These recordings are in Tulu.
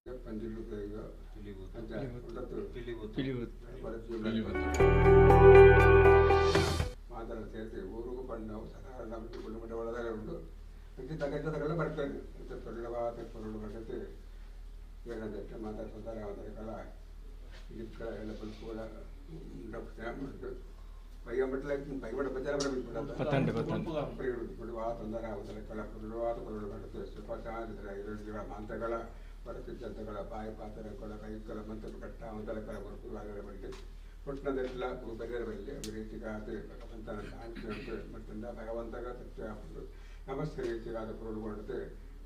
ಪಂಜುರ್ಲಿ ಅಂಚ ಮಾತರ ಸೇರ್ತಿ ಊರುಗು ಪಣ್ಣವು ಸಾಧಾರಣ ಕುಟುಂಬದ ಒಳಗಡೆ ಉಂಟು. ಇಂಚ ತಗಲ್ಲ ಬರ್ತದೆ ಇಂಚ ತೊಳ್ಳವಾದ ಪೊರುಳು ಬರ್ತದೆ. ಏನದಕ್ಕೆ ಮಾತಾ ತೊಂದರೆ ಆದರೆಗಳ ಇಕ್ಕಳ ಎಲ್ಲ ಪುಲ್ಪುಗಳ ಉಂಟು. ಪೈಯಂಬಟ್ಲ ಪೈಬಡ ಬಜಾರ ಪತ್ತಂಡೆ ಪತ್ತಂಡೆ ತೊಂದರೆ ಆದರೆಗಳ ಪೊರುಳುವಾದ ಪೊರುಳು ಬರ್ತದೆ. ಸುಖ ಮಾಂತಗಳ ಬಡಕಿದ್ದಂತಗಳ ಬಾಯಿ ಪಾತ್ರೆಗಳ ಕೈಗಳ ಮಂತ್ರ ಕಟ್ಟ ಮೊದಲಕರ ಬರುಪುಗಳ ಬಟ್ಟೆ ಪುಟ್ಟದೆಲ್ಲ ಬರೆಯಬಲ್ಲೆ ರೀತಿಗಾದ ಭಗವಂತನ ಶಾಂತಿ ಮತ್ತಿಂದ ಭಗವಂತಗ ತೃಪ್ತಿ ಆಪುಂಡು. ನಮಸ್ತೆ ರೀತಿಗಾದ ಪೊರುಳುಗೊಂಡತೆ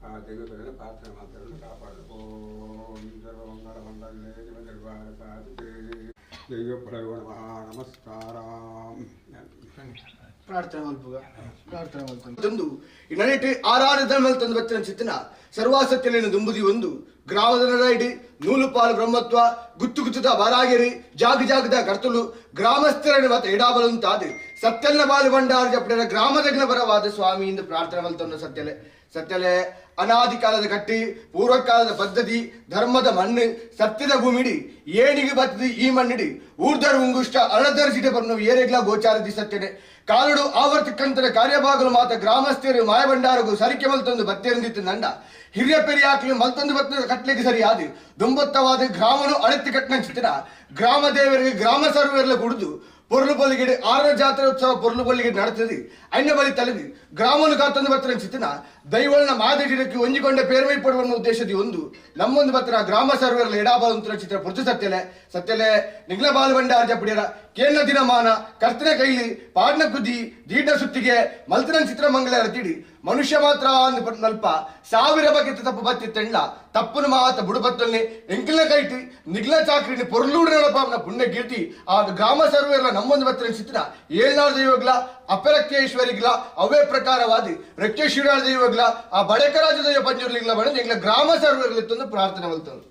ಆ ದೈವಗಳನ್ನು ಪ್ರಾರ್ಥನೆ ಮಾತ್ರಗಳನ್ನು ಕಾಪಾಡು. ಓಂ ಸರ್ವಮಂಗಳ ಮಂಗಲ್ಯೇ ಶಿವ ಸಾಧಿಕೆ ದೈವ ಪ್ರಯೋಗ ನಮಃ. ನಮಸ್ಕಾರ. ಪ್ರಾರ್ಥನೆ ಮಲ್ಪುಗ ಪ್ರಾರ್ಥನೆ ಮಲ್ತಂದು ಈ ಆರಾರು ಧರ್ಮಲ್ ತಂದು ಬತ್ತಿನ ಚಿತ್ತನ ಸರ್ವಾಸತ್ಯಲೇನು ದುಂಬುದಿ ಒಂದು ಗ್ರಾಮದ ನಡೈಡಿ ನೂಲುಪಾಲು ಬ್ರಹ್ಮತ್ವ ಗುತ್ತು ಗುತ್ತುದ ಬಾರಾಗಿರಿ ಜಾಗ ಜಾಗದ ಕರ್ತಲು ಗ್ರಾಮಸ್ಥರನ್ನು ಮತ್ತೆ ಎಡಾಬಲಂತಾದು ಸತ್ಯಲ್ನ ಬಾಲು ಭಂಡಾರ ಜಪ್ಪಡ ಗ್ರಾಮದಗ್ನ ಬರವಾದ ಸ್ವಾಮಿ ಎಂದು ಪ್ರಾರ್ಥನೆ ಮಲ್ತಂದು ಸತ್ಯಲೆ ಸತ್ಯಲೆ ಅನಾದಿ ಕಾಲದ ಕಟ್ಟಿ ಪೂರ್ವಕಾಲದ ಪದ್ಧತಿ ಧರ್ಮದ ಮಣ್ಣು ಸತ್ಯದ ಭೂಮಿಡಿ ಏಣಿಗೆ ಬತ್ತದಿ ಈ ಮಣ್ಣಿಡಿ ಊರ್ಧರ್ ಉಂಗುಷ್ಟ ಅಳದರ್ ಸಿಟ ಬರ್ನು ಏರೆಗ್ಲ ಗೋಚಾರದಿ ಸತ್ಯನೆ ಕಾಲಡು ಆವರ್ತಕ್ಕಂತರ ಕಾರ್ಯಭಾಗಲು ಮಾತ ಗ್ರಾಮಸ್ಥರು ಮಾಯಭಂಡಾರಗು ಸರಿಕೆ ಮಲ್ತೊಂದು ಬತ್ತೆರಂದಿತ್ತು ನಂಡ ಹಿರಿಯ ಪೆರಿಯಾಕ್ಲು ಮಲ್ತೊಂದು ಬತ್ತ ಕಟ್ಲಿಗೆ ಸರಿಯಾದ ದುಂಬತ್ತವಾದ ಗ್ರಾಮನು ಅಳೆತ್ತಿ ಕಟ್ಟನಂಚಿತ್ತಿನ ಗ್ರಾಮ ದೇವರಿಗೆ ಗ್ರಾಮ ಸರ್ವೇರ್ಲ ಕುಡಿದು ಪೊರ್ಲು ಬೊಲ್ಲಿಗೆ ಆರನ ಜಾತ್ರೆ ಉತ್ಸವ ಪೊರ್ಲು ಬೊಲ್ಲಿಗೆ ನಡೆತದೆ ಅಣ್ಣ ಬಲಿ ತಲೆದು ಗ್ರಾಮನು ಕಾತೊಂದು ಬತ್ತಿನ ಚಿತ್ತಿನ ದೈವಳನ ಮಾದರಿಡಕ್ಕೆ ಒಂಜಿಕೊಂಡ ಪೇರ್ಮೈ ಪಡುವ ಉದ್ದೇಶದ ಒಂದು ನಮ್ಮೊಂದು ಬತ್ತಿನ ಗ್ರಾಮ ಸರ್ವೇರ್ಲ ಎಡಾಬಾಲ ಚಿತ್ರ ಪೊರ್ತು ಸತ್ಯಲೆ ಸತ್ಯಲೆ ನಿಗ್ಲ ಬಾಲು ಭಂಡಾರ ಜಪಡಿಯರ ಕೇಂದ್ರ ದಿನಮಾನ ಕರ್ತನ ಕೈಲಿ ಪಾಡ್ನ ಕುದಿ ದೀಡ ಸುತ್ತಿಗೆ ಮಲ್ತನ ಚಿತ್ರ ಮಂಗಳ ತಿಡಿ ಮನುಷ್ಯ ಮಾತ್ರ ನಲ್ಪ ಸಾವಿರ ಬಗೆ ತಪ್ಪು ಬತ್ತಿತ್ತೆಂಡ್ಲ ತಪ್ಪುನ ಮಾತ ಬುಡುಬತ್ತಲ್ನಿ ಎಂಕಿಲ ಕೈಟಿ ನಿಗ್ಲ ಚಾಕ್ರಿನಿ ಪೊರ್ಲೂಡು ನಡಪಾಂನ ಪುಣ್ಯ ಕೀರ್ತಿ ಆ ಗ್ರಾಮ ಸರ್ವೇರ್ಲ ನಮ್ಮೊಂದು ಬತ್ತಿನ ಚಿತ್ರ ಏಳ್ನಾಳು ದೈವಗ್ಲ ಅಪರಕ್ಕೇಶ್ವರಿಗ್ಲ ಅವೇ ಪ್ರಕಾರವಾದಿ ರಕ್ಕೇಶ್ವರ ದೈವಗ್ಲ ಆ ಬಡಕರಾಜ ದೈವ ಪಂಜುರ್ಲಿಗ್ಲ ಬಣ ಎಂಗ್ಲ ಗ್ರಾಮ ಸರ್ವೇರ್ಲಿತ್ತೊಂದು ಪ್ರಾರ್ಥನೆ ಮಲ್ತಂದು.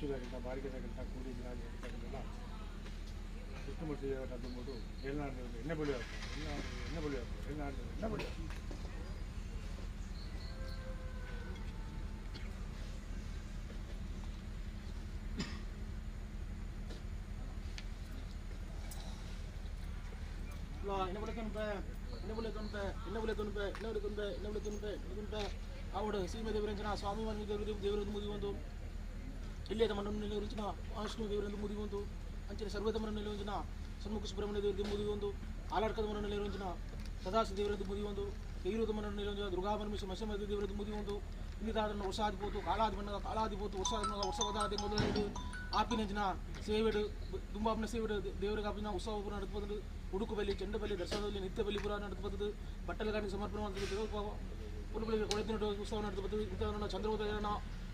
ಗುತ್ತುದಾಗಿಲ್ಲ ಬಾರಿಗೆದಾಗಿಲ್ಲ ಕೂಡಿ ಜಿಲ್ಲಾಗಿಲ್ಲ ವಿಷ್ಣುಮೂರ್ತಿ ದೇವರ ದುಂಬುಡು ಏಳ್ನಾಡು ಎಣ್ಣೆ ಬಳಿ ಎಣ್ಣೆ ಬಳಿ ಏಳ್ನಾಡು ಎಣ್ಣೆ ಬಳಿ ಆವಡು ಸೀಮೆ ದೇವರಂಜನ ಸ್ವಾಮಿ ದೇವರದ್ದು ಮುದಿವಂತು ಇಲ್ಲೇ ಮಣ್ಣನ್ನು ನಿಲುವಂಚಿನ ವಿಷ್ಣು ದೇವರಂದು ಮುದಿವಂತು ಅಂಚಿನ ಸರ್ವತಮನ ನಿಲುವಂಚಿನ ಸನ್ಮುಖ ಸುಬ್ರಹ್ಮಣ್ಯ ದೇವರದ್ದು ಮುದಿವಂತು ಆಲಾಡ್ಕದ ಮನ ನಿಲುವಂಚಿನ ಸದಾಶಿವ ದೇವರದ್ದು ಮುದಿವಂತು ಕೈರುದ ಮನ ನಿಲುವಂಚಿನ ದುರ್ಗಾ ಪರಮೇಶ್ವರ ಮಸಮ ದೇವರದ್ದು ಮುದಿವಂತು ಇನ್ನಿದಾದನ್ನು ವರ್ಷಾದಿ ಪೋತು ಕಾಲಾದಿ ಬಣ್ಣದ ಕಾಲಾದಿ ಪೋತು ವರ್ಷ ವರ್ಷವದಾದಿ ಮೊದಲು ಆಪಿನಂಚಿನ ಸೇವೆಡು ದುಂಬಾಪಿನ ಸೇವೆಡು ದೇವರಿಗೆ ಆಪಿನ ಉತ್ಸವ ಪೂರ ನಡೆದು ಉಡುಕು ಬಲಿ ಚೆಂಡು ಬಲಿ ದರ್ಶನದಲ್ಲಿ ನಿತ್ಯ ಬಲಿ ಪೂರ ನಡೆದು ಬಟ್ಟಲಗಾಣಿಗೆ ಸಮರ್ಪಣೆ ಮಾಡ್ತದೆ ಪುರುಗಳಿಗೆ ಕೊಳೆತಿನ ಉತ್ಸವ ನಡೆದು ಇಂಥವನ್ನ ಚಂದ್ರೋದಯನ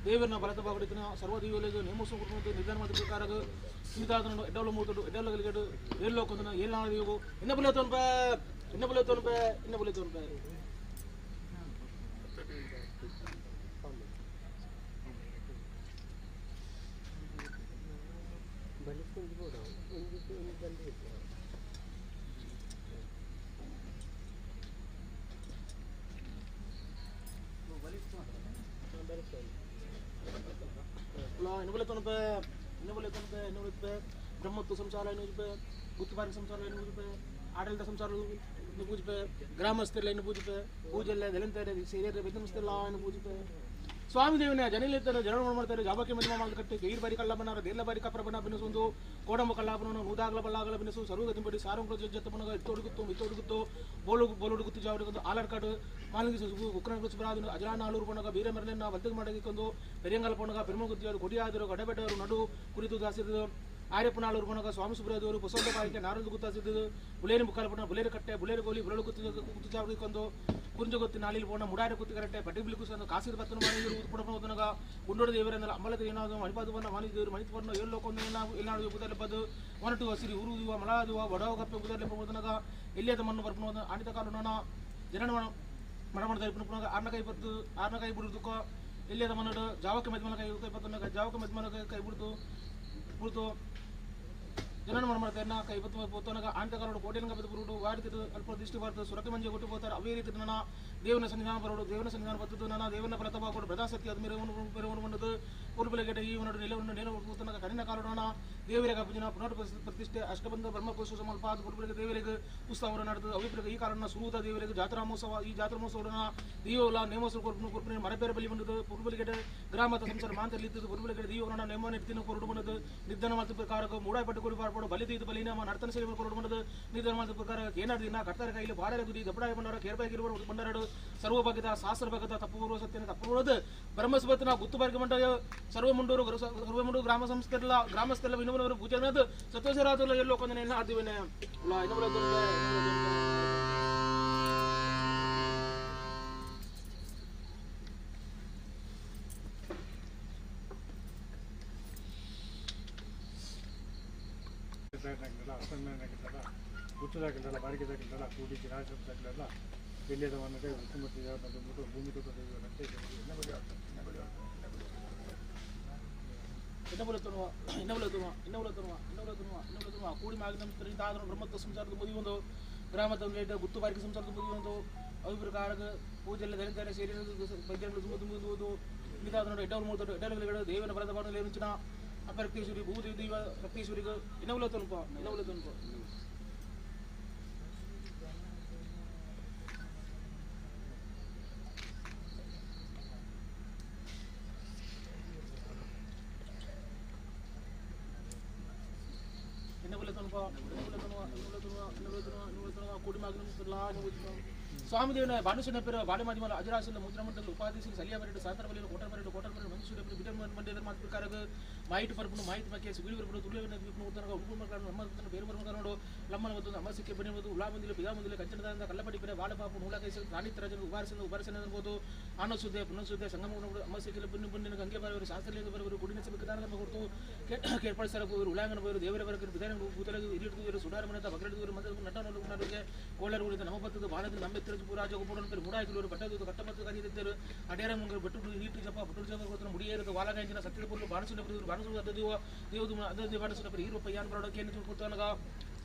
ದೇವರನ್ನ ಭರತ ಬಾಬಡಿತನ ಸರ್ವ ದೇವರಿಗೆ ನೇಮೋತ್ಸವ ಕೊಟ್ಟು ನಿಧಾನ ಮಾಡಿದ ಪ್ರಕಾರ ಇಂತಾದನ್ನು ಎಡ್ಡೋಲ ಮೂತಡು ಎಡ್ಡೋಲ ಗಲಿಗಡು ಏಳು ಏಳು ನಾಳೆ ದೇವು ಎನ್ನ ಬುಲೆ ತೊನ್ಪೆ ಎನ್ನ ಬುಲೆ ತೊನ್ಪೆ ಎನ್ನ ಬುಲೆ ತೊನ್ಪೆ ಬ್ರಹ್ಮತ್ವ ಸಂಸಾರ ಗುತ್ತುಬಾರಿ ಸಂಸಾರ ಆಡಳಿತ ಸಂಸಾರ ಪೂಜೆ ಗ್ರಾಮಸ್ಥರೆಲ್ಲ ಪೂಜೆ ಪೂಜೆಲ್ಲ ದಲಿತರೆ ಸೇರಿಯರೆ ಬೆದಮಸ್ಥರೆಲ್ಲ ಪೂಜೆ ಸ್ವಾಮಿ ದೇವನ ಜನಲಿರ್ತಾರೆ ಜನರು ಮಾಡ್ತಾರೆ ಜಾಬಕ್ಕೆ ಮದುವೆ ಮಾಡಿ ಕಟ್ಟಿ ಗೈರ್ ಬಾರಿ ಕಳ್ಳಬನಾರ ದೇರ್ಲ ಬಾರಿ ಕಪ್ರಬನ ಬಿನಸುಂದು ಕೋಡಂಬ ಕಳ್ಳಾಪನ ನೂದಾಗಲ ಬಲ್ಲಾಗಲ ಬಿನಸು ಸರ್ವಗ ತಿಂಬಡಿ ಸಾರಂಗ ಜತ್ತಪನಗ ಇತ್ತೊಡುಗುತ್ತು ಇತ್ತೊಡುಗುತ್ತು ಬೋಲು ಬೋಲುಡುಗುತ್ತು ಜಾವಡುಗುತ್ತು ಆಲರ್ಕಾಡು ಮಾಲಂಗಿ ಉಕ್ರನ ಸುಬ್ರಾದನು ಅಜರಾನಾಳೂರು ಪೊಣಗ ಬೀರಮರನ್ನ ವಲ್ತಗ ಮಾಡಗಿಕೊಂಡು ಪೆರಿಯಂಗಲ ಪೊಣಗ ಪೆರುಮಗುತ್ತಿಯವರು ಕೊಡಿಯಾದರು ಗಡಬೆಟ್ಟವರು ನಡು ಕುರಿತು ದಾಸಿದರು ಆರ್ಯಪ್ಪನಾಳೂರು ಪೊಣಗ ಸ್ವಾಮಿ ಸುಬ್ರದೇವರು ಬಸವಂತ ಬಾಯಿಕೆ ನಾರದು ಗುತ್ತಾಸಿದ್ದು ಬುಲೇರಿ ಮುಕ್ಕಾಲ ಪೊಣ ಬುಲೇರು ಕಟ್ಟೆ ಬುಲೇರು ಗೋಲಿ ಬುಲಡು ಗುತ್ತು ಗುತ್ತು ಚಾವಡಿಕೊಂಡು ಕುಂಜಗೊತ್ತಿ ನಾಳಿಲ್ ಪೋಣ ಮುಡಾರ ಕುತ್ತಿ ಕರಟೆ ಪಟ್ಟಿ ಬಿಲ್ಕು ಕಾಸಿದ ಪತ್ತನ ಮಾಡಿ ಉತ್ಪಡ ಗುಂಡೋಡ ದೇವರೆಂದಲ ಅಮ್ಮಲದ ಏನಾದ ಮಣಿಪಾದ ಬಣ್ಣ ವಾಣಿ ದೇವರು ಮಣಿತವರ್ಣ ಏಳು ಲೋಕೊಂದು ಎಲ್ಲಾಡು ಬುದಲೆ ಪದು ಒನಟು ಹಸಿರಿ ಉರುದುವ ಮಳಾದುವ ಬಡವ ಕಪ್ಪೆ ಬುದಲೆ ಪೋದನಗ ಎಲ್ಲಿಯದ ಮಣ್ಣು ಬರ್ಪಣ ಆಣಿತ ಕಾಲು ನೋಣ ಜನನ ಮರಮಣದ ಪುನಗ ಆರ್ನಕಾಯಿ ಪತ್ತು ಆರ್ನಕಾಯಿ ಬಿಡುದುಕ ಎಲ್ಲಿಯದ ಮಣ್ಣು ಜಾವಕ್ಕೆ ಮಧ್ಯಮನ ಕೈ ಕೈ ಪತ್ತನ ಜಾವಕ್ಕೆ ಮಧ್ಯಮನ ಕೈ ಬಿಡ್ತು ಬಿಡ್ತು ಜನನ ಮಾಡ್ತಾರನ್ನ ಕೈ ಬತ್ತು ಪೋತನಗ ಆಂತ ಕಾಲೋಡು ಕೋಟೆನಗ ಬದ್ದು ಬರುಡು ವಾರಿತು ಅಲ್ಪ ದೃಷ್ಟಿ ಬಾರದು ಸುರಕ ಮಂಜೆ ಕೊಟ್ಟು ಹೋತಾರೆ ಅವೇ ರೀತಿ ನನ್ನ ದೇವನ ಸನ್ನಿಧಾನ ಬರೋಡು ದೇವನ ಸನ್ನಿಧಾನ ಬತ್ತದು ನನ್ನ ದೇವನ ಫಲತವ ಕೊಡು ಪ್ರಜಾಸಕ್ತಿ ಅದು ಮೇರೆ ಬಂದದ್ದು ಪೂರ್ವಬೆಲೆಗೆಟ ಈ ಒಂದು ನೆಲವನ್ನು ನೇರ ಪೋತನಗ ಕರಿನ ಕಾಲೋಣ ದೇವರಿಗೆ ಅಪಜನ ಪುನರ್ ಪ್ರತಿಷ್ಠೆ ಅಷ್ಟಬಂಧ ಬ್ರಹ್ಮಕೋಶ ಸಮಲ್ಪಾದ ಪೂರ್ವಬೆಲೆಗೆ ದೇವರಿಗೆ ಉತ್ಸವ ನಡೆದು ಅವಿಪ್ರಗ ಈ ಕಾರಣ ಸುರೂತ ದೇವರಿಗೆ ಜಾತ್ರಾ ಮಹೋತ್ಸವ ಈ ಜಾತ್ರಾ ಮಹೋತ್ಸವನ ದೇವಲ ನೇಮೋತ್ಸವ ಕೊರ್ಪು ಕೊರ್ಪಿನ ಮರಬೇರೆ ಬಲಿ ಬಂದದ್ದು ಪೂರ್ವಬೆಲೆಗೆಟ ಗ್ರಾಮದ ಸಂಸಾರ ಮಾಂತಲ್ಲಿ ಇದ್ದದ್ದು ಪೂರ್ವಬೆಲೆಗೆಟ ದೇವರನ್ನ ನೇಮ ನಿರ್ತಿನ ಕೊರಡು ಬಂದದ್ದು ನಿಧಾನ ಮಾತು ಪ್ರಕಾರಕ್ಕೆ ಮೂಡಾಪಟ್ಟು ಕೊಡಿ ಪಾರ್ಪಡು ಬಲಿ ಬಲಿನ ನರ್ತನ ಸೇವೆ ಕೊರಡು ಬಂದದ್ದು ನಿಧಾನ ಮಾತು ಪ್ರಕಾರ ಏನಾದ್ರು ದಿನ ಕರ್ತರ ಕೈಲಿ ಬಾಡರ ಗುದಿ ದಪ್ಪಡಾಯ ಬಂಡಾರ ಕೇರ್ಬಾಗಿರುವ ಬಂಡಾರಡು ಸರ್ವ ಭಾಗದ ಶಾಸ್ತ್ರ ಭಾಗದ ತಪ್ಪು ಪೂರ್ವ ಸತ್ಯನ ತಪ್ಪು ಪೂರ್ವದ ಬ್ರಹ್ಮಸ್ಪತಿನ ಗುತ್ತು ಬಾರಿಗೆ ಮಂಡ ಸರ್ವ ಮುಂಡೂರು ಸರ್ವ ಮುಂಡೂರು ಗ್ರಾಮ ಸಂಸ್ಥೆಲ್ಲ ಗ್ರಾಮಸ್ಥೆಲ್ಲ ವಿನೋದವರು ಪೂಜೆ ಅನ್ನೋದು ಸತ್ವಸರಾತುಲ್ಲ ಎಲ್ಲೋ ಕೊಂದನೆ ಆದಿವನೆ ಗುತ್ತದಾಗಿಲ್ಲ ಬಾಡಿಗೆದಾಗಿಲ್ಲ ಕೂಡಿ ಜಿರಾಜದಾಗಿಲ್ಲ ಎಲ್ಲಿಯದ ಮನ್ನಡೆ ವಿಷ್ಣುಮೂರ್ತಿ ದೇವರನ್ನ ತುಂಬಿಟ್ಟು ಭೂಮಿ ತೋಟ ದೇವರಂತೆ ಎನ್ನ ಬಳಿ ಎನ್ನ ಬಳಿ ಇನ್ನೊಬ್ಬ ಕೂಡಿ ಮಾಗಿನ ಬ್ರಹ್ಮತ್ವ ಸಂಸಾರದ ಮುದಿ ಒಂದು ಗ್ರಾಮದ ಗುತ್ತು ಬಾರಿಕೆ ಸಂಸಾರದ ಮುದಿ ಒಂದು ಅವಿಪ್ರಕಾರ ಪೂಜೆಲ್ಲ ದಲಿತರ ಸೇರಿ ವೈದ್ಯರು ತುಂಬ ಮಿತಾದ ಎಡ್ಡವರು ಮೂರು ಎಡ್ಡವರು ದೇವನ ಬಲದ ಬಾಣಲು ಅಪರಕ್ತೇಶ್ವರಿ ಭೂದೇವಿ ದೈವ ರಕ್ತೇಶ್ವರಿಗೆ ಇನ್ನೊಬ್ಬ ತನಪ ಇನ್ನೊಬ್ಬ ತನಪ ಸ್ವಾಮಿ ದೇವನ ಬಾನುಸನ ಪೇರು ಬಾಡಿ ಮಾಧ್ಯಮ ಅಜರಾಸನ ಮುದ್ರಮಂಡಲ ಉಪಾಧಿ ಸಲಿಯ ಬರೆಡು ಸಾತರ ಬಲಿರು ಕೋಟರ್ ಬರೆಡು ಕೋಟರ್ ಬರೆಡು ಮಂಜು ಬಿಡ ಮಂಡ್ಯದ ಮಾತು ಪ್ರಕಾರ ಮಾಹಿತಿ ಪರ್ಪುನು ಮಾಹಿತಿ ಮಕ್ಕೆ ಸುಗುಳಿ ಬರ್ಪುನು ತುಳಿಯ ಉತ್ತನ ಉಡುಪು ಮಕ್ಕಳು ನಮ್ಮ ಬೇರೆ ಬರ್ಮಕನೋಡು ಲಮ್ಮನ ಮತ್ತು ಅಮ್ಮ ಸಿಕ್ಕೆ ಬನ್ನಿರ್ಬೋದು ಉಳಾ ಬಂದಿಲ್ಲ ಬಿದಾ ಬಂದಿಲ್ಲ ಕಂಚನದಿಂದ ಕಲ್ಲಪಡಿ ಬೇರೆ ಬಾಳಪಾಪು ನೂಲ ಕೈಸ ರಾಣಿತರಾಜನ ಉಬಾರಸನ ಉಬಾರಸನ ಅನ್ಬೋದು ಆನಸುದ್ದೆ ಪುನಃಸುದ್ದೆ ಸಂಗಮ ಅಮ್ಮ ಸಿಕ್ಕಿಲ್ಲ ಬನ್ನಿ ಬನ್ನಿ ಗಂಗೆ ಬರೋರು ಶಾಸ್ತ್ರಲಿಂಗ ಬರೋರು ಗುಡಿನ ಸಭೆ ದಾನ ಕೊಡ್ತು ಕೇರ್ಪಡಿಸರ ಉಳಾಂಗನ ಬರೋರು ದೇವರ ಬರಕರು ಬಿದಾನ ಭೂತಲ ಇಲ್ಲಿಡ್ದು ಸುಡಾರ ಮನೆ ಬಗರಡಿದವರು ಮತ್ತೆ ನಟನರಿಗೆ ಕೋಳರು ನಮ್ಮ ಬತ್ತದ ಬಾಣದ ನಮ್ಮ ಎತ್ತರ ರಾಜ ಒಬ್ಬರು ಪೇರು ಮೂಡಾಯಿಗಳು ಬಟ್ಟದು ಕಟ್ಟಮತ್ತು ಕಲಿತಿದ್ದರು ಅಡೇರ ಮುಂಗರು ಬೆಟ್ಟು ನೀಟು ಜಪ ಬಟ್ಟು ಜಪ ಗೊತ್ತನ ಮುಡಿಯೇರದ ವಾಲಗಾಂಜಿನ ಸತ್ಯದ ಪೊರ್ಲು ಬಾಣಸುನ ಪೇರು ಬಾಣಸು ಅದದಿವ ದೇವದು ಅದದಿ ಬಾಣಸುನ ಪೇರು ಈರು ಪಯ್ಯಾನ್ ಬರೋಡಕ್ಕೆ ಏನು ಕೊಡ್ತಾನಗ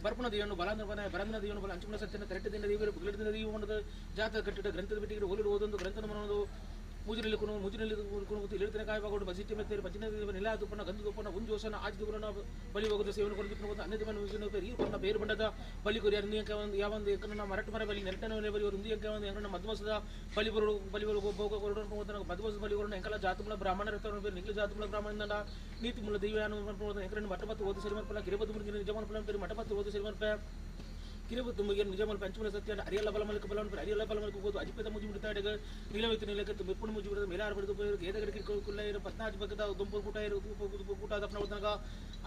ಬರ್ಪಣ ದೇವನು ಬಲಾಂದ್ರ ಬನ ಬರಂದ್ರ ದೇವನು ಬಲ ಅಂಚುಮಣ ಸತ್ಯನ ತೆರಟದಿಂದ ದೇವರು ಬುಗ್ಲದಿಂದ ದೇವ ಮಾಡದ ಜಾತ ಕಟ್ಟಿದ ಗ್ರಂಥದ ಬಿಟ್ಟಿಗೆ ಹೋಲಿಡು ಓದೊಂದು ಗ್ರಂಥನ ಮನೋದು ಮುಜಿನಲ್ಲಿ ಕುನು ಮುಜಿನಲ್ಲಿ ಕುನು ಇಳಿತನ ಕಾಯಬಾಗೋಡು ಬಸಿಟ್ಟಿ ಮೆತ್ತೇರು ಪಂಚಿನ ನೆಲ ತುಪ್ಪನ ಗಂಧ ತುಪ್ಪನ ಉಂಜೋಸನ ಆಜ್ ದುಗುರನ ಬಲಿ ಹೋಗದ ಸೇವನ ಕೊರದಿಪ್ಪನ ಅನ್ನದ ಮನ ವಿಜನ ಪೇರು ಈ ಕೊನ್ನ ಬೇರು ಬಂಡದ ಬಲಿ ಕೊರಿ ಅರಂದು ಯಾವಂದು ಎಂಕನ ಮರಟ ಮರ ಬಲಿ ನೆರಟನ ಬಲಿ ಒಂದು ಎಂಕ ಒಂದು ಎಂಕನ ಮಧ್ವಸದ ಬಲಿ ಬರು ಬಲಿ ಬರು ಭೋಗ ಕೊರಡು ಮಧ್ವಸದ ಬಲಿ ಕೊರಡು ಎಂಕಲ ಜಾತುಮಲ ಬ್ರಾಹ್ಮಣರ ಬೇರು ನಿಖಿಲ ಜಾತುಮಲ ಬ್ರಾಹ್ಮಣ ನೀತಿ ಮೂಲ ದೈವ ಎಂಕರನ್ನು ಮಠ ಮತ್ತು ಓದು ಸರಿ ಮರ್ಪಲ ಕಿರಬದು ಮುರುಗಿನ ನಿಜಮಾನ ಫಲ ಬೇರು ಮಠ ಮತ್ತು ಓದು ಸರಿ ಮರ್ಪ ಕಿರಬತ್ತು ಮುಗಿಯ ನಿಜಮಲ್ ಪಂಚಮಲ ಸತ್ಯ ಅರಿಯಲ್ಲ ಬಲಮಲಕ ಬಲವನ್ ಅರಿಯಲ್ಲ ಬಲಮಲಕ ಹೋದು ಅಜಿಪದ ಮುಜಿ ಬಿಡ್ತಾಡಗ ನೀಲವಿತ್ತು ನೀಲಕ್ಕೆ ಮೆಪ್ಪುಣ ಮುಜಿ ಬಿಡದ ಮೇಲಾರ ಬಿಡದು ಗೇದಗಡಿಕೆ ಕುಲ್ಲ ಇರು ಪತ್ನಾಜ್ ಬಗ್ಗದ ದುಂಪು ಕೂಟ ಇರು ಕೂಟ ದಪ್ಪನ ಒತ್ತನಗ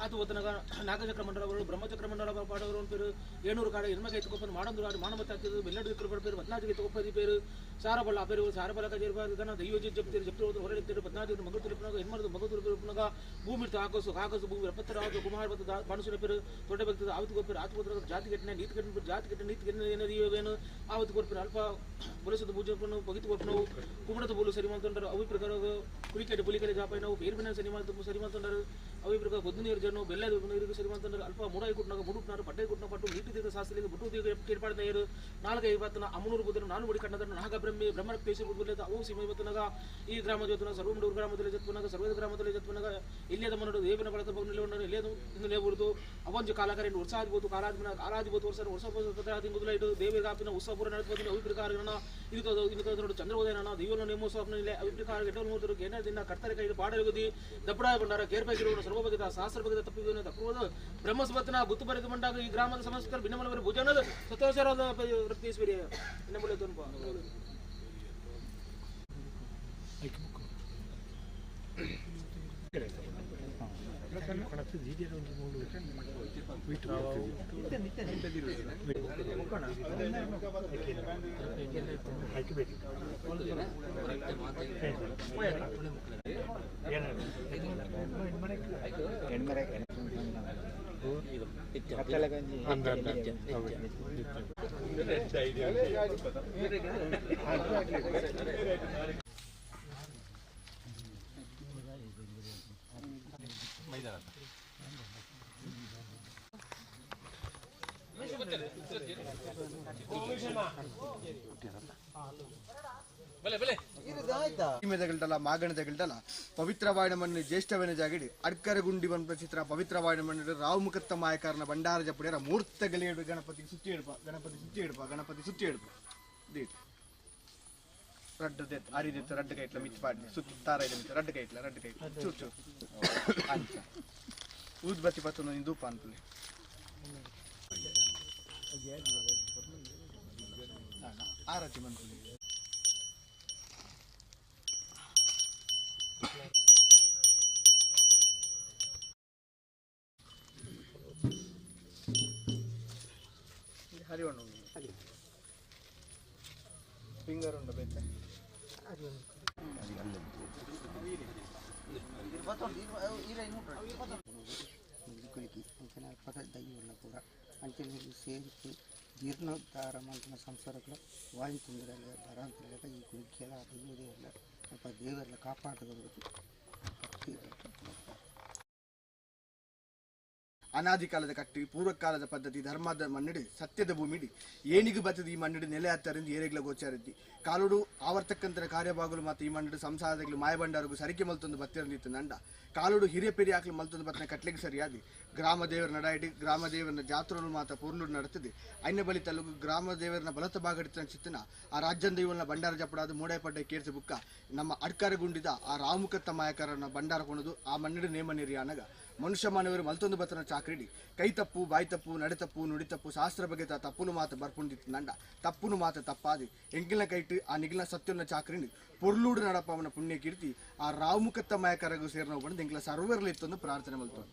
ಆತು ಒತ್ತನಗ ನಾಗಚಕ್ರ ಮಂಡಲವರು ಬ್ರಹ್ಮಚಕ್ರ ಮಂಡಲ ಪಾಡವರು పేరు ಏಣೂರು ಕಾಡ ಎನ್ಮಗ ಎತ್ತುಕೊಪ್ಪನ ಮಾಡಂದು ರಾಡು ಮಾನಮತ್ತ ಆಗ್ತದೆ ಬೆಲ್ಲಡು ಇಕ್ಕರು పేరు ಪತ್ನಾಜಿಗೆ ಎತ್ತುಕೊಪ್ಪದಿ పేరు ಸಾರಬಲ್ಲ పేರು ಸಾರಬಲಕ ಜೇರ್ಬಾರ್ದು ದೈವ ಜಪ್ತಿರು ಜಪ್ತಿರು ಹೊರಡಿತ್ತಿರು ಪತ್ನಾಜಿ ಮಗು ತುರುಪನಾಗ ಎನ್ಮರದು ಮಗು ತುರುಪನಾಗ ಭೂಮಿ ಆಕಸು ಆಕಸು ಭೂಮಿ ಎಪ್ಪತ್ತರ ಆತು ಕುಮಾರ ಬಾಣಸುರ పేರು ದೊಡ್ಡ ಭಕ್ತದ ಆವತ್ತು ಗೊಪ್ಪರು ಆತು ಗೊತ್ತರ ಜಾತಿ ಘಟನೆ ನೀತಿ ಘಟನೆ ಜಾತಿ ಘಟನೆ ನೀತಿ ಘಟನೆ ಏನೇನು ಆವತ್ತು ಕೊರ್ಪರು ಅಲ್ಪ ಬುಲಸದ ಪೂಜೆ ಪಗಿತು ಕೊರ್ಪು ಕುಮಡದ ಬೋಲು ಸರಿ ಮಾಡ್ತೊಂಡರು ಅವಿ ಪ್ರಕಾರ ಕುರಿಕೆಟ್ ಬುಲಿಕೆಲೆ ಜಾಪಾಯಿ ನಾವು ಬೇರ್ಬಿನ ಸರಿ ಮಾಡ್ತು ಸರಿ ಮಾಡ್ತೊಂಡರು ಅವಿ ಪ್ರಕಾರ ಗೊದ್ದು ನೀರು ಜನ ಬೆಲ್ಲದ ನೀರಿಗೆ ಸರಿ ಮಾಡ್ತೊಂಡರು ಅಲ್ಪ ಮೂಡಾಯಿ ಕುಟ್ನಾಗ ಮುಡುಟ್ನಾರು ಪಟ್ಟೆ ಕುಟ್ನ ಪಟ್ಟು ನೀಟಿ ತೀರ್ಥ ಶಾಸ್ತ್ರಿಗೆ ಬುಟ್ಟು ತೀರ್ಥ ಕೇಳ್ಪಾಡ್ದ ಏರು ನಾಲ್ಕೈ ಇವತ್ತನ ಅಮ್ಮನೂರು ಬುದ್ಧರು ನಾನು ಮುಡಿ ಕಣ್ಣದನ್ನು ನಾಗ ಬ್ರಹ್ಮಿ ಬ್ರಹ್ಮರ ಪೇಸಿ ಬುದ್ಧು ಅವು ಸೀಮೆ ಇವತ್ತನಾಗ ಈ ಗ್ರಾಮ ಜೊತನ ಸರ್ವಮೂರು ಗ್ರಾಮದಲ್ಲಿ ಜತ್ವನಾಗ ಸರ್ವದ ಗ್ರಾಮದಲ್ಲಿ ಜತ್ವನಾಗ ಇಲ್ಲಿಯದ ಮನೋಡು ದೇವನ ಬಳತ ನಿಲುವನ್ನು ಇಲ್ಲಿಯದು ನೇಬುರುದು ಅವಂಜು ಕಾಲಕರ ವರ್ಷ ಆದಿಬೋದು ಕಾಲಾದಿನ ಕಾಲಾದಿಬೋದು ವರ್ಷ ವರ್ಷ ತಿಂಗುದಲ ಇಡು ದೇವಿಗಾಪಿನ ಉತ್ಸವ ಪೂರ ನಡೆದ ಅವಿ ಪ್ರಕಾರ ಇದು ಇದು ಚಂದ್ರೋದಯನ ದೈವನ ನೇಮೋತ್ಸವ ಅವಿ ಪ್ರಕಾರ ಗೆಡ್ಡ ಮೂರು ಏನ ದಿನ ಕರ್ತರೆ ಕೈ ಪಾಡಲುಗುದಿ ದಪ್ಪಡಾಯ ಬಂಡಾರ ಕೇರ್ಪೈಗಿರುವ ಸರ್ವ ಬಗೆದ ಸಹಸ್ರ ಬಗೆದ ತಪ್ಪಿದ ತಪ್ಪುವುದು ಬ್ರಹ್ಮಸ್ವತ್ನ ಗುತ್ತು ಬರೆದು ಮಂಡಾಗ ಈ ಗ್ರಾಮದ ಸಮಸ್ತ ಭಿನ್ನಮಲವರ ಭುಜನದ ಸತ್ಯಾಚಾರದ ರಕ್ತೇಶ್ವರಿ ಇನ್ನಮೂಲ ಮಾಗಣದಗಲ್ಡಲ ಪವಿತ್ರವಾಯಣ ಮಣ್ಣು ಜ್ಯೇಷ್ಠವೆನ ಜಾಗಿಡಿ ಅಡ್ಕರಗುಂಡಿ ಬಂದ ಚಿತ್ರ ಪವಿತ್ರವಾಯಣ ಮಣ್ಣು ರಾವುಮುಖತ್ತ ಮಾಯಕಾರನ ಭಂಡಾರ ಜಪುಡಿಯರ ಮೂರ್ತ ಗಲಿಯಡು ಗಣಪತಿ ಸುತ್ತಿ ಎಡುಪ ಗಣಪತಿ ಸುತ್ತಿ ಎಡುಪ ಗಣಪತಿ ಸುತ್ತಿ ಎಡುಪ ದೀಟ್ ರಡ್ಡು ದೆತ್ ಅರಿದೆತ್ತು ರಡ್ಡು ಕೈಟ್ಲ ಮಿಚ್ ಪಾಡ್ಲಿ ಸುತ್ತಿ ತಾರ ಇದೆ ಮಿಚ್ಚ ರಡ್ಡು ಕೈಟ್ಲ ರಡ್ಡು ಕೈಟ್ಲ ಚೂರು ಚೂರು ಅಂಚ ಊದ್ಬತ್ತಿ ಪತ್ತೊಂದು ಧೂಪ ಅನ್ಪುಲಿ ಆರತಿ ಮನ್ಪುಲಿ ಹರಿವಣ್ಣ ಫಿಂಗರ್ ಉಂಟು ಬೇತೆ ದೈವಲ್ಲ ಕೂಡ ಅಂಚನೆ ಸೇರಿಕೆ ಜೀರ್ಣೋದ್ಧಾರ ಮಂತನ ಸಂಸಾರಗಳ ವಾಯು ತೊಂದರೆ ಬರ ಅಂತ ಈ ಕುಳಿಕೆಲ್ಲ ದೈವದೇ ಇಲ್ಲ ಅಲ್ಪ ದೇವರೆಲ್ಲ ಕಾಪಾಡೋದು. ಅನಾದಿ ಕಾಲದ ಕಟ್ಟಿ ಪೂರ್ವಕಾಲದ ಪದ್ಧತಿ ಧರ್ಮದ ಮಣ್ಣಿಡಿ ಸತ್ಯದ ಭೂಮಿಡಿ ಏನಿಗೂ ಬತ್ತದ ಈ ಮಣ್ಣಿಡಿ ನೆಲೆ ಹತ್ತರಿಂದ ಏರೆಗ್ಲ ಗೋಚಾರಿದ್ದಿ ಕಾಲುಡು ಆವರ್ತಕ್ಕಂತರ ಕಾರ್ಯಭಾಗಲು ಮತ್ತು ಈ ಮಣ್ಣಿಡು ಸಂಸಾರದಗಳು ಮಾಯಬಂಡಾರಗು ಸರಿಕೆ ಮಲ್ತೊಂದು ಬತ್ತಿರಂದಿತ್ತು ನಂಡ ಕಾಲುಡು ಹಿರಿಯ ಪೆರಿಯ ಹಾಕಲು ಮಲ್ತೊಂದು ಬತ್ತನ ಕಟ್ಲೆಗೆ ಸರಿಯಾದಿ ಗ್ರಾಮ ದೇವರ ನಡಾಯಿಡಿ ಗ್ರಾಮ ದೇವರನ ಜಾತ್ರೆಯನ್ನು ಮಾತ್ರ ಪೂರ್ಲುಡು ನಡೆತಿದೆ ಐನ ಬಲಿ ತಲುಗು ಗ್ರಾಮ ದೇವರನ ಬಲತ ಭಾಗಡಿತ ಚಿತ್ತನ ಆ ರಾಜ್ಯದ ಇವನ ಭಂಡಾರ ಜಪಡಾದ ಮೂಡಾಯಪಡ್ಡ ಕೇರ್ಸ ಬುಕ್ಕ ನಮ್ಮ ಅಡ್ಕಾರಗುಂಡಿದ ಆ ರಾಮುಖತ್ತ ಮಾಯಕರನ್ನ ಭಂಡಾರ ಕೊಣದು ಆ ಮಣ್ಣಿಡು ನೇಮ ನೀರಿ ಅನಗ ಮನುಷ್ಯ ಮಾನವರು ಮಲ್ತೊಂದು ಬತ್ತನ ಚಾಕ್ರಿಡಿ ಕೈ ತಪ್ಪು ಬಾಯಿ ತಪ್ಪು ನಡೆ ತಪ್ಪು ನುಡಿ ತಪ್ಪು ಶಾಸ್ತ್ರ ಬಗ್ಗೆ ತಪ್ಪುನು ಮಾತು ಬರ್ಪುಂಡಿತ್ತು ನಂಡ ತಪ್ಪುನು ಮಾತು ತಪ್ಪಾದಿ ಎಂಗಿನ ಕೈಟು ಆ ನಿಗಿನ ಸತ್ಯನ ಚಾಕ್ರಿನಿ ಪೊರ್ಲೂಡು ನಡಪವನ ಪುಣ್ಯ ಕೀರ್ತಿ ಆ ರಾಮುಖತ್ತ ಮಾಯಕರಗೂ ಸೇರ್ನ ಬಂದು ಎಂಗಿಲ ಸರ್ವರ್ಲಿ ಇತ್ತೊಂದು ಪ್ರಾರ್ಥನೆ ಮಲ್ತು.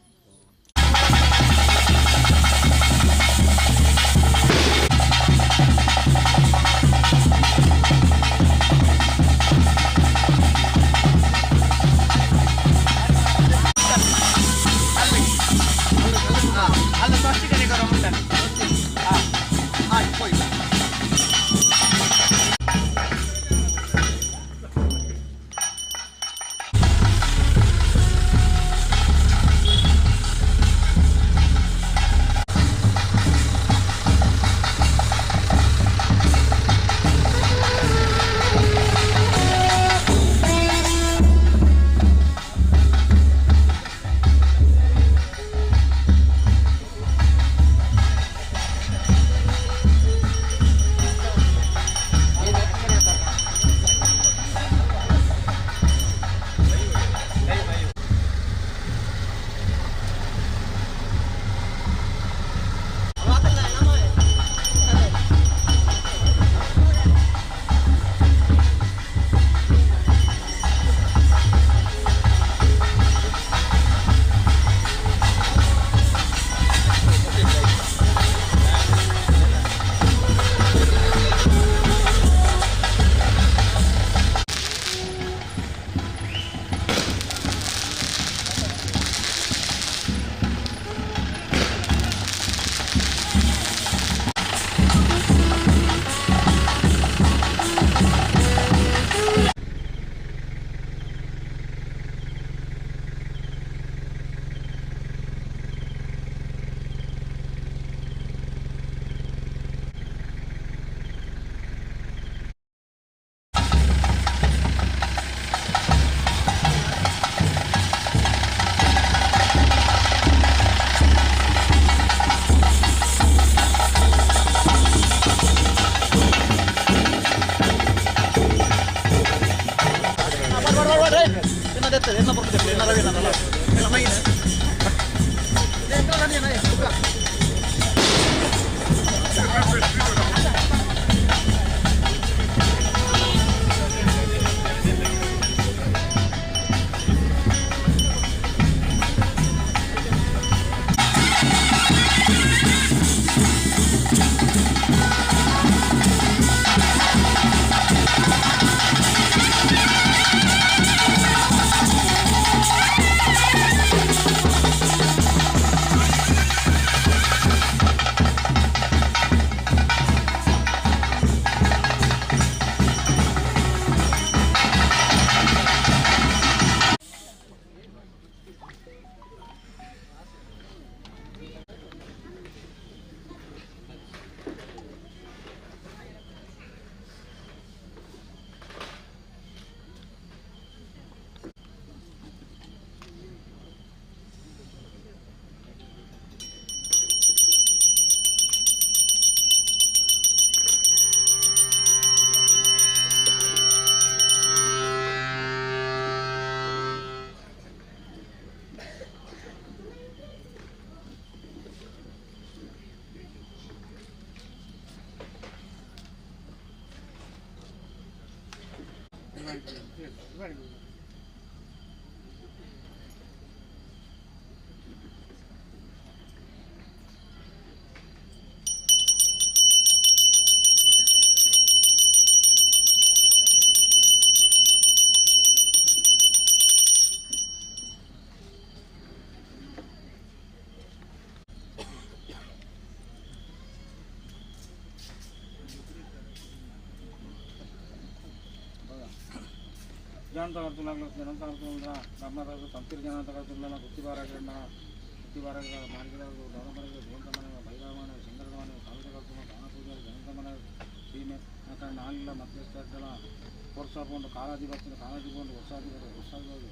ಮಾಡಿ.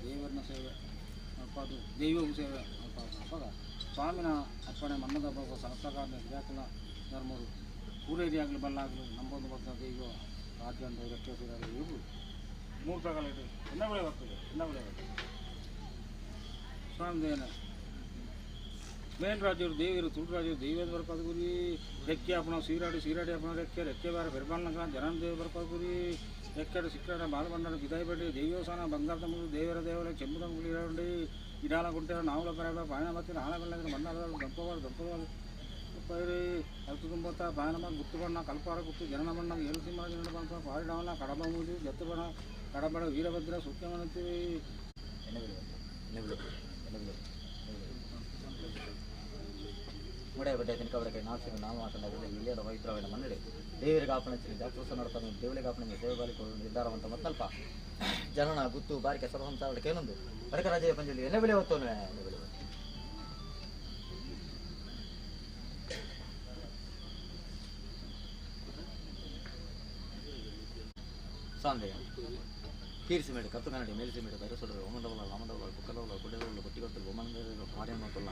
ದೇವರನ್ನ ಸೇವೆ ಅದು ದೈವವು ಸೇವೆ ಅಪ್ಪ ಸ್ವಾಮಿನ ಅಪ್ಪಣೆ ಮನ್ನದ ಬಾಬು ಸರಸಗಾದ ಗಿರಾಕಲ ಧರ್ಮರು ಪೂರೇರಿಯಾಗಲಿ ಬಲ್ಲಾಗಲಿ ನಂಬೊಂದು ಬದ್ದ ದೈವ ರಾಜ್ಯ ರಕ್ಷಿಸಿದ್ದಾರೆ. ಇವು ಮೂರು ಪ್ರಕಾರ ಇದೆ. ಎನ್ನ ಬೆಳೆ ಬರ್ತದೆ, ಎನ್ನ ಬೆಳೆ ಬರ್ತದೆ. ಸ್ವಾಮಿ ದೇವನ ಮೇಲ್ರಾಜರು ದೇವರು ತುಳುರಾಜರು ದೈವದ ಬರ್ಪಾದಗುರಿ ರೆಕ್ಕೆ ಅಪ್ಪಣ ಸೀರಾಡಿ ಸೀರಾಡಿ ಅಪ್ಪಣ ರೆಕ್ಕೆ ರೆಕ್ಕೆ ಬಾರ ಬೆರ್ಬಾಲ್ನಗ ಜನನ ದೇವ ಬರ್ಪಾದಗುರಿ ರೆಕ್ಕೆಡು ಸಿಕ್ಕಾಡ ಬಾಲಬಂಡಾರ ಬಿದಾಯಿಬಡ್ಡಿ ದೈವಸಾನ ಬಂಗಾರದ ಮುಗಿ ದೇವರ ದೇವರ ಚೆಂಬುದ ಮುಗಿ ಇರಂಡಿ ಇಡಾಲ ಗುಂಟೆ ನಾವುಲ ಪರಬ ಪಾಯನ ಬತ್ತಿನ ಹಾಳ ಬೆಲ್ಲದ್ರೆ ಮಣ್ಣಾರ ದೊಂಪವಾರ ದೊಂಪವಾರ ಪೈರಿ ಅಲ್ತು ತುಂಬತ್ತ ಬಾಯನಮ್ಮ ಗುತ್ತು ಬಣ್ಣ ಕಲ್ಪಾರ ಗುತ್ತು ಜನನ ಬಣ್ಣ ಏಳು ಸಿಂಹ ಜನನ ಬಣ್ಣ ಪಾರಿಡವನ ಕಡಬ ಮೂಲಿ ಜತ್ತು ಬಣ್ಣ ಕಡಬಡ ವೀರಭದ್ರ ಸೂಕ್ಷ್ಮನಂತೀವಿ. ಮುಡೇ ತಿನ್ಕಬಡಕ್ಕೆ ನಾಲ್ಕು ನಾವು ಮಾತನಾಡಿದ್ರೆ ಇಲ್ಲಿಯದ ಪವಿತ್ರವಾದ ಮನ್ನಡೆ ದೇವರಿಗೆ ಆಪಣೆ ಜಾಗೃತ ನಡ್ತಾನೆ ದೇವರಿಗೆ ಆಪಣೆ ಸೇವೆ ನಿರ್ಧಾರವಂತ ಮತ್ತಲ್ಪ ಜನನ ಗುತ್ತು ಬಾರಿಕೆ ಸರ್ವಸಂಸಾರ ಕೇನೊಂದು ಬಡಕರಾಜ ಪಂಜಲಿ ಎಣ್ಣೆ ಬೆಲೆ ಹೊತ್ತು ಎಣ್ಣೆ ಬೆಲೆ ಹೊತ್ತು. ಸಾಂದೆ ಕೀರಿಸಿ ಮೇಡು ಕತ್ತು ಕನ್ನಡಿ ಮೇಲಿಸಿ ಮೇಡು ಬೈರಸೊಡರು ಒಮ್ಮಂದವಲ್ಲ ರಾಮದವಲ್ಲ ಬುಕ್ಕಲವಲ್ಲ ಗುಡ್ಡದವಲ್ಲ ಬೊಟ್ಟಿಗೊತ್ತಲು ಬೊಮ್ಮನದವರು ಭಾರ್ಯನ್ಮತ್ತಲ್ಲ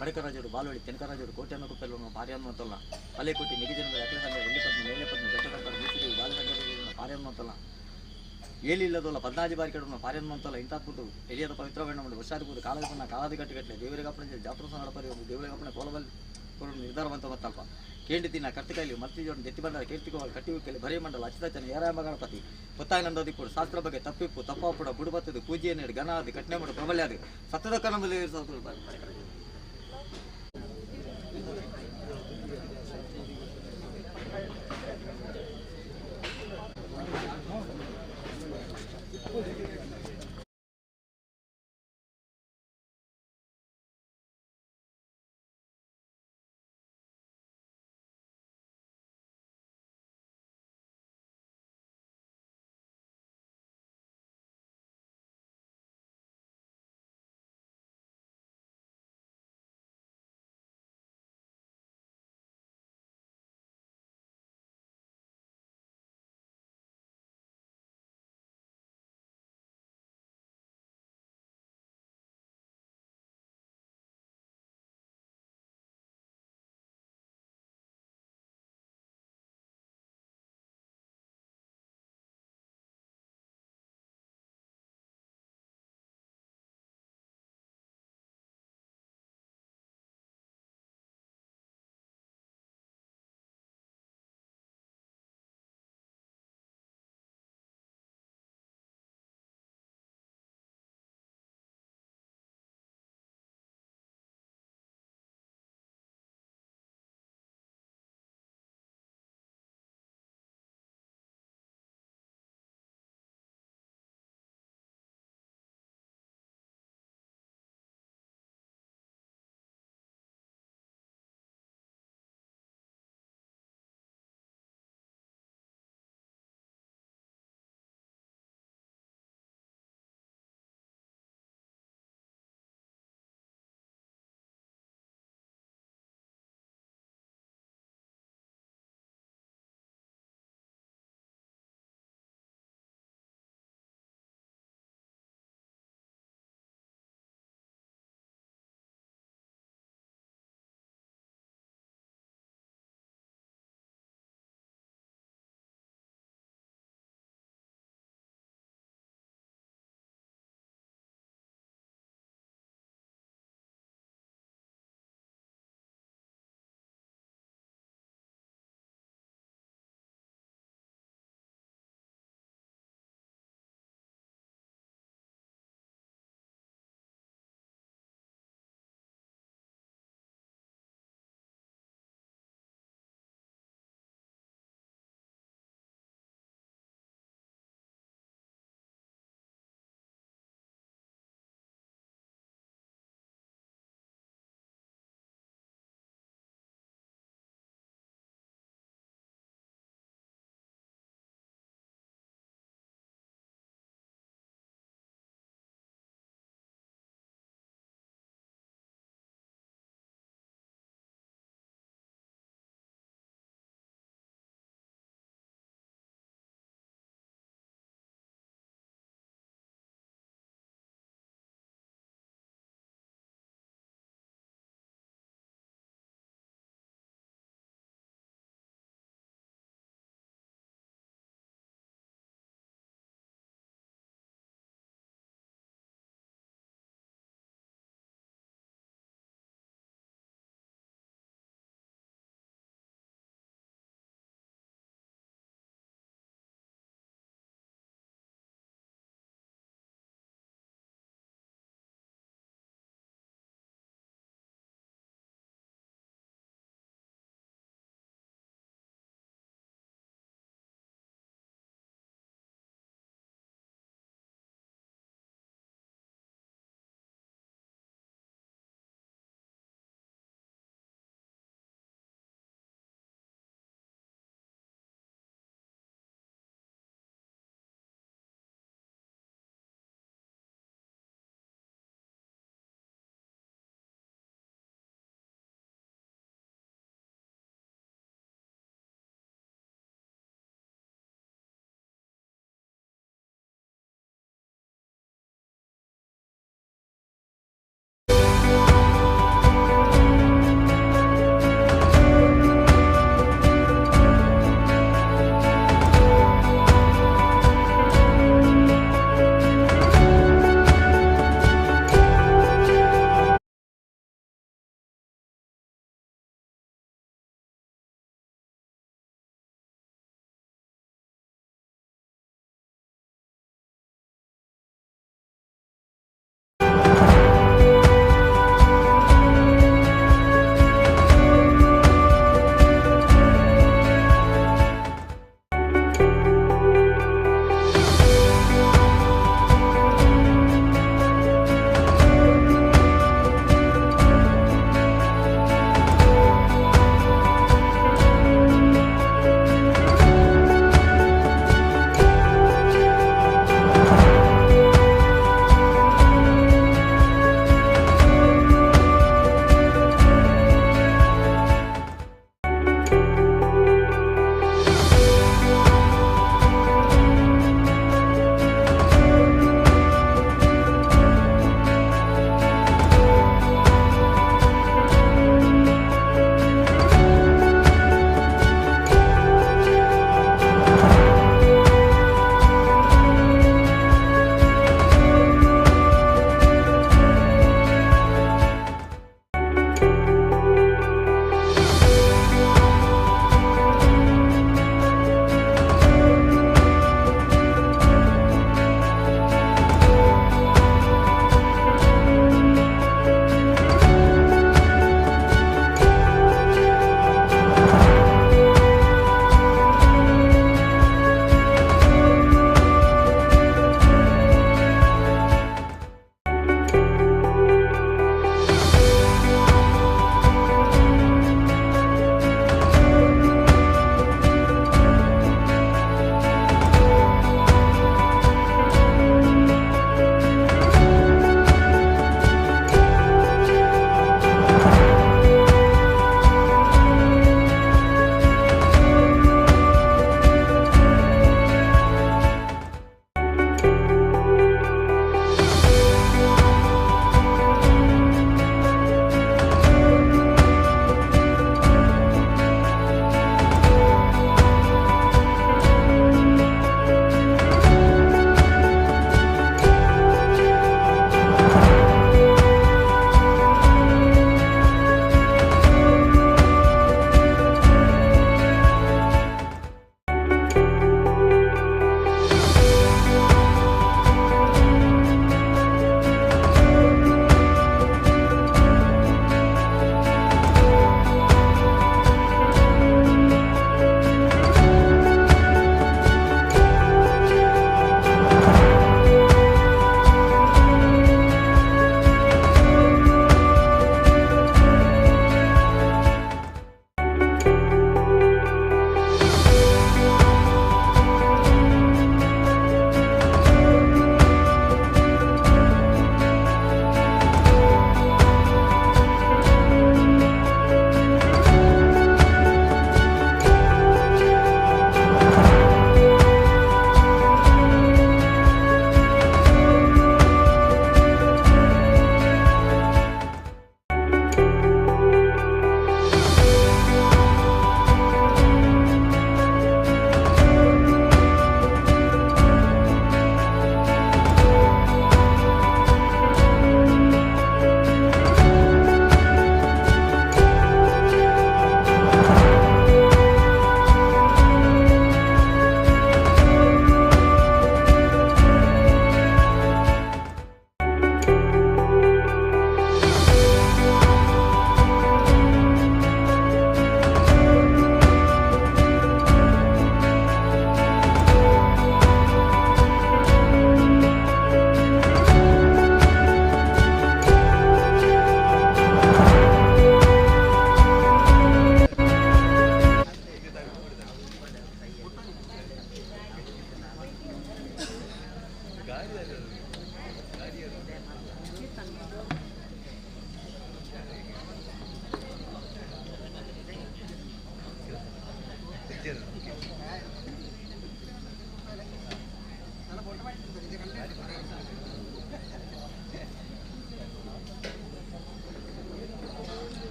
ಬಡಕರಾಜರು ಬಾಲವಳಿ ತೆನಕರಾಜರು ಕೋಟೆಯನ್ನು ಕುಪ್ಪೆಲ್ಲವನ್ನು ಭಾರ್ಯನ್ಮತ್ತಲ್ಲ ಪಲ್ಲೆಕೋಟಿ ನಿಗಿಜನದ ಅಖಿಲ ಸಂಘ வெள்ளி ಪದ್ಮ ಮೇಲೆ ಪದ್ಮ ಗಟ್ಟಕರ್ತರ ಮೀಸಿದೇವಿ ಬಾಲಸಂಘ ಭಾರ್ಯನ್ಮತ್ತಲ್ಲ ಏಳಿಲ್ಲದಲ್ಲ ಪದ್ನಾಜಿ ಬಾರಿ ಕಡನ್ನು ಭಾರ್ಯನ್ಮಂತಲ್ಲ ಇಂತಾತ್ಬಿಟ್ಟು ಎಲಿಯದ ಪವಿತ್ರವೇಣ ವರ್ಷಾದಿಪುದು ಕಾಲದ ಕಾಲಾದಿ ಕಟ್ಟಿಗಟ್ಟಲೆ ದೇವರಿಗೆ ಅಪ್ಪಣೆ ಜಾತ್ರೋತ್ಸವ ನಡಪರಿ ದೇವರಿಗೆ ಅಪ್ಪಣೆ ಕೋಲಬಲ್ ನಿರ್ಧಾರವಂತ ಮತ್ತಲ್ಪ ಕೇಂಡಿ ತಿನ್ನ ಕರ್ತಿಕೈಲಿ ಮರ್ತಿ ಜೋಡಿ ದೆತ್ತಿ ಬಂಡಾರ ಕೀರ್ತಿಕೋವಲ್ ಕಟ್ಟಿವಿಕೆಲಿ ಭರಿ ಮಂಡಲ ಅಚಿತಚನ ಏರಾಯಮ ಗಣಪತಿ ಪುತ್ತಾಯಿನಂದೋದಿಪ್ಪುಡು ಶಾಸ್ತ್ರ ಬಗ್ಗೆ ತಪ್ಪಿಪ್ಪು ತಪ್ಪಾಪುಡ ಬುಡುಬತ್ತದು ಪೂಜೆಯನ್ನು ಗಣ ಅದು ಕಟ್ನೆ ಮಾಡು ಪ್ರಬಲ್ಯ ಅದು ಸತ್ತದ ಕನಮಲ್ಲಿ.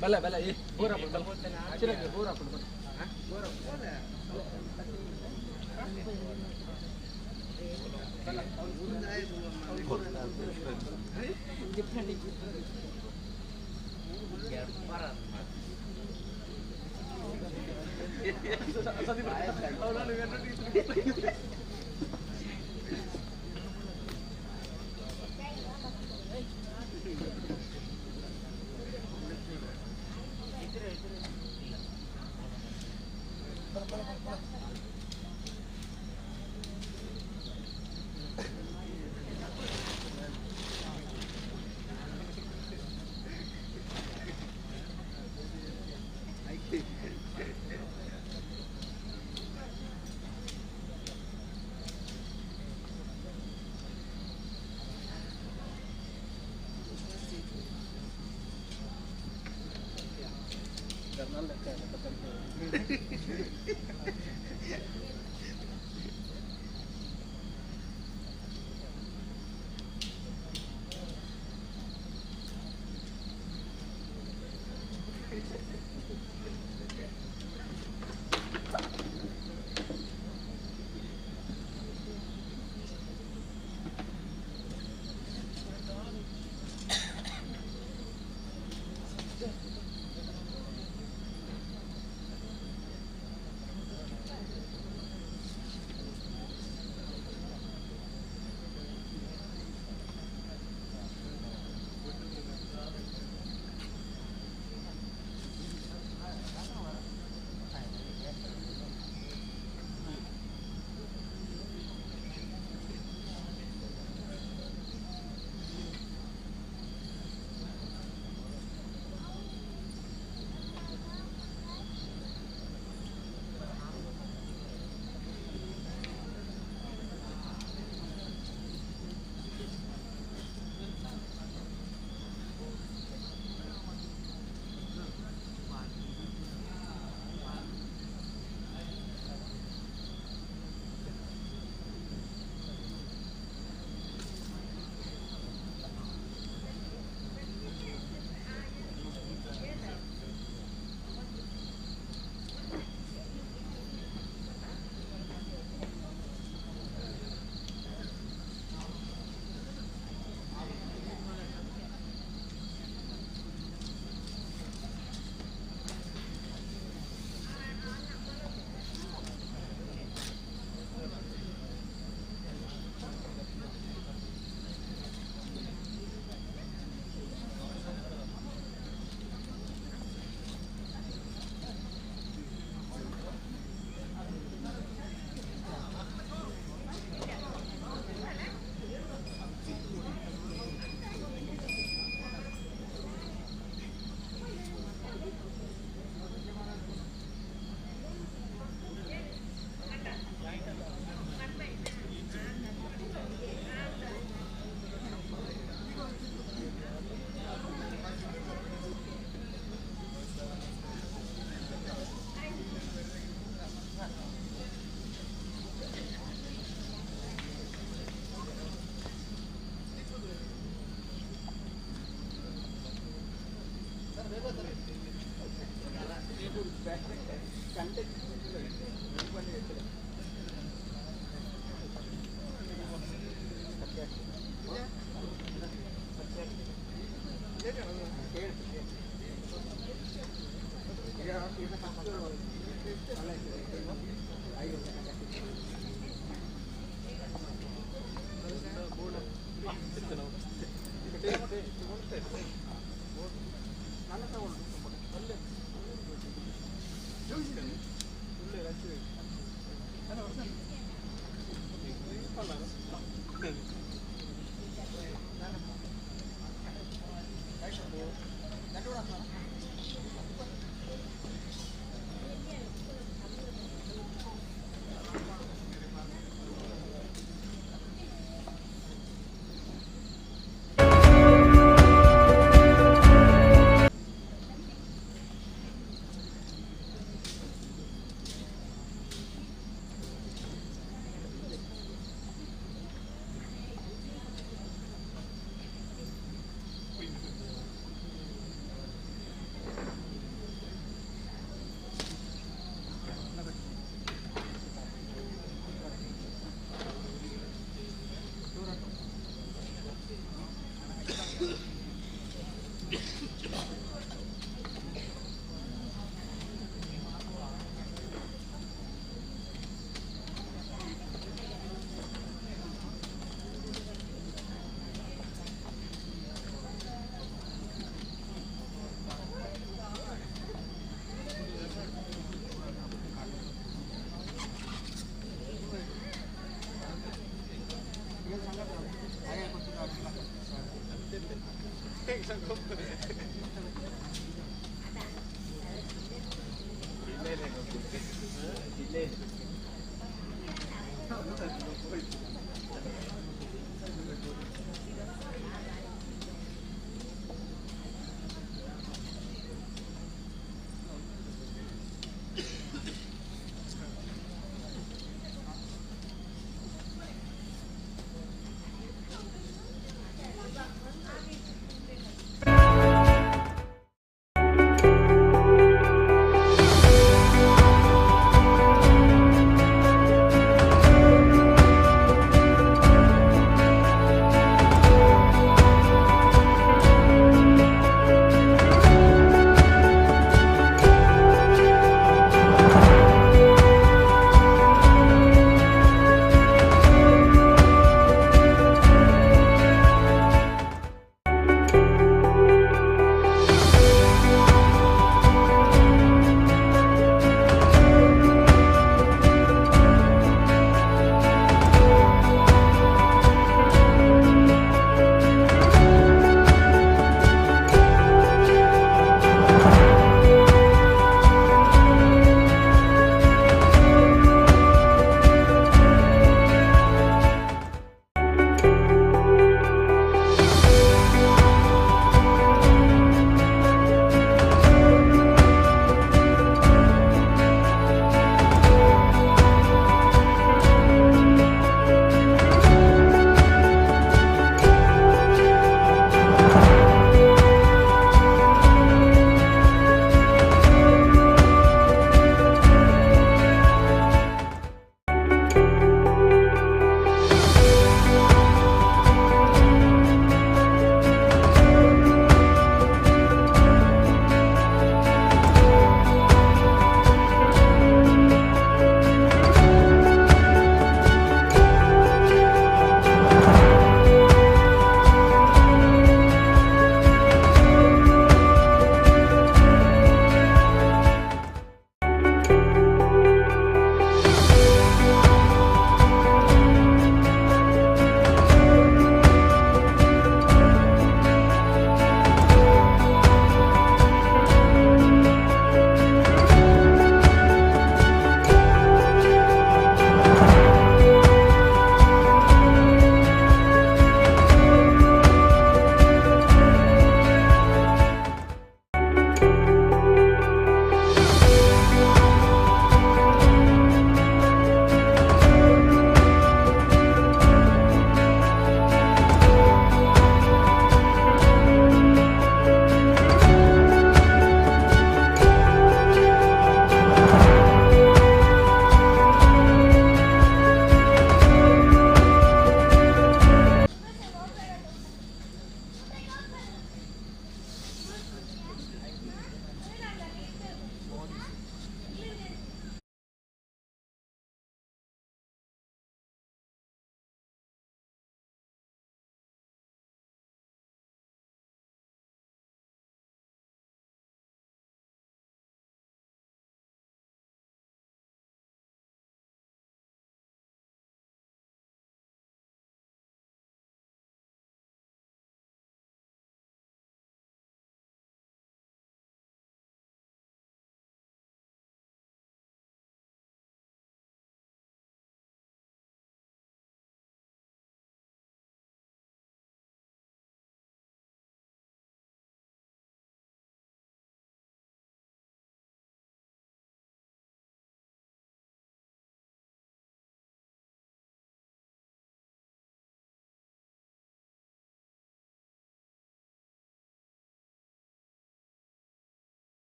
ಬಲ್ಲ ಬಲ್ಲ ಏ ಬೋರ್ ಹಾಕೊಂಡು ಬಲ್ಲ ಚಿರಗೆ ಬೋರ್ ಹಾಕೊಂಡು ಬಲ್ಲ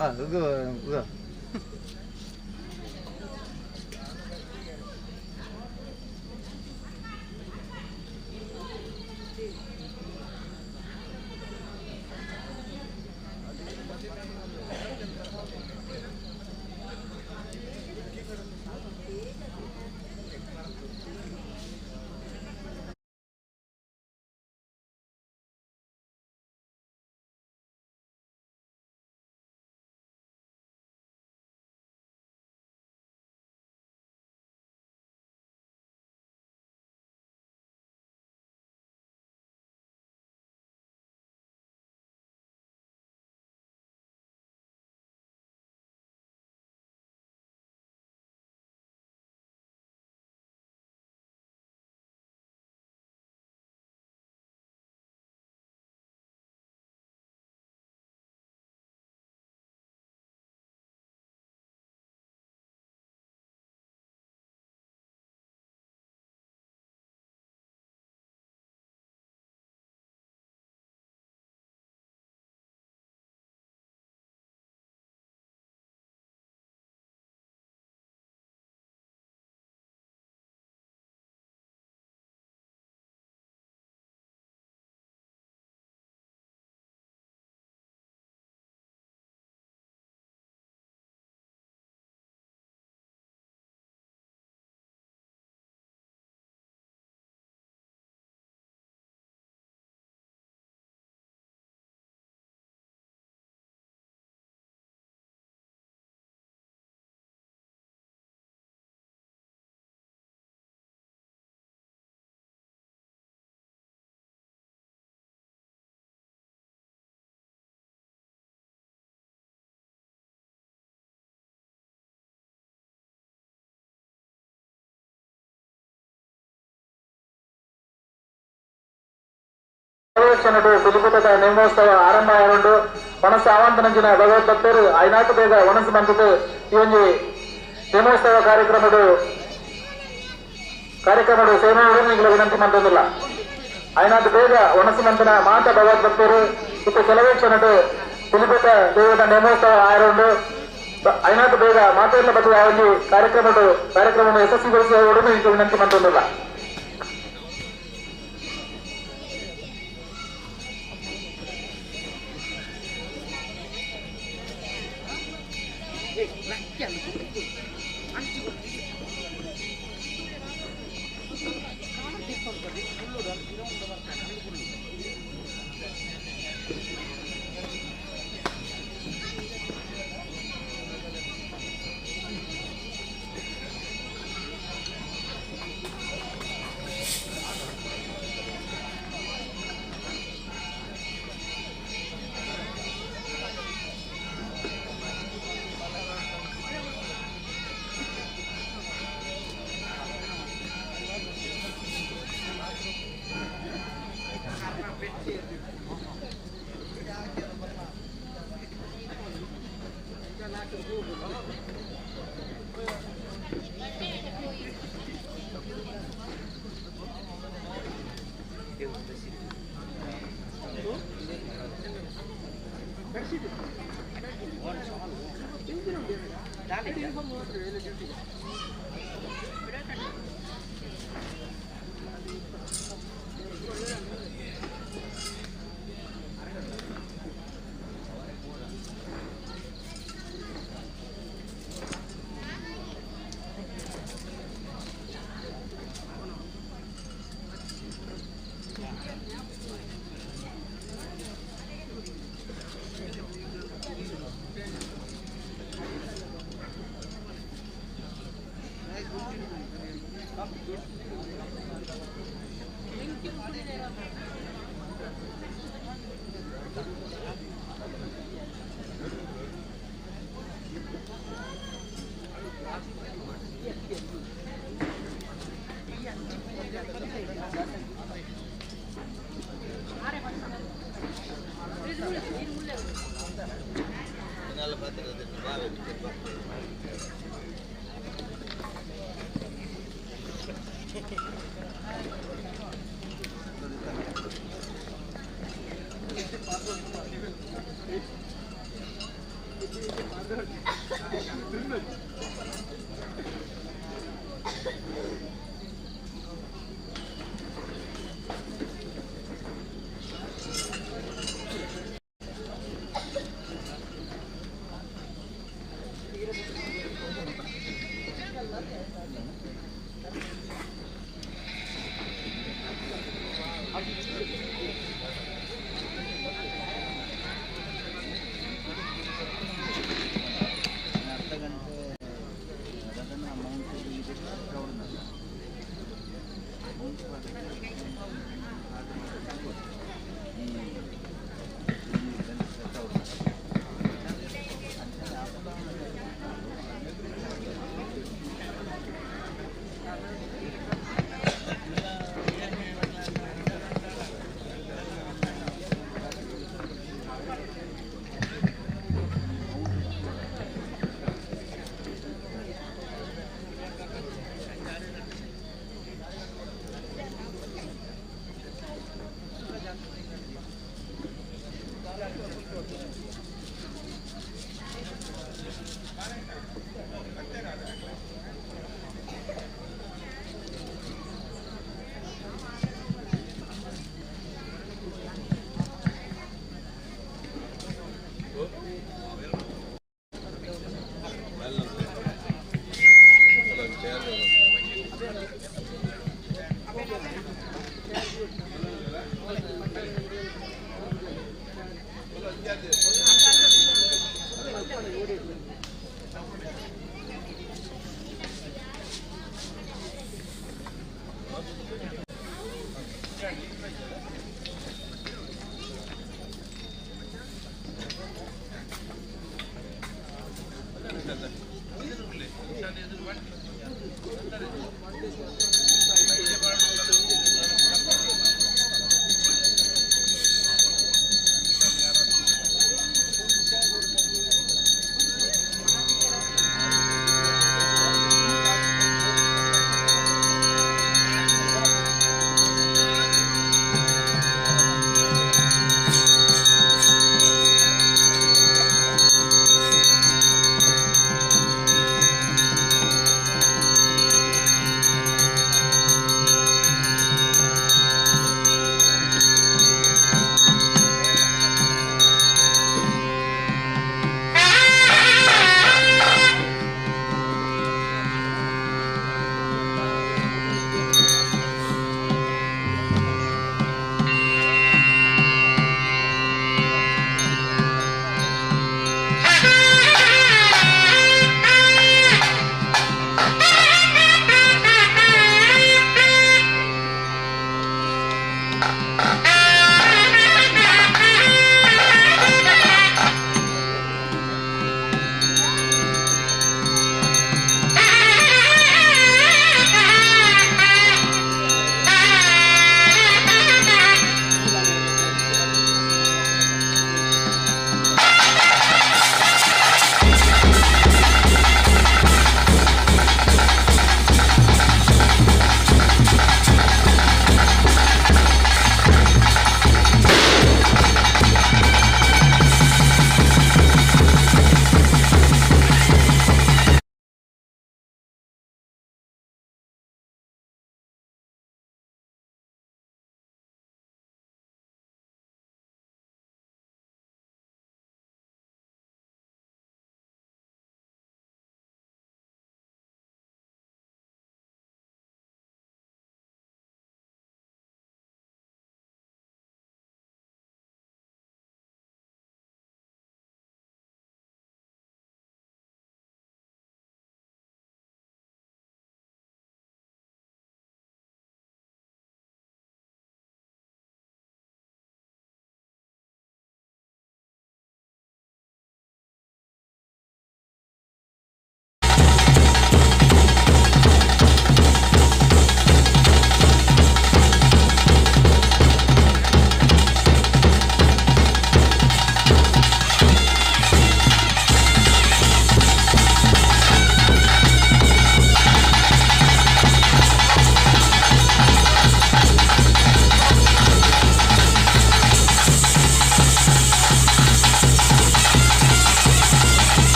Ah, ಪಿಲಿಕುಟದ ನೇಮೋತ್ಸವ ಆರಂಭ ಆವೊಂಡು ಮನಸ್ಸು ಆವಂತನಂಚಿನ ಭಗವದ್ ಭಕ್ತರು ಐನಾಕು ಬೇಗ ಒಣಸು ಬಂದಿದ್ದು ಈ ಒಂದು ನೇಮೋತ್ಸವ ಕಾರ್ಯಕ್ರಮದ ಸೇನೆಯನ್ನು ಈಗಲೇ ವಿನಂತಿ ಮಂತೊಂದಿಲ್ಲ. ಐನಾಕು ಬೇಗ ಒಣಸು ಮಂತನ ಮಾತ ಭಗವದ್ ಭಕ್ತರು ಇತ್ತ ಕೆಲವೇ ಕ್ಷಣದ ಪಿಲಿಕುಟ ದೇವದ ನೇಮೋತ್ಸವ ಆರಂಡು ಐನಾಕು ಬೇಗ ಮಾತೆಲ್ಲ ಬಗ್ಗೆ ಆ ಒಂದು ಕಾರ್ಯಕ್ರಮವನ್ನು ಯಶಸ್ವಿಗೊಳಿಸುವವರನ್ನು ಈಗ ವಿನಂತಿ ಮಂತೊಂದಿಲ್ಲ.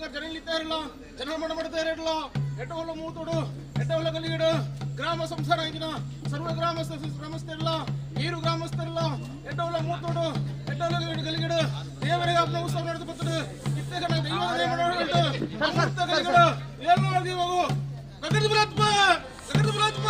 ಸಂಸಾರ ಜನಲಿದ್ದಾರಲ್ಲ ಜನರ ಮಡ ಮಾಡ್ತಾ ಇರಲ್ಲ ಎಟ್ಟವಲ್ಲ ಮೂತೋಡು ಎಟ್ಟವಲ್ಲ ಗಲಿಗಿಡು ಗ್ರಾಮ ಸಂಸಾರ ಇಂದಿನ ಸರ್ವ ಗ್ರಾಮಸ್ಥ ಗ್ರಾಮಸ್ಥರಿಲ್ಲ ನೀರು ಗ್ರಾಮಸ್ಥರಿಲ್ಲ ಎಟ್ಟವಲ್ಲ ಮೂತೋಡು ಎಟ್ಟವಲ್ಲ ಗಲಿಗಿಡು ದೇವರಿಗೆ ಹಬ್ಬ ಉತ್ಸವ ನಡೆದು ಬರ್ತದೆ ಇತ್ತೆಗಣ ದೈವದ ನೇಮ ಅಮೃತ ಗಲಿಗಿಡು ಏನು ಹೋಗು ಗಗನದ ಬಲತ್ಮ ಗಗನದ ಬಲತ್ಮ.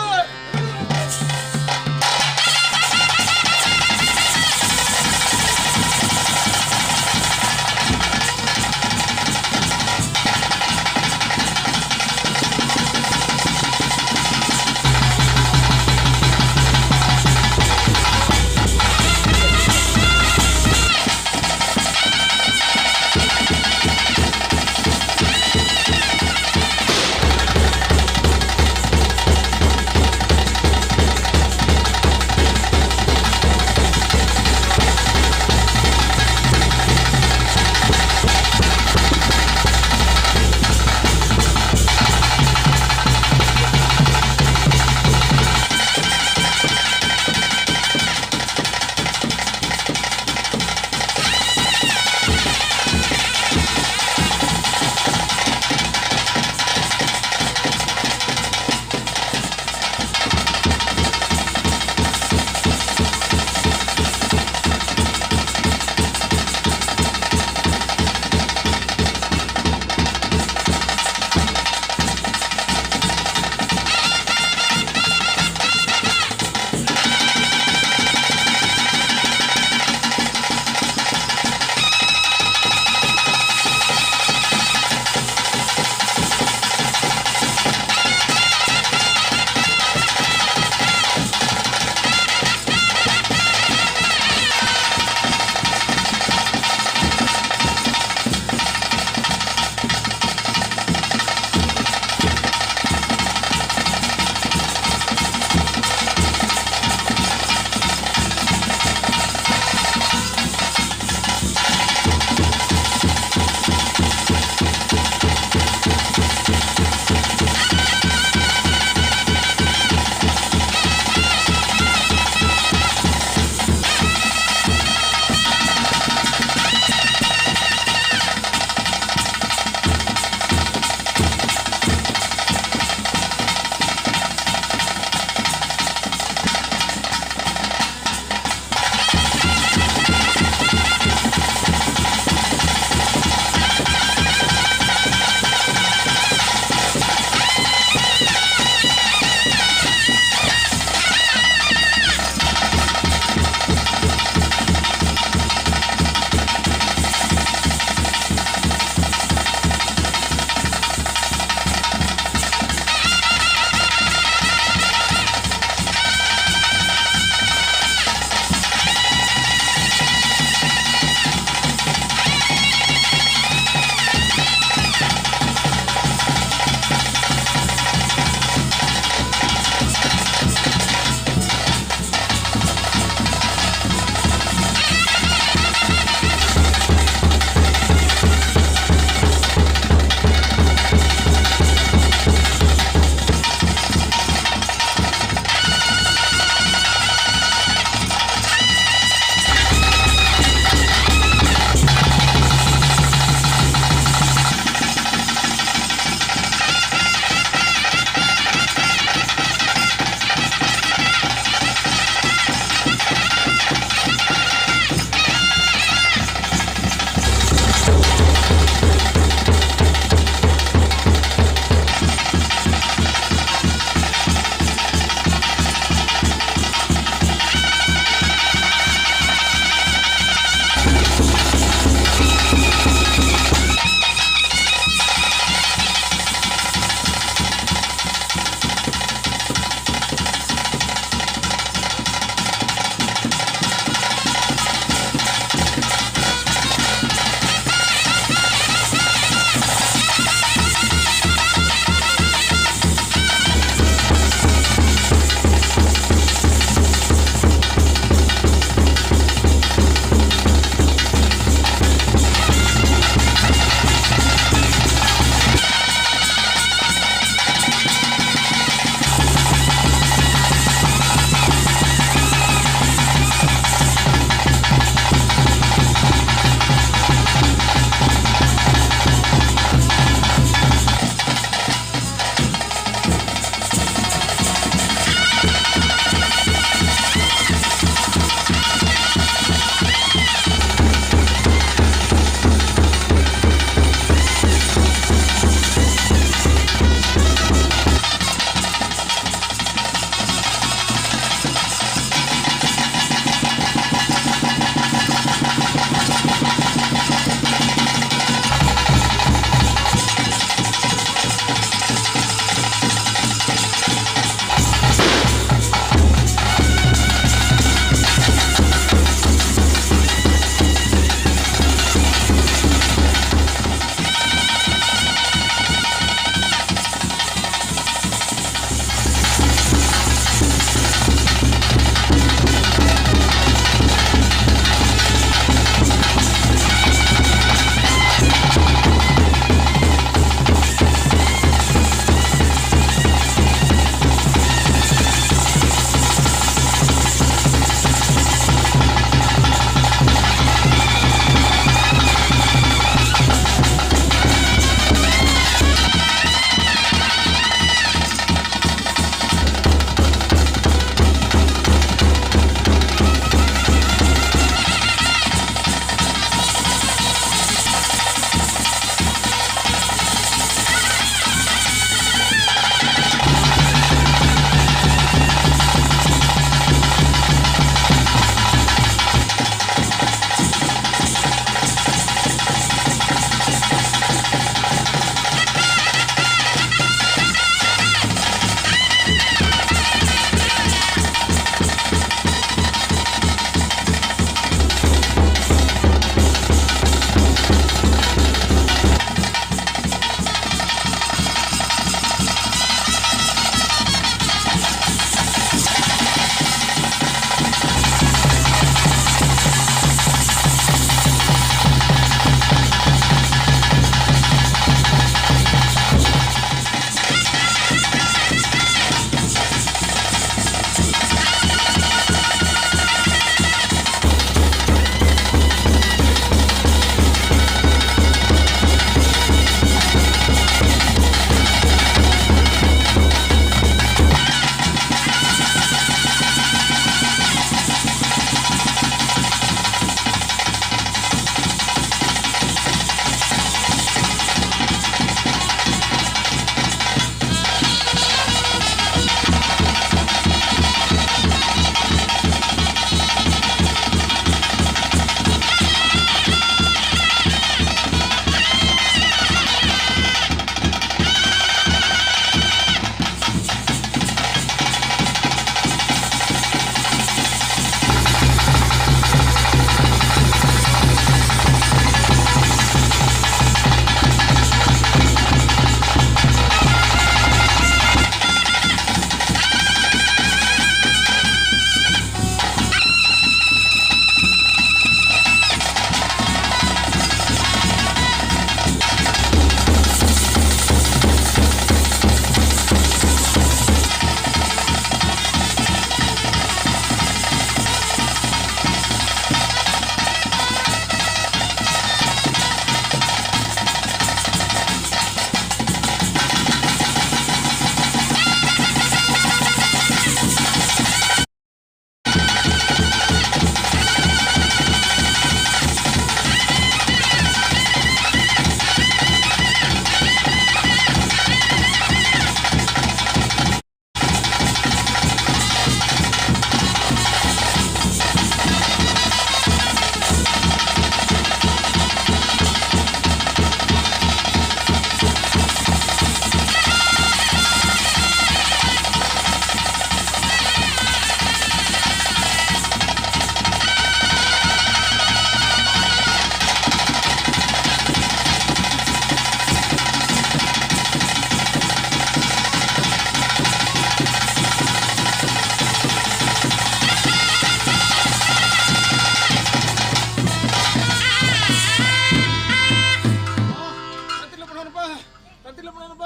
ಮುಣನಪ್ಪ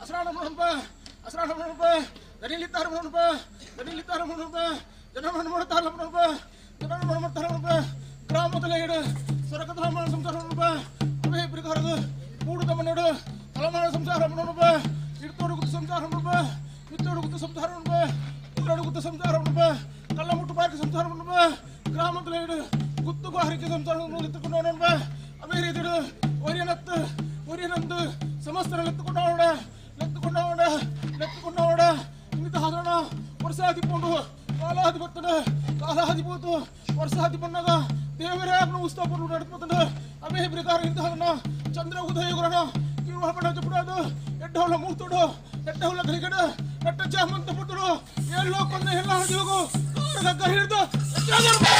ಅಸರಾಣ ಮುಣನಪ್ಪ ಅಸರಾಣ ಮುಣನಪ್ಪ ದನಿಲಿತ್ತಾರ ಮುಣನಪ್ಪ ದನಿಲಿತ್ತಾರ ಮುಣನಪ್ಪ ಜನಮಣ ಮಾಡ್ತಾರ ಮುಣನಪ್ಪ ಜನಮಣ ಮಾಡ್ತಾರ ಮುಣನಪ್ಪ ಗ್ರಾಮದಲ್ಲಿ ಇಡು ಸೊರಕದ ಸಂಸಾರ ಮುಣನಪ್ಪ ಅಭಯ ಪ್ರಕಾರದ ಮೂಡು ತಮ್ಮನೋಡು ತಲಮಾನ ಸಂಸಾರ ಮುಣನಪ್ಪ ಇಡ್ತೋಡು ಗುತ್ತು ಸಂಸಾರ ಮುಣನಪ್ಪ ಇತ್ತೋಡು ಗುತ್ತು ಸಂಸಾರ ಮುಣನಪ್ಪ ಊರಾಡು ಗುತ್ತು ಸಂಸಾರ ಮುಣನಪ್ಪ ಕಲ್ಲ ಮುಟ್ಟು ಬಾರಿಕೆ ಸಂಸಾರ ಮುಣನಪ್ಪ ಗ್ರಾಮದಲ್ಲಿ ಇಡು ಗುತ್ತು ಬಾರಿಕೆ ಸಂಸಾರ ಎತ್ತುಕೊಂಡು ಅದೇ ರೀತಿ ಒರಿಯನತ್ತು ಒರಿಯನಂದು ಸಮಸ್ತರ ಲೆತ್ತುಕೊಂಡವಡ ಲೆತ್ತುಕೊಂಡವಡ ಲೆತ್ತುಕೊಂಡವಡ ಇಂತ ಹಾದಣ ವರ್ಷಾದಿ ಪೋಂಡು ಕಾಲಾದಿ ಬರ್ತದೆ ಕಾಲಾದಿ ಪೋತು ವರ್ಷಾದಿ ಬಣ್ಣಗ ದೇವರೇ ಉತ್ಸವ ನಡ್ಪುತ್ತದೆ ಅದೇ ಪ್ರಕಾರ ಇಂತಹ ಚಂದ್ರ ಉದಯ ಗುರಣ ಕಿರುಹಮಣ ಚಪುಡದು ಎಡ್ಡವಳ ಮೂರ್ತುಡು ಎಡ್ಡವಳ ಕಲಿಗಡ ನಟ್ಟ ಚಾಮಂತ ಪುಟ್ಟುಡು ಎಲ್ಲೋ ಕೊಂದ ಎಲ್ಲ ಹದಿಯೋಗು ಕಾರಗ ಹಿಡಿದು Ah!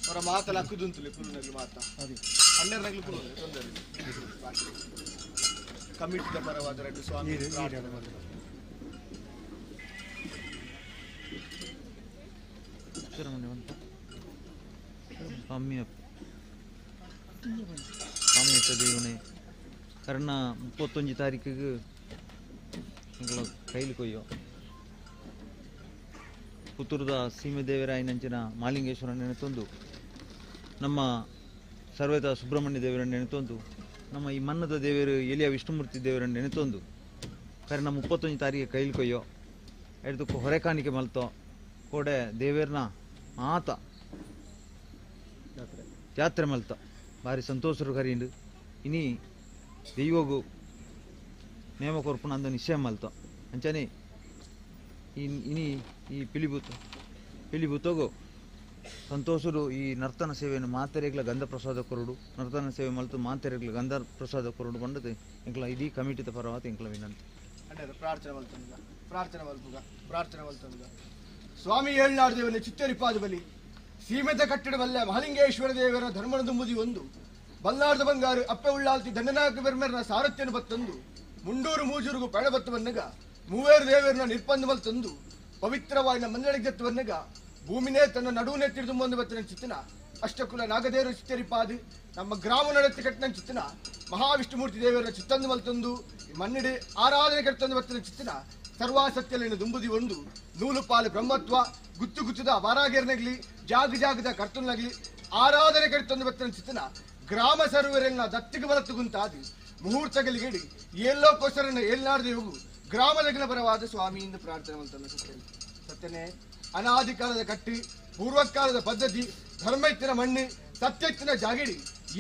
ಅವರ ಮಾತಲ್ಲ ಅಕ್ಕುದುಂತುಲೆ ಕುರುನಗ್ಲು ಮಾತ ಹನ್ನೆರಡು ಕುರು ತೊಂದರೆ ಕಮಿಟಿದ ಪರವಾದ ರೆಡ್ಡಿ ಸ್ವಾಮಿ ಪ್ರಾರ್ಥನೆ ಮಾಡಿದರು. ಸ್ವಾಮಿಯಪ್ಪ ದೇವನೇ ಕರ್ಣ 31 ತಾರೀಕಿಗೆ ಎಂಗಳ ಕೈಲಿ ಕೊಯ್ಯೋ ಪುತ್ತೂರದ ಸೀಮೆ ದೇವರಾಯನಂಚಿನ ಮಾಲಿಂಗೇಶ್ವರ ನೆನೆತೊಂದು ನಮ್ಮ ಸರ್ವೇತ ಸುಬ್ರಹ್ಮಣ್ಯ ದೇವರನ್ನು ನೆನೆತೊಂದು ನಮ್ಮ ಈ ಮನ್ನದ ದೇವರು ಎಲಿಯ ವಿಷ್ಣುಮೂರ್ತಿ ದೇವರನ್ನು ನೆನೆತೊಂದು ಕರ್ಣ 31 ತಾರೀಕಿಗೆ ಕೈಲಿ ಕೊಯ್ಯೋ ಎಡ್ದಕ್ಕೂ ಹೊರೆ ಕಾಣಿಕೆ ಮಲ್ತೋ ಕೋಡೆ ದೇವೇರ್ನ ಮಾತ ಜಾತ್ರೆ ಮಲ್ತ ಭಾರಿ ಸಂತೋಷರು ಕರೀಂಡು ಇನಿ ದೈವಗು ನೇಮ ಕೊರ್ಪುನ ಅಂದ ನಿಶ್ಚಯ ಮಲ್ತ ಅಂಚನೆ ಇನಿ ಈ ಪಿಲಿಬುತೋಗು ಸಂತೋಷರು ಈ ನರ್ತನ ಸೇವೆಯನ್ನು ಮಾತೆರೆಗ್ಲ ಗಂಧ ಪ್ರಸಾದ ಕೊರಡು ನರ್ತನ ಸೇವೆ ಮಲ್ತು ಮಾತೆರೆಗ್ಲ ಗಂಧ ಪ್ರಸಾದ ಕೊರಡು ಬಂಡದು ಎಂಕ್ಲ ಇಡೀ ಕಮಿಟಿದ ಪರವಾದ ಎಂಕ್ಲ ವಿನಂತಿ. ಅಂದ್ರೆ ಪ್ರಾರ್ಥನೆ ಮಲ್ತಂದ ಪ್ರಾರ್ಥನೆ ಮಲ್ಪುಗ ಪ್ರಾರ್ಥನೆ ಮಲ್ತಂದ ಸ್ವಾಮಿ ಏಳ್ನಾಡು ದೇವನ ಚಿತ್ತರಿಪಾದ ಬಲಿ ಸೀಮೆದ ಕಟ್ಟಡವಲ್ಲ ಮಹಾಲಿಂಗೇಶ್ವರ ದೇವರ ಧರ್ಮದ ಮುದಿ ಒಂದು ಬಲ್ಲಾರ್ದ ಬಂಗಾರು ಅಪ್ಪೆ ಉಳ್ಳಾಲ್ತಿ ದಂಡನಾಯಕ ಬೆರ್ಮೆರ್ನ ಸಾರಥ್ಯನು ಬತ್ತಂದು ಮುಂಡೂರು ಮೂಜೂರುಗು ಪೆಳಬತ್ತವನ್ನಗ ಮೂವೇರು ದೇವರನ್ನ ನಿರ್ಪಂದ ತಂದು ಪವಿತ್ರವಾಯಿನ ಮಂದಳಿಗೆ ಭೂಮಿನೇ ತನ್ನ ನಡುವನೆ ತಿಳಿದು ಮುಂದೆ ಬತ್ತಿನ ಚಿತ್ತನ ಅಷ್ಟಕುಲ ನಾಗದೇವರು ಚಿತ್ತರಿಪಾದಿ ನಮ್ಮ ಗ್ರಾಮ ನಡೆತಿ ಕಟ್ಟಿನ ಚಿತ್ತನ ಮಹಾವಿಷ್ಣುಮೂರ್ತಿ ದೇವರ ಚಿತ್ತಂದು ಮಲ್ತಂದು ಮಣ್ಣಿಡಿ ಆರಾಧನೆ ಕಟ್ಟಂದು ಬತ್ತಿನ ಚಿತ್ತನ ಸರ್ವಾಸತ್ಯಲಿನ ದುಂಬುದಿ ಒಂದು ನೂಲು ಪಾಲು ಬ್ರಹ್ಮತ್ವ ಗುತ್ತು ಗುತ್ತದ ವಾರಾಗೇರ್ನಗ್ಲಿ ಜಾಗ ಜಾಗದ ಕರ್ತುನಗ್ಲಿ ಆರಾಧನೆ ಕಟ್ಟಂದು ಬತ್ತಿನ ಚಿತ್ತನ ಗ್ರಾಮ ಸರ್ವರೆಲ್ಲ ದತ್ತಿಗೆ ಬಲತ್ತು ಗುಂತಾದಿ ಮುಹೂರ್ತಗಳಿಗೇಡಿ ಎಲ್ಲೋ ಕೋಸರನ್ನ ಏಲ್ನಾಡ್ದೇವು ಗ್ರಾಮದಗಿನ ಪರವಾದ ಸ್ವಾಮಿಯಿಂದ ಪ್ರಾರ್ಥನೆ ಮಲ್ತನ್ನ ಸತ್ಯನೇ ಸತ್ಯನೇ ಅನಾದಿ ಕಾಲದ ಕಟ್ಟಿ ಪೂರ್ವಕಾಲದ ಪದ್ಧತಿ ಧರ್ಮ ಇತ್ತಿನ ಮಣ್ಣು ಸತ್ಯ ಇತ್ತಿನ ಜಾಗಿಡಿ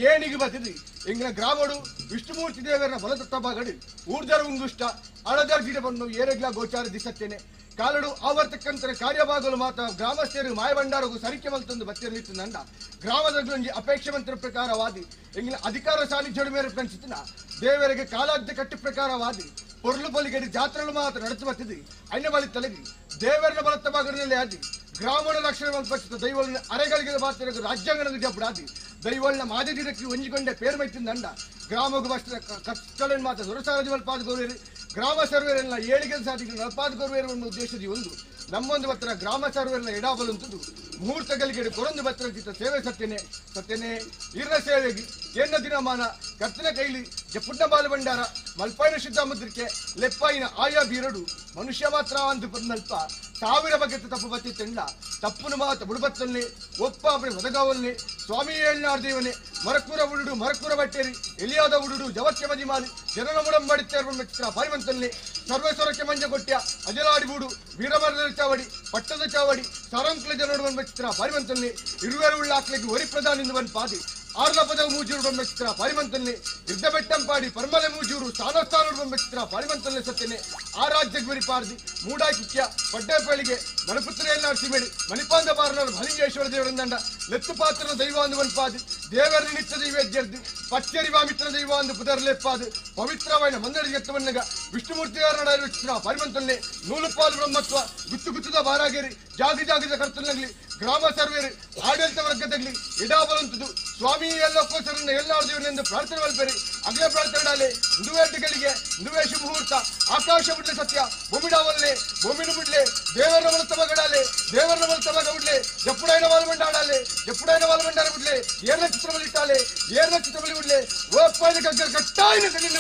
ಏನಿಗೆ ಬತ್ತಿದಿ ಎಂಗಿನ ಗ್ರಾಮಡು ವಿಷ್ಣುಮೂರ್ತಿ ದೇವರನ ಬಲದತ್ತ ಬಾಗಡಿ ಊರ್ಜರ ಉಂಗುಷ್ಟ ಅಳದರ್ ಜೀಡವನ್ನು ಏರೆಗ್ಲ ಗೋಚಾರ ದಿಸತ್ತೇನೆ ಕಾಲಡು ಆವರ್ತಕ್ಕಂತರ ಕಾರ್ಯಭಾಗಲು ಮಾತ್ರ ಗ್ರಾಮಸ್ಥರು ಮಾಯಭಂಡಾರಗೂ ಸರಿಕೆ ಮಲ್ತೊಂದು ಬತ್ತಿರಲಿತ್ತು ನಂಡ ಗ್ರಾಮದ ಅಪೇಕ್ಷೆ ಮಂತ್ರ ಪ್ರಕಾರವಾದಿ ಎಂಗಿನ ಅಧಿಕಾರ ಸಾನ್ನಿಧ್ಯದ ಮೇರೆ ಪ್ರಂಚಿತನ ದೇವರಿಗೆ ಕಾಲಾದ್ಯ ಕಟ್ಟಿ ಪ್ರಕಾರವಾದಿ ಪೊರ್ಲು ಬಲಿಗಡಿ ಜಾತ್ರೆಗಳು ಮಾತ್ರ ನಡೆದು ಬತ್ತಿದಿ ಅಣ್ಣ ಬಲಿ ತಲಗಿ ದೇವರನ ಬಲತ್ತ ಬಾಗಡಿನಲ್ಲಿ ಆದಿ ಗ್ರಾಮಣ ರಕ್ಷಣೆ ಮಲ್ಪಚ್ಚಿದ ದೈವಳನ ಅರೆಗಳಿಗೆ ಮಾತ್ರ ರಾಜ್ಯಾಂಗಣದ ಜಬ್ಬುಡಾದಿ ದೈವಳನ ಮಾದದಿರಕ್ಕೆ ಒಂಜಿಕೊಂಡೆ ಪೇರ್ಮೈತಿಂದಂಡ ಗ್ರಾಮಗೂ ಬಸ್ತ ಕಷ್ಟಗಳನ್ನು ಮಾತ್ರ ದೊರಸಾರದಿ ಮಲ್ಪಾದ ಗೌರವೇರಿ ಗ್ರಾಮ ಸರ್ವೇರೆಲ್ಲ ಏಳಿಗೆ ಸಾಧಿಗೆ ನಲ್ಪಾದ ಗೌರವೇರು ಅನ್ನೋ ಉದ್ದೇಶದಿ ಒಂದು ನಮ್ಮೊಂದು ಬತ್ತರ ಗ್ರಾಮ ಸರ್ವೇರನ್ನ ಎಡಾಬಲಂತದ್ದು ಮುಹೂರ್ತಗಳಿಗೆ ಕೊರೊಂದು ಬತ್ತರ ಚಿತ್ತ ಸೇವೆ ಸತ್ಯನೆ ಸತ್ಯನೆ ಇರ್ನ ಸೇವೆಗೆ ಎನ್ನ ದಿನಮಾನ ಕರ್ತನ ಕೈಲಿ ಜಪುಟ್ನ ಬಾಲ ಭಂಡಾರ ಮಲ್ಪಾಯಿನ ಶುದ್ಧ ಮುದ್ರಿಕೆ ಲೆಪ್ಪಾಯಿನ ಆಯಾ ಬೀರಡು ಮನುಷ್ಯ ಮಾತ್ರ ಅಂದು ನಲ್ಪ ಸಾವಿರ ಬಗೆತ ತಪ್ಪು ಬತ್ತಿತ್ತೆಂಡ ತಪ್ಪುನು ಮಾತ ಬುಡುಬತ್ತಲ್ಲಿ ಒಪ್ಪ ಅಪಡಿ ಒದಗಾವಲ್ಲಿ ಸ್ವಾಮಿ ಏಳ್ನಾಡ್ ದೇವನೇ ಮರಕೂರ ಉಡುಡು ಮರಕೂರ ಬಟ್ಟೇರಿ ಎಲಿಯಾದ ಉಡುಡು ಜವಕ್ಕೆ ಮದಿಮಾಲಿ ಜನನ ಮುಡಂಬಡಿತ್ತೇರು ಮೆಚ್ಚಿನ ಪಾರಿವಂತಲ್ಲಿ ಸರ್ವೇಶ್ವರಕ್ಕೆ ಮಂಜ ಕೊಟ್ಯ ಅಜಲಾಡಿ ಬೂಡು ವೀರಮರದ ಚಾವಡಿ ಪಟ್ಟದ ಚಾವಡಿ ಸಾರಂಕ್ಲ ಜನರು ಮೆಚ್ಚಿನ ಪಾರಿವಂತಲ್ಲಿ ಇರುವೆರು ಉಳ್ಳಾಕ್ಲಿಗೆ ಒರಿ ಪ್ರಧಾನಿಂದ ಬಂದು ಪಾದಿ ಆರ್ಲ ಪದ ಮೂಜೂರು ಮೆಚ್ಚಿನ ಪಾರಿವಂತಲ್ಲಿ ಇದ್ದ ಬೆಟ್ಟಂಪಾಡಿ ಪರ್ಮಲೆ ಮೂಜೂರು ಸ್ಥಾನಸ್ಥಾನ ಮೆಚ್ಚಿನ ಪಾರಿವಂತಲ್ಲಿ ಸತ್ಯನೆ ಆ ರಾಜ್ಯಕ್ಕೆ ಗುರಿ ಪಾರ್ದಿ ಮೂಡಾಕಿಕ್ಯ ಪಡ್ಡೇಪಳಿಗೆ ಮಣಪುತ್ರೆಯನ್ನ ಸಿಮೆಡಿ ಮಣಿಪಾಂದ ಬಾರನವರು ಮಲಿಂಗೇಶ್ವರ ದೇವರಂದಂಡ ಲೆತ್ತು ಪಾತ್ರನ ದೈವ ಅಂದು ವನ್ಪಾದಿ ದೇವರ ನಿತ್ಯ ದೈವೇದ್ಯರ್ದು ಪಚ್ಚರಿವಾಮಿತ್ರ ದೈವ ಅಂದು ಪುದರ್ಲೆಪ್ಪಾದು ಪವಿತ್ರವಾಯಿನ ಮಂದಡಿ ಎತ್ತವನ್ನಗ ವಿಷ್ಣುಮೂರ್ತಿಯವರ ವಿಷ್ಣು ಪರಿಮಂತನ್ನೇ ನೂಲುಪಾಲು ಬ್ರಹ್ಮತ್ವ ಗುತ್ತು ಗುತ್ತದ ಬಾರಾಗೇರಿ ಜಾಗ ಜಾಗದ ಕರ್ತನಗ್ಲಿ ಗ್ರಾಮ ಸರ್ವೇರಿ ಆಡಳಿತ ವರ್ಗದಗ್ಲಿ ಇಡಾಬಲಂತದ್ದು ಸ್ವಾಮಿ ಎಲ್ಲಕ್ಕೋಸರನ್ನ ಎಲ್ಲಾರು ದೇವರೆಂದು ಪ್ರಾರ್ಥನೆ ಮಲ್ಪೇರಿ ಅಗ್ಲ ಪ್ರಾರ್ಥನೆ ನುವೇಟುಗಳಿಗೆ ನುವೇಶ ಮುಹೂರ್ತ ಆಕಾಶ ಬಿಡ್ಲೆ ಸತ್ಯ ಭೂಮಿಡಾವಲ್ಲೆ ಭೂಮಿನು ಬಿಡ್ಲೆ ದೇವರ ಬಲತಮಗಡಾಲೆ ದೇವರ ಬಲತಮಗ ಬಿಡ್ಲೆ ಎಪ್ಪುಡೈನ ವಾಲ್ಮಂಡಾಡಾಲೆ ಎಪ್ಪುಡೈನ ವಾಲ್ಮಂಡಾರ ಬಿಡ್ಲೆ ಏರ್ನ ಚಿತ್ರಮಲಿಟ್ಟಾಲೆ ಏರ್ನ ಚಿತ್ರಮಲಿ ಬಿಡ್ಲೆ ಓಪ್ಪಾಯಿನ ಕಗ್ಗರ ಕಟ್ಟಾಯಿನ ಕಣ್ಣಿನ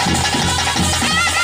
Thank you.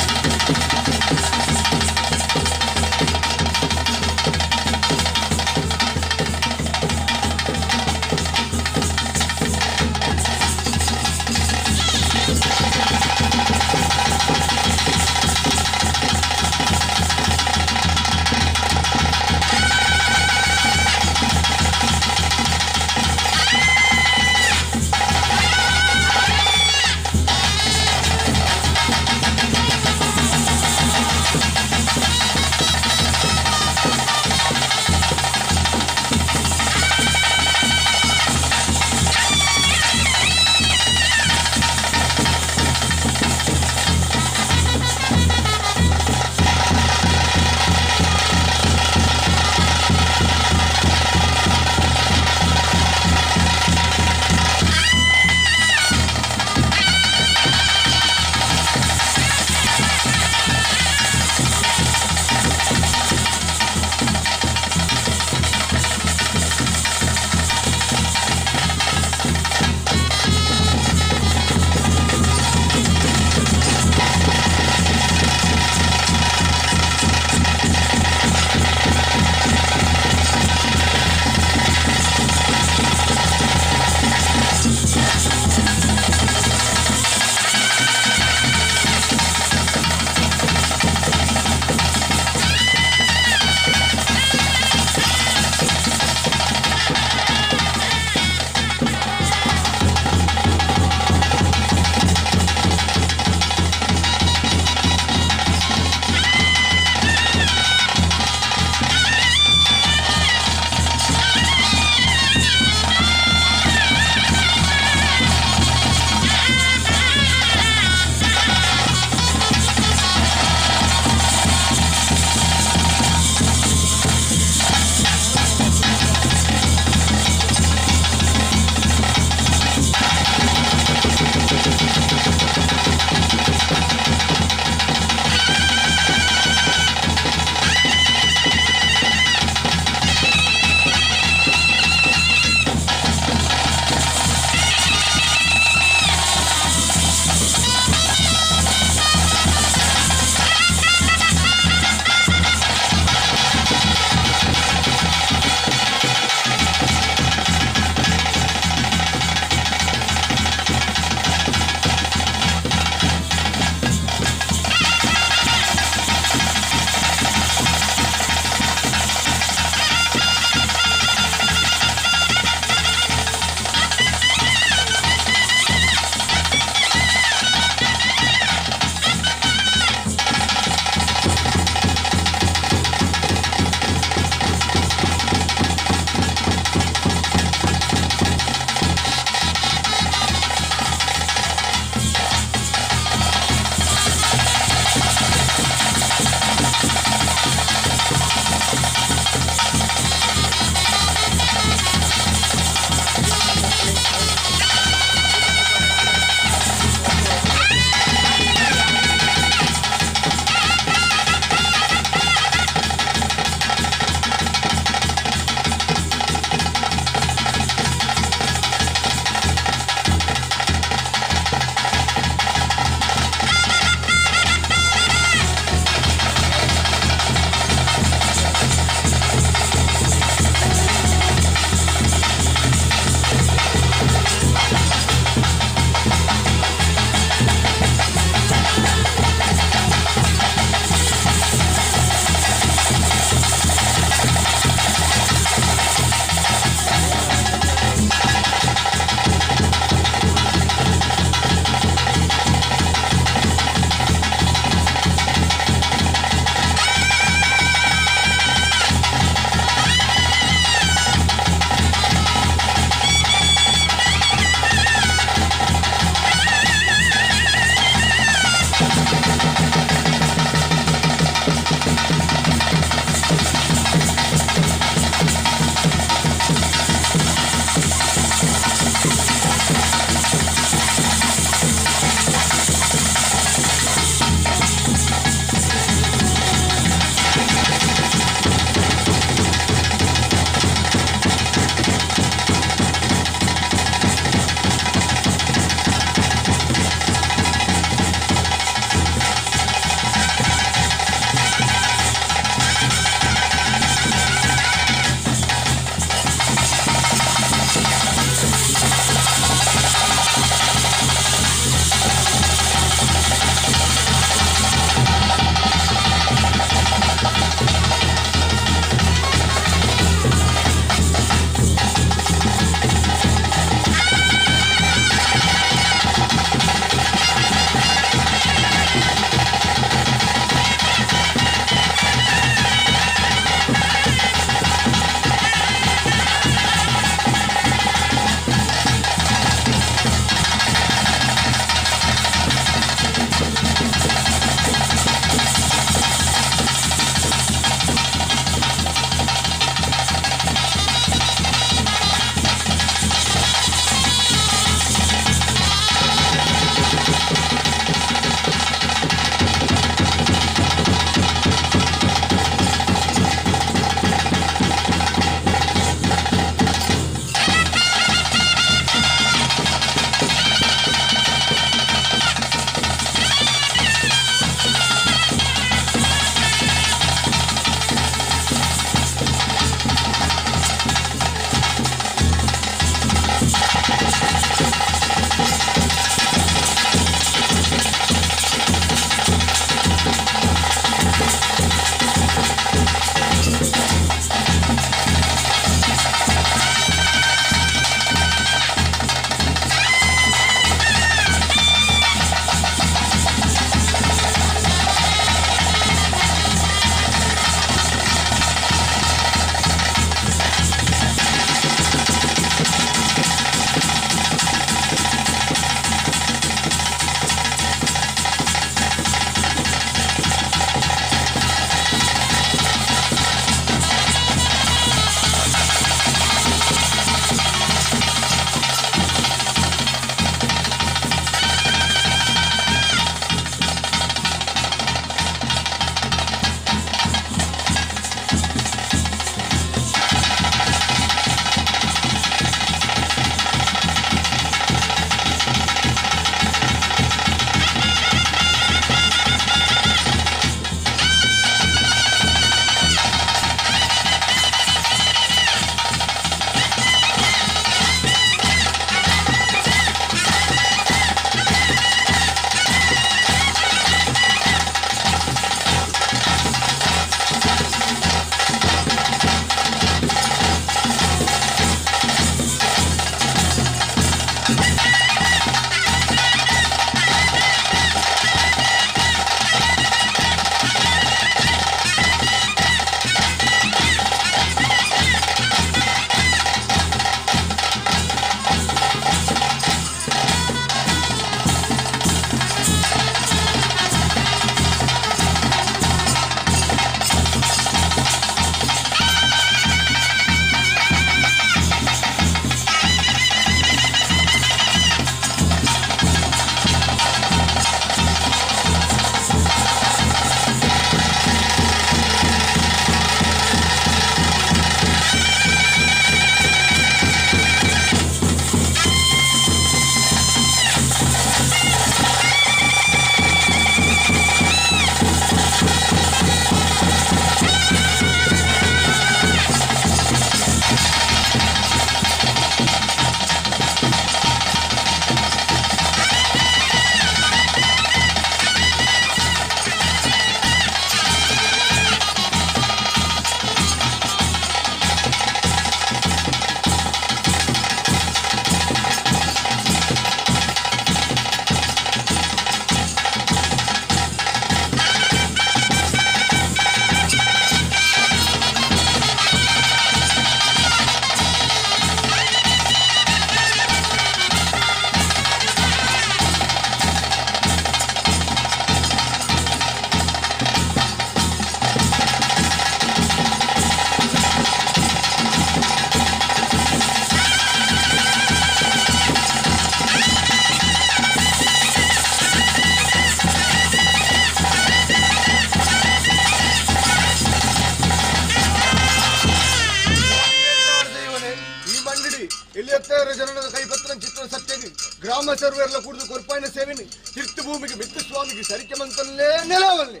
ಗ್ರಾಮ ಸರ್ವೇರ್ಲ ಕುಡಿದು ಕೊರ್ಪಾಯಿನ ಸೇವೆನಿ ತೀರ್ಥ ಭೂಮಿಗೆ ಮಿತ್ತು ಸ್ವಾಮಿಗೆ ಸರಿಕೆ ಮಂತಲ್ಲೇ ನೆಲವಲ್ಲಿ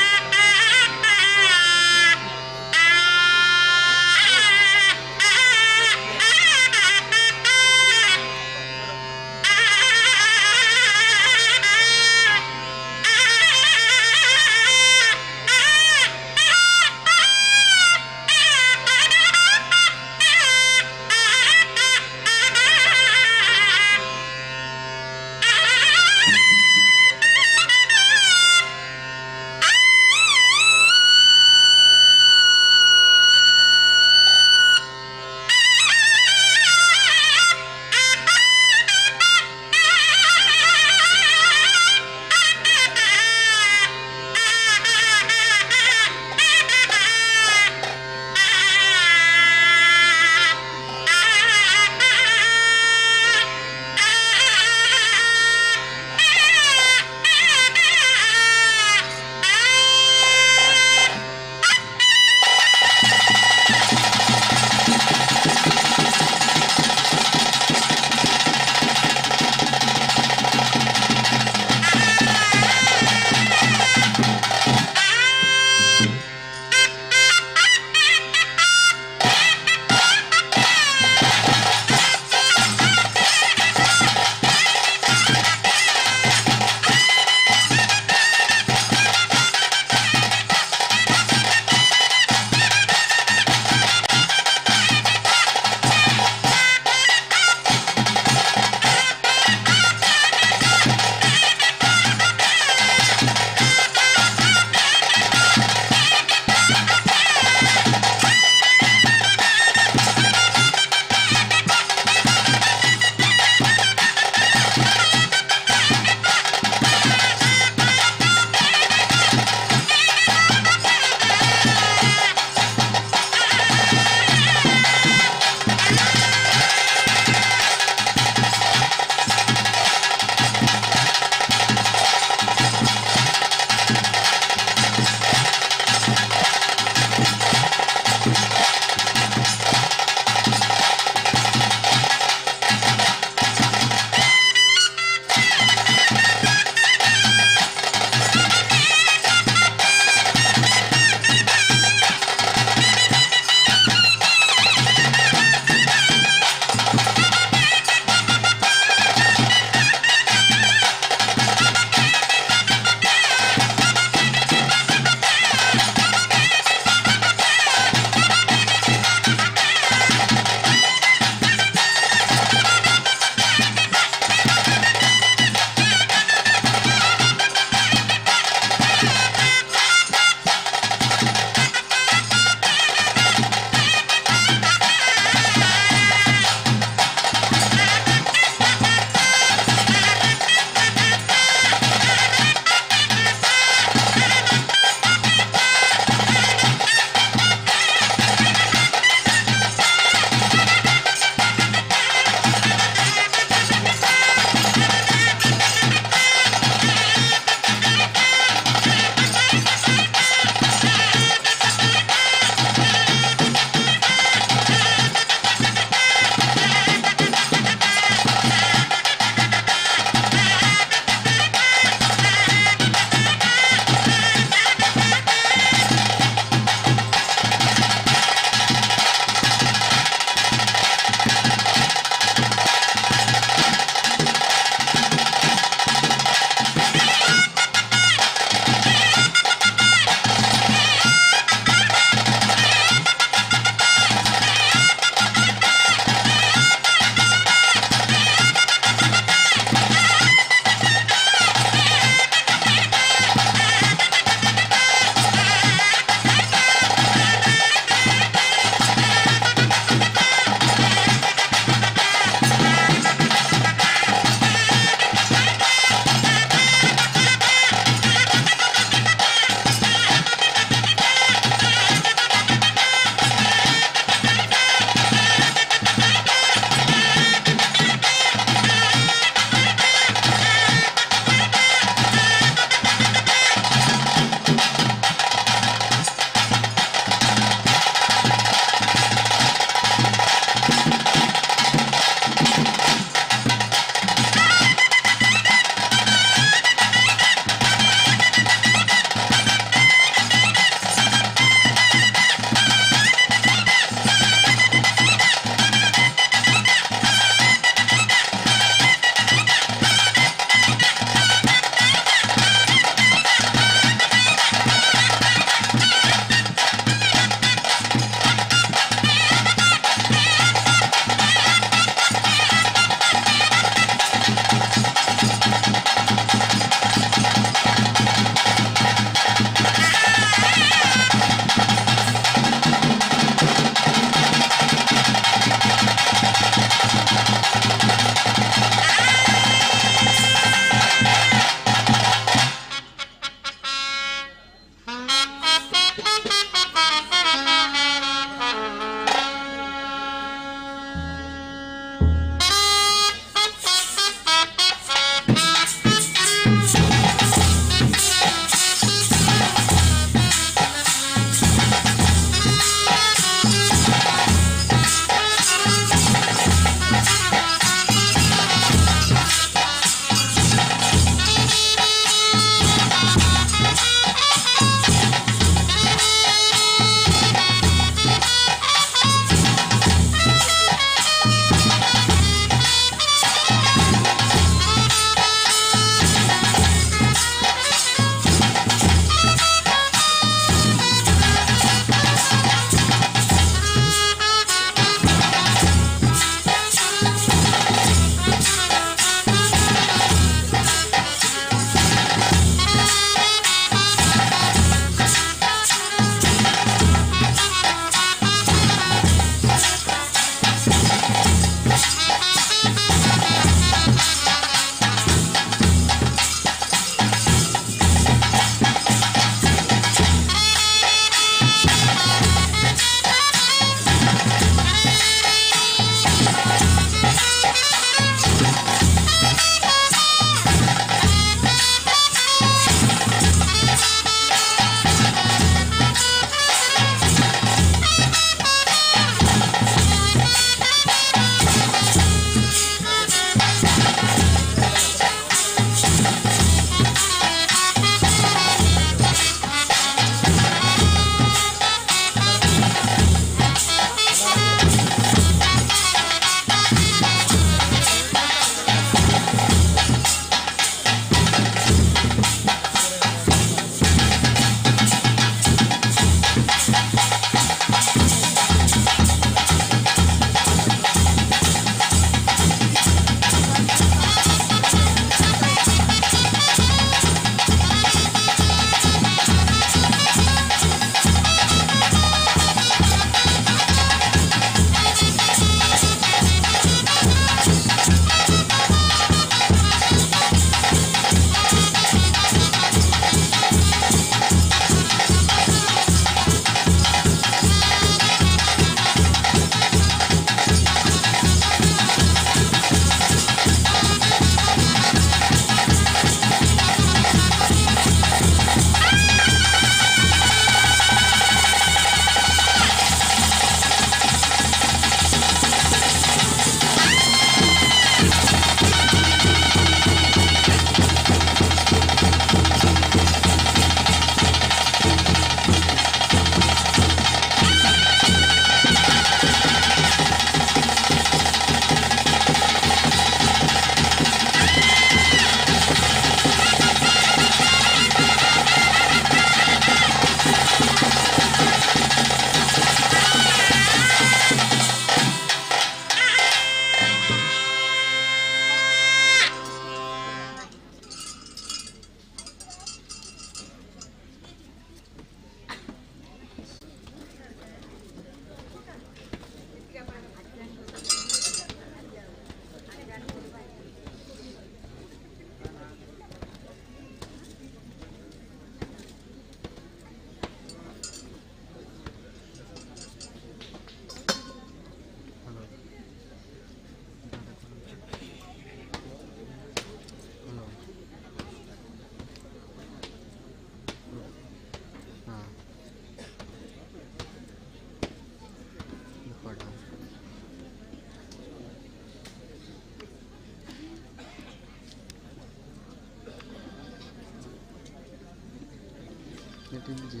ತಿಂಜಿ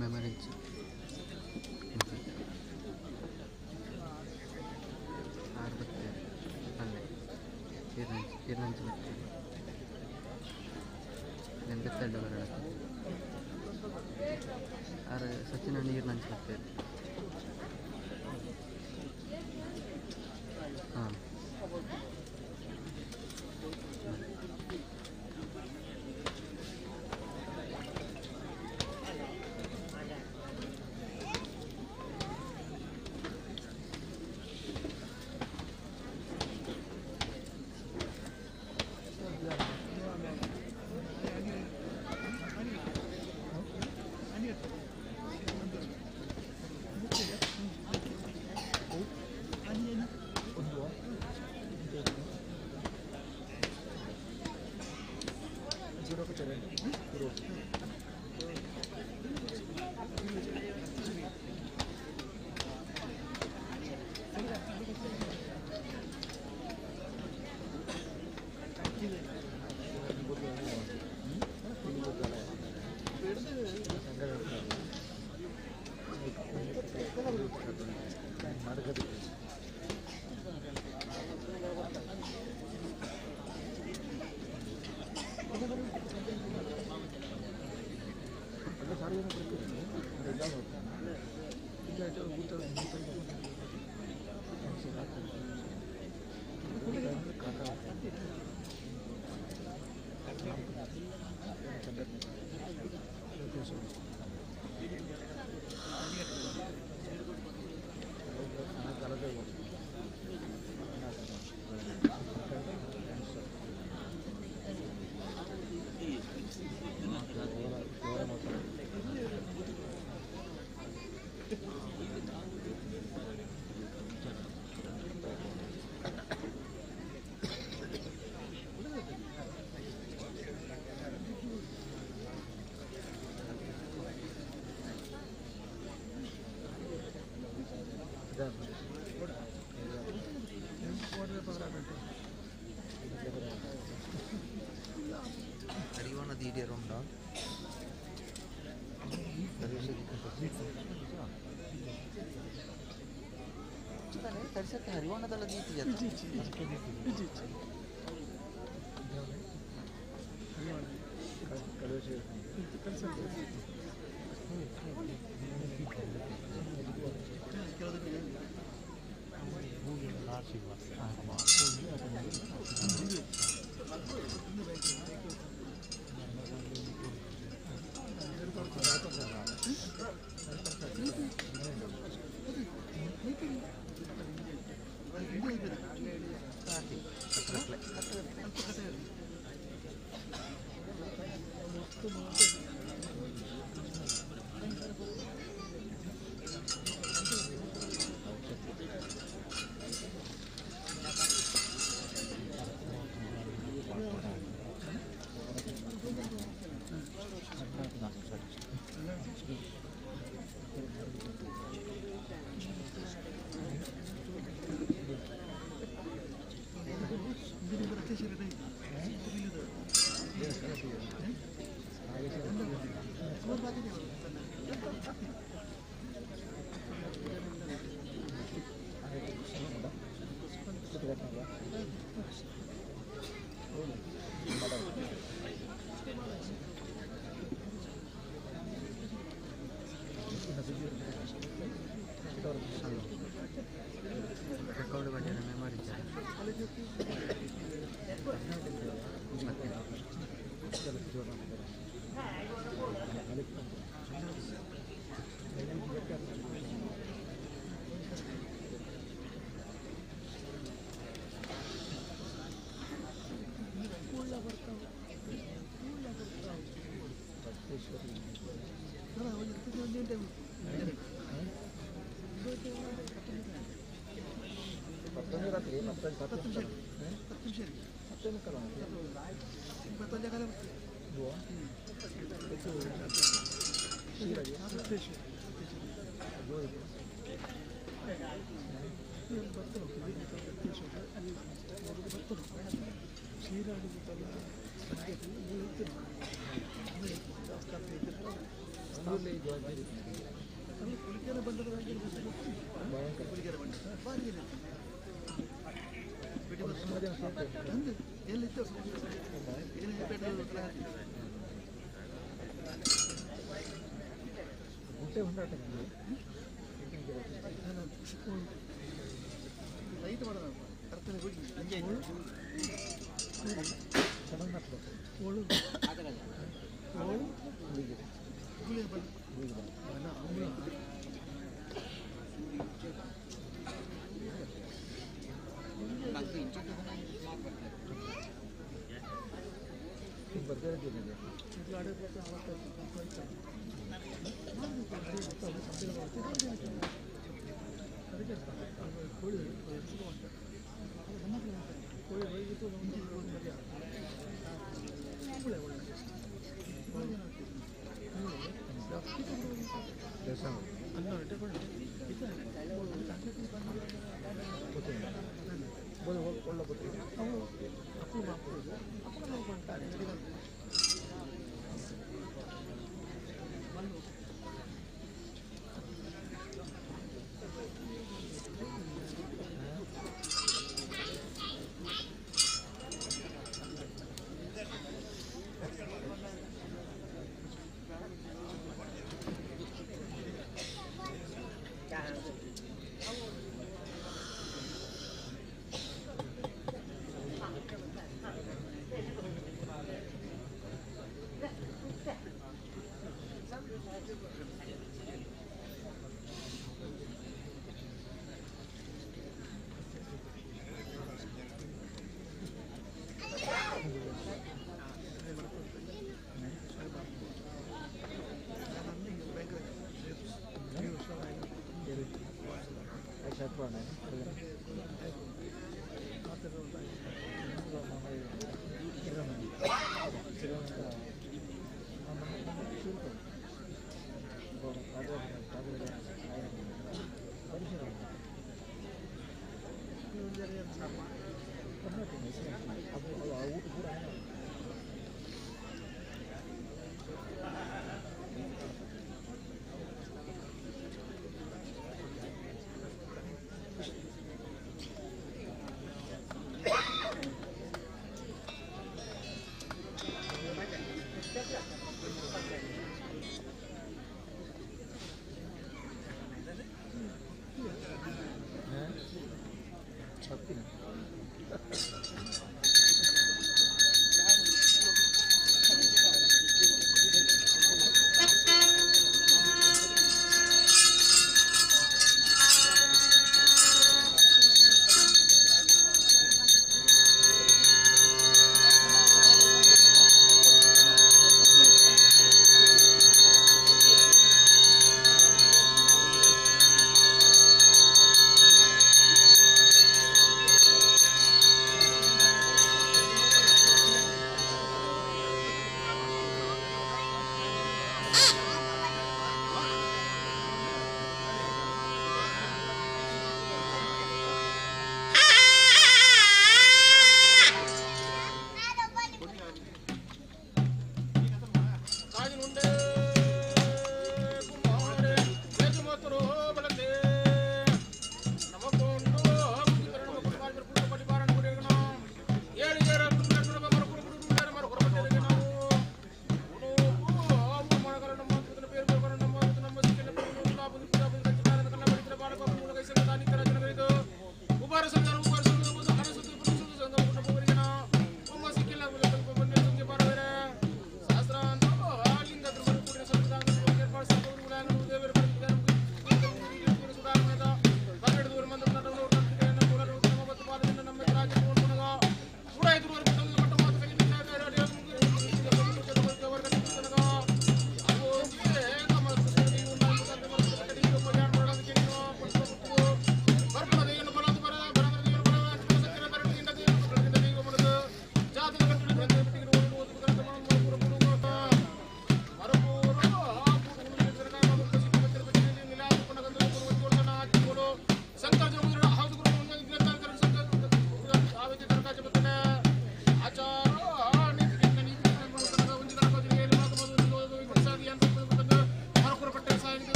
ಮೆಮೊರಿ ಆರು ಬರ್ತೇವೆ ಅಲ್ಲೇ ಇರಂಚು ಇರಂಚು ಬರ್ತೇವೆ ನಾನು ಬೆತ್ತಡ್ಡ ಬರೋಣ ಆರು ಸಚಿನ ನೀರಿನಂಚು ಬರ್ತೇವೆ. ಹಾಂ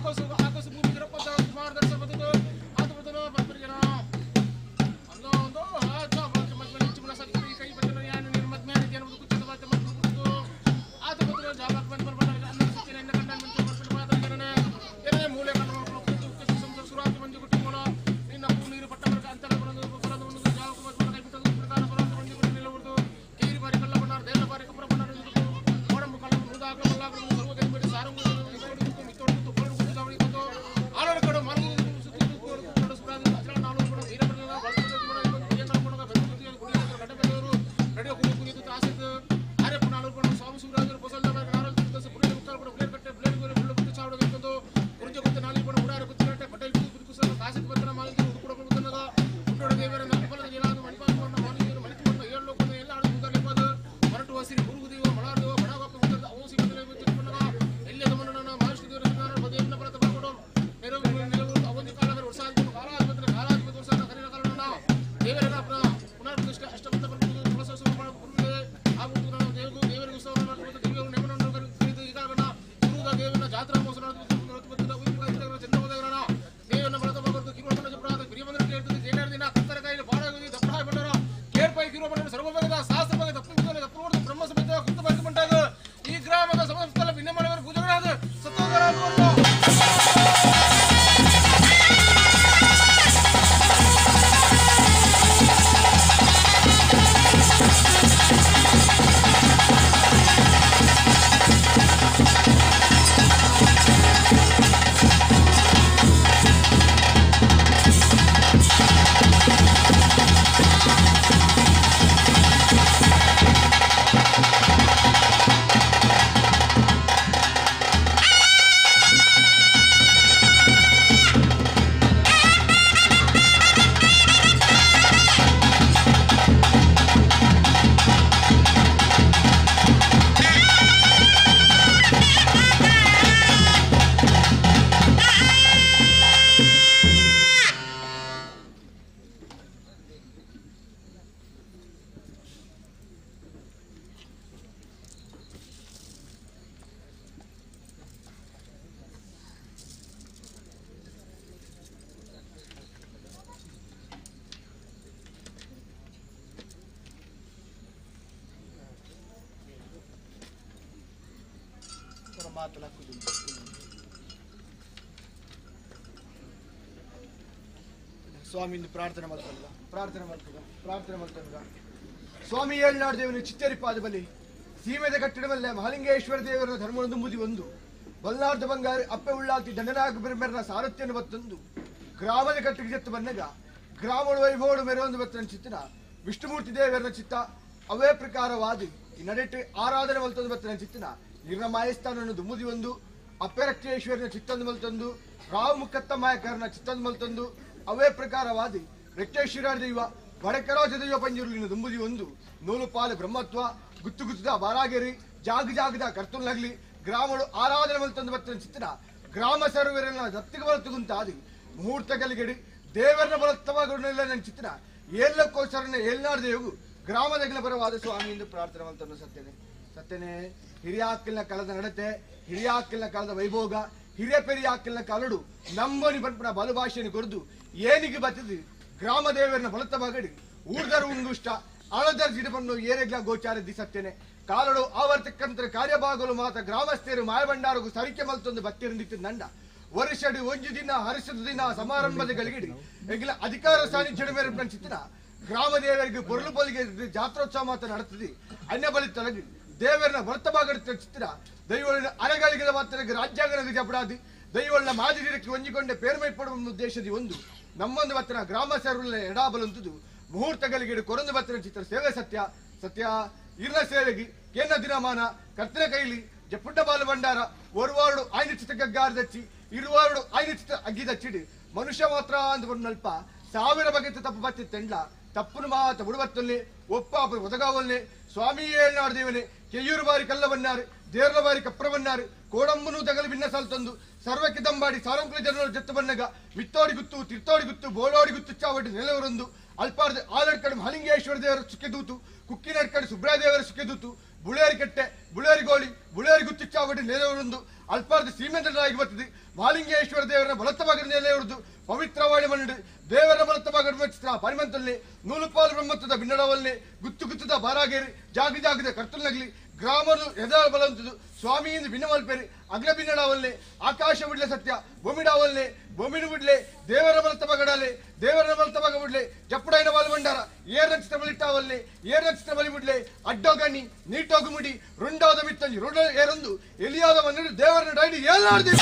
ಆಕಾಶ ಭೂಮಿ ಕುಮಾರ ಸ್ವಾಮಿ ಪ್ರಾರ್ಥನೆ ಮಾಡ್ತಲ್ಲ ಪ್ರಾರ್ಥನೆ ಮಾಡ್ತದ ಪ್ರಾರ್ಥನೆ ಮಾಡ್ತದ ಸ್ವಾಮಿ ಏಳ್ನಾಡು ದೇವನು ಚಿತ್ತರಿಪಾದ ಬಲಿ ಸೀಮೆದ ಕಟ್ಟಡವಲ್ಲೇ ಮಹಾಲಿಂಗೇಶ್ವರ ದೇವರ ಧರ್ಮವನ್ನು ಮುದಿ ಒಂದು ಬಲ್ಲಾರ್ದ ಬಂಗಾರ ಅಪ್ಪೆ ಉಳ್ಳಾತಿ ದಂಡನಾಗ ಬೆರ್ಮೆರ್ನ ಸಾರಥ್ಯನ ಬತ್ತೊಂದು ಗ್ರಾಮದ ಕಟ್ಟಿಗೆ ಜತ್ತು ಬನ್ನಗ ಗ್ರಾಮದ ವೈಭವಡು ಮೆರವೊಂದು ಬತ್ತನ ಚಿತ್ತನ ವಿಷ್ಣುಮೂರ್ತಿ ದೇವರ ಚಿತ್ತ ಅವೇ ಪ್ರಕಾರವಾದಿ ಈ ನಡೆಟ್ಟು ಆರಾಧನೆ ಮಲ್ತೊಂದು ಬತ್ತನ ಚಿತ್ತನ ನಿರ್ಣಮಾಯಸ್ಥಾನವನ್ನು ದುಮ್ಮುದಿ ಒಂದು ಅಪ್ಪೆ ರಕ್ತೇಶ್ವರನ ಚಿತ್ತಂದು ಮಲ್ತೊಂದು ರಾವ್ ಮುಕ್ಕತ್ತ ಮಾಯಕರನ ಚಿತ್ತಂದು ಮಲ್ತೊಂದು ಅವೇ ಪ್ರಕಾರವಾದಿ ರಕ್ತೇಶ್ವರ ದೈವ ಬಡಕರಾಜ ದೈವ ಪಂಜುರುಲಿನ ದುಂಬುದಿ ಒಂದು ನೂಲು ಪಾಲು ಬ್ರಹ್ಮತ್ವ ಗುತ್ತು ಗುತ್ತದ ಬಾರಾಗೆರಿ ಜಾಗ ಜಾಗದ ಕರ್ತುಲ್ನಗ್ಲಿ ಗ್ರಾಮಳು ಆರಾಧನೆ ಮಲ್ತೊಂದು ಬತ್ತನ ಚಿತ್ತನ ಗ್ರಾಮ ಸರ್ವರನ್ನ ದತ್ತಿಗೆ ಬಲತುಗುಂತಾದಿ ಮುಹೂರ್ತ ಗಲಿಗಡಿ ದೇವರನ್ನ ಬಲತ್ತವಾಗುಣಿಲ್ಲ ನನ್ನ ಚಿತ್ತನ ಏಲ್ಲಕ್ಕೋಸರನ್ನ ಏಲ್ನಾಡು ದೇವು ಗ್ರಾಮದಗಿನ ಪರವಾದ ಸ್ವಾಮಿ ಎಂದು ಪ್ರಾರ್ಥನೆ ಮಲ್ತನ್ನು ಸತ್ಯನೆ ಸತ್ಯನೆ ಹಿರಿಯಾಕಿಲ್ನ ಕಲದ ನಡತೆ ಹಿರಿಯಾಕಿಲ್ನ ಕಲದ ವೈಭೋಗ ಹಿರಿಯ ಪೆರಿಯಾಕಿಲ್ನ ಕಲಡು ನಂಬನಿ ಪನ್ಪನ ಬಲುಭಾಷೆಯನ್ನು ಕೊರದು ಏನಿಗೆ ಬತ್ತಿದು ಗ್ರಾಮ ದೇವರನ್ನ ಬಲತ್ತ ಬಗಡಿ ಊರ್ದರ ಉಂಗುಷ್ಟ ಆಳದರ್ ಜಿಡಪನ್ನು ಏರೆಗ್ಲ ಗೋಚಾರ ದಿಸತ್ತೇನೆ ಕಾಲಡು ಆವರ್ತಕ್ಕಂತರ ಕಾರ್ಯಭಾಗಲು ಮಾತ ಗ್ರಾಮಸ್ಥರು ಮಾಯಭಂಡಾರಗು ಸರಿಕೆ ಮಲ್ತೊಂದು ಬತ್ತಿರಂದಿತ್ತು ನಂಡ ವರ್ಷಡಿ ಒಂಜು ದಿನ ಹರಿಸದ ದಿನ ಸಮಾರಂಭದ ಗಳಿಗಿಡಿ ಎಗಿಲ ಅಧಿಕಾರ ಸಾನ್ನಿಧ್ಯ ಮೇರೆ ಚಿತ್ತಿನ ಗ್ರಾಮ ದೇವರಿಗೆ ಬೊರಳು ಬಲಿಗೆ ಜಾತ್ರೋತ್ಸವ ಮಾತ್ರ ನಡೆತ್ತದೆ ಅನ್ಯ ಬಲಿ ತೊಲಗಿ ದೇವರನ್ನ ಬಲತ್ತ ಬಾಗಡಿ ಚಿತ್ರ ದೈವಳಿನ ಅರೆಗಳಿಗೆ ಮಾತ್ರ ರಾಜ್ಯಾಂಗನದ ಜಪಡಾದಿ ದೈವಳ್ಳ ಮಾದಿರಕ್ಕೆ ಒಂಜಿಕೊಂಡೆ ಪೇರ್ಮೈ ಪಡುವ ಉದ್ದೇಶದಿ ಒಂದು ನಮ್ಮೊಂದು ಬತ್ತನ ಗ್ರಾಮ ಸರ್ವಲ್ಲ ಎಡಾಬಲಂತುದು ಮುಹೂರ್ತಗಳಿಗೆ ಕೊರೊಂದು ಬತ್ತನ ಚಿತ್ರ ಸೇವೆ ಸತ್ಯ ಸತ್ಯ ಇರ್ನ ಸೇವೆಗೆ ಕೇನ ದಿನಮಾನ ಕರ್ತನ ಕೈಲಿ ಜಪುಟ್ಟ ಬಾಲು ಭಂಡಾರ ಒರುವಾರುಡು ಆಯ್ನ ಚಿತ್ರ ಗಗ್ಗಾರ ದಚ್ಚಿ ಇರುವಾರುಡು ಆಯ್ನ ಚಿತ್ರ ಅಗ್ಗಿ ದಚ್ಚಿಡಿ ಮನುಷ್ಯ ಮಾತ್ರ ಅಂದ್ಕೊಂಡಲ್ಪ ಸಾವಿರ ಬಗೆತ ತಪ್ಪು ಬತ್ತಿತ್ತೆಂಡ್ಲ ತಪ್ಪುನು ಮಾತ ಬುಡುಬತ್ತಲ್ಲಿ ಒಪ್ಪ ಒದಗಾವಲ್ನೆ ಸ್ವಾಮಿ ಏಳ್ನಾಡು ದೇವನೆ ಕೆಯ್ಯೂರು ಬಾರಿ ಕಲ್ಲವನ್ನಾರು ದೇರ್ಲ ಬಾರಿ ಕಪ್ರವನ್ನಾರು ಕೋಡಂಬನು ತಗಲು ಭಿನ್ನ ತಂದು ಸರ್ವಕ್ಕೆ ದಂಬಾಡಿ ಸಾರಂಕುಲ ಜನರು ಜತ್ತು ಬನ್ನಗ ಮಿತ್ತೋಡಿ ಗುತ್ತು ತಿರ್ತೋಡಿ ಗುತ್ತು ಬೋಳೋಡಿ ಗುತ್ತು ಚಾವಟಿ ನೆಲವರೊಂದು ಅಲ್ಪಾರ್ದ ಆಲಡ್ಕಡೆ ಮಹಲಿಂಗೇಶ್ವರ ದೇವರ ಸುಖದೂತು ಕುಕ್ಕಿನಡ್ಕಡೆ ಸುಬ್ರಾದೇವರ ಸುಖದೂತು ಬುಳೇರಿ ಕಟ್ಟೆ, ಬುಳೇರಿ ಗೋಳಿ, ಬುಳೇರಿ ಗುತ್ತಿಚ್ಚಾವಡಿ ನೆಲೆಯೂರುಂದು ಅಲ್ಪಾರ್ದ ಸೀಮೆಂದ್ರ ಬರ್ತದೆ. ಮಾಲಿಂಗೇಶ್ವರ ದೇವರ ಬಲತ್ತ ಭಾಗದ ನೆಲೆಯೂರುದು ಪವಿತ್ರವಾಣಿ ಮಣ್ಣು ದೇವರ ಬಲತ್ತ ಭಾಗದ ಚಿತ್ರ ಪರಿಮಂತಲ್ಲಿ ನೂಲುಪಾಲು ಬ್ರಹ್ಮತ್ವದ ಬಿನ್ನಡವಲ್ಲಿ ಗುತ್ತು ಗುತ್ತದ ಬಾರಾಗೇರಿ ಜಾಗ ಜಾಗದ ಕರ್ತುಲ್ನಗಲಿ ಗ್ರಾಮರು ಎದರ ಬಲವಂತದ್ದು ಸ್ವಾಮಿಯಿಂದ ಭಿನ್ನಮಲ್ಪೇರಿ ಅಗ್ರ ಬಿನ್ನಡವಲ್ಲೆ ಆಕಾಶ ಬಿಡ್ಲೆ ಸತ್ಯ ಭೂಮಿಡಾವಲ್ಲೆ ಭೂಮಿನ ಬಿಡ್ಲೆ ದೇವರ ಬಲತ್ತ ಬಗಡಾಲೆ ದೇವರ ಬಲತ್ತ ಬಗ ಬಿಡ್ಲೆ ಜಪ್ಪಡೈನ ವಾಲ್ ಬಂಡಾರ ಏರ್ ನಕ್ಷತ್ರ ಬಲಿಟ್ಟಾವಲ್ಲೆ ಏರ್ ನಕ್ಷತ್ರ ಬಲಿ ಬಿಡ್ಲೆ ಅಡ್ಡೋಗಣಿ ನೀಟೋಗು ಮುಡಿ ರುಂಡಾದ ಮಿತ್ತಂಜಿ ರುಂಡ ಏರೊಂದು ಎಲಿಯಾದ ಮಣ್ಣು ದೇವರ ಡೈಡಿ ಏಲಾಡ್ದೆ.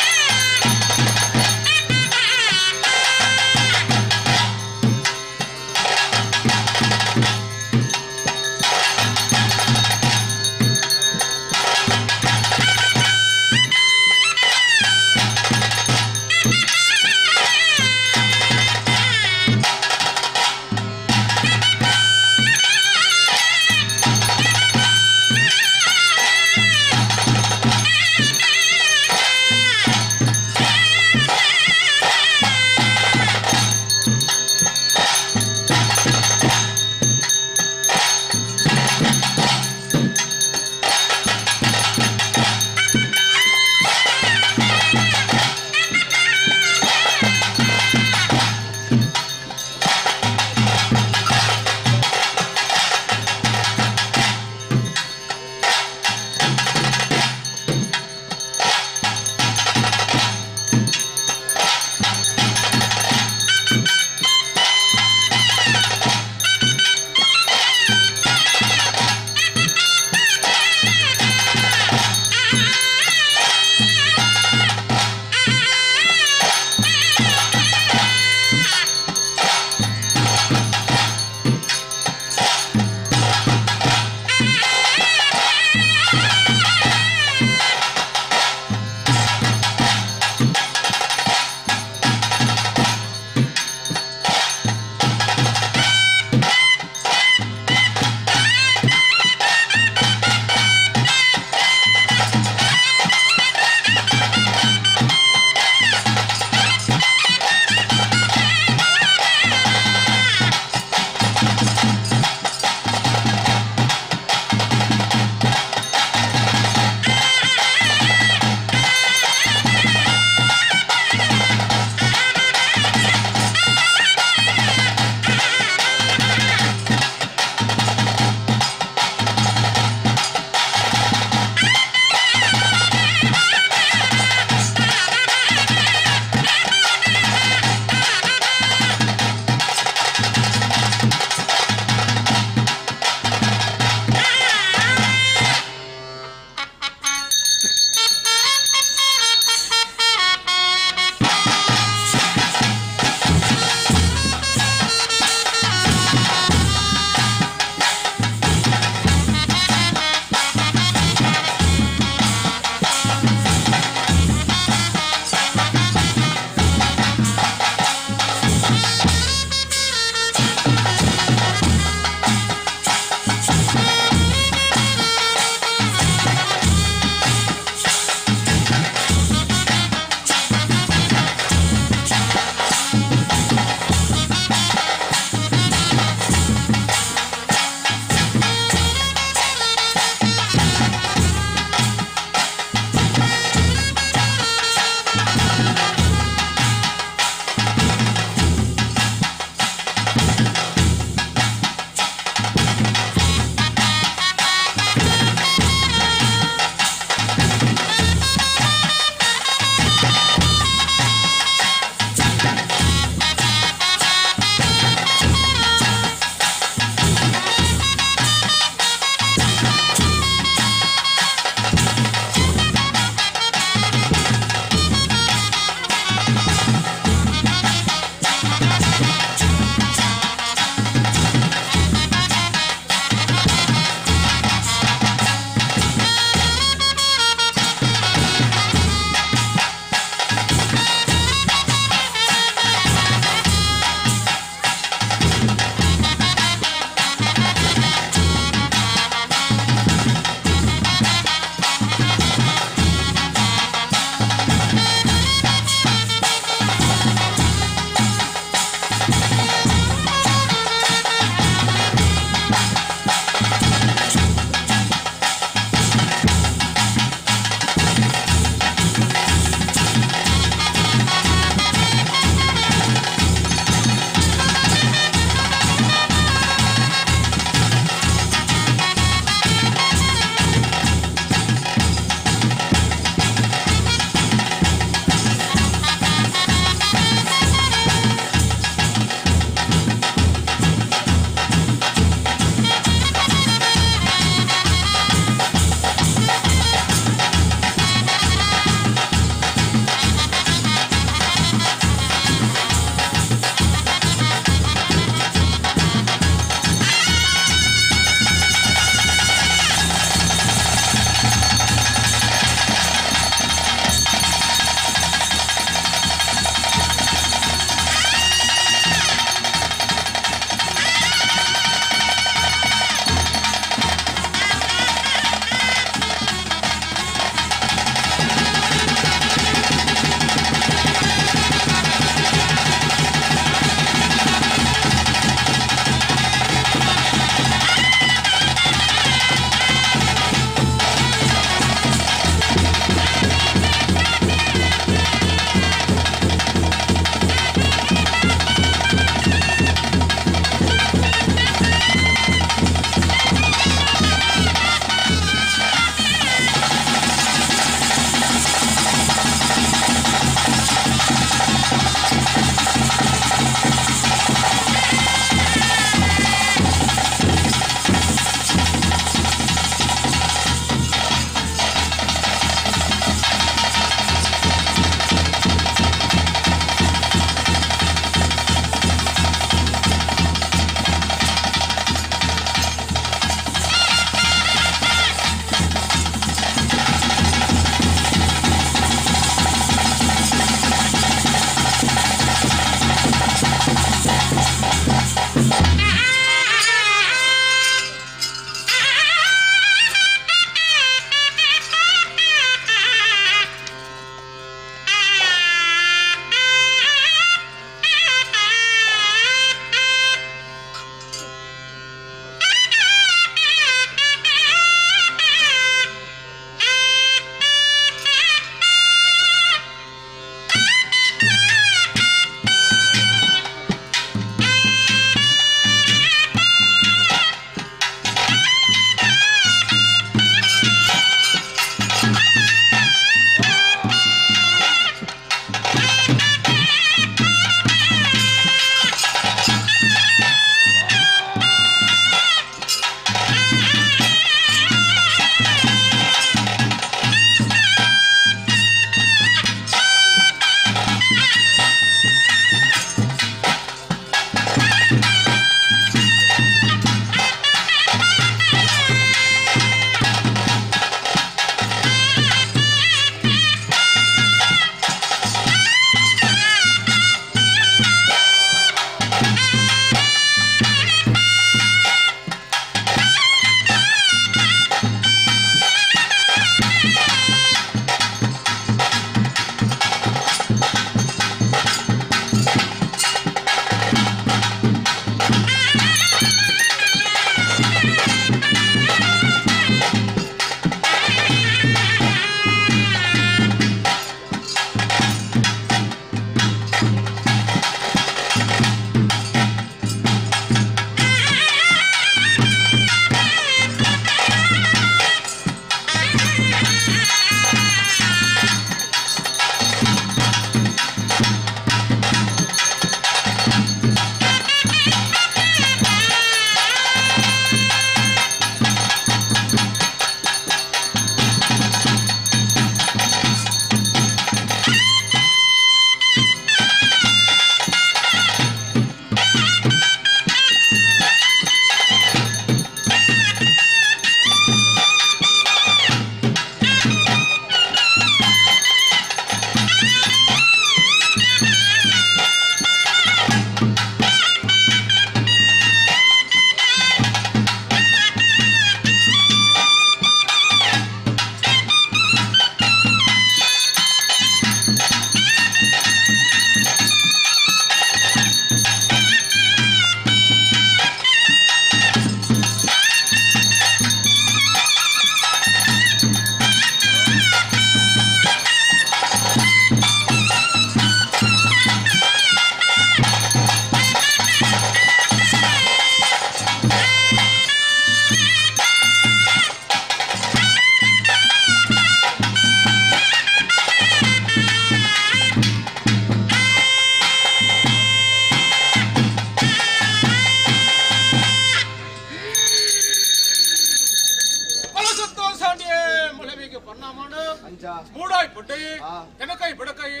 ಮೂಡಾಯಿ ಪೊಟ್ಟಯಿ ತೆನಕಾಯಿ ಬಡಕಾಯಿ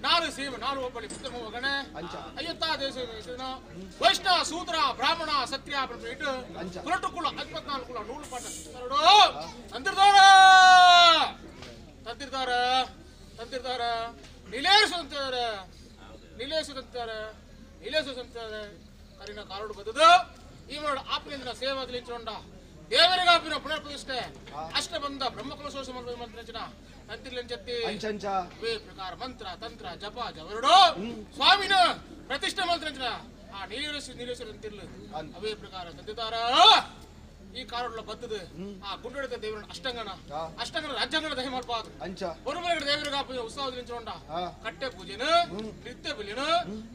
ನಾರು ಸೇವೆ ನಾರು ಒಬ್ಬಳಿ ಪುತ್ರ ಅಯ್ಯತ್ತ ದೇಶ ವೈಷ್ಣವ ಸೂತ್ರ ಬ್ರಾಹ್ಮಣ ಸತ್ಯ ಇಟ್ಟು ಕುಲಟು ಕುಲ 24 ಕುಲ ನೂಲು ಪಾಠ ತಂದಿರ್ದಾರ ತಂದಿರ್ದಾರ ತಂದಿರ್ದಾರ ನಿಲೇಶಂತಾರ ನಿಲೇಶಂತಾರ ನಿಲೇಶಂತಾರ ಕರಿನ ಕಾರೋಡು ಬದದು ಈ ಮಾಡು ಆಪ್ನಿಂದ ಸೇವಾದಲ್ಲಿ ಚೊಂಡ ದೇವರಿಗಾಪಿನ ಪುನರ್ಪ್ರತಿಷ್ಠೆ ಅಷ್ಟ ಬಂದ ಬ್ರಹ್ಮಕಲಶೋಷ ಮಂತ್ರ ತಂತಿರ್ಲಂಚತ್ತಿ ವೇ ಪ್ರಕಾರ ಮಂತ್ರ ತಂತ್ರ ಜಪ ಜವರುಡು ಸ್ವಾಮಿನ ಪ್ರತಿಷ್ಠೆ ಮಂತ್ರ ಆ ನೀಲೇಶ ನೀಲೇಶ್ವರ ಅಂತಿರ್ಲು ಅವೇ ಪ್ರಕಾರ ತಂದಿದ್ದಾರ ಈ ಕಾರೋಡ್ಲ ಬದ್ದದು ಆ ಗುಂಡೊಡೆದ ದೇವರನ್ನ ಅಷ್ಟಂಗಣ ಅಷ್ಟಂಗಣ ರಾಜ್ಯಾಂಗಣ ದಹಿ ಮಾಡ್ಬಾರ್ದು ಹೊರಮನೆಗಳ ದೇವರಿಗಾಪಿನ ಉತ್ಸವದಲ್ಲಿ ಚೊಂಡ ಕಟ್ಟೆ ಪೂಜೆನ ನೃತ್ಯ ಬಲಿನ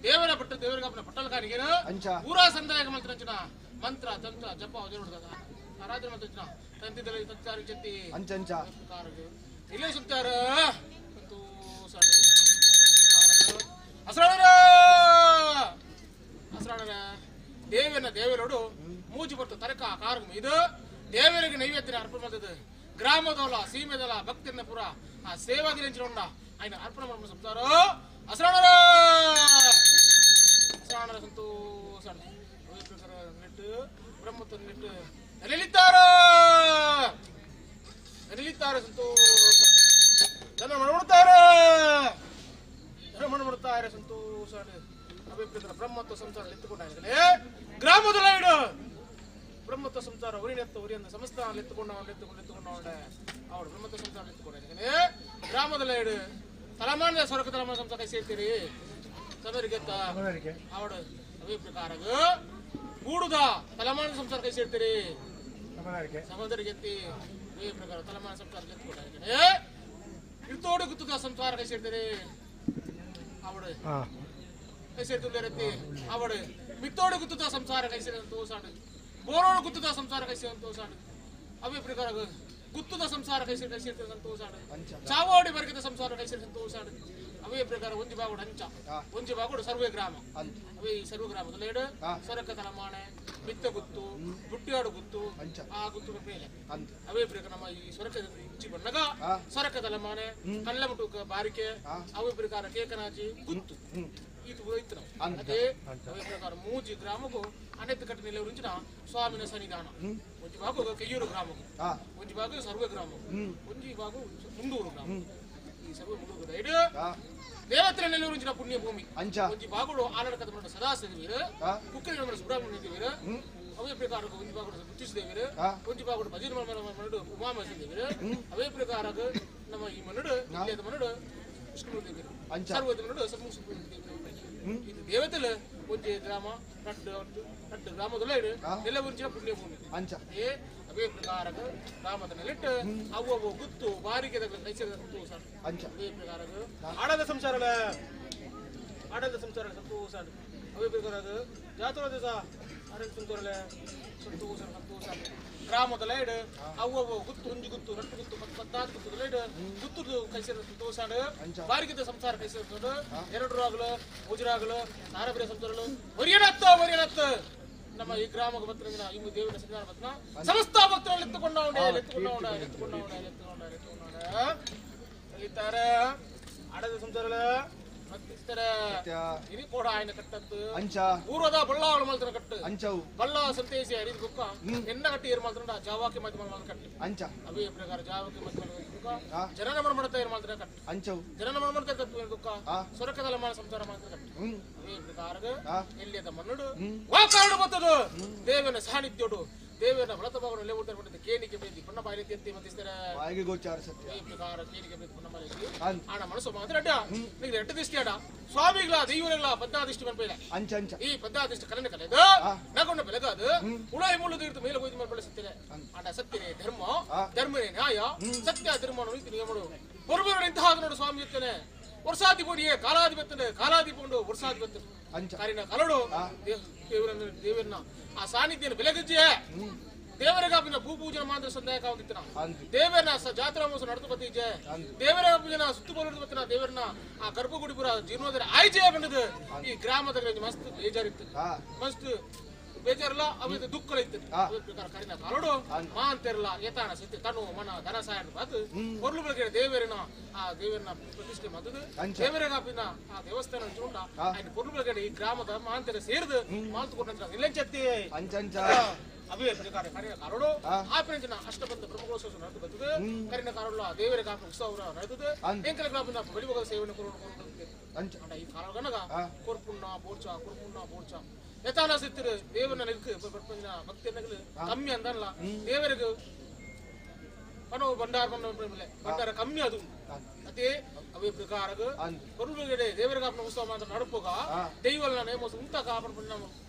ದೇವರ ಪಟ್ಟ ದೇವರಿಗಾಪಿನ ಪಟ್ಟಲಕಾರಿಗೆನ ಊರ ಸಂದಾಯಕ ಮಂತ್ರ ಮಂತ್ರ ತಂತ್ರ ಜಪ ಆರಾಧನೆ ಮಂತ್ರ ತಂತಿದಲ್ಲಿ ತಂತಾರಿ ಜೊತೆ ಇಲ್ಲೇ ಸುತ್ತಾರ ಅಸರಾಣರ ಅಸರಾಣರ ದೇವನ ದೇವರೋಡು ಮೂಜಿ ಬರ್ತ ತರಕ ಕಾರು ಇದು ದೇವರಿಗೆ ನೈವೇದ್ಯ ಅರ್ಪಣೆ ಮಾಡ್ತದೆ ಗ್ರಾಮದವಲ ಸೀಮೆದಲ ಭಕ್ತರನ್ನ ಪುರ ಆ ಸೇವಾದಿನ ఆయన ಅರ್ಪಣೆ ಮಾಡ್ಕೊಂಡು ಸಂಸಾರ ಅಸರಾಣರ ಅಸರಾಣರ ಸಂತೋಷ ನೆಟ್ಟು ಬ್ರಹ್ಮತ್ವ ನೆಟ್ಟು ನೆಲೆಲಿತ್ತಾರ ನೆಲೆಲಿತ್ತಾರ ಸಂತೋಷ ಜನ ಮಾಡ್ಬಿಡ್ತಾರ ಜನ ಮಾಡ್ಬಿಡ್ತಾರೆ ಸಂತೋಷ ಅಭಿಪ್ರಾಯ ಬ್ರಹ್ಮತ್ವ ಸಂಸಾರ ಎತ್ತುಕೊಂಡ ಗ್ರಾಮದ ಇಡು ಬ್ರಹ್ಮತ್ವ ಸಂಸಾರ ಉರಿನೆತ್ತ ಉರಿಯಂದ ಸಮಸ್ತ ಎತ್ತುಕೊಂಡ ಎತ್ತುಕೊಂಡು ಎತ್ತುಕೊಂಡ ಅವಳು ಬ್ರಹ್ಮತ್ವ ಸಂಸಾರ ಎತ್ತುಕೊಂಡ ಗ್ರಾಮದಲ್ಲ ಇಡು ತಲಮಾನ ಸ್ವರ್ಗ ತಲಮಾನ ಸಂಸಾರ ಕೈ ಸೇರ್ತೀರಿ ಸಮರಿಗೆತ್ತ ಅವಳು ಅಭಿಪ್ರಕಾರ ಗೂಡುದ ತಲಮಾನ ಸಂಸಾರ ಕೈ ಸೇರ್ತೀರಿ ಸಹೋದರಿಗೆ ಎತ್ತಿ ಈ ಪ್ರಕಾರ ತಲಮಾನ ಸಂಸಾರ ಎತ್ತುಕೊಂಡ ಇರ್ತೋಡು ಗುತ್ತದ ಸಂಸಾರ ಕೈ ಸೇರ್ತೀರಿ ಅವಳು ಕೈ ಸೇರ್ತುಂಡರೆತ್ತಿ ಅವಳು ಮಿತ್ತೋಡು ಗುತ್ತದ ಸಂಸಾರ ಕೈ ಸೇರಿ ತೋಸಾಡು ಬೋರೋಡು ಗುತ್ತದ ಸಂಸಾರ ಕೈ ಸೇರಿ ತೋಸಾಡು ಅವೇ ಪ್ರಕಾರ ಗುತ್ತದ ಸಂಸಾರ ಕೈ ಸೇರಿ ಕೈ ಸೇರ್ತದೆ ಸಂತೋಷಾಡು ಚಾವೋಡಿ ವರ್ಗದ ಸಂಸಾರ ಕೈ ಸೇರಿ ಸಂತೋಷಾಡು ಅವೇ ಪ್ರಕಾರ ಒಂಜಿ ಬಾಗುಡು ಅಂಚ ಒಂಜಿ ಬಾಗುಡು ಸರ್ವೇ ಗ್ರಾಮ ಅವೇ ಈ ಸರ್ವ ಗ್ರಾಮದಲ್ಲಿ ಏಡು ಸೊರಕ ತಲಮಾಣೆ ಮಿತ್ತ ಗುತ್ತು ಬುಟ್ಟಿಯಾಡು ಗುತ್ತು ಆ ಗುತ್ತು ಮೇಲೆ ಅವೇ ಪ್ರಕಾರ ನಮ್ಮ ಈ ಸೊರಕ ಇಂಚಿ ಬಣ್ಣಗ ಸೊರಕ ತಲಮಾಣೆ ಕಲ್ಲಮುಟು ಬಾರಿಕೆ ಅವೇ ಪ್ರಕಾರ ಕೇಕನಾಜಿ ಗುತ್ತು ಇದು ಇತ್ತು ನಾವು ಅದೇ ಅವೇ ಪ್ರಕಾರ ಮೂಜಿ ಗ್ರಾಮಕ್ಕೂ ಅನೇಕ ಕಟ್ಟ ನೆಲೆಯೂರಿಂಚಿನ ಸ್ವಾಮಿನ ಸನ್ನಿಧಾನ ಒಂಜಿ ಬಾಗು ಕೆಯ್ಯೂರು ಗ್ರಾಮಕ್ಕೂ ಒಂಜಿ ಬಾಗು ಸರ್ವ ಗ್ರಾಮಕ್ಕೂ ಒಂಜಿ ಬಾಗು ಮುಂಡೂರು ಗ್ರಾಮ ಈ ಸರ್ವ ಮುಂಡೂರು ರೈಡ್ ದೇವತ್ರ ನೆಲೆಯೂರಿಂಚಿನ ಪುಣ್ಯಭೂಮಿ ಒಂಜಿ ಬಾಗುಡು ಆಲಡಕದ ಮಠ ಸದಾಶಿವೀರು ಕುಕ್ಕರಿ ನಮ್ಮ ಸುಬ್ರಹ್ಮಣ್ಯ ದೇವರು ಅವೇ ಪ್ರಕಾರ ಒಂಜಿ ಬಾಗುಡು ಮುತ್ತಿಸ್ ದೇವರು ಒಂಜಿ ಬಾಗುಡು ಭಜನ ಮನಡು ಉಮಾಮಹೇಶ್ವರ ದೇವರು ಅವೇ ಪ್ರಕಾರ ನಮ್ಮ ಈ ಮನಡು ಇಲ್ಲಿಯದ ಮನಡು ವಿಷ್ಣು ದೇವರು ಸರ್ವದ ಮನಡು ಸನ್ಮುಖ ಇದು ದೇವತೆಲ ಒಂಜಿ ಗ್ರಾಮ ರಡ್ಡು ರಡ್ಡು ಗ್ರಾಮದಲ್ಲ ಇಡು ನೆಲವುಂಚಿನ ಪುಣ್ಯಭೂಮಿ ಏ ಅವೇ ಪ್ರಕಾರ ಗ್ರಾಮದ ನೆಲೆಟ್ಟು ಅವು ಅವು ಗುತ್ತು ಬಾರಿಗೆ ಅವೇ ಪ್ರಕಾರ ಆಡದ ಸಂಸಾರಲ ಆಡದ ಸಂಸಾರ ಸಂತೋಷ ಅವೇ ಪ್ರಕಾರ ಜಾತ್ರಾ ದಿವಸ ಆಡದ ಸಂಸಾರಲ ಸಂತೋಷ ಸಂತೋಷ ಗ್ರಾಮದ ಲೈಡ್ ಅವು ಅವು ಗುತ್ತು ಒಂಜಿ ಗುತ್ತು ರಟ್ಟು ಗುತ್ತು ಪತ್ತಾರು ಗುತ್ತು ಲೈಡ್ ಗುತ್ತು ಕೈಸರ ಸಂತೋಷ ಬಾರಿಗಿದ್ದ ಸಂಸಾರ ಕೈಸರ ಎರಡು ರಾಗಲು ಮುಜುರಾಗಲು ಸಾರಬೇರೆ ಸಂಸಾರಲು ಒರಿಯನತ್ತ ಒರಿಯನತ್ತ ನಮ್ಮ ಈ ಗ್ರಾಮಕ್ಕೆ ಬತ್ತಿನ ಈ ದೇವರ ಸನ್ನಿಧಾನ ಬತ್ತಿನ ಸಮಸ್ತ ಭಕ್ತರಲ್ಲಿ ಎತ್ತುಕೊಂಡವನೆ ಎತ್ತುಕೊಂಡವನ ಎತ್ತುಕೊಂಡವನ ಎತ್ತುಕೊಂಡ ಎತ್ತುಕೊಂಡವನ ಕಲಿತಾರೆ ಆಡದ ಸಂಸಾರಲ ಇನಿ ಕೋಡ ಆಯ್ನ ಕಟ್ಟತ್ತು ಊರದ ಬಳ್ಳಾವಳ ಮಲ್ತನ ಕಟ್ಟು ಬಳ್ಳ ಸಂತೇಸಿ ಅರಿದ ಕುಕ್ಕ ಎನ್ನ ಕಟ್ಟಿ ಏರ್ ಮಲ್ತನ ಜಾವಾಕಿ ಮಧ್ಯ ಮಲ್ತನ ಕಟ್ಟು ಅವೇ ಪ್ರಕಾರ ಜಾವಾಕಿ ಮಧ್ಯ ಕುಕ್ಕ ಜನನ ಮಣ ಏರ್ ಮಲ್ತನ ಕಟ್ಟು ಜನನ ಮಣ ಮಾಡ್ತಾ ಕಟ್ಟು ಕುಕ್ಕ ಸೊರಕದಲ್ಲ ಮಾಡ ಸಂಸಾರ ಮಾಡ್ತಾ ಕಟ್ಟು ಅವೇ ಪ್ರಕಾರ ಎಲ್ಲಿಯದ ಮಣ್ಣುಡು ವಾಕಾರಡು ಬತ್ತದು ದೇವನ ಸಾನ್ನಿಧ್ಯೋಡು ದೇವರ ವ್ರತ ಭಾಗವನ್ನು ಲೇವುಡ್ತಾರೆ ಕೇಣಿಗೆ ಬೇದಿ ಪಣ್ಣ ಬಾಯಿಲೆ ಎತ್ತಿ ಮತ್ತಿಸ್ತಾರೆ ಬಾಯಿಗೆ ಗೋಚಾರ ಸತ್ಯ ಈ ಪ್ರಕಾರ ಕೇಣಿಗೆ ಬೇದಿ ಪಣ್ಣ ಬಾಯಿಲೆ ಆಣ ಮನಸ್ಸು ಮಾತ್ರ ಅಡ್ಡ ನೀವು ಎಟ್ಟು ದಿಷ್ಟಿ ಅಡ ಸ್ವಾಮಿಗಳ ದೈವಗಳ ಪದ್ದಾದಿಷ್ಟಿ ಮನ್ಪೈಲ ಅಂಚ ಅಂಚ ಈ ಪದ್ದಾದಿಷ್ಟಿ ಕಲನೆ ಕಲೆದು ನಗೊಂಡ ಬೆಲಗಾದು ಉಳಾಯಿ ಮುಳ್ಳು ತೀರ್ತು ಮೇಲೆ ಹೋಯ್ತು ಮನ್ಪಳೆ ಸತ್ಯನೆ ಆಂಡ ಸತ್ಯನೇ ಧರ್ಮ ಧರ್ಮನೇ ನ್ಯಾಯ ಸತ್ಯ ಧರ್ಮ ನೀತಿ ನಿಯಮಗಳು ಬರುಬರು ಇಂತಹ ನೋಡು ಸ್ವಾಮಿ ಇರ್ತಾನೆ ವರ್ಷಾಧಿಪತಿಯೇ ಕಾಲಾಧಿಪತ್ಯ ಕಾಲಾಧಿಪಂಡು ವರ್ಷಾಧಿಪತ್ಯ ಕಾರಿನ ಕಲಡು ದೇವರನ್ನ ದೇವರನ್ನ ಆ ಸಾನ್ನಿಧ್ಯ ಬೆಲಗಜ್ಜೆ ದೇವರಿಗಾಪಿನ ಭೂ ಪೂಜನ ಮಾತ್ರ ಸಂದಾಯಕ ಹೊಂದಿತ್ತನ ದೇವರನ್ನ ಜಾತ್ರಾ ಮಹೋತ್ಸವ ನಡೆದು ಬತ್ತೀಜೆ ದೇವರ ಪೂಜನ ಸುತ್ತು ಬರೋದು ಬತ್ತಿನ ದೇವರನ್ನ ಆ ಗರ್ಭಗುಡಿ ಪುರ ಜೀರ್ಣೋದರ ಆಯ್ಜೆ ಬಂದದ್ದು ಈ ಗ್ರಾಮದ ಮಸ್ತ್ ಬೇಜಾರಿತ್ತು ಮಸ್ತ್ ಬೇಜಾರಲ್ಲ ಅವ ದುಃಖ ಇತ್ತು ಪ್ರಕಾರ ಕರಿನ ಕಾಲೋಡು ಮಾಂತಿರಲ್ಲ ಏತಾಣ ಸತ್ಯ ತನು ಮನ ಧನ ಸಹಾಯ ಅದು ಕೊರ್ಲು ಬೆಳಗ್ಗೆ ದೇವರಿನ ಆ ದೇವರನ್ನ ಪ್ರತಿಷ್ಠೆ ಮಾಡಿದ್ದು ದೇವರ ಆ ದೇವಸ್ಥಾನ ಉಂಟ ఆయన ಕೊರ್ಲು ಬೆಳಗ್ಗೆ ಈ ಗ್ರಾಮದ ಮಾಂತರ ಸೇರಿದು ಮಾಲ್ತು ಕೊಟ್ಟ ಇಲ್ಲಂಚತ್ತಿ ಅವೇ ಪ್ರಕಾರ ಕರಿನ ಕಾಲೋಡು ಆ ಪ್ರಂಜನ ಅಷ್ಟಬಂಧ ಬ್ರಹ್ಮಕೋತ್ಸವ ನಡೆದು ಬಂದದ್ದು ಕರಿನ ಕಾಲೋಡು ಆ ದೇವರ ಕಾಪ ಉತ್ಸವ ನಡೆದದ್ದು ಎಂಕಲ ಗ್ರಾಮದ ಬಳಿಭೋಗ ಸೇವನೆ ಕೊರೋಣ ಈ ಕಾಲಗನಗ ಕೊರ್ಪುಣ್ಣ ಬೋರ್ಚ ಕೊರ್ಪುಣ್ಣ ಬೋರ್ಚ ಯಥಾನ ಸಿತ್ತಿರು ದೇವನ ಭಕ್ತಿಯನ್ನಗಳು ಕಮ್ಮಿ ಅಂತಲ್ಲ ದೇವರಿಗೆ ಪಣವು ಭಂಡಾರ ಭಂಡಾರ ಕಮ್ಮಿ ಅದು ಅದೇ ಅವೇ ಪ್ರಕಾರ ಕೊರ್ಬುಗಡೆ ದೇವರ ಕಾಪನ ಉತ್ಸವ ಮಾತ್ರ ನಡುಪುಗ ದೈವಲ್ಲ ನೇಮೋಸ ಉಂತ ಕಾಪನ ಪುಣ್ಯ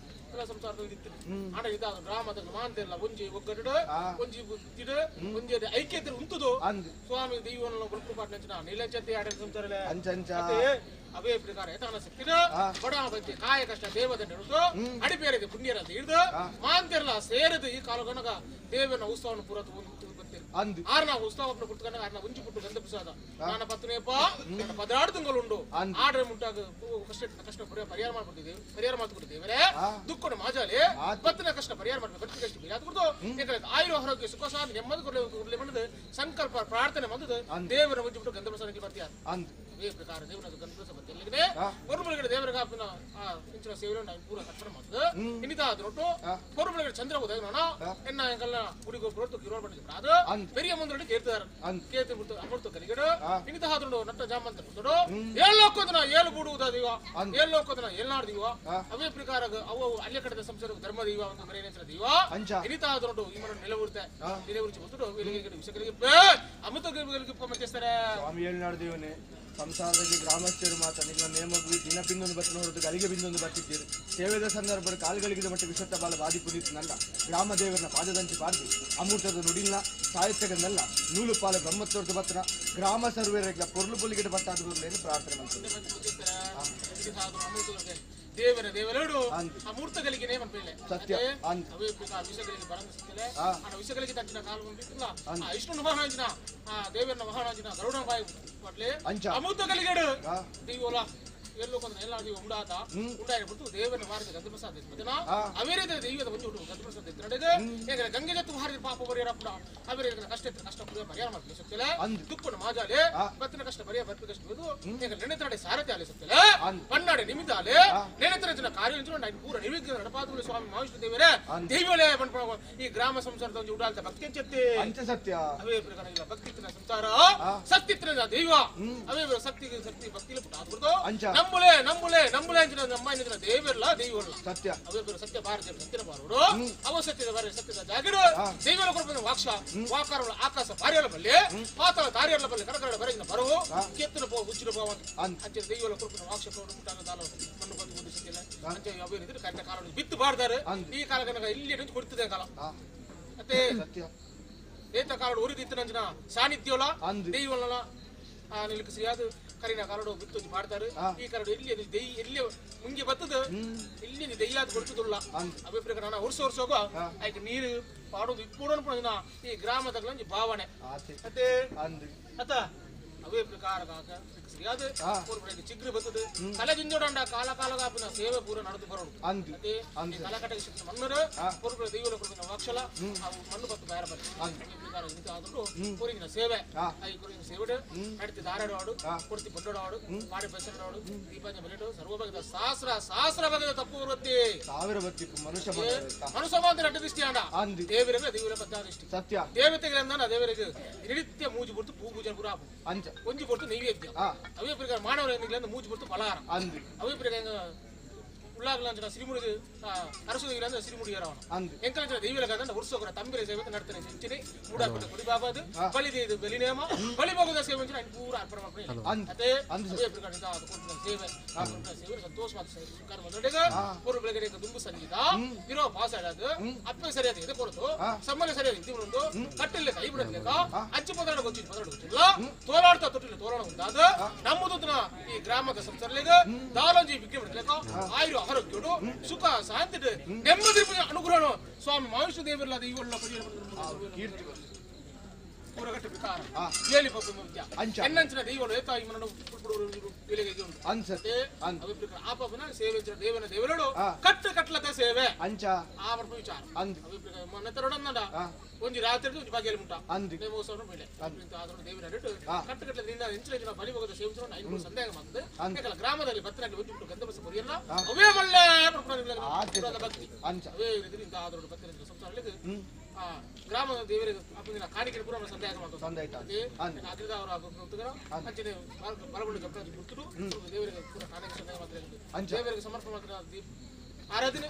ಎಲ್ಲ ಸಂಸಾರದಲ್ಲಿ ಇತ್ತು ಆಡ ಇದಾದ ಗ್ರಾಮದ ಮಾಂತಿಲ್ಲ ಒಂಜಿ ಒಗ್ಗಟ್ಟು ಒಂಜಿ ಬುದ್ಧಿಡು ಒಂಜಿ ಐಕ್ಯತೆ ಉಂಟುದು ಸ್ವಾಮಿ ದೈವನ ಗುರುಪು ಪಾಟ್ನ ನೀಲಚತಿ ಆಡ ಸಂಸಾರ ಅವೇ ಪ್ರಕಾರ ಯಥಾನ ಶಕ್ತಿನ ಬಡ ಬತ್ತಿ ಕಾಯ ಕಷ್ಟ ದೇವದ ನಡೆದು ಅಡಿಪೇರಿದೆ ಪುಣ್ಯರ ಹಿಡಿದು ಮಾಂತಿರಲ್ಲ ಸೇರಿದು ಈ ಕಾಲಗನಗ ದೇವನ ಉತ್ಸವವನ್ನು ಪೂರ ಆರ್ನ ಉತ್ಸವವನ್ನು ಕುತ್ಕೊಂಡಾಗ ಆರ್ನ ಉಂಜಿ ಪುಟ್ಟು ಗಂಧ ಪ್ರಸಾದ ನಾನು ಪತ್ನೇಪ ನನ್ನ 16 ತಿಂಗಳುಂಡು ಆಡ್ರೆ ಮುಂಟಾಗ ಕಷ್ಟ ಕಷ್ಟ ಪರಿಹಾರ ಮಾಡ್ಕೊಟ್ಟಿದ್ದೇವೆ ಪರಿಹಾರ ಮಾಡ್ಕೊಟ್ಟಿದ್ದೇವೆ ದುಃಖನ ಮಾಜಾಲಿ ಪತ್ನ ಕಷ್ಟ ಪರಿಹಾರ ಮಾಡ್ಬೇಕು ಬತ್ತಿ ಕಷ್ಟ ಪರಿಹಾರ ಕೊಡ್ತು ಯಾಕಂದ್ರೆ ಆಯುರ ಆರೋಗ್ಯ ಸುಖ ಶಾಂತಿ ನೆಮ್ಮದಿ ಕೊಡಲಿ ಬಂದದ್ದು ಸಂಕಲ್ಪ ಪ್ರಾರ್ಥನೆ ಬಂದದ್ದು ದೇವರ ಉಂಜಿ ಪುಟ್ಟು ಗಂಧ ಪ್ರಸಾದ ಬರ್ತೀಯ ಅದೇ ಪ್ರಕಾರ ದೇವರ ಗಂಧ ಪ್ರಸಾದ ಬರ್ತಿಲ್ಲ ಹೊರಬಳಗಡೆ ದೇವರ ಕಾಪಿನ ಆ ಇಂಚಿನ ಸೇವೆ ಪೂರ ತರ್ಪಣ ಮಾಡ್ತದೆ ಇನ್ನಿತ ರೊಟ್ಟು ಹೊರಬಳಗಡೆ ಚಂದ್ರ ಉದಯನ ಎನ್ನ ಎಂಕಲ್ನ ಗುಡಿಗೆ ಹೊರತು ಕಿರೋಡ್ ಬಂದಿದ್ರು ಅದು பெரிய ಮಂದಿರಡು ಕೇಳ್ತಾರೆ ಕೇಳ್ತಿ ಬಿಡ್ತು ಅಮೃತ ಕಲಿಗಡು ಇನ್ನಿತ ಹಾದ್ರು ನಟ್ಟ ಜಾಮಂತ ಬಿಡ್ತಡು ಏಳು ಏಳು ಬೂಡುವುದ ದೈವ ಏಳು ಲೋಕದನ ಏಳ್ನಾಡು ದೈವ ಅವೇ ಪ್ರಕಾರ ಅವು ಅಲ್ಲೇ ಕಡೆದ ಸಂಸಾರ ಧರ್ಮ ದೈವ ಒಂದು ಮರೇನೇಶ್ವರ ದೈವ ಇನ್ನಿತ ಹಾದ್ರು ಈ ಮನ ನೆಲವುರ್ತೆ ನೆಲವುರ್ಚಿ ಬಂದು ವಿಷಕರಿಗೆ ಅಮೃತ ಮತ್ತೆ ಸ್ವಾಮಿ ಏಳ್ನಾಡು ದೇವನೇ ಸಂಸಾರದಲ್ಲಿ ಗ್ರಾಮಸ್ಥರು ಮಾತ್ರ ನಿಮ್ಮ ನೇಮಗು ದಿನ ಬಿಂದೊಂದು ಬತ್ತ ಹೊರತು ಗಳಿಗೆ ಬಿಂದೊಂದು ಬತ್ತಿದ್ದೀರಿ ಸೇವೆದ ಸಂದರ್ಭದ ಕಾಲ್ಗಳಿಗೆ ಮಟ್ಟ ವಿಷತ್ತ ಬಾಲ ಬಾದಿ ಪುನೀತನಲ್ಲ ಗ್ರಾಮ ದೇವರನ್ನ ಪಾದದಂಚಿ ಪಾರ್ದಿ ಅಮೃತದ ನುಡಿಲ್ಲ ಸಾಹಿತ್ಯಗಳನ್ನೆಲ್ಲ ನೂಲು ಪಾಲ ಬ್ರಹ್ಮತ್ವದ ಬತ್ತನ ಗ್ರಾಮ ಸರ್ವೇರ ಪೊರ್ಲು ಪೊಲಿಗೆ ಬಟ್ಟಾದ ಪ್ರಾರ್ಥನೆ ಮಾಡ್ತಾರೆ ದೇವರ ದೇವರೆರಡು ಅಮೂರ್ತಗಳಿಗೆ ನೇಮಂಪಿಲ್ಲ ಸತ್ಯ ಅವೇ ಪ್ರಕಾರ ವಿಷಗಳಿಗೆ ಬರಂದ ಸಿಕ್ಕಿಲ್ಲ ಆ ವಿಷಗಳಿಗೆ ತಕ್ಷಣ ಕಾಲು ಬಂದಿಲ್ಲ ಆ ವಿಷ್ಣು ಮಹಾರಾಜನ ಆ ದೇವರನ ಮಹಾರಾಜನ ಗರುಡನ ಬಾಯಿ ಕೊಟ್ಲೆ ಅಮೂರ್ತಗಳಿಗೆ ದೈವಲ ಎಲ್ಲೋ ಕೊಂದ್ರೆ ಎಲ್ಲ ದೈವ ಉಂಡಾತ ಉಂಡಾಗಿ ಬಿಟ್ಟು ದೇವರನ್ನ ಮಾರಿದ ಗಂಧ ಪ್ರಸಾದ ಮತ್ತನ ಅವೇರಿದ ದೈವದ ಒಂದು ಉಂಟು ಗಂಧ ಪ್ರಸಾದ ಇತ್ತು ಯಾಕಂದ್ರೆ ಗಂಗೆ ಜತ್ತು ಹಾರಿದ ಪಾಪ ಪರಿಹಾರ ಕೂಡ ಅವೇರಿ ಕಷ್ಟ ಇತ್ತು ಕಷ್ಟ ಪರಿಹಾರ ಮಾಡ್ಲಿ ಸತ್ಯಲ ದುಃಖನ ಮಾಜಾಲೆ ಬತ್ತಿನ ಕಷ್ಟ ಪರಿಹಾರ ಬರ್ತಿ ಕಷ್ಟ ಇದು ಯಾಕಂದ್ರೆ ನೆನೆತನಡೆ ಸಾರಥಿ ಆಲೆ ಸತ್ಯಲ ಕನ್ನಡ ನಿಮಿತ್ತ ಆಲೆ ನೆನೆತನ ಜನ ಕಾರ್ಯ ಪೂರ ನಿಮಿತ್ತ ನಡಪಾದಗಳು ಸ್ವಾಮಿ ಮಹಾವಿಷ್ಣು ದೇವರೇ ದೈವಲೇ ಬಣ್ಣ ಈ ಗ್ರಾಮ ಸಂಸಾರದ ಒಂದು ಉಡಾಲ್ತ ಭಕ್ತಿ ಅಂಚತ್ತೆ ಸತ್ಯ ಅವೇ ಪ್ರಕಾರ ಇಲ್ಲ ಭಕ್ತಿ ಸಂಸಾರ ಸಕ್ತಿ ದೈವ ಅವೇ ಸಕ್ತಿ ಸಕ್ತಿ ಭಕ್ತಿಲಿ ಪುಟ್ಟ ಆದ್ಬಿಡ್ತು ನಂಬುಲೆ ನಂಬುಲೆ ನಂಬುಲೆ ಅಂತ ನಮ್ಮ ದೇವರಲ್ಲ ದೈವಲ್ಲ ಸತ್ಯ ಅವೇ ಸತ್ಯ ಭಾರತ ಸತ್ಯನ ಬಾರೋಡು ಅವ ಸತ್ಯದ ಬಾರಿ ಸತ್ಯದ ಜಾಗಿರು ದೈವರ ಕೊರಪದ ವಾಕ್ಷ ವಾಕಾರ ಆಕಾಶ ಬಾರಿಯಲ್ಲ ಬಲ್ಲೆ ಪಾತಾಳ ದಾರಿಯಲ್ಲ ಬಲ್ಲೆ ಕಡಕಡ ಬರೆಗಿನ ಬರವು ಕೆತ್ತನ ಪೋ ಉಜ್ಜಿನ ಪೋ ಅಂತ ದೈವರ ಕೊರಪದ ವಾಕ್ಷ ಮುಟ್ಟಾಗ ದಾಲ ಮಣ್ಣು ಬಂದು ಒಂದು ಸತ್ಯಲ್ಲ ಅಂಚೆ ಅವೇ ಇದ್ರೆ ಕರೆಕ್ಟ್ ಕಾಲ ಬಿತ್ತು ಬಾರ್ದಾರೆ ಈ ಕಾಲ ಕನಕ ಇಲ್ಲಿ ನಿಂತು ಕೊಡ್ತಿದೆ ಕಾಲ ಮತ್ತೆ ಸತ್ಯ ಏತ ಕಾಲ ಉರಿದಿತ್ತು ನಂಜನ ಸಾನ್ನಿಧ್ಯವಲ್ಲ ದೈವಲ್ಲ ಆ ನಿಲ್ಕ ಸಿಯಾದು ಕರಿನ ಕರಡು ಬಿತ್ತು ಮಾಡ್ತಾರೆ ಈ ಕರಡು ಎಲ್ಲಿ ದೈ ಎಲ್ಲಿ ಮುಂಗೆ ಬತ್ತದ ಇಲ್ಲಿ ದೈಯಾದ ಕೊಡ್ತದಲ್ಲ ಅಭಿಪ್ರಾಯ ನಾನು ವರ್ಷ ವರ್ಷ ಹೋಗುವ ಆಯ್ತು ನೀರು ಪಾಡೋದು ಇಪ್ಪೋಡೋಣ ಈ ಗ್ರಾಮದ ಭಾವನೆ ಮತ್ತೆ ಅತ್ತ ಅವೇ ಪ್ರಕಾರ ಸರಿಯಾದ ಚಿಗ್ರಿ ಬರ್ತದೆ ಕಲೆ ಜಿಂಜೋಡಂಡ ಕಾಲ ಕಾಲಗಾಪಿನ ಸೇವೆ ಪೂರ ನಡೆದು ಬರೋಡು ಮತ್ತೆ ಕಲಕಟಕ ಶಿಕ್ಷಣ ಮಣ್ಣರು ಪೂರ್ವ ದೈವಲ ಕೊಡುವ ವಾಕ್ಷಲ ಅವು ಮಣ್ಣು ಬತ್ತು ಬೇರೆ ಬರ್ತದೆ ಪ್ರಕಾರ ಆದ್ರೂ ಕೂರಿಗಿನ ಸೇವೆ I ಕೂರಿಗಿನ ಸೇವೆ ನಡತಿ ದಾರಾಡವಾಡು ಕೊಡ್ತಿ ಬಡ್ಡೋಡವಾಡು ಮಾಡಿ ಬೆಸಡವಾಡು ದೀಪಾಂಜ ಬಲಿಡು ಸರ್ವ ಬಗೆದ ಸಹಸ್ರ ಸಹಸ್ರ ಬಗೆದ ತಪ್ಪು ವೃತ್ತಿ ಸಾವಿರ ಬತ್ತಿ ಮನುಷ್ಯ ಮನುಷ್ಯ ಮಾತ್ರ ಅಡ್ಡ ದೃಷ್ಟಿ ಅಂಡ ದೇವರಿಗೆ ದೇವರ ಬದ್ಧ ದೃಷ್ಟಿ ಸತ್ಯ ದೇವತೆಗಳಿಂದ ದೇವರಿಗೆ ನಿತ್ಯ ಮೂಜು ಬಿಡ್ತು ಪೂ ಪೂಜೆ ಪೂರ ಒಂಜಿ ಕೊಡ್ತು ನೈವೇದ್ಯ ಅವೇ ಪ್ರಕಾರ ಮಾನವರ ಮೂಜು ಬಿಡ್ತು ಫಲಹಾರ ಅವೇ ಪ್ರಕಾರ ಉಳ್ಳಾಗಲ ಸಿರಿಮುಡಿ ಅರಸುದಿಲ್ಲ ಸಿರಿಮುಡಿ ಅವನು ಎಂಕಲ ದೈವಿಲ ವರ್ಷ ತಂಬಿರ ಸೇವೆ ನಡ್ತಾನೆ ಸಿಂಚನೆ ಮೂಡಾಪಿಟ್ಟ ಕುಡಿ ಬಾಬಾದು ಬಲಿ ಇದು ಬಲಿ ನೇಮ ಬಲಿ ಹೋಗೋದ ಸೇವೆ ಪೂರ ಅರ್ಪಣೆ ಮಾಡ್ಕೊಂಡು ಅದೇ ಅವೇ ಪ್ರಕಾರ ಸೇವೆ ಸೇವೆ ಸಂತೋಷವಾದ ಸ್ವೀಕಾರ ಮೊದಲಿಗೆ ಪೂರ್ವ ಬೆಳಗ್ಗೆ ದುಂಬು ಸಂಗೀತ ಇರೋ ಪಾಸ್ ಆಡೋದು ಅಪ್ಪೆ ಸರಿಯಾದ ಇದು ಕೊರತು ಸಮ್ಮನೆ ಸರಿಯಾದ ಇದು ಒಂದು ಕಟ್ಟಿಲ್ಲ ಕೈ ಬಿಡಲಿಕ್ಕ ಅಚ್ಚು ಪದರಡು ಗೊತ್ತಿಲ್ಲ ಪದರಡು ಗೊತ್ತಿಲ್ಲ ತೋಲಾಡ್ತಾ ತೊಟ್ಟಿಲ್ಲ ತೋಲಾಡ ಉಂಟಾದ ನಮ್ಮದು ಈ ಗ್ರಾಮದ ಸಂಸಾರಲಿಗ ದಾಲಂಜಿ ವಿಘ್ನ ಬಿಡಲಿಕ್ಕ ಆಯುರ ಆರೋಗ್ಯಡು ಸುಖ ಶಾಂತಿ ನೆಮ್ಮದಿ ಅನುಗ್ರಹ ಸ್ವಾಮಿ ಮಹಾವಿಷ್ಣು ದೇವರಲ್ಲ ಇವೆಲ್ಲ. ಪೂರಗಟ್ಟ ಪ್ರಕಾರ ಏಲಿ ಪಪ್ಪು ಮುಖ್ಯ ಎನ್ನಂಚಿನ ದೈವಳು ಏತಾಯಿ ಮನನು ಪುಲ್ಪುಡು ಅನ್ಸತ್ತೆ ಆ ಪಪ್ಪನ ಸೇವೆ ದೇವನ ದೇವರುಳು ಕಟ್ಟು ಕಟ್ಲದ ಸೇವೆ ಅಂಚ ಆ ಪರ್ಪ ವಿಚಾರ ಮನೆ ಒಂಜಿ ರಾತ್ರಿ ಒಂಜಿ ಬಗೆಯಲ್ಲಿ ಮುಟ್ಟ ನೇಮೋತ್ಸವ ಮೇಲೆ ದೇವರ ಕಟ್ಟು ಕಟ್ಟಲಿಂದ ಎಂಚಿನ ಬಲಿ ಹೋಗದ ಸೇವಿಸಲು ಐನೂರು ಸಂದೇಹ ಮಾಡ್ತದೆ ಯಾಕಲ್ಲ ಗ್ರಾಮದಲ್ಲಿ ಭಕ್ತರಾಗಿ ಒಂದು ಬಿಟ್ಟು ಗಂಧಬಸ ಕೊರಿಯಲ್ಲ ಅವೇ ಒಳ್ಳೆ ಭಕ್ತಿ ಅವೇ ರೀತಿಯಿಂದ ಆದರೋಡು ಭಕ್ತರ ಸಂಸಾರದಲ್ಲಿ ಆ ಗ್ರಾಮದ ದೇವರಿಗೆ ಅಪ್ಪನ ಕಾಣಿಕೆ ಪೂರ ಸಂದೇಹ ಮಾಡ್ತದೆ ಅದರಿಂದ ಅವರ ಅಂಚನೆ ಬರಗುಂಡು ಗಪ್ಪ ಗುರ್ತರು ದೇವರಿಗೆ ಪೂರ ಕಾಣಿಕೆ ಸಂದೇಹ ಮಾಡ್ತಾರೆ ದೇವರಿಗೆ ಸಮರ್ಪಣೆ ಮಾಡ್ತಾರೆ ಆರಾಧನೆ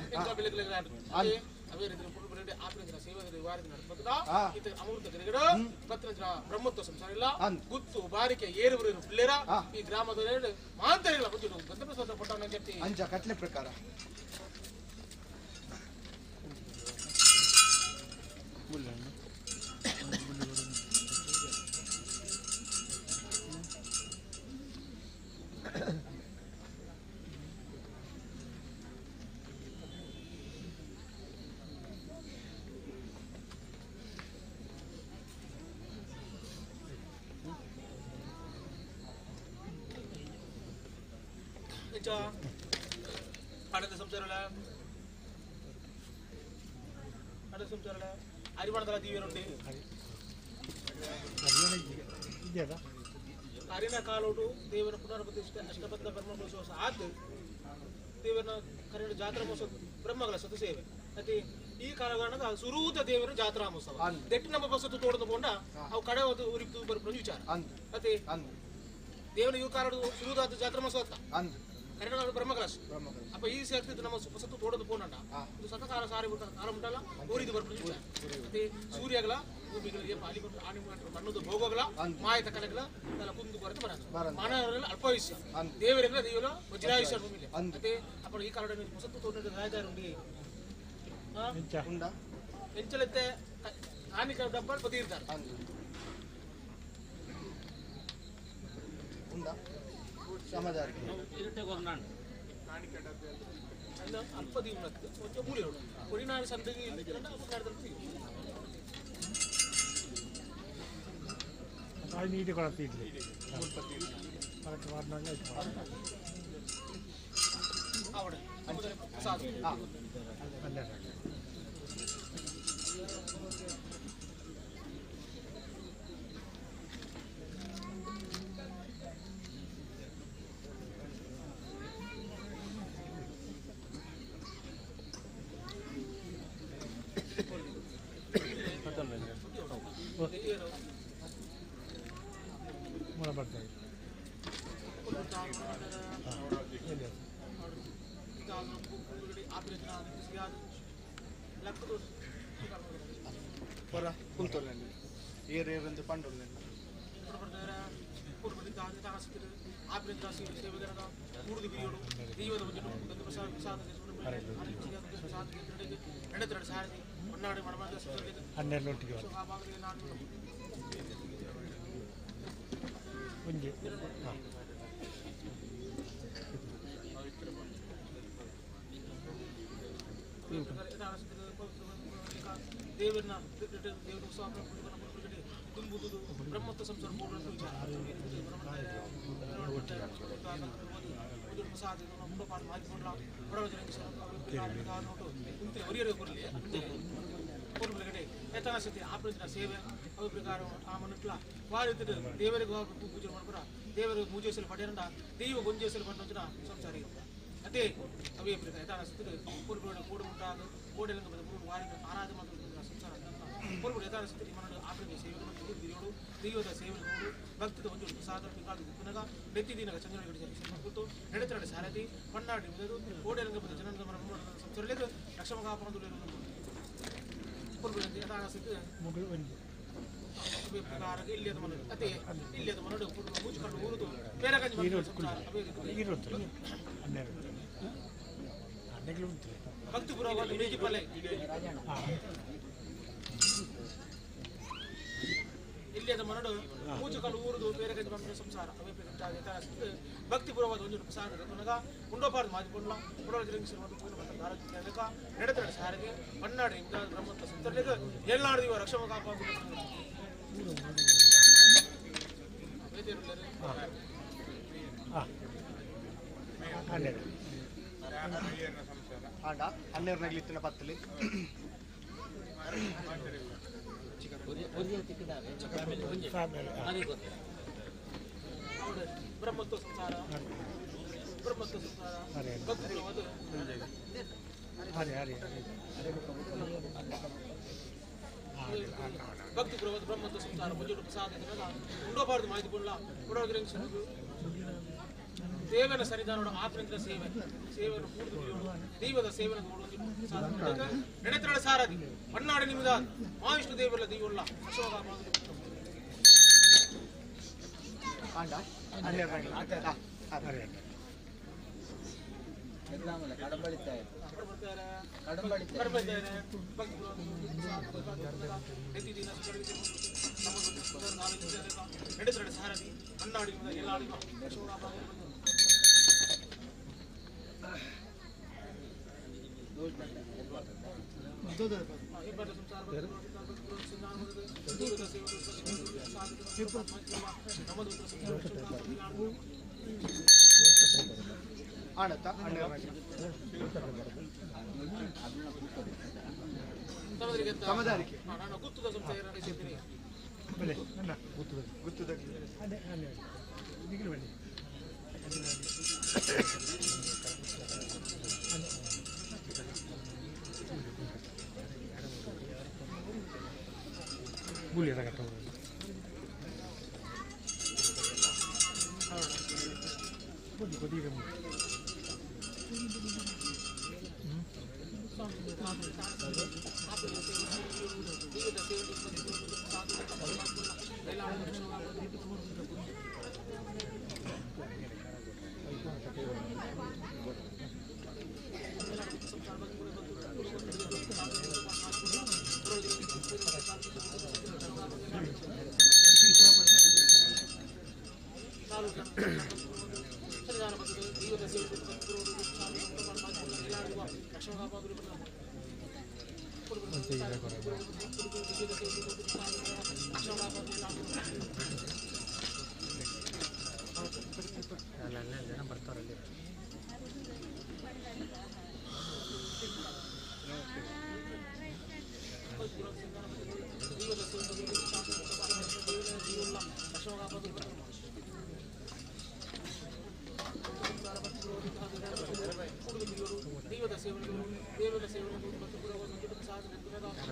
ಅವೇ ರೀತಿ ಆಪರೇಷನ್ ಸೇವೆ ವಾರದ ನಡಪದ ಇತ ಅಮೃತ ಗಿಡಗಡ ಪತ್ರ ಬ್ರಹ್ಮತ್ವ ಸಂಸಾರ ಇಲ್ಲ ಗುತ್ತು ಬಾರಿಕೆ ಏರುವರು ಪಿಲ್ಲೇರ ಈ ಗ್ರಾಮದ ಮಾಂತರಿಗಳ ಬುದ್ಧಿ ಗಂಧಪ್ರಸಾದ ಪಟ್ಟಣ ಜಟ್ಟಿ ಅಂಚ ಕಟ್ಲೆ ಪ್ರಕಾರ ಆಡದ ಸಂಸಾರಲ ಅರಿವಾಣದಲ ದೀವರುಂಡಿ ಅರಿನ ಕಾಲೋಟು ದೇವರ ಪುನರ್ ಪ್ರತಿಷ್ಠೆ ಅಷ್ಟಬದ್ಧ ಬ್ರಹ್ಮೋತ್ಸವ ಆದ ದೇವರ ಕನ್ನಡ ಜಾತ್ರಾ ಮಹೋತ್ಸವ ಬ್ರಹ್ಮಗಳ ಸತಸೇವೆ ಅತಿ ಈ ಕಾಲಗಣದ ಸುರೂತ ದೇವರ ಜಾತ್ರಾ ಮಹೋತ್ಸವ ದೆಟ್ಟು ನಮ್ಮ ಬಸತ್ತು ತೋಡದ ಪೋಂಡ ಅವು ಕಡೆ ಉರಿತು ಬರ್ಪುನ ವಿಚಾರ ಅತಿ ದೇವರ ಇವು ಕಾಲಡು ಸುರೂತಾದ ಜಾತ್ರಾ ಮಹೋತ್ಸವ ಕನ್ನಡ ಬ್ರಹ್ಮಕಲಶ ಅಪ್ಪ ಈ ಸೇರ್ತಿದ್ದು ನಮ್ಮ ಸತ್ತು ತೋಡದ ಪೋನಂಡ ಇದು ಸತಕಾರ ಸಾರಿ ಕಾಲ ಉಂಟಲ್ಲ ಊರಿದು ಬರ್ಪುನ ಮತ್ತೆ ಸೂರ್ಯಗಳ ಭೂಮಿಗಳಿಗೆ ಪಾಲಿ ಆಣಿ ಮಣ್ಣದು ಭೋಗಗಳ ಮಾಯತ ಕಲೆಗಳ ಕುಂದು ಕೊರತೆ ಬರ ಮಾನವರೆಲ್ಲ ಅಲ್ಪಾಯುಷ್ಯ ದೇವರೆಲ್ಲ ದೇವರ ವಜ್ರಾಯುಷ್ಯ ಭೂಮಿಲಿ ಮತ್ತೆ ಅಪ್ಪ ಈ ಕಾಲದ ಸತ್ತು ತೋಟದ ರಾಯದಾರುಂಡಿ ಎಂಚಲತ್ತೆ ಹಾನಿಕ ಡಬ್ಬ ಬದಿರ್ತಾರೆ ಅಲ್ಪ ಒಡಿನಾಡು ಸಂದಿಗೆ ನೀರು ಕೊಡತ್ತಿ ಹನ್ನೆರಡು ಒಂಜಿ ದೇವರನ್ನ ದೇವರ ಬ್ರಹ್ಮತ್ವ ಸಂಸಾರ ಸೇವೆ ಅವು ಪ್ರಕಾರ ಆ ಮನುಷ್ಯ ವಾರ ದೇವರಿಗೆ ಪೂಜೆ ಮಾಡ್ಬರ ದೇವರಿಗೆ ಪೂಜೆ ಪಡೆಯಂಡ ದೈವ ಗೊಂಜೇಸಲು ಪಟ್ಟಣ ಸಂಸಾರಿ ಅದೇ ಅವೇ ಪ್ರಕಾರ ಕೋಡು ಉಂಟಾದ ಕೋಡೆಲಂಗ ವಾರ ಆರಾಧನೆ ಮಾತ್ರ ಸಂಸಾರ ಪೂರ್ವ ಯಥಾಸ್ಥಿತಿ ಮನಡು ಆಪ್ರಗೆ ಸೇವೆಗಳು ಹಿರಿಯೋಡು ದೈವದ ಸೇವೆಗಳು ಭಕ್ತಿದ ಒಂದು ಪ್ರಸಾದ ಪಿಕಾದ ಗುಪ್ಪನಗ ನೆತ್ತಿದಿನಗ ಚಂದ್ರನ ಕೂತು ನಡೆತರಡ ಸಾರಥಿ ಪನ್ನಾಡಿ ಮುದದು ಕೋಡೆಲಂಗ ಬದ ಜನನ ಸಂಸಾರಲೇದು ಲಕ್ಷ್ಮಣ ಕಾಪನದು ಪೂರ್ವ ಯಥಾಸ್ಥಿತಿ ಪ್ರಕಾರ ಇಲ್ಲಿಯದ ಮನಡು ಅದೇ ಇಲ್ಲಿಯದ ಮನಡು ಪೂರ್ವ ಮೂಚುಕಂಡು ಊರುದು ಬೇರಗಂಜಿ ಸಂಸಾರ ಅವೇ ಭಕ್ತಿ ಪೂರ್ವಕ ಮೇಜಿ ಪಲ್ಲೆ ಇಲ್ಲಿಯದ ಮನಡು ಮೂಚುಕಲ್ಲು ಊರುದು ಬೇರೆ ಸಂಸಾರ ಅವೇ ಭಕ್ತಿ ಪೂರ್ವವಾದ ಒಂದು ಪ್ರಸಾದ ಉಂಡೋಪಾರ್ದು ಮಾಜಿಕೊಂಡ್ಲ ನಡೆತಡ ಸಾರಿಗೆ ಪನ್ನಾಡಿ ಬ್ರಹ್ಮತ್ವ ಸಂತರ್ಲಿಗೆ ಎಲ್ಲಾಡು ಇವ ರಕ್ಷಮ ಕಾಪಾಡು ಆಂಡ ಹನ್ನೆರಡು ನಗಲಿತ್ತಿನ ಪತ್ತಲಿ ಬ್ರಹ್ಮತ್ವ ಸಂಸಾರ ಬ್ರಹ್ಮತ್ವ ಸಂಸಾರ ಭಕ್ತಿ ಬ್ರಹ್ಮತ್ವ ಸಂಸಾರ ಮುಂಜೋಡು ಪ್ರಸಾದ ಉಂಡೋಬಾರ್ದು ಮಾಹಿತಿ ಪುಲ್ಲ ದೇವನ ಸನ್ನಿಧಾನ ಆತ್ಮಂತ್ರ ಸೇವೆ ಸೇವೆಯನ್ನು ಕೂಡಿದು ದೈವದ ಸೇವೆಯನ್ನು ನಡೆತರಳ ಸಾರದಿ ಮನ್ನಾಡಿ ನಿಮಿದ ಮಹಾವಿಷ್ಣು ದೇವರ ದೈವಲ್ಲ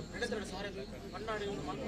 ನಡೆತರಳ ಸಾರದಿ ಮನ್ನಾಡಿ ನಿಮಿದ ಎಲ್ಲ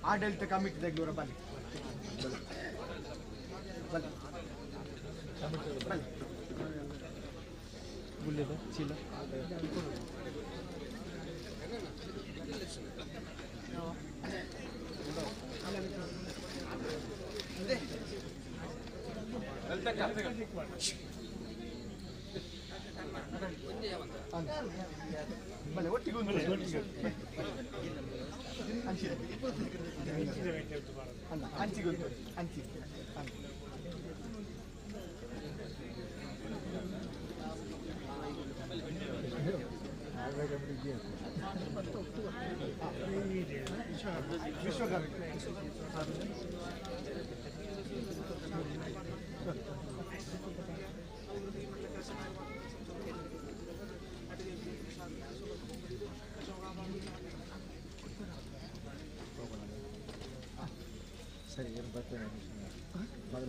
ಆಡಳಿತ ಕಮಿಟಿ ತೆಗ್ದವರ ಬನ್ನಿ ಬನ್ನಿ ಬನ್ನಿ ಗುಲ್ಲೆದ ಚೀಲ ಬನ್ನಿ ಒಟ್ಟಿಗೆ ಒಂದು ಅಂಚಿಗೆ ಅಂಚಿ ಸರಿ ಏನು ಬರ್ತೇನೆ ಮೊದಲು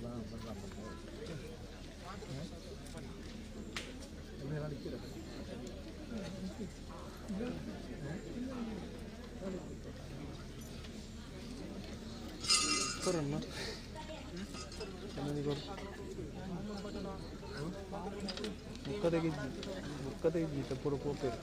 ಮುಕ್ಕದೆಗಿಜ್ಜಿ ತಪ್ಪುಡು ಪೋಪೇರು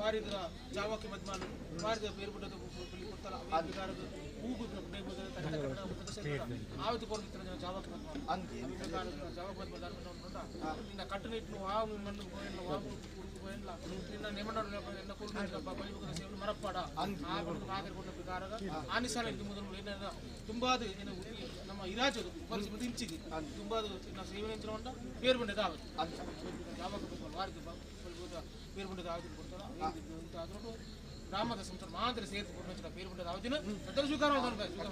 ವಾರಿದ ಜಾವಕ್ಕೆ ಮದ್ಮಾನು ವಾರಿದ ಬೇರ್ಬಿಟ್ಟದ ಕೊಡ್ತಾರ ಆವತ್ತು ಕೊಡ್ತಿರ್ತಾರೆ ಜಾವಕ್ಕೆ ಮದ್ಮಾನು ಜಾವಕ್ಕೆ ಮದ್ಮಾನು ನಿನ್ನ ಕಟ್ಟುನಿಟ್ಟು ವಾವು ಮಣ್ಣು ವಾವು ನಿನ್ನ ನೇಮಣ್ಣ ಕೊಡು ಮರಪ್ಪಾಡ ಆನಿಸಾಲ ಮೊದಲು ತುಂಬಾ ನಮ್ಮ ಇರಾಜದು ಪರಿಸ್ಥಿತಿ ಇಂಚಿಗೆ ತುಂಬಾ ಸೇವನೆ ಬೇರು ಬಂಡದ ಆವತ್ತು ಜಾವಕ್ಕೆ ವಾರಿದ ಬೇರ್ಬುಂಡದ ಆವತ್ತಿನ ಕೊಡ್ತಾರ ಆದ್ರೂ ಗ್ರಾಮದ ಸಂಸಾರ ಮಾತ್ರ ಸೇರಿಸಿ ಕೊಟ್ಟು ಬೇರ್ಬುಂಡದ ಆವತ್ತಿನ ಅದರ ಸ್ವೀಕಾರ ಸ್ವೀಕಾರ.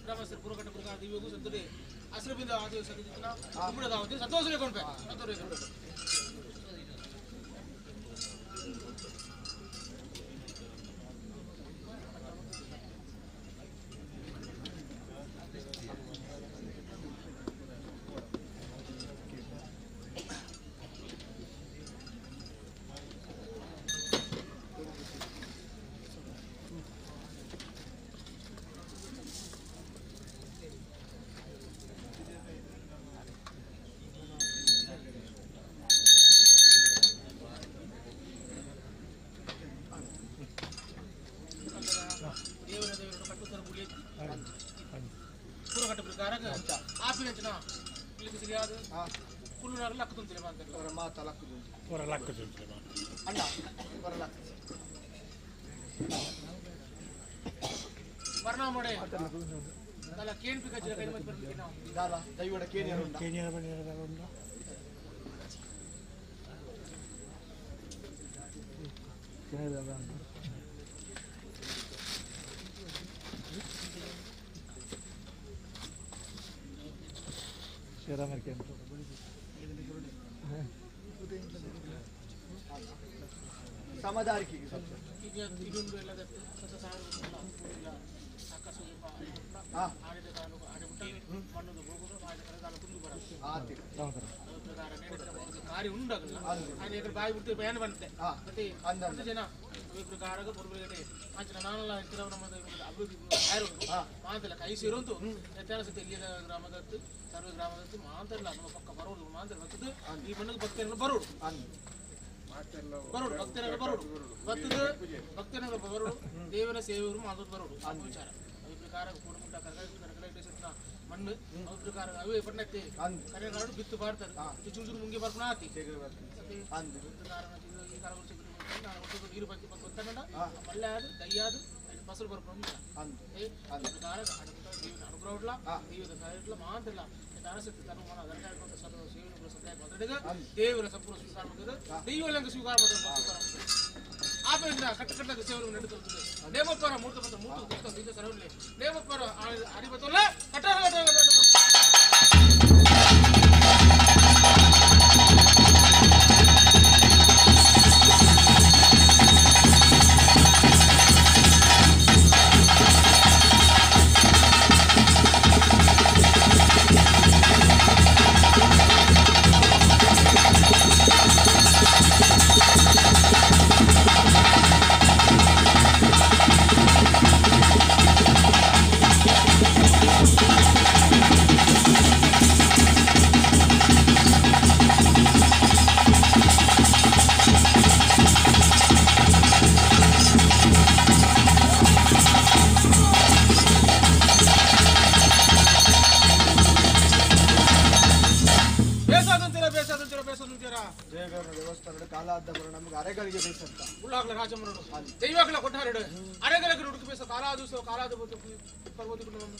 ಗ್ರಾಮಸ್ಥರು ಪುರಕಟ್ಟ ಪುರಕ ದಿವ್ಯಗೂ ಸಂತದೆ ಹಸಿರು ಆದ ಸಂತೋಷ ಕೊಂಡು. ಜೋಕ್ಲಿಗೆ ಸರಿಯಾದ ಕುಲ್ಲುನಾಗ ಲಕ್ಕುಂತಿಲ್ಲ ಮಾತಾಡಲ್ಲ ಅವರ ಮಾತ ಲಕ್ಕುಂತಿ ಹೊರ ಲಕ್ಕುಂತಿಲ್ಲ ಅಣ್ಣ ಹೊರ ಲಕ್ಕ ವರ್ಣಾಮಡೆ ದಾಲ ಕೇನ್ ಪಿಕಚ್ಚಿನ ಕೈ ಮತ್ ಬರ್ಲಿಕ್ಕೆ ನಾವು ದಾಲ ದೈವಡ ಕೇನಿಯರ ಉಂಡ ಕೇನಿಯರ ಬನಿಯರ ದಾಲ ಉಂಡ ಕೇನಿಯರ ದಾಲ ಉಂಡ ಸಮದಾರಿಕೆಗೆ ಸ್ವಲ್ಪ ಇದೊಂದು ಎಲ್ಲ ಕಾರ್ಯ ಉಂಡಾಗಲ್ಲ ಬಾಯಿ ಬಿಡ್ತೀವಿ ಬಯಾನ ಬಂತೆ ಮತ್ತೆ ಜನ ಪ್ರಕಾರ ಪೂರ್ವಗಡೆ ಅಂಚಿನ ನಾನಲ್ಲ ನಮ್ಮ ಅಭಿವೃದ್ಧಿ ಮಾತಲ್ಲ ಕೈ ಸೇರುವಂತು ವ್ಯತ್ಯಾಸ ಎಲ್ಲಿಯ ಗ್ರಾಮದತ್ತು ಸರ್ವ ಗ್ರಾಮದತ್ತು ಮಾತಲ್ಲ ನಮ್ಮ ಪಕ್ಕ ಬರೋಡು ಮಾತಲ್ಲ ಬರ್ತದೆ ಈ ಮಣ್ಣಿಗೆ ಭಕ್ತರೆಲ್ಲ ಬರೋಡು ಬರೋಡು ಭಕ್ತರೆಲ್ಲ ಬರೋಡು ಬರ್ತದೆ ಭಕ್ತರೆಲ್ಲ ಬರೋಡು ದೇವರ ಸೇವೆಯವರು ಮಾತೋದು ಬರೋಡು ಆ ವಿಚಾರ ಅವಿ ಪ್ರಕಾರ ಕೂಡಮುಟ್ಟ ಕರಕಲ ಮಣ್ಣು ಅವಿ ಪ್ರಕಾರ ಅವೇ ಪಣ್ಣತ್ತೆ ಕರೆಗಾಡು ಬಿತ್ತು ಬಾರ್ತಾರೆ ಚೂರು ಚೂರು ಮುಂಗೆ ಬರ್ಪಣ ಆತಿ ನೀರು ಬತ್ತಿ ಗೊತ್ತಂಡ ಮಲ್ಲೆ ಆದು ದಯ್ಯಾದು ಬಸರು ಬರ್ಪಣ ಪ್ರಕಾರ ದೇವನ ಅನುಗ್ರಹ ದೇವದ ಸಹಾಯ ಮಾತಿಲ್ಲ ದೇವರ ಸಂಪೂರ್ಣ ಸ್ವೀಕಾರ ಮಾಡಿದ್ರೆ ದೈವಲಿಂಗ ಸ್ವೀಕಾರ ಮಾಡಿದ್ರೆ ಆಪರಿಂದ ಕಟ್ಟ ಕಟ್ಟದ ಸೇವೆ ನಡೆದುತ್ತದೆ ನೇಮಪ್ಪರ ಮೂರ್ತ ಮತ್ತು ಮೂರ್ತ ಬೀಜ ಸರವಲ್ಲಿ ನೇಮಪ್ಪರ ಅರಿಬತ್ತಲ್ಲ ಕಟ್ಟ ದೈವಗಳ ಕೊಟ್ಟಾರಡು ಅರೆಗಳಿಗೆ ಹುಡುಕು ಬೇಸ ಕಾಲಾದು ಕಾಲಾದು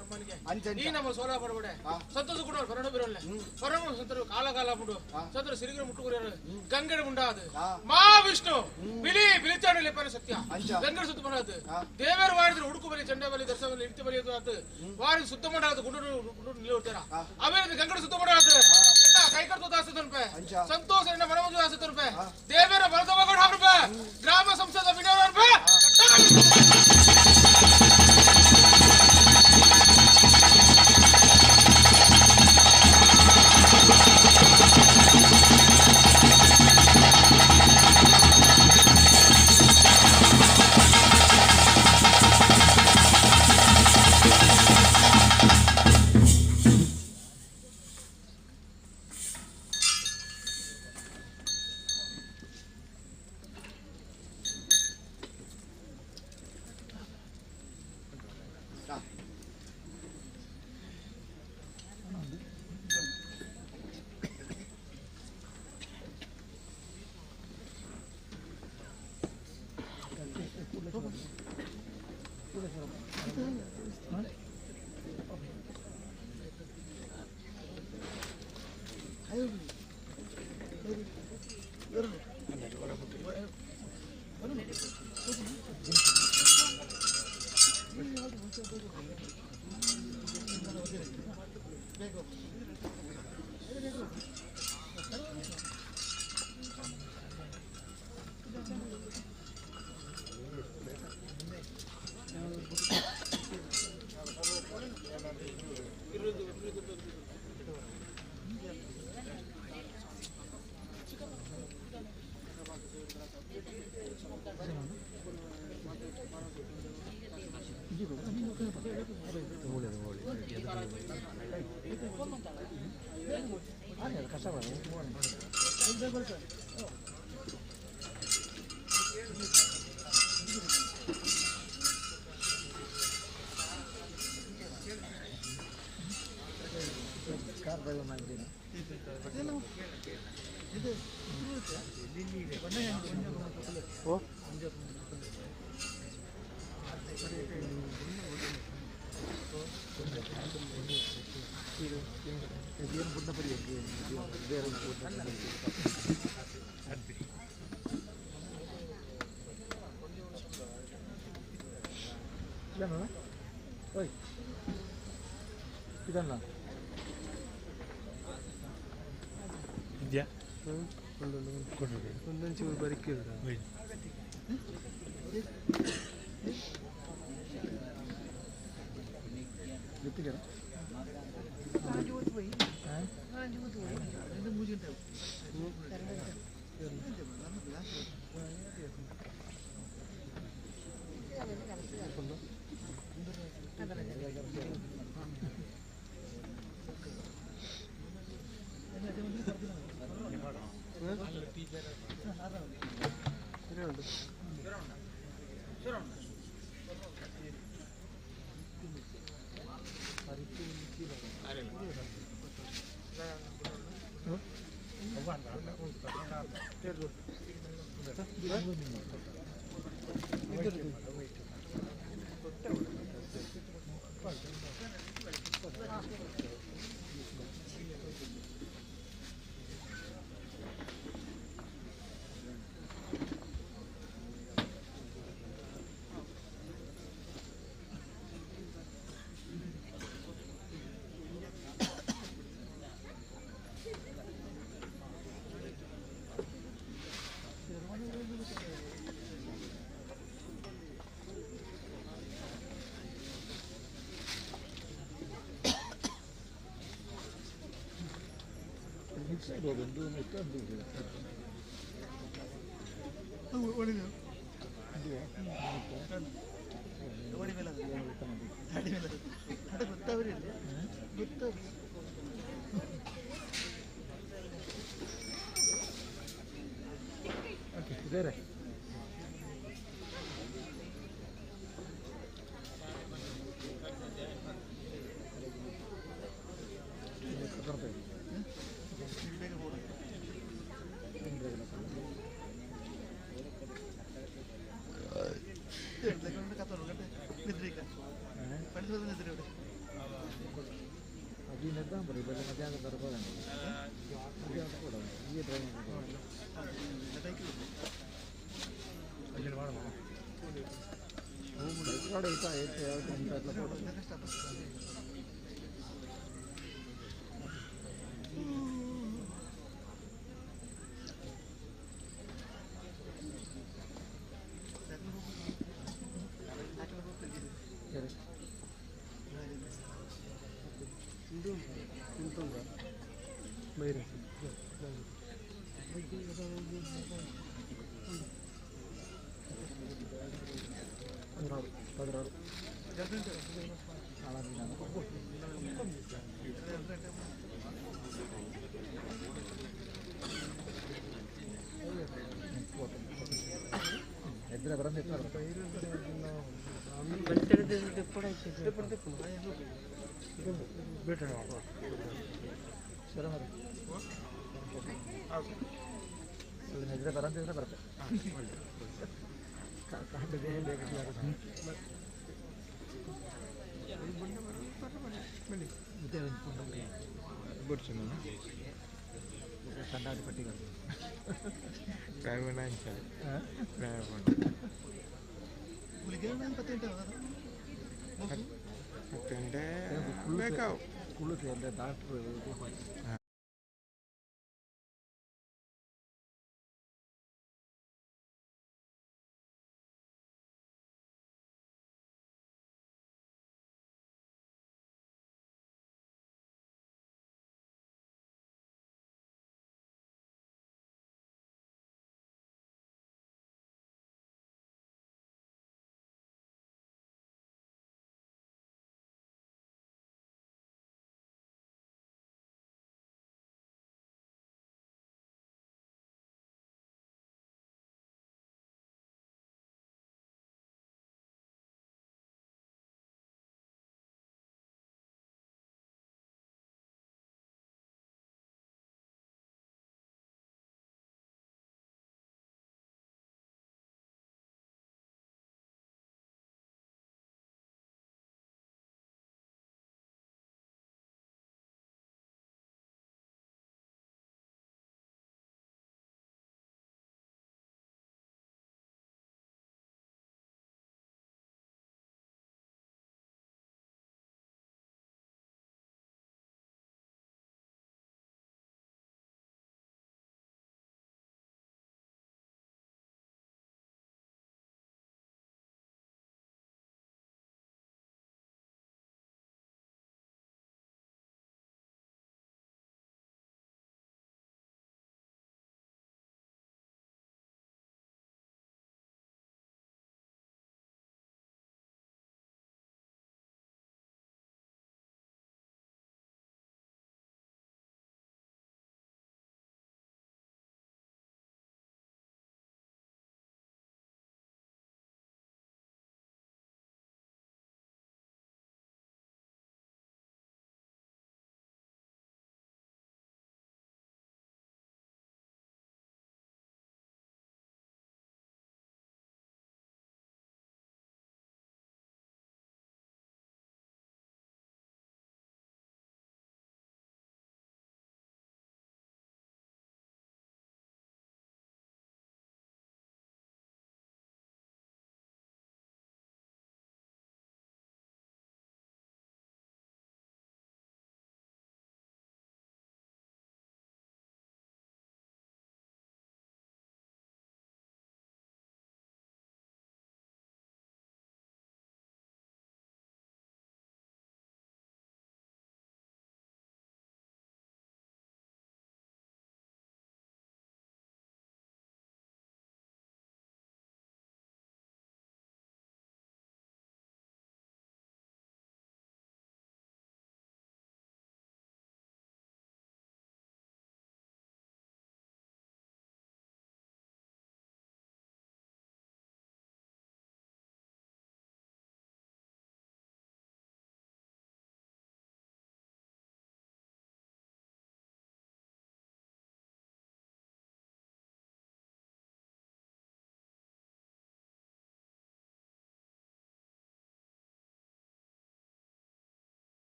ನಮ್ಮನಿಗೆ ಈ ನಮ್ಮ ಸೋಲ ಬಡಬಡೆ ಸಂತೋಷ ಕೂಡ ಬರಣ ಬಿರಲ್ಲೆ ಬರಣ ಸಂತರು ಕಾಲ ಕಾಲ ಬಿಡು ಸಂತರು ಸಿರಿಗಿರ ಮುಟ್ಟುಗುರಿಯರು ಗಂಗಡೆ ಮುಂಡಾದು ಮಾ ವಿಷ್ಣು ಬಿಳಿ ಬಿಳಿಚಾಡು ಲೆಪ್ಪನ ಸತ್ಯ ಗಂಗಡೆ ಸುತ್ತ ಮಾಡಾದು ದೇವರು ವಾರಿದ್ರು ಹುಡುಕು ಬಲಿ ಚಂಡೆ ಬಲಿ ದರ್ಶನ ಬಲಿ ಇಡ್ತಿ ಬಲಿ ಅದು ವಾರಿ ಸುತ್ತ ಮಾಡಾದು ಗುಂಡು ಗುಂಡು ನಿಲ್ಲುತ್ತಾರ ಅವೇನು ಗಂಗಡೆ ಸುತ್ತ ಮಾಡಾದು ಎಲ್ಲ ಕೈಕರ್ತು ದಾಸ ರೂಪಾಯಿ ಸಂತೋಷ ಎನ್ನ ಮನಮಂಜು ದಾಸ ರೂಪಾಯಿ ದೇವರ ಬಲದ ರೂಪಾಯಿ ಗ್ರಾಮ ಸಂಸದ ವಿನೋದ ರೂಪಾಯಿ ಡಾಕ್ಟರ್.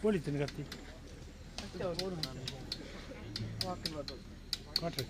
ಕೋಳಿ ಕತ್ತಿ ಕ್ವಾಟ್ರ್.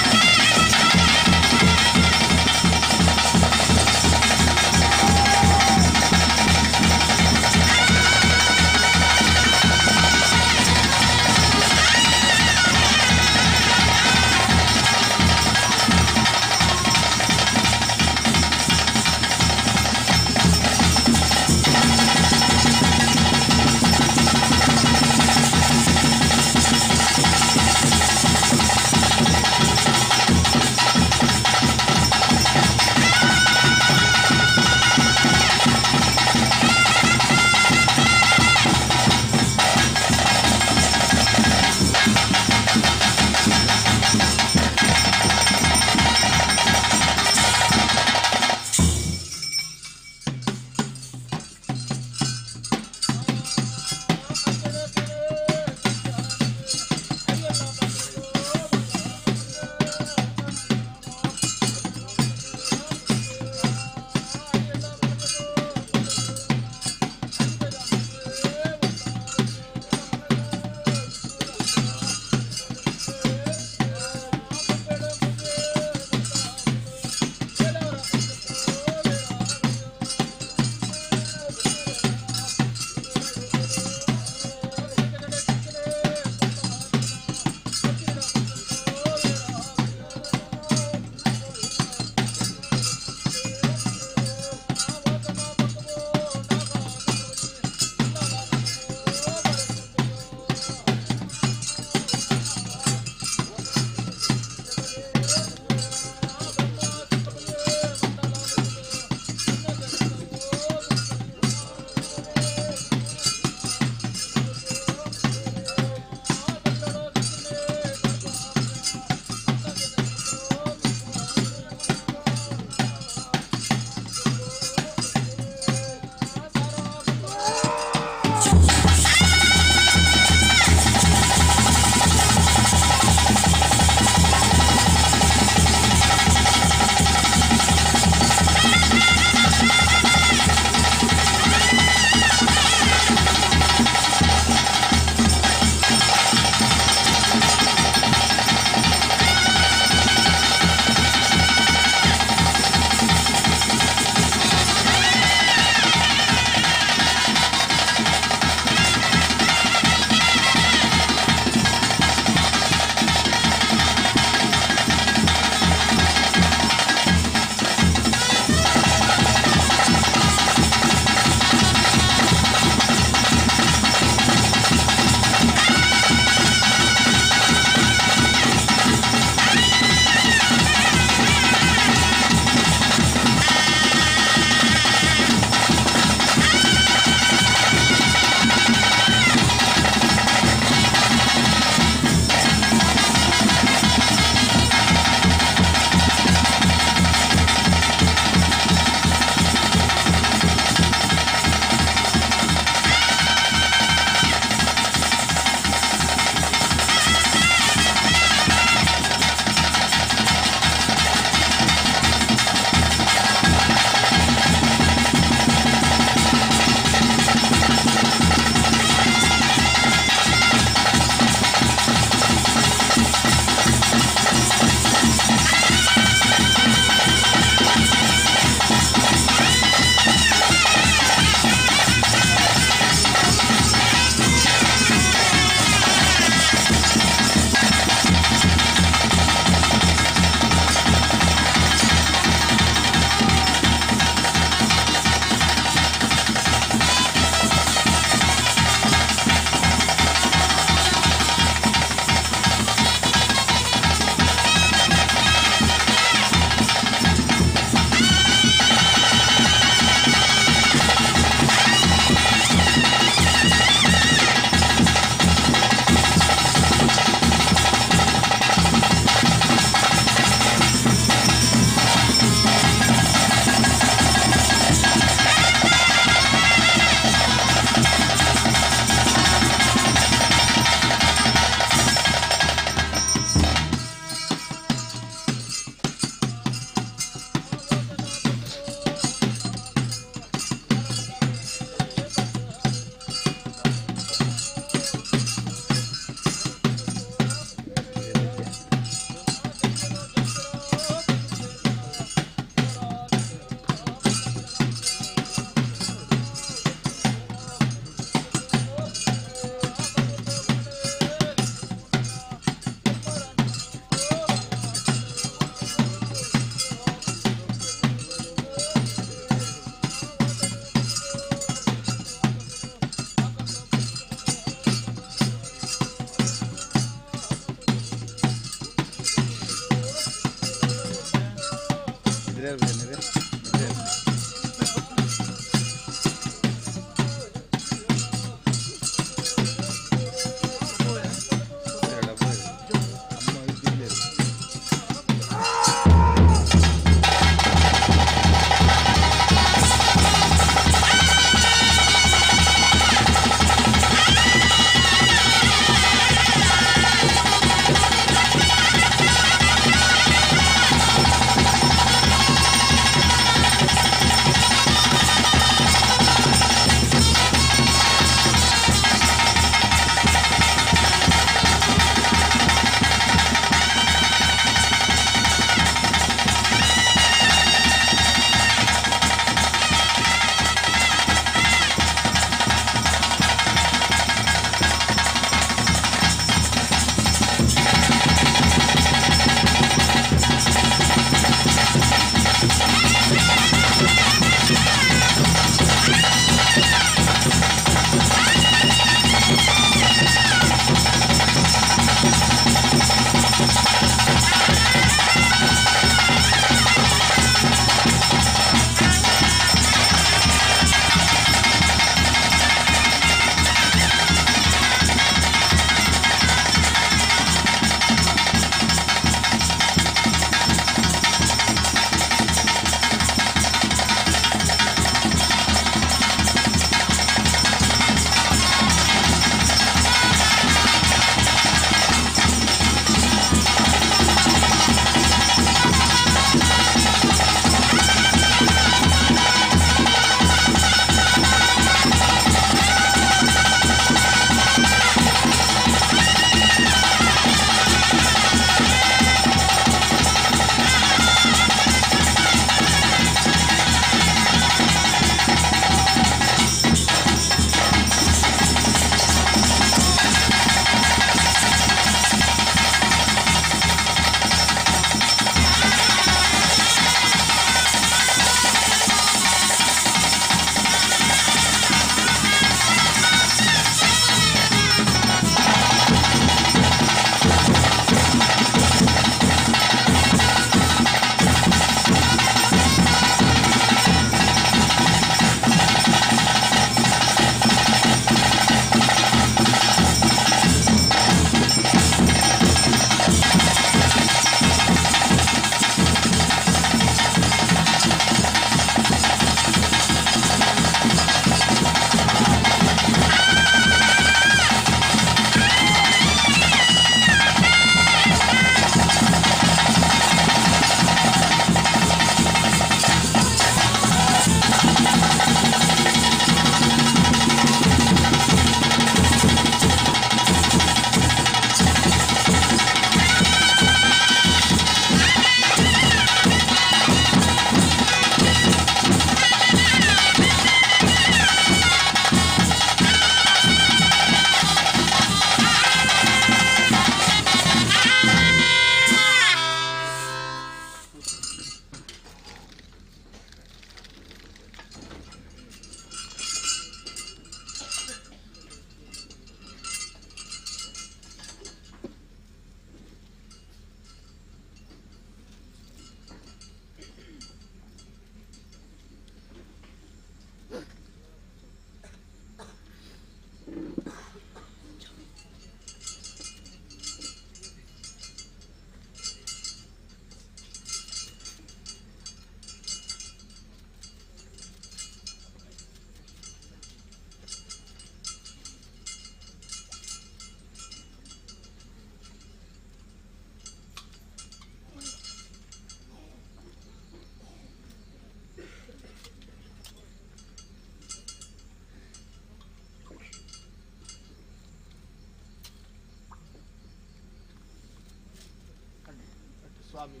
ಸ್ವಾಮಿ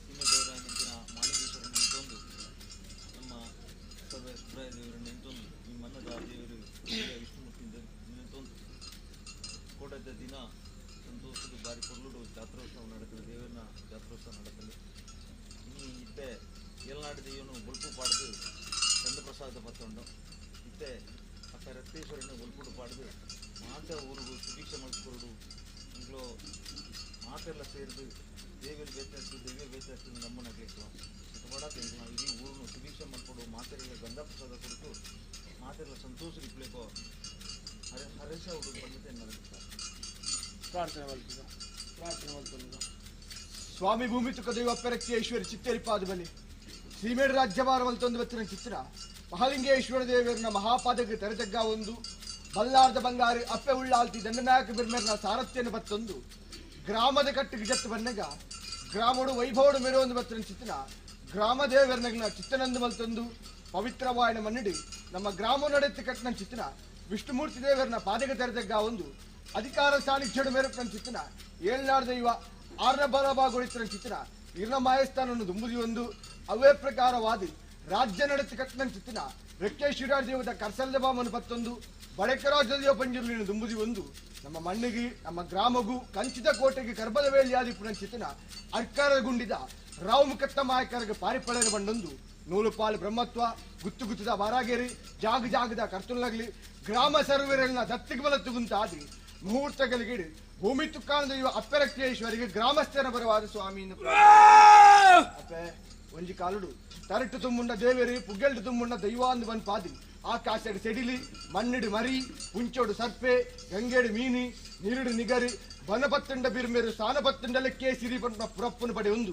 ಸೀಮೆ ದೇವರ ಮಾಲಿಂಗೇಶ್ವರ ನೆನೆತೊಂದು ನಮ್ಮ ಸರ್ವ ಸುಬ್ರಾಯ ದೇವರು ನೆನೆತೊಂದು ಈ ಮನ್ನದ ದೇವರು ವಿಷ್ಣುಮೂರ್ತಿ ನೆನೆತೊಂದು ಕೋಟದ ದಿನ ಸಂತೋಷದ ಬಾರಿ ಪೊರ್ಲುಡು ಜಾತ್ರೋತ್ಸವ ನಡತದೆ, ದೇವರನ್ನ ಜಾತ್ರೋತ್ಸವ ನಡತದೆ. ಇನ್ನು ಇತ್ತೆ ಏಲ್ನಾಡು ದೈವನು ಬೊಲ್ಪು ಪಾಡ್ದು ಚಂದ್ರಪ್ರಸಾದ ಪತ್ತೊಂಡು ಇತ್ತೆ ಅಪ್ಪ ರಕ್ತೇಶ್ವರನ ಬೊಲ್ಪುಡು ಪಾಡ್ದು ಮಾತ ಊರುಗು ಸುಭಿಕ್ಷೆ ಮಲ್ಕೊರುಡು ಇಂಗ್ಲೋ ಮಾತೆಲ್ಲ ಸೇರಿದು ದೇವರು ಬೇತಾಯ್ತು ದೈವ ಬೇತಾಯ್ತು ನಮ್ಮನಾಗ್ಲಿಕ್ಕೆ ಬಡ ಇಡೀ ಊರನ್ನು ಸುಭಿಕ್ಷೆ ಮಲ್ಕೊಡು ಮಾತೆರೆಲ್ಲ ಗಂಧ ಪ್ರಸಾದ ಕೊಡ್ತು ಮಾತೆಲ್ಲ ಸಂತೋಷ ಇಪ್ಲೇಕೋ ಹರ ಹರೇಶ ಹುಡುಗ ಬಂದಿದ್ದೆ ನಡೆಸ್ತಾರೆ. ಪ್ರಾರ್ಥನೆ ಮಲ್ತುಗ, ಪ್ರಾರ್ಥನೆ ಮಲ್ತೊಂದು. ಸ್ವಾಮಿ ಭೂಮಿ ತುಕ ದೈವ ಪೆರಕ್ತೇಶ್ವರಿ ಚಿತ್ತರಿಪಾದ ಬಲಿ ಸೀಮೇಡು ರಾಜ್ಯಭಾರ ಮಲ್ತೊಂದು ಬತ್ತಿನ ಚಿತ್ರ ಮಹಾಲಿಂಗೇಶ್ವರ ದೇವರನ್ನ ಮಹಾಪಾದಕ್ಕೆ ತೆರೆತಗ್ಗ ಒಂದು ಬಲ್ಲಾರ್ದ ಬಂಗಾರಿ ಅಪ್ಪೆ ಉಳ್ಳಾಲ್ತಿ ದಂಡನಾಯಕ ಬಿರ್ಮೆರ್ನ ಸಾರಥ್ಯನ ಬತ್ತೊಂದು ಗ್ರಾಮದ ಕಟ್ಟಿಗೆ ಜತ್ತು ಬನ್ನಗ ಗ್ರಾಮೋಡು ವೈಭವಡು ಮೆರವೊಂದು ಬತ್ತಿನ ಚಿತ್ರ ಗ್ರಾಮ ದೇವರನಗ್ನ ಚಿತ್ತನಂದು ಮಲ್ತೊಂದು ಪವಿತ್ರವಾಯನ ಮನ್ನಿಡಿ ನಮ್ಮ ಗ್ರಾಮ ನಡೆತ್ತಿ ಕಟ್ಟಿನ ಚಿತ್ರ ವಿಷ್ಣುಮೂರ್ತಿ ದೇವರನ್ನ ಪಾದಕ ತೆರೆತಗ್ಗ ಒಂದು ಅಧಿಕಾರ ಸಾನ್ನಿಧ್ಯಡು ಮೇರಪ್ಪನ ಚಿತ್ರ ಏಳ್ನಾಡು ದೈವ ಆರ್ನ ಬಲಭಾಗೊಳಿಸಿದ ಚಿತ್ರ ಇರ್ನ ಮಾಯಸ್ಥಾನವನ್ನು ದುಂಬುದಿ ಒಂದು ಅವೇ ಪ್ರಕಾರವಾದಿ ರಾಜ್ಯ ನಡೆಸಿ ಕಟ್ಟಿನ ಚಿತ್ರ ರೆಕ್ಕೇಶ್ವರ ದೇವದ ಕರ್ಸಲ್ದ ಬಾಮನು ಪತ್ತೊಂದು ಬಡಕರಾಜ ಪಂಜುರ್ಲಿನ ದುಂಬುದಿ ಒಂದು ನಮ್ಮ ಮಣ್ಣಿಗೆ ನಮ್ಮ ಗ್ರಾಮಗೂ ಕಂಚಿತ ಕೋಟೆಗೆ ಕರ್ಬದ ವೇಳೆಯಾದಿ ಚಿತ್ರ ಅರ್ಕಾರ ಗುಂಡಿದ ರಾವ್ ಮುಖತ್ತ ಮಾಯಕರಿಗೆ ಪಾರಿಪಳೆಯ ಬಂಡೊಂದು ನೂಲು ಪಾಲು ಬ್ರಹ್ಮತ್ವ ಗುತ್ತು ಗುತ್ತದ ಬಾರಾಗೇರಿ ಜಾಗ ಜಾಗದ ಕರ್ತುಲ್ನಗಲಿ ಗ್ರಾಮ ಸರ್ವರನ್ನ ದತ್ತಿಗೆ ಬಲತ್ತು ಗುಂತಾದಿ ಮುಹೂರ್ತಗಳಿಗೆ ಭೂಮಿ ತುಕ್ಕಾನದ ಇವ ಅಪ್ಪರಕ್ತೇಶ್ವರಿಗೆ ಗ್ರಾಮಸ್ಥರ ಬರವಾದ ಸ್ವಾಮಿಯನ್ನು ಅಪ್ಪೆ ಒಂಜಿ ಕಾಲುಡು ತರಟು ತುಂಬುಂಡ ದೇವೇರಿ ಪುಗ್ಗೆಲ್ಟು ತುಂಬುಂಡ ದೈವಾಂದು ಬನ್ ಪಾದಿ ಆಕಾಶಡು ಸೆಡಿಲಿ ಮಣ್ಣಿಡು ಮರಿ ಪುಂಚೋಡು ಸರ್ಪೆ ಗಂಗೇಡು ಮೀನಿ ನೀರುಡು ನಿಗರಿ ಬನಪತ್ತಂಡ ಬಿರ್ಮೇರು ಸಾನಪತ್ತಂಡಲಕ್ಕೆ ಸಿರಿ ಪಂಡ ಪುರಪ್ಪನ ಪಡೆ ಒಂದು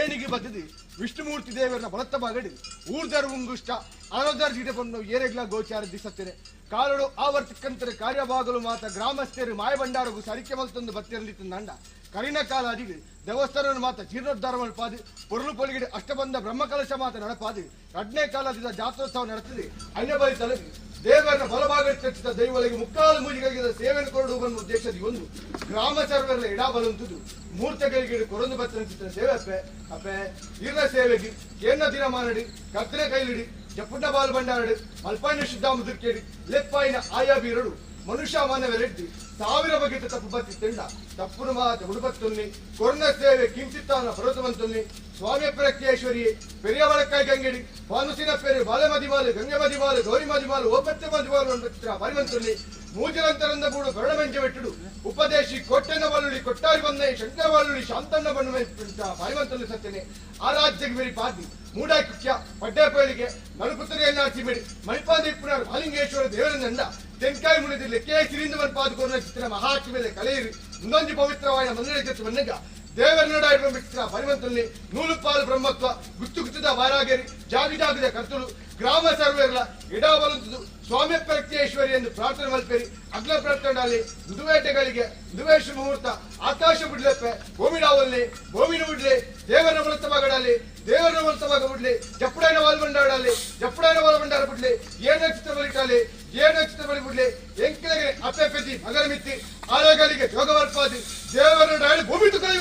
ಏನಿಗೆ ಬದ್ದದಿ ವಿಷ್ಣುಮೂರ್ತಿ ದೇವರನ್ನ ಬಲತ್ತ ಬಗಡಿ ಊರ್ದರ್ ಉಂಗುಷ್ಟ ಅರದರ್ ಜಿಡೆ ಪಂಡು ಏರೆಗ್ಲ ಗೋಚಾರ ದಿಸತ್ತೇನೆ ಕಾಲಡು ಆವರ್ತಕ್ಕಂತರ ಕಾರ್ಯಭಾಗಲು ಮಾತ ಗ್ರಾಮಸ್ಥರು ಮಾಯಭಂಡಾರಗು ಸರಿಕೆ ಮಲ್ತೊಂದು ಬತ್ತಿರಲಿ ತಂಡ ಕರಿನ ಕಾಲ ಅದಿಗೆ ದೇವಸ್ಥಾನ ಮಾತ ಜೀರ್ಣೋದ್ಧಾರ ಮಲ್ಪಾದಿ ಪೊರ್ಲು ಪೊಲಿಗಿಡಿ ಅಷ್ಟಬಂಧ ಬ್ರಹ್ಮಕಲಶ ಮಾತ ನಡಪಾದಿ ಎರಡನೇ ಕಾಲದಿಂದ ಜಾತ್ರೋತ್ಸವ ನಡೆತಿದೆ ಅನ್ಯಬಲಿ ತಲುಪಿ ದೇವರನ್ನ ಬಲಭಾಗ ಚರ್ಚಿತ ದೈವಗಳಿಗೆ ಮುಕ್ಕಾಲು ಮೂಜಿಗಳಿಗೆ ಸೇವೆಯನ್ನು ಕೊರಡು ಬಂದ ಉದ್ದೇಶದ ಒಂದು ಗ್ರಾಮ ಸರ್ವರ ಎಡಾಬಲಂತುದು ಮೂರ್ತಗಳಿಗೆ ಕೊರೊಂದು ಬತ್ತಿನ ಚಿತ್ರ ಸೇವೆ ಅಪ್ಪೆ ಅಪ್ಪೆ ಇರ್ನ ಸೇವೆಗೆ ಏನ ದಿನ ಮಾನಡಿ ಕತ್ತನೆ ಕೈಲಿಡಿ ಜಪ್ಪುಟ್ಟ ಬಾಲ್ ಭಂಡಾರಡು ಮಲ್ಪಾಯಿನ ಶುದ್ಧ ಮುದುರ್ಕೇಡಿ ಲೆಪ್ಪಾಯಿನ ಆಯಾ ಬೀರಡು ಮನುಷ್ಯ ಮಾನವರೆಡ್ಡಿ ಸಾವಿರ ಬಗೆತ ತಪ್ಪು ಬತ್ತಿ ತಿಂಡ ತಪ್ಪುನು ಮಾತ ಉಡುಪತ್ತೊನ್ನಿ ಕೊರ್ನ ಸೇವೆ ಕಿಂಚಿತ್ತಾನ ಪರ್ವತವಂತೊನ್ನಿ ಸ್ವಾಮಿ ಪ್ರತ್ಯೇಶ್ವರಿ ಪೆರಿಯ ಬಳಕಾಯಿ ಗಂಗೆಡಿ ಭಾನುಸಿನ ಪೆರಿ ಬಾಲಮದಿಮಾಲು ಗಂಗೆ ಮದಿಮಾಲು ಗೌರಿ ಮದಿಮಾಲು ಓಪತ್ತೆ ಮದಿಮಾಲು ಚಿತ್ರ ಪರಿವಂತೊನ್ನಿ ಮೂಜರಂತರಂದ ಬೂಡು ಕರುಣಮಂಜ ಬೆಟ್ಟುಡು ಉಪದೇಶಿ ಕೊಟ್ಟೆನ ಬಲ್ಲುಳಿ ಕೊಟ್ಟಾರಿ ಬಂದೆ ಶಂಕರ ಬಲ್ಲುಳಿ ಶಾಂತಣ್ಣ ಬಣ್ಣು ಪರಿವಂತೊನ್ನಿ ಸತ್ಯನೆ ಆರಾಧ್ಯಕ್ಕೆ ಬೇರಿ ಪಾದಿ ಮೂಡಾಯಿ ಕುಕ್ಯ ಪಡ್ಡೇಪೇಳಿಗೆ ನಡುಪುತ್ತರಿಯನ್ನು ಆಚಿಬೇಡಿ ಮಣಿಪಾದಿಪ್ಪುನಾರ್ ಮಾಲಿಂಗೇಶ್ವರ ದೇವರನಂದ ತೆಂಕಾಯಿ ಮುನಿದಿಲ್ಲ ಕೆ ಸಿರಿಂದ ಮನ್ಪಾದ ಚಿತ್ರ ಮಹಾಕಿ ಮೇಲೆ ಕಲೆಯಿರಿ ಮುಂದೊಂಜಿ ಪವಿತ್ರವಾಯ ಮಂದಿರ ಜೊತೆ ಮನ್ನಗ ದೇವರನ್ನಡ ಚಿತ್ರ ಪರಿವಂತಲ್ಲಿ ನೂಲುಪಾಲು ಬ್ರಹ್ಮತ್ವ ಗುತ್ತು ಗುತ್ತದ ವಾರಾಗೇರಿ ಜಾಗಿ ಜಾಗದ ಕರ್ತಲು ಗ್ರಾಮ ಸರ್ವೇರ್ಲ ಎಡಾಬಲಂತುದು ಸ್ವಾಮಿ ಪ್ರತ್ಯೇಶ್ವರಿ ಎಂದು ಪ್ರಾರ್ಥನೆ ಮಲ್ಪೇರಿ ಅಗ್ಲ ಪ್ರಾರ್ಥನೆ ದುವೇಟೆಗಳಿಗೆ ದುವೇಶ ಮುಹೂರ್ತ ಆಕಾಶ ಬಿಡ್ಲೆಪ್ಪೆ ಗೋಮಿಡಾವಲ್ಲಿ ಗೋವಿನ ಬಿಡ್ಲಿ ದೇವರ ಬಲತ್ತ ಮಗಡಲ್ಲಿ ದೇವರ ಬಲತ್ತ ಮಗ ಬಿಡ್ಲಿ ಜಪ್ಪುಡೈನ ವಾಲ್ಬಂಡಾಡಲ್ಲಿ ಜಪ್ಪುಡೈನ ವಾಲ್ಬಂಡಾರ ಬಿಡ್ಲಿ ಏನ ಚಿತ್ರ ಬಲಿಟಾಲಿ ಏನ ಚಿತ್ರ ಬಲಿ ಬಿಡ್ಲಿ ಎಂಕಿಲಗೆ ಅಪ್ಪೆ ಪೆದ್ದಿ ಮಗನ ಮಿತ್ತಿ ಆರೋಗ್ಯಗಳಿಗೆ ಯೋಗ ವರ್ಪಾದಿ ದೇವರ ಭೂಮಿ ತುಕಲಿ.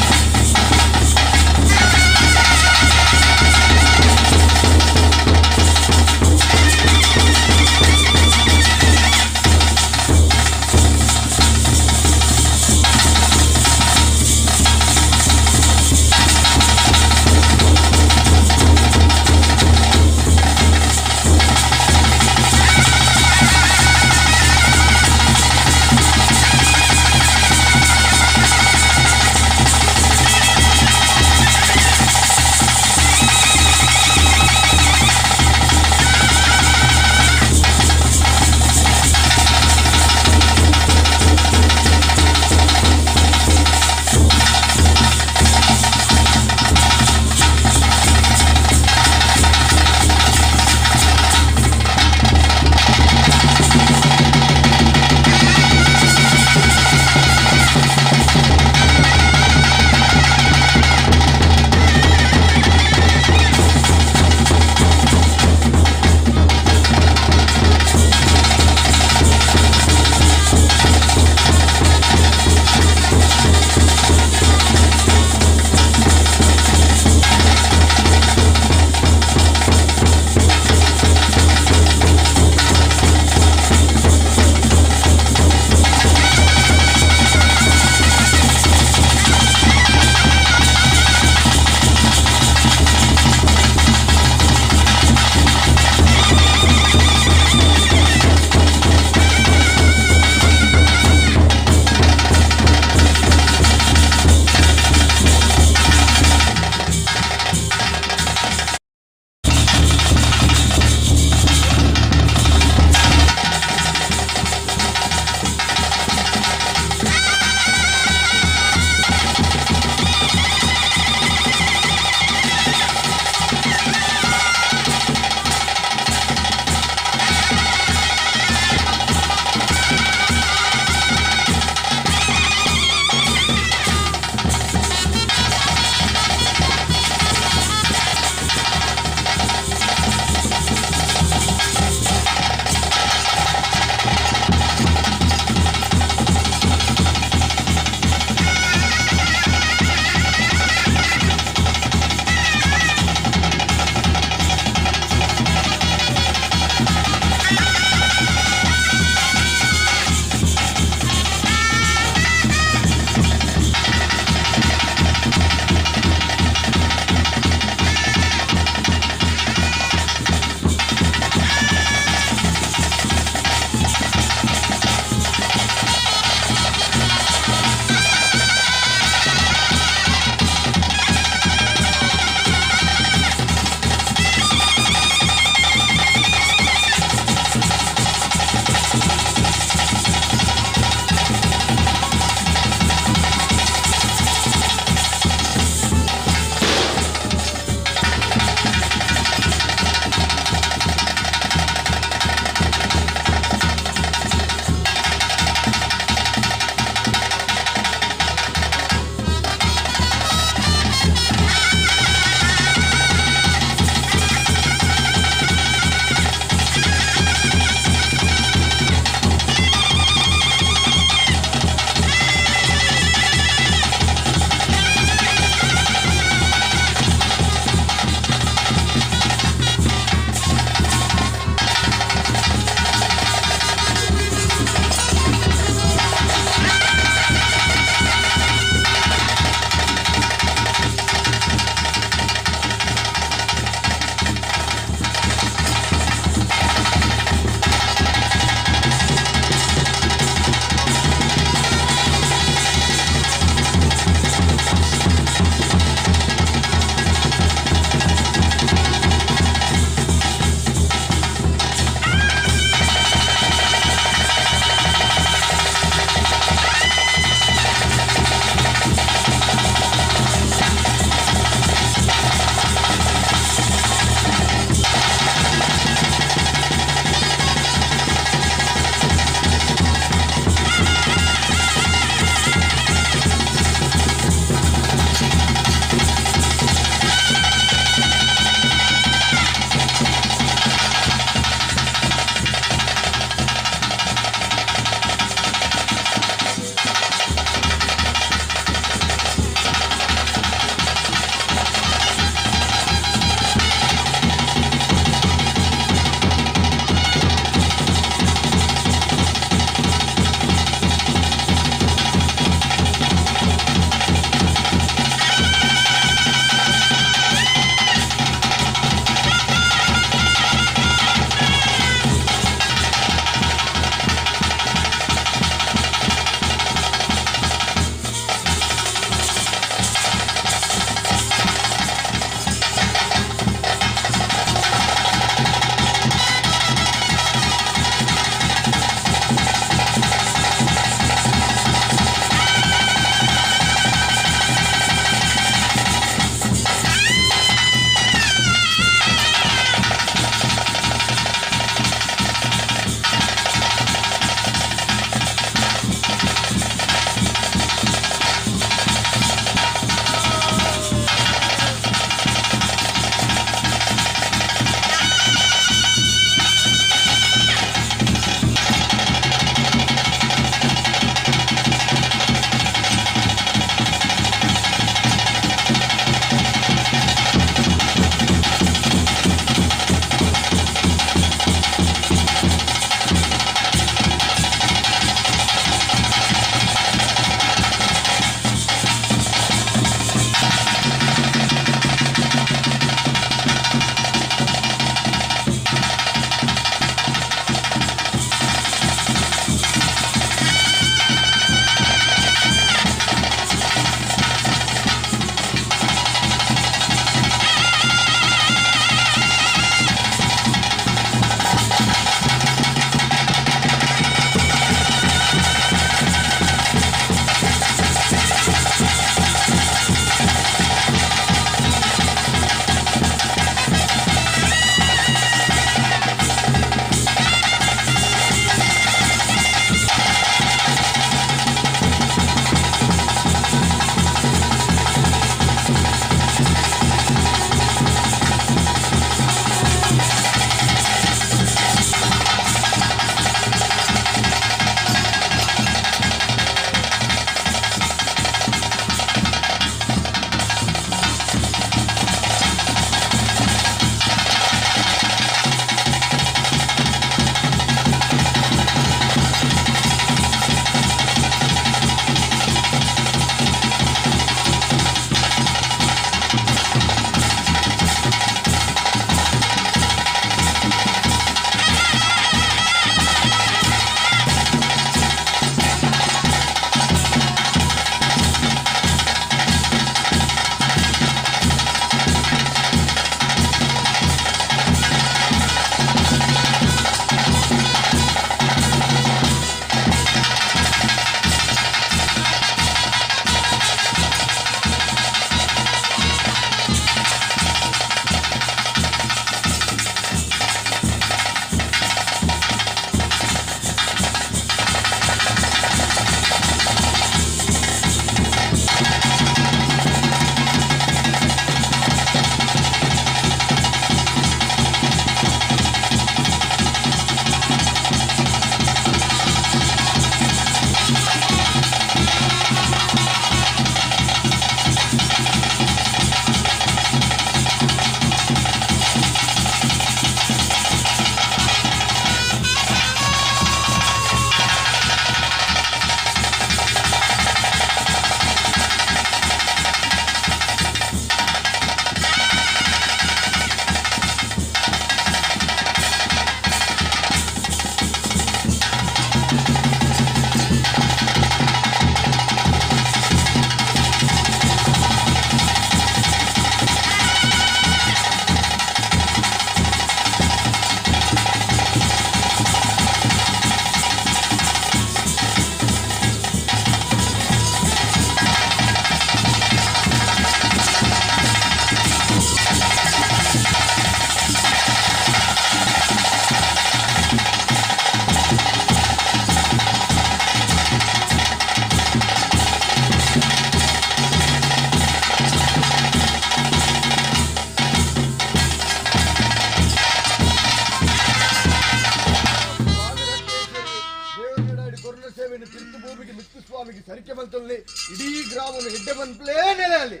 ಸ್ವಾಮಿಗೆ ಸರಿಕೆ ಬಂತಲ್ಲಿ ಇಡೀ ಗ್ರಾಮವನ್ನು ಹೆಡ್ಡೆ ಬಂದ್ಲೇ ನೆಲೆಯಲ್ಲಿ.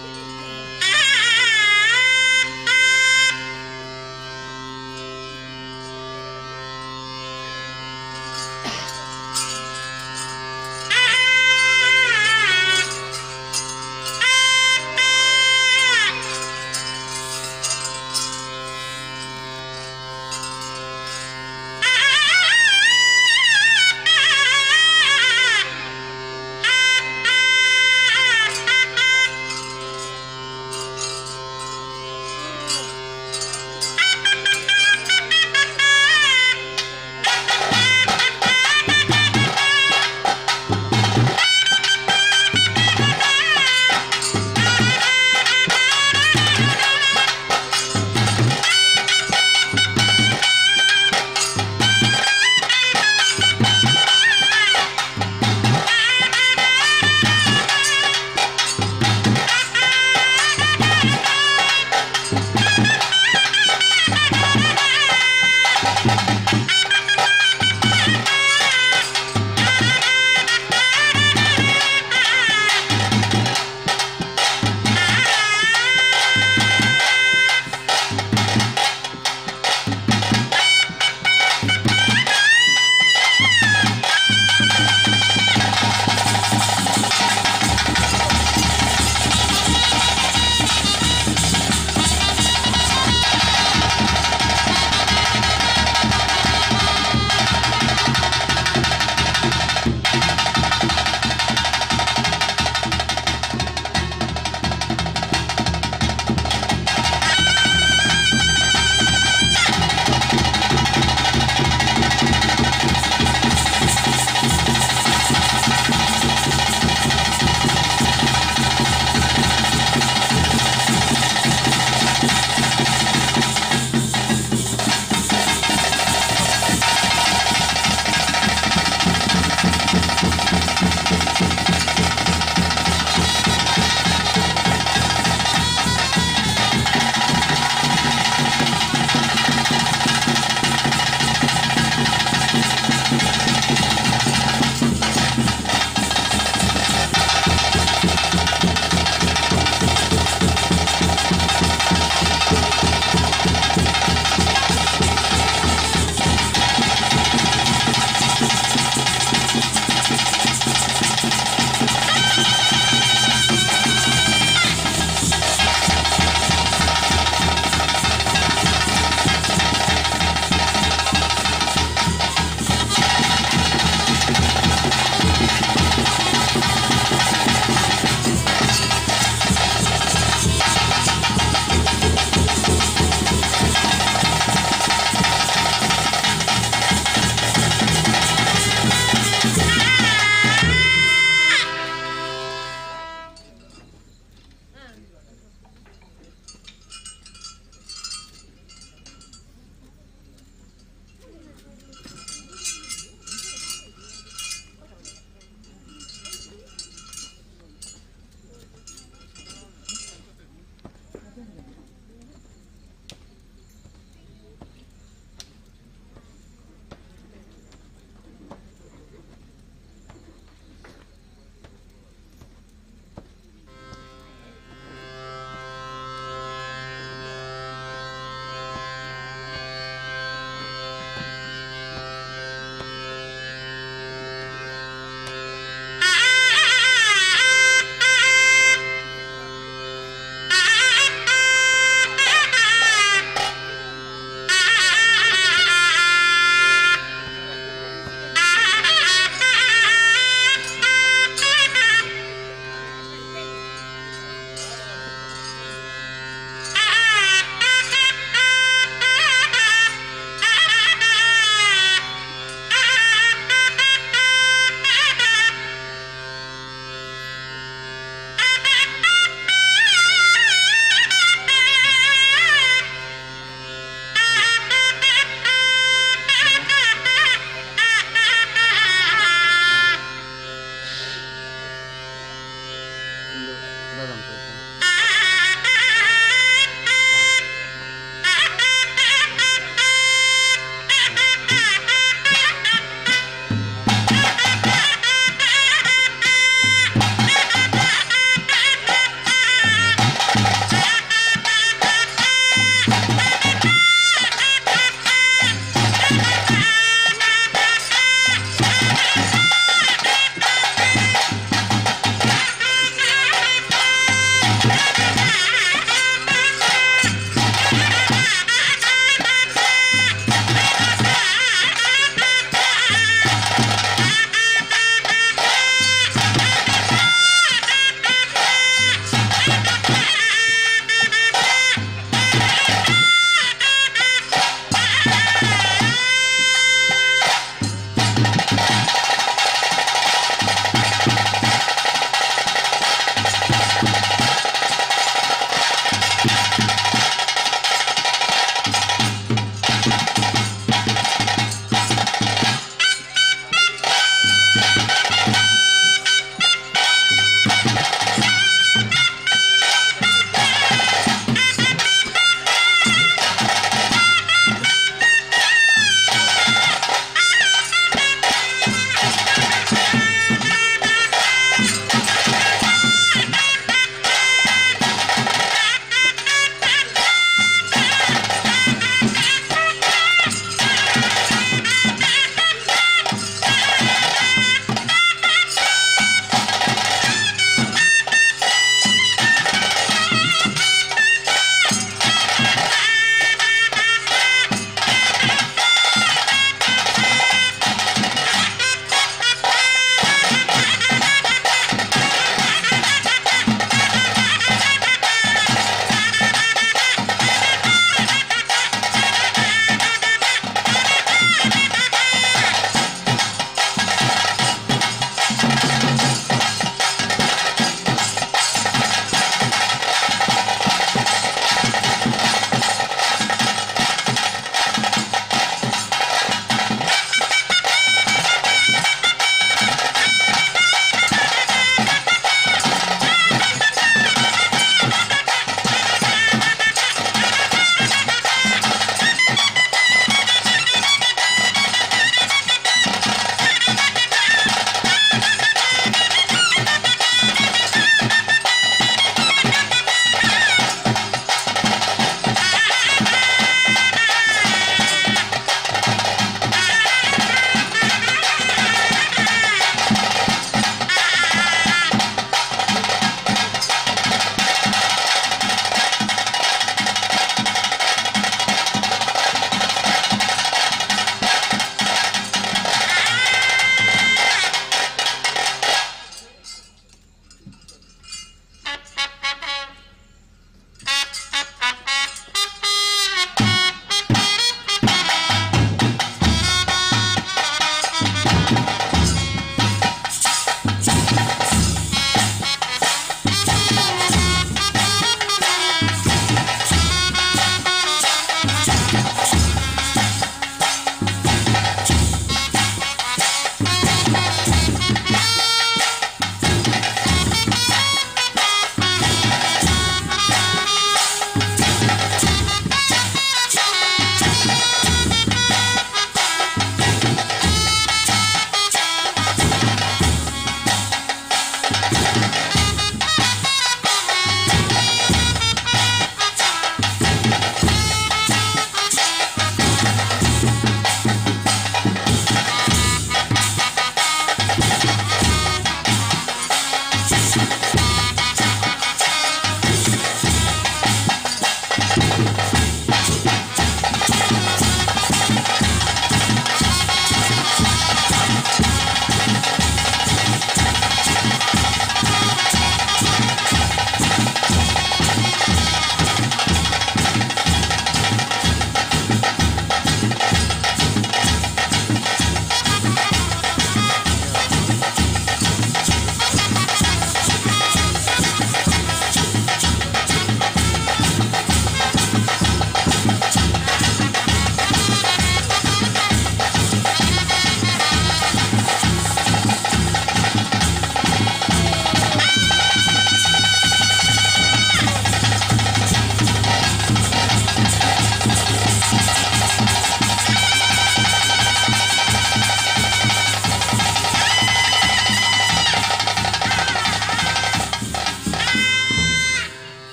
Thank you.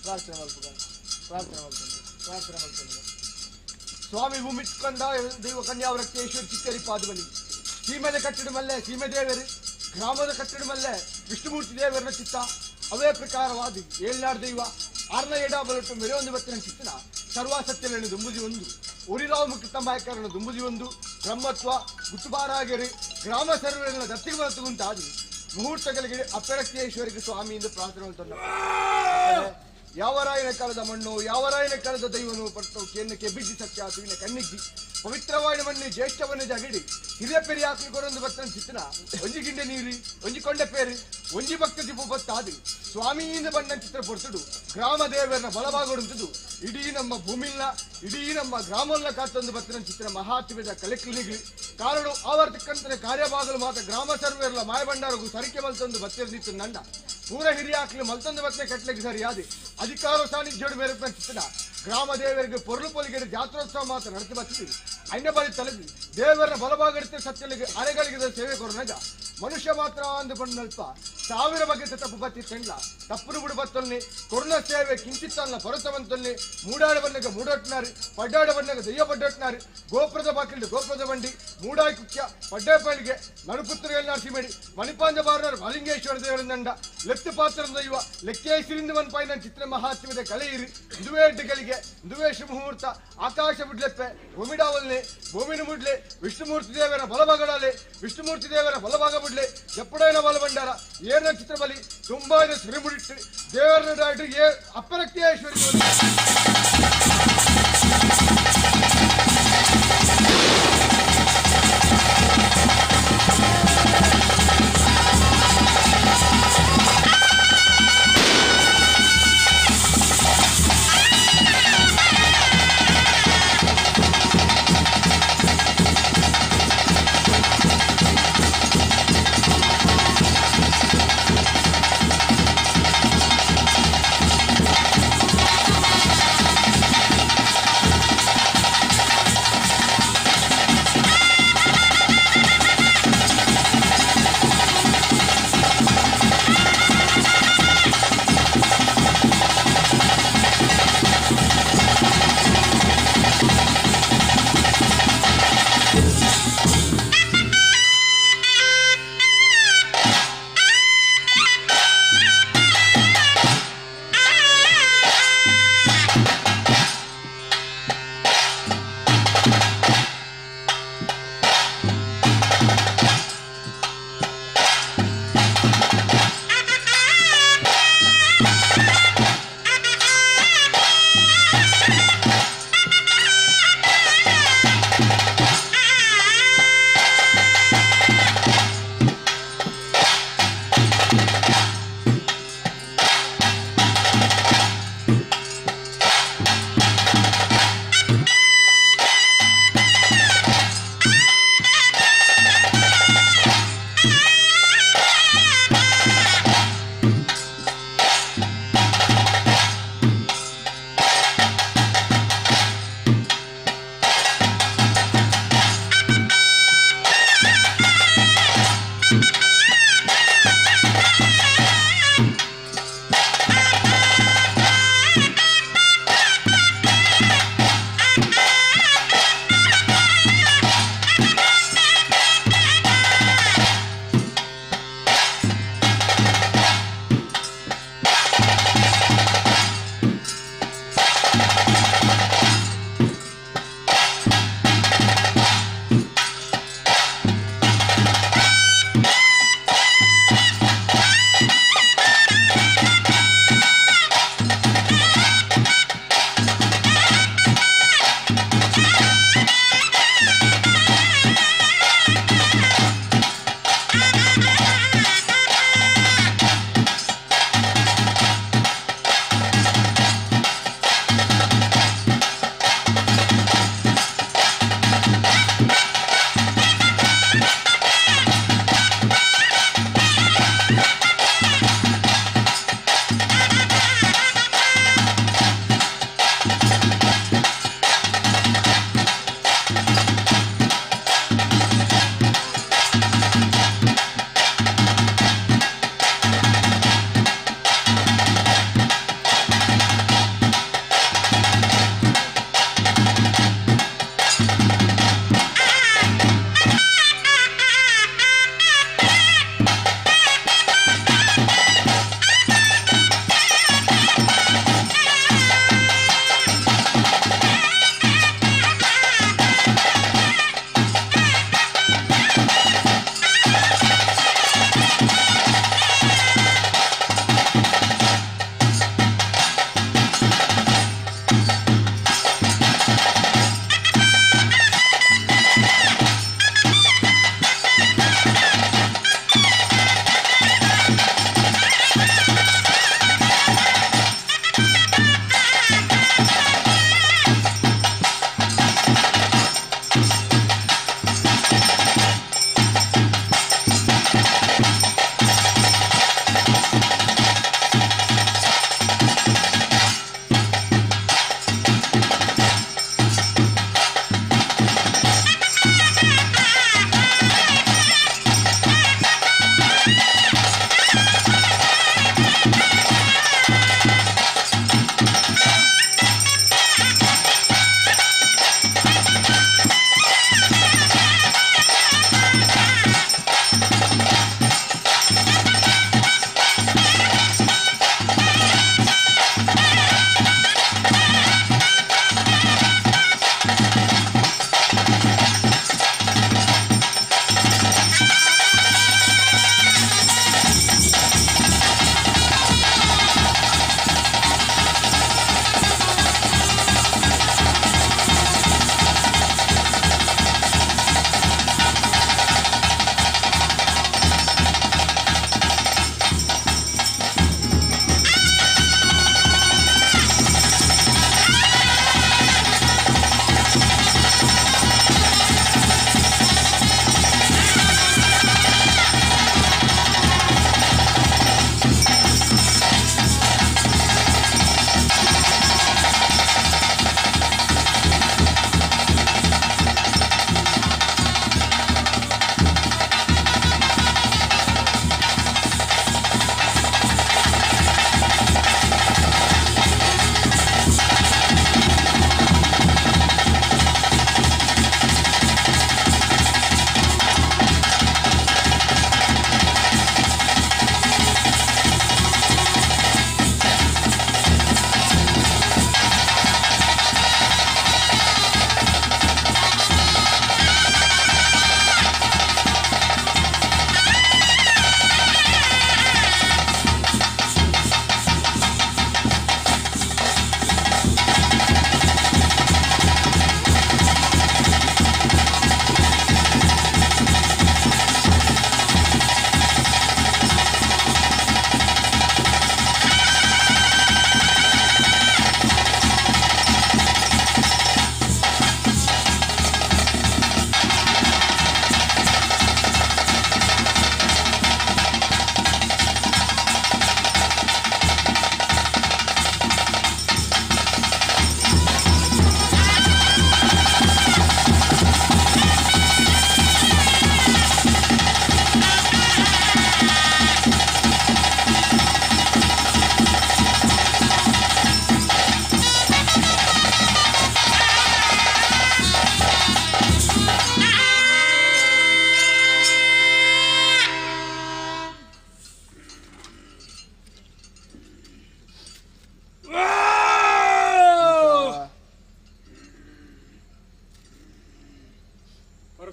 ಪ್ರಾರ್ಥನೆ ಮಲ್ಪುಗ ಪ್ರಾರ್ಥನೆ ಮಲ್ಪುಗ ಪ್ರಾರ್ಥನೆ ಮಲ್ಪುಗ. ಸ್ವಾಮಿ ಭೂಮಿಟ್ಕೊಂಡ ದೈವ ಕನ್ಯಾವರಕ್ತೇಶ್ವರ ಚಿಕ್ಕರಿ ಪಾದಬಲಿ ಸೀಮೆದ ಕಟ್ಟಡ ಮಲ್ಲೆ ಸೀಮೆ ದೇವರು ಗ್ರಾಮದ ಕಟ್ಟಡ ಮಲ್ಲೆ ವಿಷ್ಣುಮೂರ್ತಿ ದೇವರನ ಚಿತ್ತ ಅವೇ ಪ್ರಕಾರವಾದ ಏಳ್ನಾಡು ದೈವ ಆರ್ನ ಎಡ ಬಲಟ್ಟು ಮೆರೆಯೊಂದು ಬತ್ತಿನ ಚಿತ್ತನ ಸರ್ವಾಸತ್ಯಗಳನ್ನು ದುಂಬುದಿ ಒಂದು ಒರಿರಾವ್ ಮುಖ್ಯ ದುಂಬುದಿ ಒಂದು ಬ್ರಹ್ಮತ್ವ ಗುಟ್ಟುಬಾರಾಗೆರೆ ಗ್ರಾಮ ಸರ್ವರನ್ನ ದತ್ತಿಗೆ ಬರ್ತುಂಟಾದಿ ಮುಹೂರ್ತಗಳಿಗೆ ಅಪ್ಪರಕ್ತೇಶ್ವರಿಗೆ ಸ್ವಾಮಿಯಿಂದ ಪ್ರಾರ್ಥನೆ ಮಾಡ್ತಾನೆ. ಯಾವರಾಯನ ಕಾಲದ ಮಣ್ಣು ಯಾವರಾಯನ ಕಾಲದ ದೈವನು ಪಟ್ಟು ಕೇಂದ್ರಕ್ಕೆ ಬಿದ್ದಿ ಸತ್ಯ ತುವಿನ ಕಣ್ಣಿಗ್ಗಿ ಪವಿತ್ರವಾದ ಮಣ್ಣು ಜ್ಯೇಷ್ಠವನ್ನು ಜಗಡಿ ಹಿರಿಯ ಪೆರಿಯ ಕೊರೊಂದು ಬರ್ತನ ಚಿತ್ತನ ಒಂಜಿ ಗಿಂಡೆ ನೀರಿ ಒಂಜಿ ಕೊಂಡೆ ಪೇರಿ ಒಂಜಿ ಭಕ್ತ ದಿಪ್ಪು ಬತ್ತಾದಿ ಸ್ವಾಮಿಯಿಂದ ಬಣ್ಣ ಚಿತ್ರ ಪೊರ್ತುಡು ಗ್ರಾಮ ದೇವರನ್ನ ಬಲಭಾಗಡುಂಟುದು ಇಡೀ ನಮ್ಮ ಭೂಮಿಲ್ನ ಇಡೀ ನಮ್ಮ ಗ್ರಾಮಲ್ಲ ಕಾತೊಂದು ಬತ್ತಿನ ಚಿತ್ರ ಮಹಾತ್ಮ್ಯದ ಕಲೆಕ್ಲಿನಿಗೆ ಕಾರಣ ಆವರ್ತಕ್ಕಂತನ ಕಾರ್ಯಭಾಗಲು ಮಾತ್ರ ಗ್ರಾಮ ಸರ್ವೇರ್ಲ ಮಾಯಭಂಡಾರಗು ಸರಿಕೆ ಮಲ್ತೊಂದು ಬತ್ತಿರ ನಂಡ ಪೂರ ಹಿರಿಯಾಕ್ಲಿ ಮಲ್ತೊಂದು ಬತ್ತನೆ ಕಟ್ಲಿಕ್ಕೆ ಸರಿಯಾದಿ ಅಧಿಕಾರ ಸಾನ್ನಿಧ್ಯೋಡು ಮೇರೆ ಚಿತ್ರ ಗ್ರಾಮ ದೇವರಿಗೆ ಪೊರ್ಲು ಪೊಲಿಗೆ ಜಾತ್ರೋತ್ಸವ ಮಾತ್ರ ನಡೆಸಿ ಬರ್ತಿದ್ದೀವಿ. ಐನ ಬಳಿ ತಲುಪಿ ದೇವರ ಬಲಭಾಗಡಿತ ಸತ್ಯಲಿಗೆ ಅರೆಗಳಿಗೆ ಸೇವೆ ಕೊರನಗ ಮನುಷ್ಯ ಮಾತ್ರ ಅಂದು ಬಂದಲ್ಪ ಸಾವಿರ ಬಗೆತ ತಪ್ಪು ಬತ್ತಿ ತೆಂಡ್ಲ ತಪ್ಪುನು ಬಿಡು ಬತ್ತೊಲ್ನಿ ಕೊರುಣ ಸೇವೆ ಕಿಂಚಿತ್ತಲ್ಲ ಪರತವಂತೊಲ್ನಿ ಮೂಡಾಡ ಬನ್ನಗ ಮೂಡೊಟ್ನಾರಿ ಪಡ್ಡಾಡ ಬನ್ನಗ ದೆಯ್ಯ ಪಡ್ಡೊಟ್ನಾರಿ ಗೋಪುರದ ಬಾಕಿಲ್ಡು ಗೋಪುರದ ಬಂಡಿ ಮೂಡಾಯಿ ಕುಕ್ಯ ಪಡ್ಡೇಪಳಿಗೆ ನಡುಪುತ್ರ ನರಸಿಮೇಡಿ ಮಣಿಪಾಂಜ ಬಾರನರು ಮಲಿಂಗೇಶ್ವರ ದೇವರಂದಂಡ ಲೆತ್ತು ಪಾತ್ರ ದೈವ ಲೆಕ್ಕೇಶ್ವರಿಂದ ಮನ್ಪಾಯಿನ ಚಿತ್ರ ಮಹಾತ್ಮ್ಯದ ಕಲೆಯಿರಿ ಇಂದುವೇ ಅಡ್ಡಿಗಳಿಗೆ ಇಂದುವೇ ಶುಭಮುಹೂರ್ತ ಆಕಾಶ ಬಿಡ್ಲೆಪ್ಪೆ ಭೂಮಿಡಾವಲ್ನೆ ಭೂಮಿನ ಮುಡ್ಲೆ ವಿಷ್ಣುಮೂರ್ತಿ ದೇವರ ಬಲಭಾಗಡಾಲೆ ವಿಷ್ಣುಮೂರ್ತಿ ದೇವರ ಬಲಭಾಗ ಬಿಡ್ಲೆ ಎಪ್ಪಡೈನ ಬಲಭಂಡಾರ ಏನ ಚಿತ್ರಬಲಿ ತುಂಬಾ ಸಿರಿಮುಡಿಟ್ಟು ದೇವರ ಏ ಅಪ್ಪರಕ್ತೇಶ್ವರಿ.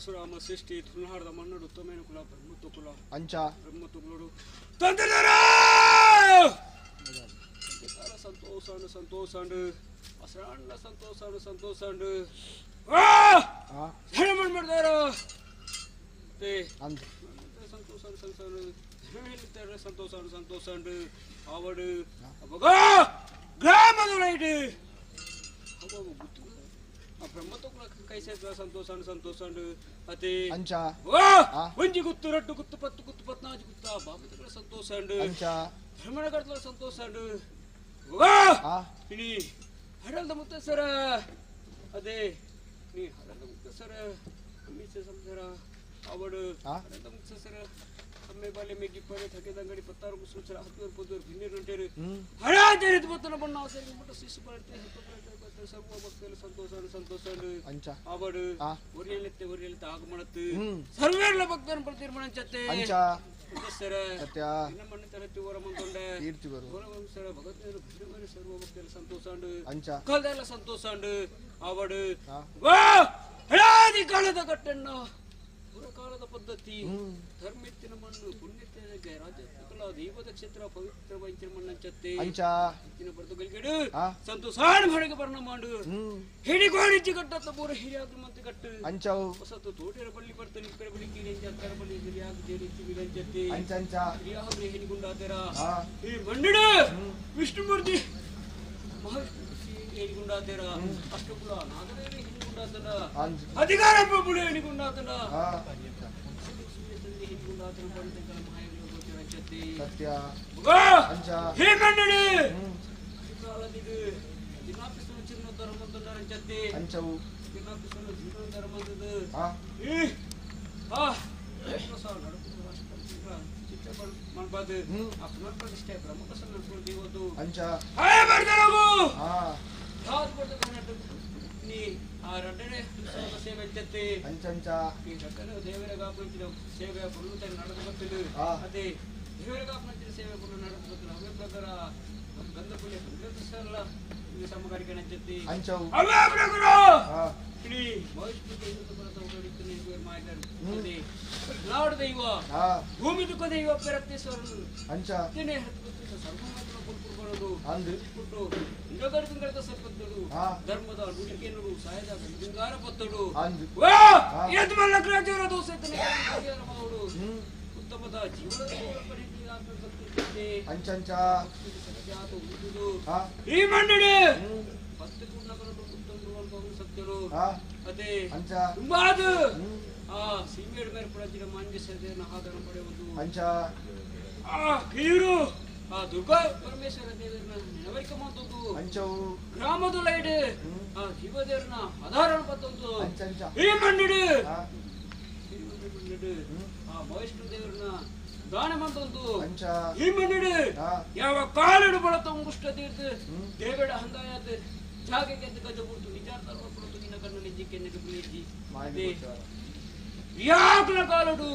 ಪರಶುರಾಮ ಸೃಷ್ಟಿ ತುಳುನಾಡದ ಮಣ್ಣುಡು ಉತ್ತಮೇನ ಕುಲ ಬ್ರಹ್ಮತ್ವ ಕುಲ ಅಂಚ ಬ್ರಹ್ಮತ್ವ ಕುಲಡು ತಂದೆದಾರ ಸಂತೋಷಾಂಡು ಸಂತೋಷಾಂಡು ಅಸರಾಂಡ ಸಂತೋಷಾಂಡು ಸಂತೋಷಾಂಡು ಮಾಡ್ದಾರ ಸಂತೋಷಾಂಡು ಸಂತೋಷ ಸಂತೋಷಾಂಡು ಸಂತೋಷಾಂಡು ಅವಡು ಅವಾಗ ಗ್ರಾಮದ ರೈಟ್ ಬ್ರಹ್ಮತ್ವ ಕೈ ಸೇರಿದ ಸಂತೋಷಾಂಡು ಸಂತೋಷಾಂಡು ಅತಿ ಅಂಚ ಒಂಜಿ ಗುತ್ತು ರಡ್ಡು ಗುತ್ತು ಪತ್ತು ಗುತ್ತು ಪತ್ನಾಜಿ ಗುತ್ತ ಬಾಬುಗಳ ಸಂತೋಷಾಂಡು ಅಂಚ ಧರ್ಮನಗರದ ಸಂತೋಷಾಂಡು ಇನಿ ಹಡಲ್ದ ಮುತ್ತಸರ ಅದೇ ನೀ ಹಡಲ್ದ ಮುತ್ತಸರ ಮೀಸೆ ಸಂಸಾರ ಅವಡು ಹಡಲ್ದ ಮುತ್ತಸರ ಅಮ್ಮೆ ಬಾಲೆ ಮೆಗ್ಗಿ ಪರೆ ಥಕೆದಂಗಡಿ ಪತ್ತಾರು ಮುಸುಚರ ಹತ್ತೂರು ಪೊದ್ದೂರು ಭಿನ್ನರು ಹಳಾಜರಿದ ಬತ್ತನ ಬಣ್ಣ ಅವಸರ ಮುಟ್ಟ ಶಿಶು ಬರತೆ ಹತ್ತು ಬರತೆ ಬತ್ತ ಸರ್ವ ಭಕ್ತರು ಸಂತೋಷ ಸಂತೋಷ ಅಂಚ ಅವಡು ಒರಿಯಲತ್ತೆ ಒರಿಯಲತ್ತೆ ಆಗಮನತ್ತು ಸರ್ವೇರ್ಲ ಭಕ್ತರನ್ನು ಪ್ರತೀರ್ಮಾನ ಚತ್ತೆ ಅಂಚ ಸರ ಸತ್ಯ ಮಣ್ಣು ತರತಿ ಓರಮಂತೊಂಡೆ ಕೀರ್ತಿ ಬರು ಸರ ಭಗವಂತನ ಭಿನ್ನರು ಸರ್ವ ಭಕ್ತರು ಸಂತೋಷ ಅಂಚ ಕಾಲದೆಲ್ಲ ಸಂತೋಷ ಅವಡು ಹಳಾದಿ ಕಾಲದ ಕಟ್ಟಣ್ಣ ಕಾಲದ ಪದ್ಧತಿ ಧರ್ಮಿತ್ತಿನ ಮಣ್ಣು ಪುಣ್ಯತ್ತಿನ ರಾಜ್ಯ ದೈವದ ಕ್ಷೇತ್ರ ಪವಿತ್ರ ವಂಚಿನ ಮಣ್ಣಂಚತ್ತೆ ಅಂಚ ಇತ್ತಿನ ಬರೆದು ಸಂತೋಷಾಣ ಹೊರಗೆ ಬರ್ಣ ಮಾಡು ಹಿಡಿಗೋಣಿಚ್ಚಿ ಕಟ್ಟತ್ತ ಪೂರ ಹಿರಿಯಾಗ್ರ ಮಂತಿ ಕಟ್ಟು ಅಂಚವು ಹೊಸತು ತೋಟರ ಬಳ್ಳಿ ಬರ್ತ ನಿಕ್ಕರ ಬಳ್ಳಿ ಕೀರಂಚ ಅತ್ತರ ಬಳ್ಳಿ ಹಿರಿಯಾಗ ಜೇರಿಚ್ಚಿ ವಿರಂಚತ್ತೆ ಅಂಚ ಅಂಚ ಹಿರಿಯಾಗ್ರ ಹಿಡಿಗುಂಡಾತೆರ ಈ ಮಣ್ಣಿಡು ವಿಷ್ಣುಮೂರ್ತಿ ಮಹಾವಿಷ್ಣು ಹೇಳಿಗುಂಡಾತೆರ ಅಷ್ಟುಕುಲ ನಾಗದೇವಿ ಹಿಡಿಗುಂಡಾತನ ಅಧಿಕಾರ ಪ್ರಭುಳು ಹೇಳಿಗುಂಡಾತನ ಸತ್ಯ ಅಂಚ ಹೇ ಕನ್ನಡಿ ಚಿನ್ನ ಅಂಚವು ಮನ್ಬಾದು ಆ ಪುನರ್ ಪ್ರತಿಷ್ಠೆ ಪ್ರಮುಖ ಸಂಘ ದೇವದು ಅಂಚ ಹೇ ಬರ್ದರಗು ಯಾವ್ದು ಬರ್ತದೆ ನೀ ಆ ರಡ್ಡನೆ ಉತ್ಸವದ ಸೇವೆ ಇರ್ತೈತಿ ಅಂಚಂಚ ಈ ರಡ್ಡನೆ ದೇವರ ಗಾಪಂಚಿನ ಸೇವೆ ಪುರುತ ನಡೆದು ಬರ್ತಿಲ್ಲ ಅದೇ ದೇವರ ಗಾಪಂಚಿನ ಸೇವೆ ಪುರು ನಡೆದು ಬರ್ತಿಲ್ಲ ಅವೇ ಪ್ರಕಾರ ಗಂಧ ಪುಣ್ಯ ಗಂಧ ಸಮಗಾರಿಕೆ ನಚ್ಚತ್ತಿ ಅಂಚವು ಅವೇ ಪ್ರಕಾರ ಇಡೀ ಭವಿಷ್ಯ ನಾಡು ದೈವ ಭೂಮಿ ದುಃಖ ದೈವ ಪೆರತ್ತೇಶ್ವರನು ಅಂಚ ಸರ್ವಮಾತ್ರ ಕೊಟ್ಕೊಡೋದು ಕೊಟ್ಟು ನಿರಗರ್ಭಂಗದ ಸಪತ್ತಡು ಧರ್ಮದ ನುಡಿಕೆನರು ಸಾಯದ ಶೃಂಗಾರ ಪತ್ತಡು ಯದ್ಮಲ್ಲಕರಾಜರ ದೋಸೆತನೆ ಅವರು ಉತ್ತಮದ ಜೀವನದ ಅಂಚಂಚ ಈ ಮಂಡಳಿ ಪತ್ತು ಸತ್ಯರು ಅದೇ ತುಂಬಾದು ಆ ಸೀಮೆಯ ಮೇಲೆ ಪಡಚಿನ ಮಾನ್ಯ ಸೇವೆಯನ್ನು ಆಧಾರ ಪಡೆಯುವುದು ಅಂಚ ಆ ಕೀರು ಆ ದುರ್ಗಾ ಪರಮೇಶ್ವರ ದೇವರನ್ನ ನೆನವರಿಕೆ ಮಾಡುವುದು ಅಂಚವು ಗ್ರಾಮದ ಲೈಡ್ ಆ ಶಿವದೇವರನ್ನ ಆಧಾರ ಪತ್ತೊಂದು ಈ ಮಣ್ಣಿಡು ಆ ವೈಷ್ಣು ದೇವರನ್ನ ದಾನ ಮಂತೊಂದು ಈ ಮಣ್ಣಿಡು ಯಾವ ಕಾಲಿಡು ಬಳತ ಉಂಗುಷ್ಟ ತೀರ್ಥ ದೇವೇಡ ಹಂಗಾಯಾತ ಜಾಗಕ್ಕೆ ಎದ್ದು ಗಜ ಬಿಡ್ತು ನಿಜ ಕೊಡುತ್ತು ನಿನ್ನ ಕಣ್ಣು ನಿಜ್ಜಿಕ್ಕೆ ನೆನಪು ಅದೇ ಯಾಕಲ ಕಾಲಡು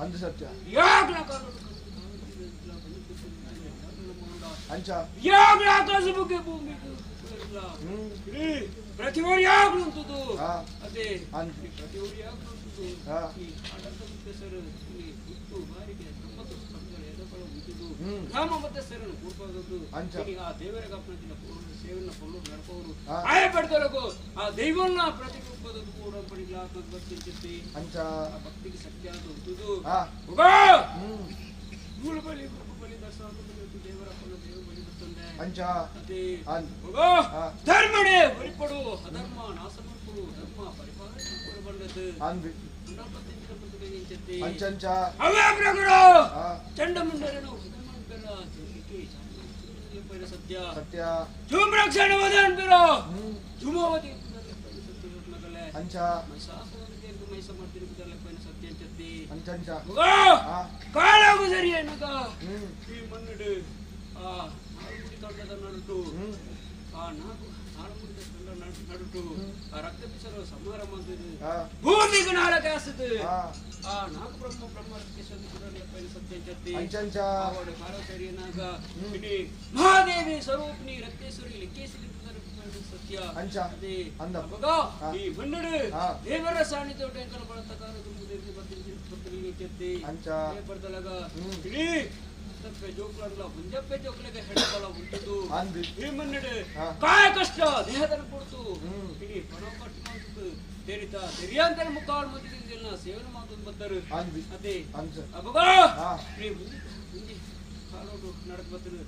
ಅಂದು ಸತ್ಯ ಯಾಕಲ ಕಾಲಡು ಅಂಚ ಯಾಕಲ ಆಕಾಶ ಬುಗ್ಗೆ ಭೂಮಿ ಪ್ರತಿವರಿ ಯಾಕಲಂತದ್ದು ಅದೇ ಪ್ರತಿವರಿ ಯಾಕಲಂತದ್ದು ಈ ಆಡಳಿತ ಮುಖ್ಯಸ್ಥರು ಈ ಗುಟ್ಟು ಬಾರಿಗೆ ನಮ್ಮದು ಎದಗಳು ಉದ್ದುದು ಗ್ರಾಮ ಮಧ್ಯಸ್ಥರನ್ನು ಕೂಡ್ಬಾರದು ಆ ದೇವರ ಗಾಪನದಿಂದ ಸೇವೆಯನ್ನು ಪೊಲ್ಲು ನಡ್ಕೋರು ಆಯ ಪಡ್ದೊಳಗು ಆ ದೈವನ್ನ ಪ್ರತಿರೂಪದ ಕೂಡ ಪಡಿಲ್ಲ ಭಕ್ತಿ ಅಂಚ ಆ ಭಕ್ತಿಗೆ ಸತ್ಯ ಅದು ಉದ್ದುದು ನೂಲು ಬಲಿ ಬಲಿ ದರ್ಶನ ದೇವರ ಪೊಲ್ಲು ದೇವ ಬಲಿ ಬರ್ತಂದೆ ಅಂಚ ಅದೇ ಧರ್ಮಣೆ ಹೊರಿಪಡು ಅಧರ್ಮ ನಾಶ ಮಾಡ್ಕೊಡು ಧರ್ಮ ಪರಿಪಾಲನೆ ಬಂದದ್ದು ಅಂಚಂಚ ಅವೇ ಪ್ರಕಾರ ಚಂಡಮುಂಡರನು ಸತ್ಯ ಸತ್ಯ ಧೂಮ್ರಾಕ್ಷಣ ವದನ್ಬಿರೋ ಧೂಮಾವತಿ ಅಂಚ ಮೈಸ ಮಾಡ್ತಿರುವುದಲ್ಲ ಸತ್ಯ ಅಂಚತ್ತಿ ಅಂಚಂಚ ಕಾಲಾಗು ಸರಿ ಏನಗ ಈ ಮಣ್ಣು ಆ ನಾಲ್ಕು ತಂಡದ ನಡುಟು ಆ ನಾಲ್ಕು ನಾಲ್ಕು ತಂಡ ನಡುಟು ಆ ರಕ್ತ ಪಿಸರು ಸಂಹಾರ ಮಾಡಿದ್ರು ಭೂಮಿಗೆ ನಾಲ್ಕು ಆಸದು ಆ ನಾಲ್ಕು ಬ್ರಹ್ಮ ಬ್ರಹ್ಮ ಸತ್ಯ ಅಂಚಂಚ ಅವಳು ಕಾಲ ಸರಿಯನಾಗ ಇಡೀ ಮಹಾದೇವಿ ಸ್ವರೂಪಿಣಿ ರಕ್ತೇಶ್ವರಿ ಲಿಕ್ಕೇಶ್ವರಿ ಸತ್ಯ ಅಂಚ ಅದೇ ಅವಾಗ ಈ ಮಣ್ಣು ದೇವರ ಸಾನ್ನಿಧ್ಯ ಟೆಂಕಲ್ ಬಳತಕಾರ ಅಂಚ ಬರ್ತಲಾಗ ಇಡೀ ಜೋಕ್ಲಲ್ಲ ಮುಂಜಪ್ಪೆ ಜೋಕ್ಲಿಗೆ ಹೆಡಬಲ ಉಂಟು ಈ ಮನ್ನಡು ಕಾಯ ಕಷ್ಟ ದೇಹದನ್ನು ಕೊಡ್ತು ಇಡೀ ಪಣ ಕಟ್ಟು ತೆರಿತ ತೆರಿಯಾಂತರ ಮುಖಾಲ್ ಮಧ್ಯದಿಂದ ಸೇವನೆ ಮಾತೊಂದು ಬರ್ತಾರೆ ಅದೇ ಅವಾಗ ಮುಂದೆ ಕಾಲೋಡು ನಡೆದು ಬರ್ತಾರೆ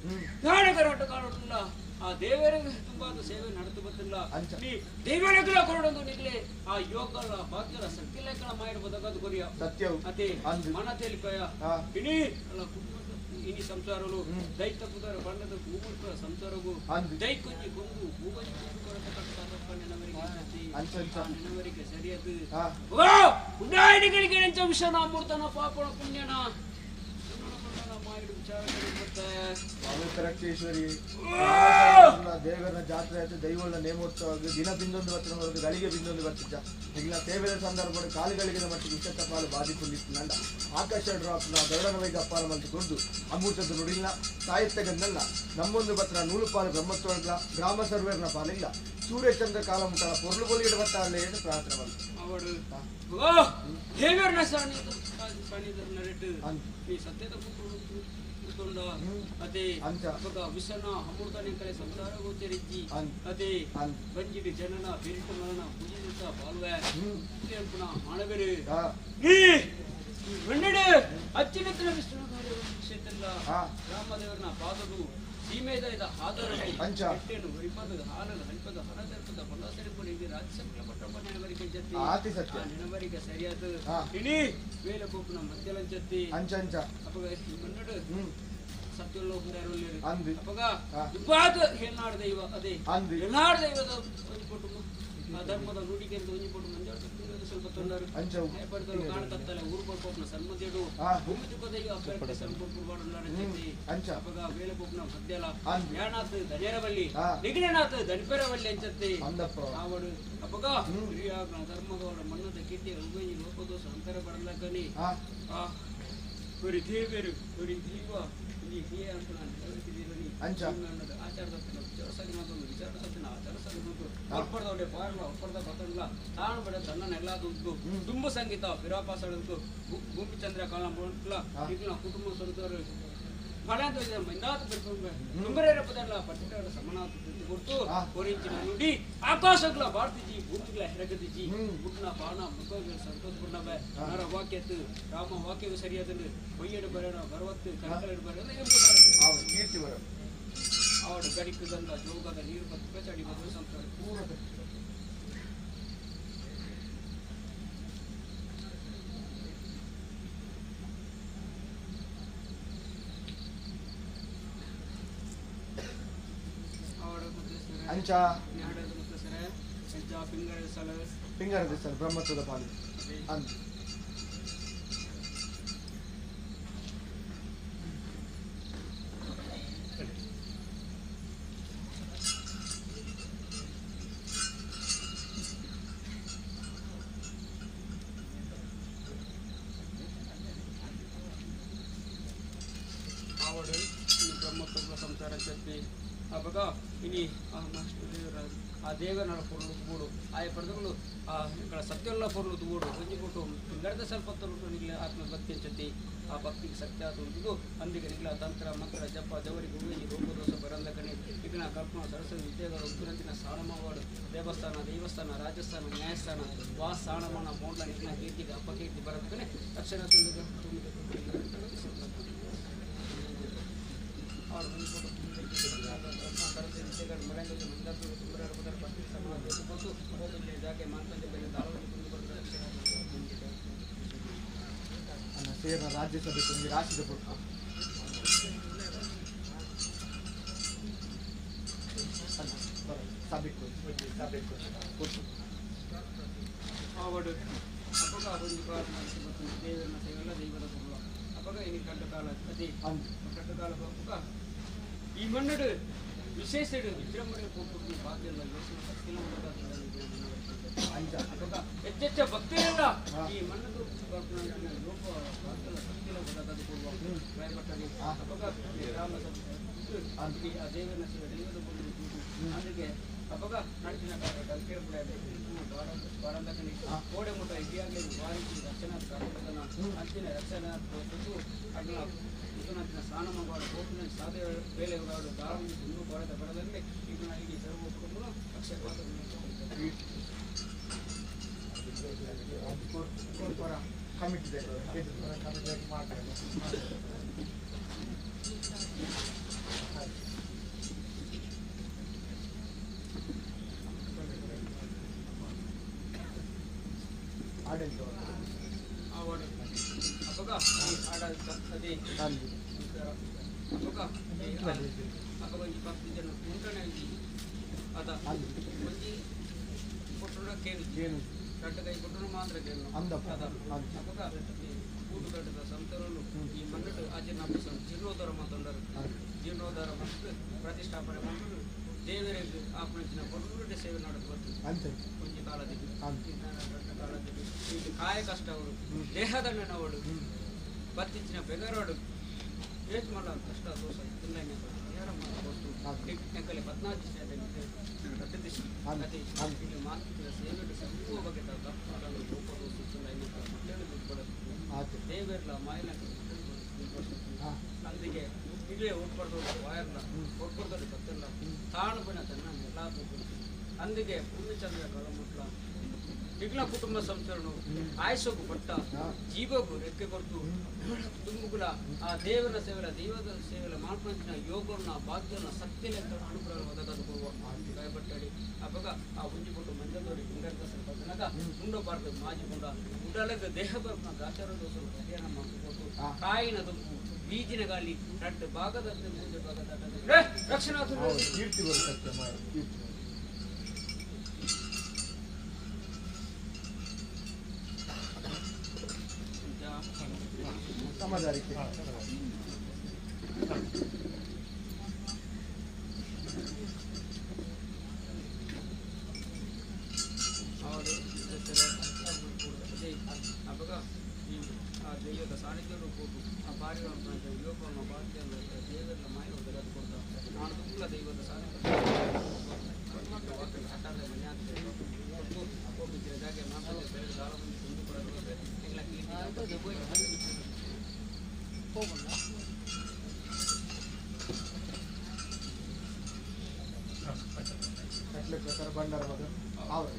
ಗಾಣಗರಾಟ ಕಾಲೋಡಲ್ಲ ಆ ದೇವರಿಗೆ ತುಂಬಾ ಸೇವೆ ನಡೆದು ಬರ್ತಿಲ್ಲ ನೀ ದೇವರಿಗೆಲ್ಲ ಕೊರಡೊಂದು ನಿಗ್ಲೆ ಆ ಯೋಗಗಳ ಭಾಗ್ಯಗಳ ಸಕ್ತಿಲೇಖನ ಮಾಡಿ ಬದಕದು ಕೊರಿಯ ಸತ್ಯವು ಅದೇ ಮನ ತೇಲಿಪಯ ಇಡೀ ಅಲ್ಲ ಕುಟುಂಬ ಇನಿ ಸಂಸಾರಲು ದೈತ ಪುದರ ಬಣ್ಣದ ಭೂಮುಖ ಸಂಸಾರಗು ದೈಕೊಂಜಿ ಕೊಂಗು ಭೂಗಂಜಿ ಕೊಂಗು ಕೊರತೆ ಕಟ್ಟಾದಪ್ಪ ನೆನವರಿಗೆ ನೆನವರಿಗೆ ಸರಿಯಾದ ಉಡಾಯಿಗಳಿಗೆ ಎಂಚ ವಿಷನ ಅಮೃತನ ಪಾಪಣ ಪುಣ್ಯನ ರಕ್ಷೇಶ್ವರಿ ದೇವರ ಜಾತ್ರೆ ಆಯ್ತು ದೈವಗಳ ನೇಮೋತ್ಸವ ದಿನ ಬಿಂದೊಂದು ಬರ್ತಿನ ಹೊರತು ಗಳಿಗೆ ಬಿಂದೊಂದು ಬರ್ತಿದ್ದ ಈಗಿನ ಸೇವೆಯ ಸಂದರ್ಭ ಕಾಲುಗಳಿಗೆ ಮಟ್ಟಿಗೆ ವಿಷ ಪಾಲು ಬಾಧಿಕೊಂಡಿತ್ತು ನಂಡ ಆಕಾಶ ಡ್ರಾಪ್ನ ದೊಡನವೈಗೆ ಅಪ್ಪಾರ ಮಂತು ಕೊಡ್ದು ಅಮೃತದ ನುಡಿಲ್ಲ ಸಾಹಿತ್ಯಗನ್ನಲ್ಲ ನಮ್ಮೊಂದು ಬತ್ರ ನೂಲು ಪಾಲು ಬ್ರಹ್ಮತ್ವಗಳ ಗ್ರಾಮ ಸರ್ವೇರ್ನ ಪಾಲಿಲ್ಲ ಸೂರ್ಯಚಂದ್ರ ಕಾಲ ಮುಟ್ಟಾಲ ಪೊರ್ಲು ಬೊಲಿ ಇಡಬತ್ತಾರಲೇ ಎಂದು ಪ್ರಾರ್ಥನೆ ಬಂತು ಅವಳು ದೇವರನ್ನ ಈ ಸತ್ಯದ ಕೂತ್ಕೊಂಡ ಅದೇ ವಿಷನ ಅಮೃತನ ಕಲೆ ಸಂಸಾರ ಗೋಚರಿಜ್ಜಿ ಅದೇ ಬಂಜಿಡಿ ಜನನ ಬೇರಿಟ ಮರಣ ಪೂಜಿತ ಬಾಲ್ವೆ ಮಾನವರು ಈ ಮಣ್ಣಡು ಅಚ್ಚಿನತ್ರ ವಿಷ್ಣು ಕ್ಷೇತ್ರ ರಾಮದೇವರನ ಪಾದವು ಸೀಮೆದ ಇದ ಆಧಾರ ಹೊಟ್ಟೆಯನ್ನು ಹೊರಿಪದ ಹಾಲನ್ನು ಹಂಪದ ಹಣ ತರ್ಪದ ಹೊಲ ಸರಿಪಡಿ ಇದು ರಾಜ್ಯ ಪಟ್ಟಪ್ಪ ನೆನವರಿಗೆ ಜತ್ತಿ ಸತ್ಯ ನೆನವರಿಗೆ ಸರಿಯಾದ ಇಣಿ ವೇಲಕೊಪ್ಪನ ಮಧ್ಯಲಂಚತ್ತಿ ಅಂಚಂಚ ಅಪ್ಪಗ ಮನ್ನಡು ಸತ್ಯಲ್ಲೋ ಅಂದು ಅಪ್ಪಗ ದುಬ್ಬಾದ ಹೆಣ್ಣಾಡ ದೈವ ಅದೇ ಹೆಣ್ಣಾಡ ದೈವದ ಒಂದು ಕುಟುಂಬ ಆ ಧರ್ಮದ ನುಡಿಗೆ ಒಂಜಿ ಪೊಟ್ಟು ಮಂಜಾಳ ಸ್ವಲ್ಪ ತೊಂದರೆ ಪಡೆದವರು ಕಾಣಕತ್ತಲ್ಲ ಊರು ಕೊಡ್ಪೋಪ್ನ ಸನ್ಮತಿಡು ಭೂಮಿ ತುಕದಯ್ಯ ಅಪ್ಪರ ಅಪಗ ವೇಲೆ ಪೋಪ್ನ ಮದ್ಯಲ ಯಾನಾತ್ ದನಿಯರವಲ್ಲಿ ನಿಗಣನಾತ್ ದನಿಪೆರವಲ್ಲಿ ಅಂಚತ್ತೆ ಆವಡು ಅಪಗ ಹಿರಿಯಾಗ್ನ ಧರ್ಮಗೌಡ ಮಣ್ಣದ ಕೀರ್ತಿ ಉಗಂಜಿ ಲೋಪದೋಷ ಅಂತರ ಬರಲಕನಿ ಆ ಒರಿ ದೇವರು ಒರಿ ದೈವ ಈ ಹೇ ಅಂತ ನಾನು ಹೇಳ್ತಿದ್ದೀನಿ ಆಚಾರದ ವಿಚಾರ ಮಾತೊಂದು ವಿಚಾರ ಸತ್ತಿನ ಆಚಾರ ಸರಿ ಮಾತು ಒಪ್ಪರ್ದವಡೆ ಪಾರ್ಲ ಒಪ್ಪರ್ದ ಬತ್ತಲ್ಲ ತಾನು ಬಡ ತನ್ನನ್ನೆಲ್ಲ ದುಡ್ಡು ತುಂಬ ಸಂಗೀತ ವಿರಾಪಾಸಳದ್ದು ಭೂಮಿ ಚಂದ್ರ ಕಾಲ ಬೋಟ್ಲ ಈಗಿನ ಕುಟುಂಬ ಸ್ವರೂಪರು ಕೊಡ್ತು ಒರಿಂಚಿನ ನುಡಿ ಆಕಾಶಗಳ ಭಾರತಿಜಿ ಭೂಮಿಗಳ ಹೆರಗದಿಜಿ ಗುಡ್ನ ಬಾಣ ಮುಖಗಳ ಸಂತೋಷ ಪುಣ್ಣವೆ ನರ ವಾಕ್ಯತ್ತು ರಾಮ ವಾಕ್ಯವು ಸರಿಯಾದನು பொய்யடு ಬರೋಣ ಬರವತ್ತು ಕರಕಲಡು ಬರೋಣ ಕೀರ್ತಿ ಬರೋ ಅವಳು ಗಡಿಕು ಗಂಧ ಜೋಗದ ನೀರು ಬತ್ತು ಚಡಿ ಬದು ಸಂತಾರ ಪೂರ ಅಂಚ ಪಿಂಗರ ಸರ್ ಬ್ರಹ್ಮತ್ವದ ಪಾಲು ಅಂದ ಅವಳು ಬ್ರಹ್ಮತ್ವದ ಸಂಸಾರ ಶಕ್ತಿ ಅವಾಗ ಇನಿ ಆ ಮಾಸ್ಟರ್ ದೇವರ ಆ ದೇವನ ಪೊರ್ಲು ತೂಡು ಆಯ ಪಡೆದಗಳು ಆ ఇక్కడ ಸತ್ಯಲ್ಲ ಪೊರ್ಲು ತೂಡು ಒಂಜಿ ಕೊಟ್ಟು ಪಿಂಗಡದ ಸ್ವಲ್ಪ ನಿಗ್ಲ ಆತ್ಮ ಭಕ್ತಿ ಅಂಚತಿ ಆ ಭಕ್ತಿಗೆ ಸತ್ಯ ತುಂಬಿದು ಅಂದಿಗೆ ನಿಗ್ಲ ತಂತ್ರ ಮಂತ್ರ ಜಪ ಜವರಿಗೆ ಉವೇಜಿ ರೂಪದೋಷ ಬರಂದ ಕಣೆ ಇಗ್ನ ಕಲ್ಪನಾ ಸರಸ್ವತಿ ವಿದ್ಯೆಗಳ ಉತ್ತರಂತಿನ ಸ್ಥಾನಮಾವಾಡು ದೇವಸ್ಥಾನ ದೇವಸ್ಥಾನ ರಾಜಸ್ಥಾನ ನ್ಯಾಯಸ್ಥಾನ ವಾ ಸ್ಥಾನಮಾನ ಮೋಂಡ್ಲ ನಿಗ್ನ ಕೀರ್ತಿಗೆ ಅಪಕೀರ್ತಿ ಬರದ ಕಣೆ ಅಕ್ಷರ ತುಂಬಿದ ಸೇರಿನ ರಾಜ್ಯಸಭೆ ತುಂಬಿ ರಾಶಿದ ಪುಟ್ಟ ಅವಡು ಅಪಗ ಒಂದು ದೇವರನ್ನ ಸೇವೆಲ್ಲ ದೈವದ ಪೊರ್ಲು ಅಪಗ ಇನಿ ಕಡ್ಡ ಕಾಲ ಅದೇ ಕಡ್ಡ ಕಾಲ ಅಪಗ ಈ ಮಣ್ಣಡು ವಿಶೇಷ ವಿಜೃಂಭಣೆ ಪೋಪುರ್ನ ಭಾಗ್ಯಲ್ಲ ಯೋಚನೆ ಸತ್ತಿನ ಅಪಗ ಹೆಚ್ಚೆಚ್ಚ ಭಕ್ತಿಯಲ್ಲ ಈ ಮಣ್ಣದು ಲೋಕ ಭಾಗ್ಯಲ್ಲ ಸತ್ತಿನ ಕೊಡುವ ಭಯಪಟ್ಟರೆ ಅಪಗ ರಾಮ ಆ ದೇವರನ್ನ ಸೇವೆ ದೈವದ ಪೊರ್ಲು ಅದಕ್ಕೆ ಅಪಗ ನಡಿನ ಕೋಡೆ ಮುಟ್ಟ ಇಡಿಯಾಗಿ ವಾರಿಸಿ ರಕ್ಷಣಾ ಅಂತಿನ ರಕ್ಷಣಾ ಅಗ್ನ ಸ್ನಾನ ಗೋಪಿನ ಸಾಧೆ ಬೇಲೆಗಾಡು ದಾರವನ್ನು ದುಂಡು ಕೊರೆದ ಬಡದಲ್ಲಿ ಈಗ ಇಡೀ ಸರ್ವ ಕುಟುಂಬ ಅಕ್ಷಯಪಾತ್ರ ಕಮಿಟಿ ಆಡಳಿತ ಅಪಗ ಆಡಳಿತ ಅದೇ ಅಪಗ ಅಪಗ ಒಂಜಿ 10 ಜನ ಮುಂಟನೆ ಅದ ಒಂಜಿ ಕೊಟ್ಟುಡ ಕೇನು ರಡ್ಡ ಕೈ ಕೊಟ್ಟುಡು ಮಾತ್ರ ಕೇನು ಅದ ಅಪಗ ಕೂಡು ಕಟ್ಟದ ಸಂತರನ್ನು ಈ ಮಣ್ಣು ಆಚರಣೆ ಜೀರ್ಣೋದ್ಧಾರ ಮಾತಂಡರು ಜೀರ್ಣೋದ್ಧಾರ ಮತ್ತು ಪ್ರತಿಷ್ಠಾಪನೆ ಮಾಡಿದ್ರು ದೇವರಿಗೆ ಆಪಣೆಚಿನ ಕೊಡುಗೆ ಸೇವೆ ನಡೆದು ಬರ್ತದೆ ಒಂಜಿ ಕಾಲದಲ್ಲಿ ಕಾಲದಲ್ಲಿ ಈಗ ಕಾಯ ಕಷ್ಟ ಅವರು ದೇಹದಂಡನವಳು ಬತ್ತಿಂಚಿನ ಬೆಗರೋಡು ಏಟ್ ಮಾಡ ಕಷ್ಟ ದೋಷ ತಿಂಗಳ ಪದ್ನಾಲ್ಕು ಮಾತಿನ ಸೇವೆ ಬಗ್ಗೆ ದೇವರ್ಲ ಮಾಯಿಲ ಅಂದಿಗೆ ಇಲ್ಲೇ ಒಟ್ಪಡ್ದವ್ರು ವಾಯರ್ಲ ಒಟ್ಪಡ್ದವ್ರು ಗೊತ್ತಿಲ್ಲ ತಾಳು ಬಣ್ಣ ತನ್ನ ಎಲ್ಲ ಅಂದಿಗೆ ಪೂರ್ಣಚಂದ್ರ ಕಳಮುಟ್ಲ ಇಗ್ಲ ಕುಟುಂಬ ಸಂಸಾರನು ಆಯಸಗು ಪಟ್ಟ ಜೀವಗೂ ರೆಕ್ಕೆ ಕೊಡ್ತು ತುಂಬುಗುಲ ಆ ದೇವರ ಸೇವೆಲ ದೈವದ ಸೇವೆಲ ಮಾಲ್ಪಂಚಿನ ಯೋಗನ ಭಾಗ್ಯನ ಸತ್ಯಲೆ ಅನುಗ್ರಹ ಒದಗದು ಭಯಪಟ್ಟಡಿ ಅಪಗ ಆ ಒಂಜಿ ಕೊಟ್ಟು ಮಂಜದವರು ಹಿಂಗರ್ದ ಸ್ವಲ್ಪ ತನಕ ಮುಂಡಬಾರ್ದು ಮಾಜಿ ಮುಂಡ ಉಡಲಗ ದೇಹ ಬರ್ಪನ ಗಾಚಾರ ದೋಷರು ಪರಿಹಾರ ಮಾಡಿಕೊಟ್ಟು ಕಾಯಿನ ದುಂಬು ಬೀಜಿನ ಗಾಳಿ ರಡ್ಡು ಭಾಗದ ಮೂಜೆ ಭಾಗದ ರಕ್ಷಣಾ ಕೀರ್ತಿ ಬರುತ್ತೆ ಕೀರ್ತಿ. ಸಮದಾರಿಕೆ ಅಪಗ ಈ ಆ ದೈವದ ಸಾನ್ನಿಧ್ಯ ರೂಪು ಆ ಬಾರಿ ಯೋಗವನ್ನು ಭಾರತೀಯ ದೇವರ ಮಾಯ ಕೊಡ್ತಾ ನಾನು ತುಂಬ ದೈವದ ಸಾನ್ನಿಧ್ಯ ಕಟ್ಲೆ ಪ್ರಕಾರ ಭಂಡಾರ ಅವರು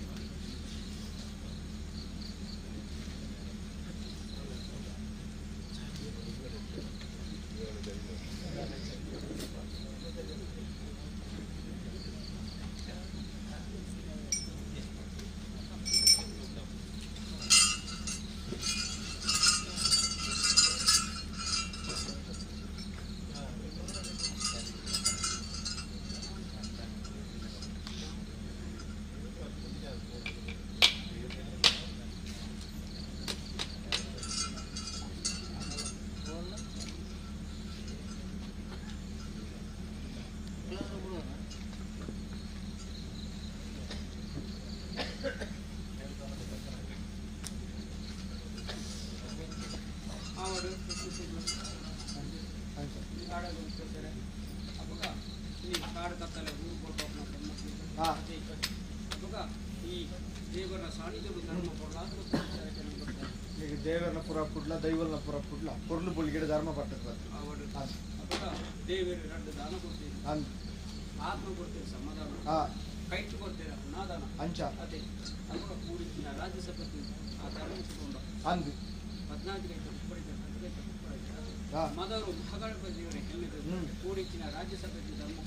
ದೇವರನ್ನ ಪುರ ಪುಡ್ಲ ದೈವಲ್ನ ಪುರ ಪುಡ್ಲ ಪೊರ್ಲು ಪುಳ್ಗಿಡ ಧರ್ಮ ಪಟ್ಟದ ದೇವರು ಎರಡು ದಾನ ಕೊಡ್ತೀರಿ ಆತ್ಮ ಕೊಡ್ತೀರಿ ಸಮಾಧಾನ ಕೈಟು ಕೊಡ್ತೀರ ಅನಾದಾನ ಅಂಚ ಅದೇ ಅವಾಗ ಕೂಡಿನ ರಾಜ್ಯಸಭೆ ಆ ಧರ್ಮ ಅಂದು 14 ಗಂಟೆ ಉಪ್ಪಡಿದ 10 ಗಂಟೆ ಉಪ್ಪಡಿದ ಮದರು ಮಗಳ ದೇವರ ಹೆಮ್ಮೆದು ಕೂಡಿನ ರಾಜ್ಯಸಭೆ ಧರ್ಮ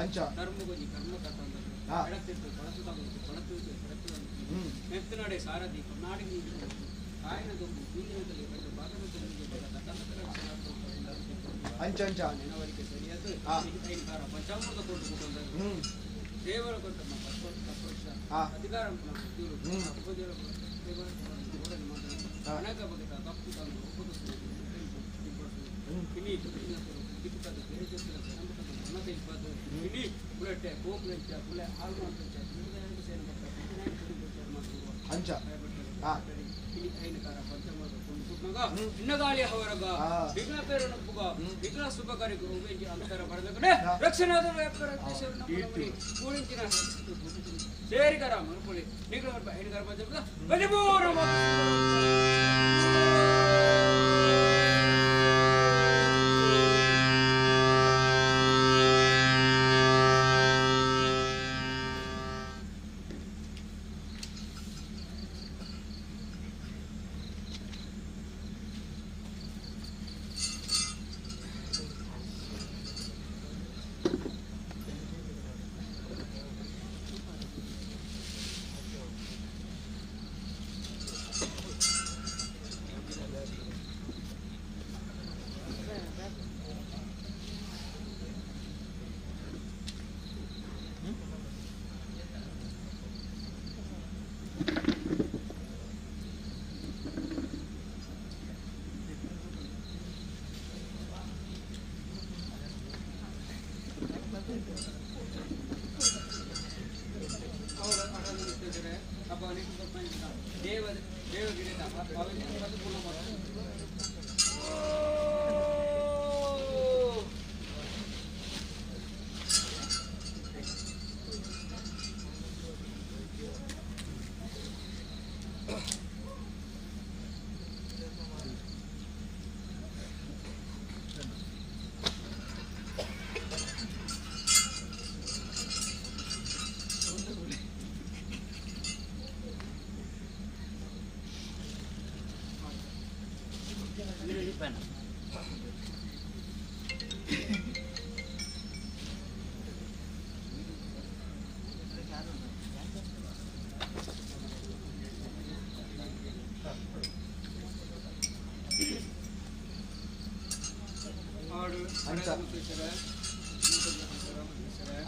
ಅಂಚ ಧರ್ಮಗೊಂಜಿ ಕರ್ಮಕರ್ತ ಎಡತ್ತಿಟ್ಟು ಬಳಸುತ್ತಾಗುತ್ತೆ ಬಳತು ಬಳತು ಮೆತ್ತನಡೆ ಸಾರಥಿ ಕರ್ನಾಟಕ ಅಂಚ ಅಂಚ ನೆನವರಿಕೆ ಸರಿಯಾದ ಪಂಚಾಮೃತ ಕೊಟ್ಟು ದೇವರ ಕೊಟ್ಟ ಅಧಿಕಾರ ಅನೇಕ ಬಗೆತ ತಪ್ಪು ಅಂಚ ಇನ್ನಗಾಳಿ ಅವರಗ ವಿಘ್ನ ಪೇರನಪ್ಪುಗ ವಿಘ್ನ ಶುಭಕಾರಿ ಗುರುವೇಂಜಿ ಅಂತರ ಬರದಕಡೆ ರಕ್ಷಣಾದ ಕೂಡಿಂಚಿನ ಸೇರಿಕರ ಮರುಪುಳಿ ನಿಗ್ರಹ ಹೆಣ್ಗಾರ ಬಂದ ಬಲಿಪೂರ್ಣ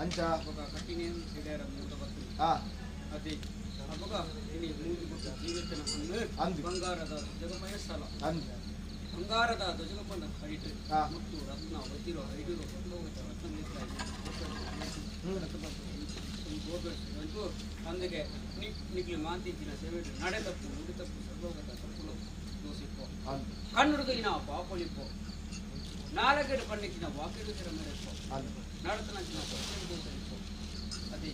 ಅಂಚ ಬಂಗಾರದ ಜಗಮಯ ಸ್ಥಳ ಅಂದು ಬಂಗಾರದ ಧ್ವಜಗಪ್ಪನ ಹರಿಟು ಮುತ್ತು ರತ್ನ ವಜ್ರ ಐಡೂರು ರತ್ನ అందుకే నీకు మాంతించిన సేవడు నಡೆ తప్పు నుడి తప్పు సర్వోగత తప్పులు దోసిపో కన్నుడుగిన పాపలిపో నాలుగేడు పండించిన వాకిడు చిరమేపో నడతనంచిన దోసరిపో అదే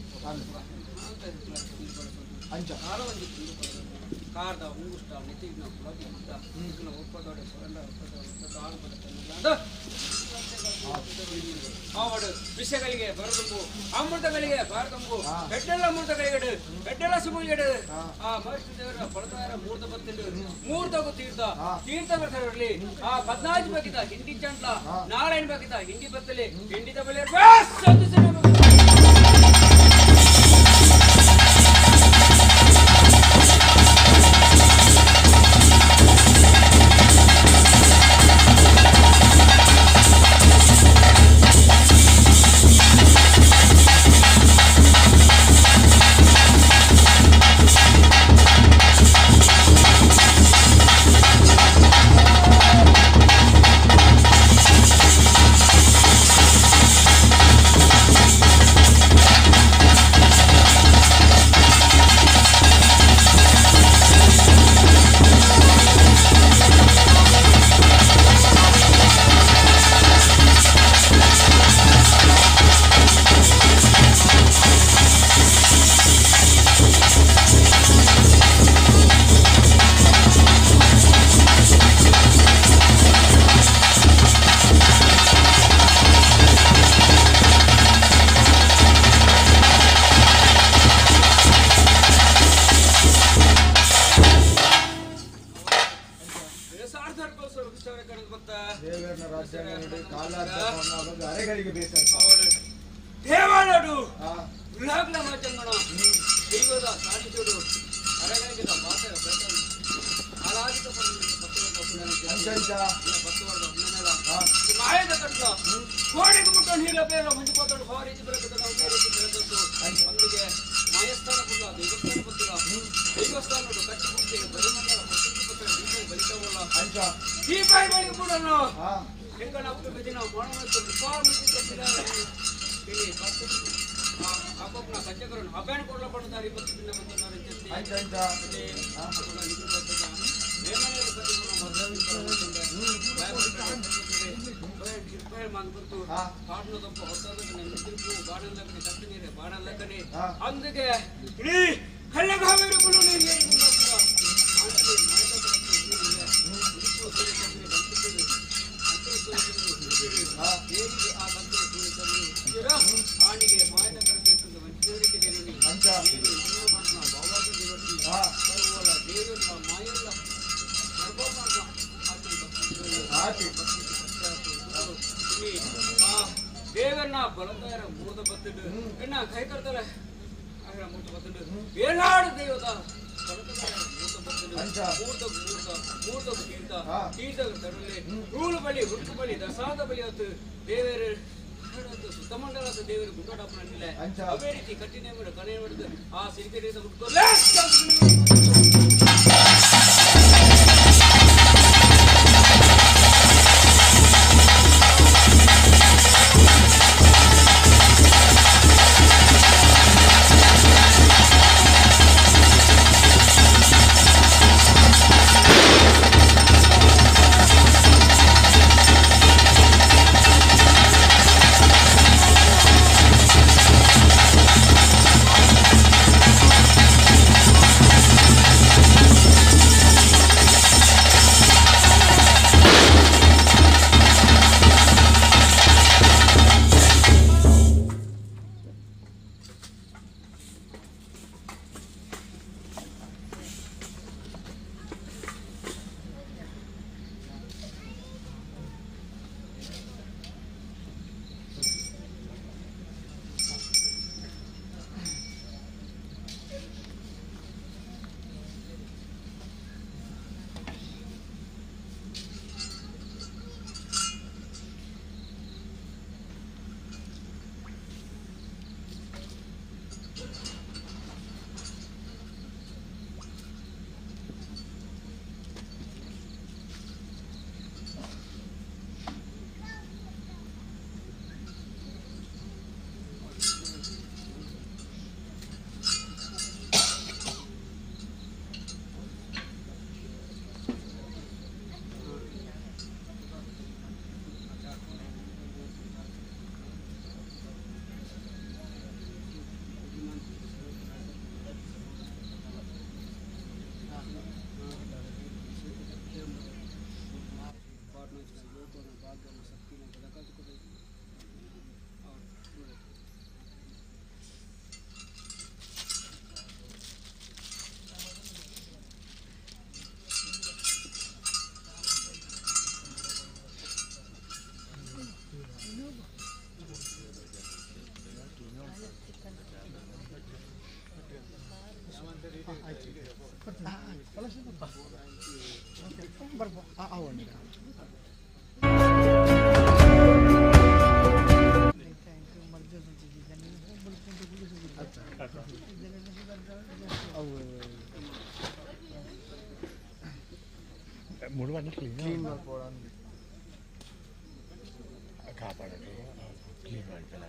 ಕಾರದ ಉಂಗುಷ್ಟ ನೆತ್ತಿಗಿನ ಗುಲಾಬಿ ಮುಟ್ಟ ಈಗಿನ ಒಪ್ಪದೊಡೆ ಸೊರಂಡ ಒಪ್ಪದ ಒಪ್ಪದ ಆಳು ಆವಡು ವಿಷಗಳಿಗೆ ಬರದಂಬು ಅಮೃತಗಳಿಗೆ ಬಾರದಂಬು ಬೆಡ್ಡೆಲ್ಲ ಅಮೃತಗಳಿಗಡು ಬೆಡ್ಡೆಲ್ಲ ಸುಮುಳಿಗಡು ಆ ಮಹರ್ಷಿ ದೇವರ ಪಳತಾರ ಮೂರ್ತ ಬತ್ತಿಂಡು ಮೂರ್ತಗೂ ತೀರ್ಥ ತೀರ್ಥ ಬರ್ತಾರಲಿ ಆ ಪದ್ನಾಜ್ ಬಗಿದ ಹಿಂಡಿ ಚಂಟ್ಲ ನಾರಾಯಣ ಬಗಿದ ಹಿಂಡಿ ಬತ್ತಲಿ ಹಿಂಡಿ ತಬಲೆ ದೇವಾಲಡು ಉಳ್ಳಾಗ್ಲ ಮಾಚಂಗಣ ದೈವದ ಸಾಧಿಸೋಡು ಅರೆಗಳಿಗೆ ಮಾತಾಡ ಆರಾಧಿತ ಮಾಯದ ಕಟ್ಲ ಕೋಡೆಗೆ ಮುಟ್ಟ ನೀರ ಬೇರೆ ಮಂಜುಪಾತಾಡು ಭಾರಿ ಬೆಳಕದ ಅಲ್ಲಿಗೆ ಮಾಯಸ್ಥಾನ ಕೊಲ್ಲ ದೈವಸ್ಥಾನ ಗೊತ್ತಿಲ್ಲ ದೈವಸ್ಥಾನ ಕಚ್ಚಿ ಮುಟ್ಟಿಗೆ ಬಲಿಮಂಡಲ ದೀಪ ಬಲಿತಾವಲ್ಲ ದೀಪ ಬಳಿ ಬಿಡೋಣ ಹೆಂಗಣ ದಿನ ಅಭ್ಯಾನ ಕೊಡಲ ಪಡ್ತಾರೆ 20 ದಿನ అందుకే ದೇವರನ್ನ ಬಲದಾರ ಮೂರ್ತ ಬತ್ತಿಡು ಎಣ್ಣ ಕೈ ಕರ್ತಾರೆ ಮೂರ್ತ ಬತ್ತಿಡು ಏನಾಡು ದೇವತ ಮೂರ್ತ ಬತ್ತಿಡು ಮೂರ್ತ ಮೂರ್ತ ಮೂರ್ತ ತೀರ್ಥ ತೀರ್ಥ ತರಲಿ ರೂಳು ಬಲಿ ಹುಟ್ಟು ಬಲಿ ದಸಾದ ಬಲಿ ಹೊತ್ತು ದೇವರು ಸುತ್ತಮಂಡಲ ದೇವರು ಗುಂಡಾಟಪ್ಪನಿಲ್ಲ ಅದೇ ರೀತಿ ಕಟ್ಟಿನ ಕಣೆ ಮಾಡಿದ ಆ ಸಿರಿಕೆ ಹುಟ್ಕೊಲ್ಲ. ಕ್ಲೀನ್ ಕಾಪಾಡೋದು ಕ್ಲೀನ್ ಮಾಡ್ತಲ್ಲ.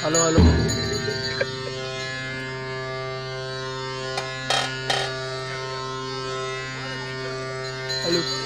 Hello hello hello.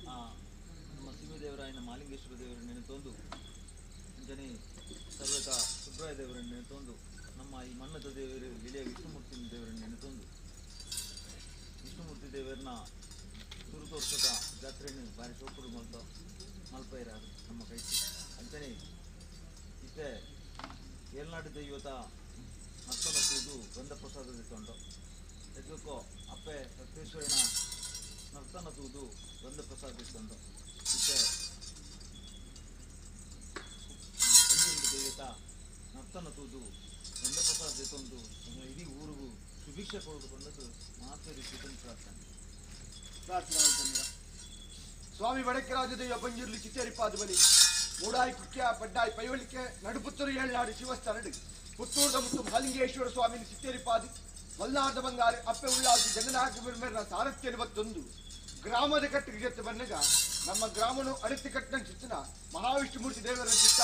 ನಮ್ಮ ಸೀಮೆದೇವರಾಯನ ಮಾಲಿಂಗೇಶ್ವರ ದೇವರ ನೆನೆತೊಂದು ಅಂಚನೆ ಸರ್ವತ ಸುಬ್ರಾಯ ದೇವರನ್ನು ನೆನೆತೊಂದು ನಮ್ಮ ಈ ಮನ್ನದ ದೇವರು ಎಳೆಯ ವಿಷ್ಣುಮೂರ್ತಿ ದೇವರನ್ನು ನೆನೆತೊಂದು ವಿಷ್ಣುಮೂರ್ತಿ ದೇವರನ್ನ ಸುರುತೋರ್ಸದ ಜಾತ್ರೆಯನ್ನು ಭಾರಿ ಶೋಕುಡು ಮಲ್ತ ಮಲ್ಪೈರ ನಮ್ಮ ಕೈ ಅಂಚನೆ ಇತ್ತೆ ಏಳ್ನಾಡು ದೈವತ ನರ್ತನ ಕೂದು ಗಂಧ ಪ್ರಸಾದ ತಗೊಂಡು ಎದ್ಕೋ ಅಪ್ಪೆ ಸತ್ಯೇಶ್ವರನ ನರ್ತನ ತೂದು ಗಂಧ ಪ್ರಸಾದ ತಗೊಂಡು ಇತ್ತೆ ದೈವತ ನರ್ತನ ತೂದು ಗಂಧ ಪ್ರಸಾದ ತಗೊಂಡು ಇಡೀ ಊರಿಗೂ ಸುಭಿಕ್ಷೆ ಕೊಡೋದು ಮಾತು ರೀತಿ ಪ್ರಾರ್ಥನೆ ಪ್ರಾರ್ಥನೆ ಅಂತಂದ್ರ ಸ್ವಾಮಿ ವಡಕರಾಜ ದೈವ ಪಂಜುರ್ಲಿ ಚಿತ್ತೇರಿಪಾದ ಬಲಿ ಮೂಡಾಯಿ ಕುಕ್ಯ ಪಡ್ಡಾಯಿ ಪೈವಳಿಕೆ ನಡುಪುತ್ತೂರು ಏಳ್ನಾಡು ಶಿವಸ್ಥಾನಡು ಪುತ್ತೂರದ ಮುತ್ತು ಮಹಾಲಿಂಗೇಶ್ವರ ಸ್ವಾಮಿನ ಚಿತ್ತೇರಿಪಾದಿ ಮಲ್ನಾದ ಬಂಗಾರ ಅಪ್ಪೆ ಉಳ್ಳಾಲ್ತಿ ಜಗನ್ನಾಥ ಮೇರಿನ ಸಾರಥ್ಯ ಬತ್ತೊಂದು ಗ್ರಾಮದ ಕಟ್ಟಿಗೆ ಜೊತೆ ಬನ್ನಗ ನಮ್ಮ ಗ್ರಾಮನು ಅಡಿತಿ ಕಟ್ಟಿನ ಚಿತ್ತನ ಮಹಾವಿಷ್ಣುಮೂರ್ತಿ ದೇವರ ಚಿತ್ತ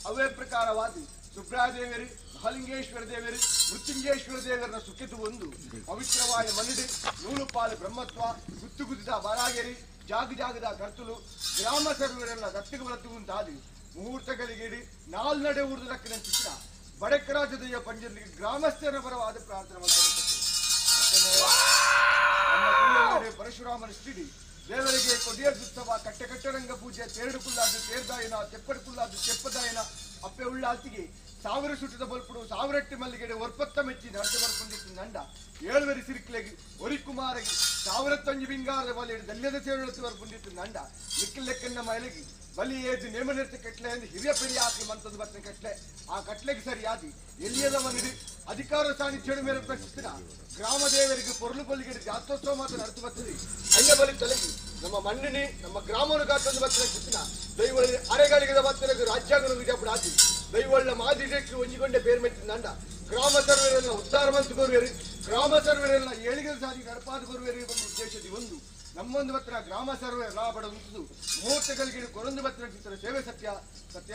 ಅವೇ ಪ್ರಕಾರವಾದಿ ಸುಬ್ರಾಯ ದೇವರು ಮಹಾಲಿಂಗೇಶ್ವರ ದೇವರು ಮೃತ್ಯುಂಜೇಶ್ವರ ದೇವರನ್ನ ಸುಖಿತು ಒಂದು ಪವಿತ್ರವಾದ ಮನಿಡಿ ನೂಲುಪಾಲು ಬ್ರಹ್ಮತ್ವ ಗುತ್ತು ಗುದ್ದಿದ ಬಾರಾಗೆರಿ ಜಾಗ ಜಾಗದ ಕರ್ತುಲು ಗ್ರಾಮ ಸರ್ವರೆಲ್ಲ ದತ್ತಿಗೆ ಬಲತ್ತುಂತಾದಿ ಮುಹೂರ್ತಗಳಿಗಿಡಿ ನಾಲ್ನಡೆ ಊರ್ದಕ್ಕಿನ ಚಿತ್ರ ಬಡಕರಾಜದಯ್ಯ ಪಂಜರ್ಲಿಗೆ ಗ್ರಾಮಸ್ಥರ ಪರವಾದ ಪ್ರಾರ್ಥನೆ ಮಾಡ್ತಾರೆ. ಪರಶುರಾಮನ ಸ್ಥಿತಿ ದೇವರಿಗೆ ಕೊಡಿಯದುತ್ಸವ ಕಟ್ಟೆ ಕಟ್ಟರಂಗ ಪೂಜೆ ತೇರಡು ಕುಲ್ಲಾದು ತೇರ್ದಾಯನ ತೆಪ್ಪಡು ಕುಲ್ಲಾದು ತೆಪ್ಪದಾಯನ ಅಪ್ಪೆ ಉಳ್ಳಾಲ್ತಿಗೆ ಸಾವಿರ ಸುಟ್ಟದ ಬಲ್ಪುಡು ಸಾವಿರಟ್ಟಿ ಮಲ್ಲಿಗೆಡೆ ಒರ್ಪತ್ತ ಮೆಚ್ಚಿ ನಡೆದು ಬರ್ಕೊಂಡಿತ್ತು ನಂಡ ಏಳುವರಿ ಸಿರಿಕ್ಲೆಗಿ ಒರಿಕುಮಾರಗಿ ಸಾವಿರತ್ತೊಂಜಿ ಬಿಂಗಾರದ ಬಲಿ ದಲ್ಯದ ಸೇರುಳತ್ತು ಬರ್ಕೊಂಡಿತ್ತು ನಂಡ ಲಿಕ್ಕಿಲೆಕ್ಕನ್ನ ಮೈಲಗಿ ಬಲಿ ಏದು ನೇಮ ನಿರ್ತ ಕಟ್ಲೆ ಎಂದು ಹಿರಿಯ ಪೆರಿಯ ಹಾಕಿ ಮಂತದ್ದು ಬರ್ತ ಕಟ್ಲೆ ಆ ಕಟ್ಲೆಗೆ ಸರಿಯಾದಿ ಎಲ್ಲಿಯದ ಮನಿಡಿ ಅಧಿಕಾರ ಸಾನ್ನಿಧ್ಯ ಮೇರೆ ಪ್ರಶ್ನಿಸ್ತಿನ ಗ್ರಾಮ ದೇವರಿಗೆ ಪೊರ್ಲು ಬಲಿಗೆ ಜಾತ್ರೋತ್ಸವ ಮಾತ್ರ ನಡೆದು ಬರ್ತದೆ ಅಯ್ಯ ಬಲಿ ತೊಲಗಿ ನಮ್ಮ ಮಣ್ಣಿನಿ ನಮ್ಮ ಗ್ರಾಮವನ್ನು ಕಾತೊಂದು ಬರ್ತದೆ ಚಿತ್ತಿನ ದೈವಳಿ ಅರೆಗಳಿಗೆ ಬರ್ತದೆ ರಾಜ್ಯಾಂಗನ ವಿಜಯಪುರ ಆದಿ ದೈವಳ್ಳ ಮಾದಿ ಒಂಜಿಗೊಂಡೆ ಬೇರ್ ಮೆತ್ತಿನ ನಂಡ ಗ್ರಾಮ ಸರ್ವರೆಲ್ಲ ಉದ್ಧಾರ ಮಂತು ಕೋರುವೇರಿ ಗ್ರಾಮ ಸರ್ವರೆಲ್ಲ ಏಳಿಗೆ ಸಾಧಿ ನಡಪಾದ ಕೋರುವೇರಿ ಒಂದು ಉದ್ದೇಶದಿ ಒಂದು ನಮ್ಮೊಂದು ಬತ್ರ ಗ್ರಾಮ ಸರ್ವೆ ಲಾಭಡ ಉಂಟು ಮುಹೂರ್ತಗಳಿಗೆ ಕೊರೊಂದು ಬತ್ರ ಚಿತ್ರ ಸೇವೆ ಸತ್ಯ ಸತ್ಯ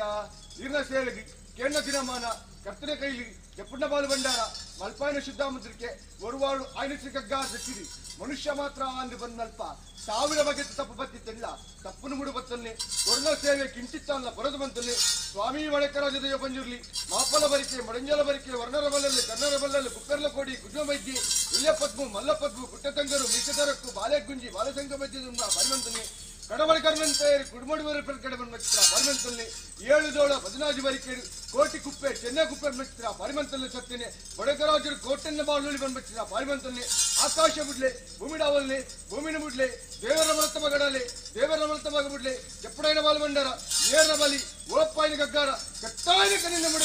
ನೀರಿನ ಸೇವೆಗೆ ಕೇಂದ್ರ ದಿನಮಾನ ಕರ್ತನ ಕೈಲಿ ಜಪ್ಪಣ್ಣ ಬಾಲು ಭಂಡಾರ ಮಲ್ಪಾಯನ ಶುದ್ಧ ಮುದ್ರಿಕೆ ಒರುವಾಳು ಆಯ್ನಿಸಿ ಕಗ್ಗ ದಕ್ಕಿರಿ ಮನುಷ್ಯ ಮಾತ್ರ ಅಂದು ಬಂದಲ್ಪ ಸಾವಿರ ಬಗೆ ತಪ್ಪು ಬತ್ತಿತ್ತಿಲ್ಲ ತಪ್ಪುನು ಮುಡು ಬತ್ತಲ್ಲಿ ಕೊರ್ಣ ಸೇವೆ ಕಿಂಚಿತ್ತಲ್ಲ ಬರದು ಬಂತಲ್ಲಿ ಸ್ವಾಮಿ ಒಳಕರಾಜದಯ ಪಂಜುರ್ಲಿ ಮಾಪಲ ಬರಿಕೆ ಮಡಂಜಲ ಬರಿಕೆ ವರ್ಣರ ಬಲ್ಲಲ್ಲಿ ಕನ್ನರ ಬಲ್ಲಲ್ಲಿ ಕುಕ್ಕರ್ಲ ಕೋಡಿ ಗುಜ್ಮ ವೈದ್ಯೆ ಇಲ್ಲಪದ್ಮು ಮಲ್ಲಪದ್ಮು ಗುಟ್ಟತಂಗರು ಮೀಸದರಕ್ಕು ಬಾಲೆಗುಂಜಿ ಬಾಲಸಂಘ ಮಧ್ಯದ ಬರಿಮಂತಲ್ಲಿ ಕಡಮಡಿ ಕರ್ಮಂತೇರಿ ಕುಡುಮಡುವರ ಕಡೆ ಬಂದ ಪರಿಮಂತಲ್ಲಿ ಏಳು ಜೋಳ ಬದನಾಜಿ ಬರಿಕೇರು ಕೋಟಿ ಕುಪ್ಪೆ ಚೆನ್ನ ಕುಪ್ಪೆ ಮೆಚ್ಚಿರ ಪರಿಮಂತಲ್ಲಿ ಸತ್ತೇನೆ ಬಡಕರಾಜರು ಕೋಟೆನ್ನ ಬಾಳುಳಿ ಬಂದ್ಮೆಚ್ಚಿರ ಪರಿಮಂತಲ್ಲಿ ಆಕಾಶ ಬುಡ್ಲೆ ಭೂಮಿಡಾವಲ್ಲಿ ಭೂಮಿನ ಬುಡ್ಲೆ ದೇವರ ಮಲತ ಮಗಡಲೆ ದೇವರ ಮಲತ ಮಗ ಬುಡ್ಲೆ ಎಪ್ಪಡೈನ ಬಾಲು ಬಂಡಾರ ಏರನ ಬಲಿ ಓಳಪ್ಪಾಯಿನ ಗಗ್ಗಾರ ಕಟ್ಟಾಯಿನ ಕನಿಂದ ಮುಡ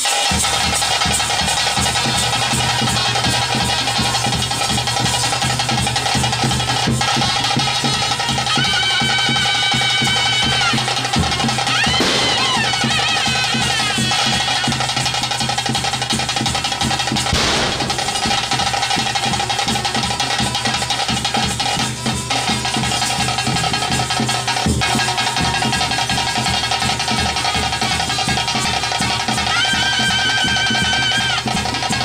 Thank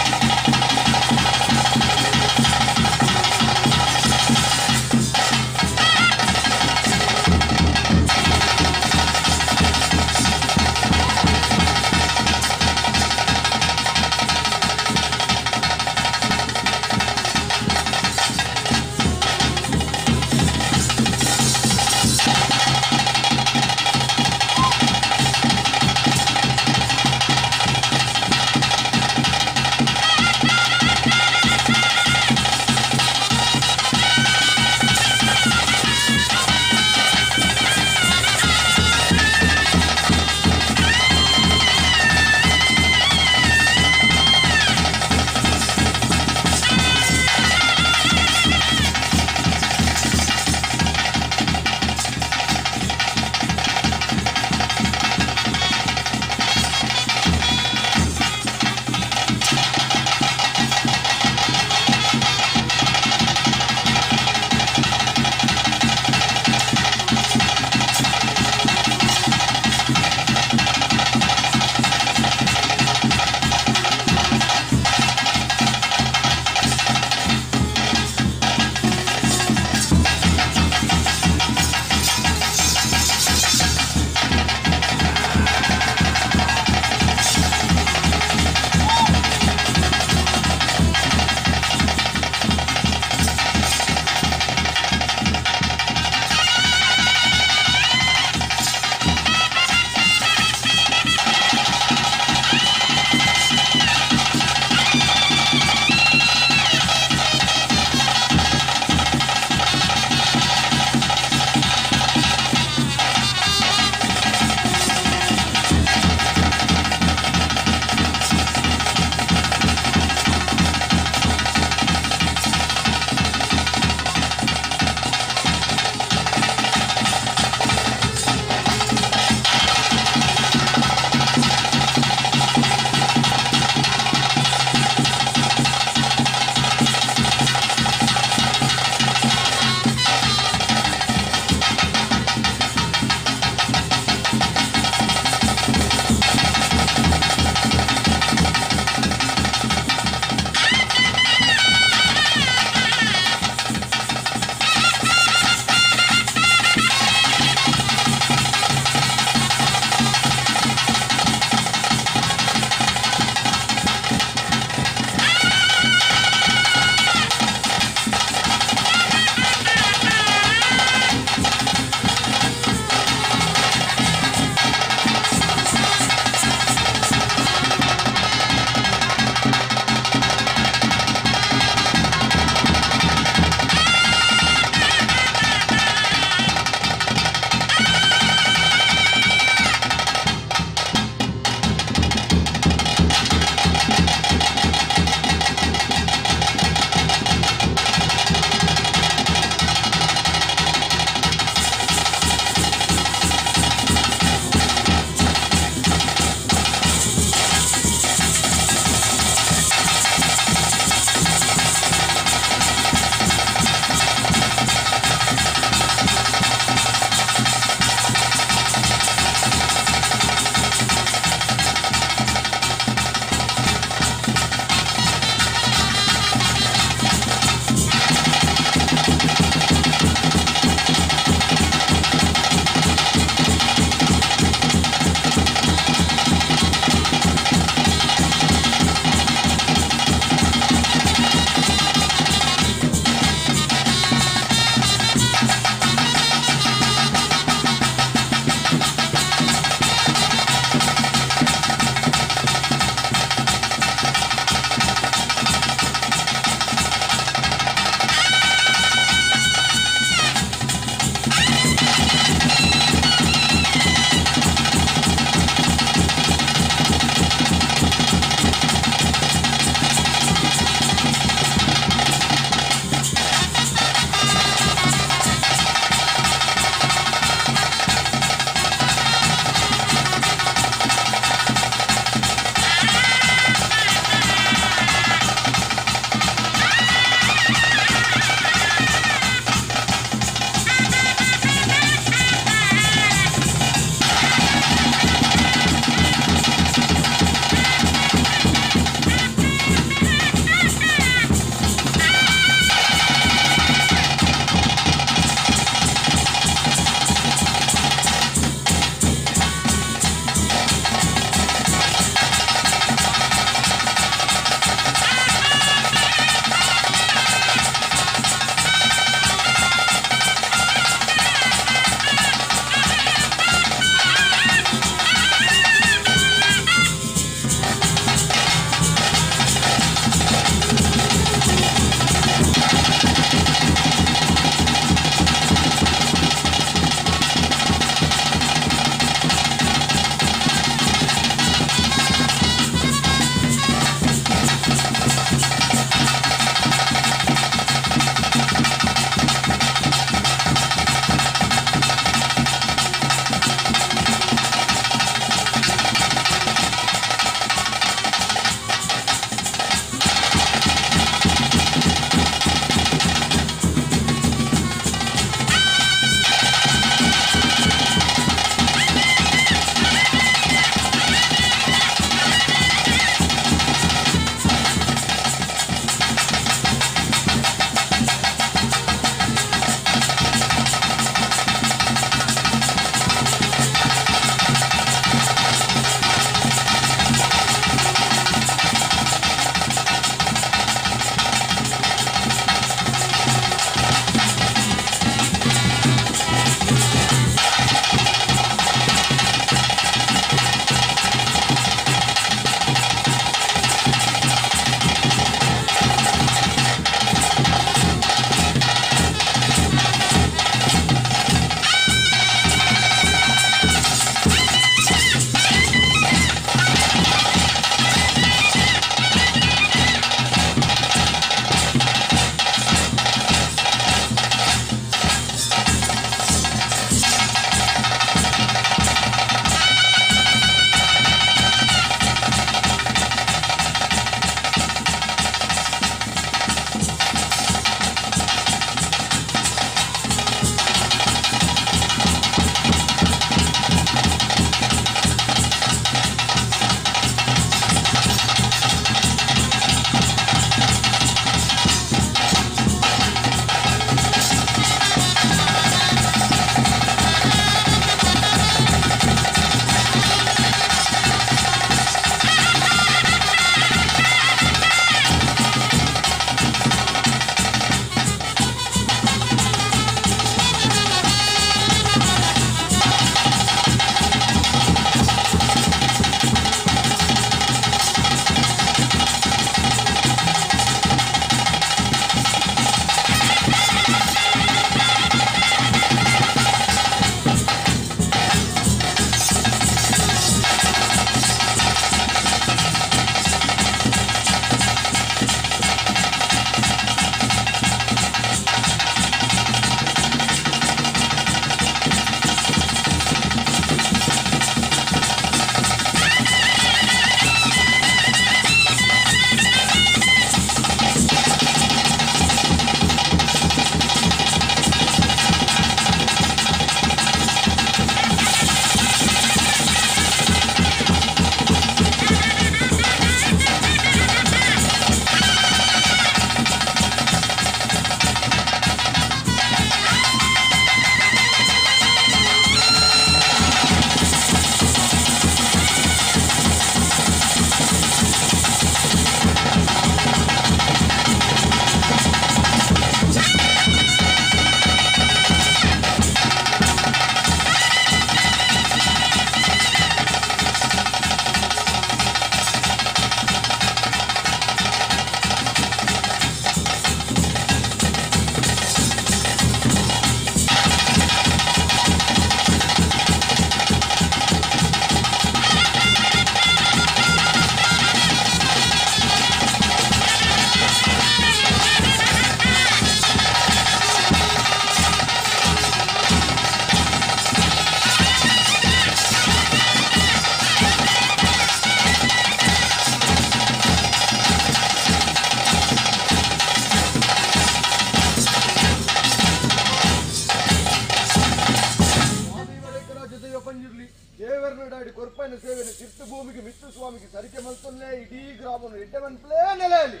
ತಿರ್ತು ಭೂಮಿಗೆ ಮಿತ್ತು ಸ್ವಾಮಿಗೆ ಸರಿಕೆ ಮಲ್ತೊಲ್ಲೆ ಇಡೀ ಗ್ರಾಮವನ್ನು ಎಡ್ಡೆ ಮನ್ಪಲೇ ನೆಲೆಯಲ್ಲಿ.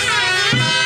Ha ha ha!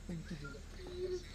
Thank you.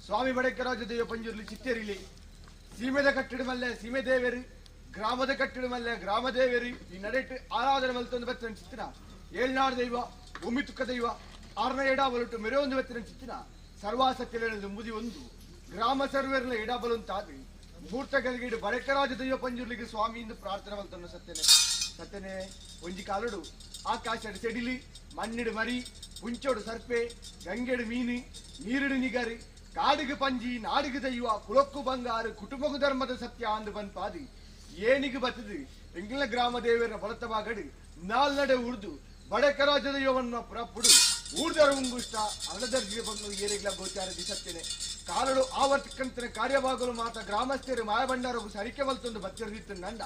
ಸ್ವಾಮಿ ಬಡಕರಾಜ ದೇವ ಪಂಜುರ್ಲಿ ಚಿತ್ತೇರಿಲಿ ಸೀಮೆದ ಕಟ್ಟಿಡ ಮಲ್ಲೆ ಸೀಮೆ ದೇವೇರಿ ಗ್ರಾಮದ ಕಟ್ಟಿಡ ಮಲ್ಲೆ ಗ್ರಾಮ ದೇವೇರಿ ಈ ನಡೆಟ್ ಆರಾಧನೆ ಮಲ್ತೊಂದು ಬತ್ತಿನ ಚಿತ್ತಿನ ಏಳ್ನಾಡು ದೈವ ಭೂಮಿ ತುಕ್ಕ ದೈವ ಆರನ ಎಡಾಬಲುಟು ಮೆರೆಯೊಂದು ಬತ್ತಿನ ಚಿತ್ತಿನ ಸರ್ವಾಸಕ್ತಿಯ ಮುದಿ ಒಂದು ಗ್ರಾಮ ಸರ್ವೇರ್ನ ಎಡಾಬಲುಂತಾದಿ ಮುಹೂರ್ತ ಗಲಿಗಿಡು ಬಡಕರಾಜ ದೈವ ಪಂಜುರ್ಲಿಗೆ ಸ್ವಾಮಿಯಿಂದ ಪ್ರಾರ್ಥನೆ ಮಲ್ತೊಂದು ಸತ್ಯನೆ ಸತ್ಯನೆ ಒಂಜಿ ಕಾಲುಡು ಆಕಾಶಡ್ ಸೆಡಿಲಿ ಮಣ್ಣಿಡು ಮರಿ ಪುಂಚೋಡು ಸರ್ಪೆ ಗಂಗೆಡು ಮೀನು ನೀರಿಡು ನಿಗರಿ ಕಾಡಿಗೆ ಪಂಜಿ ನಾಡಿಗೆ ದೈವ ಕುಲಕ್ಕು ಬಂಗಾರು ಕುಟುಂಬ ಧರ್ಮದ ಸತ್ಯ ಅಂದು ಬನ್ಪಾದಿ ಏನಿಗೆ ಬತ್ತದು ಎಂಗಿಲ ಗ್ರಾಮ ದೇವರ ಬಲತ ಬಾಗಡು ನಾಲ್ನಡೆ ಉರ್ದು ಬಡಕರಾಜ ದೈವವನ್ನು ಪುರಪ್ಪುಡು ಊರ್ದರ ಉಂಗುಷ್ಟ ಅರಳದರ್ಜಿಗೆ ಬಂದು ಏರಿಗ್ಲ ಗೋಚಾರ ದಿಸತ್ತೇನೆ ಕಾಲಡು ಆವರ್ತಕ್ಕಂತನ ಕಾರ್ಯವಾಗಲು ಮಾತ ಗ್ರಾಮಸ್ಥರು ಮಾಯಭಂಡಾರಗು ಸರಿಕೆ ಮಲ್ತೊಂದು ಬತ್ತಿರದಿತ್ತು ನಂಡ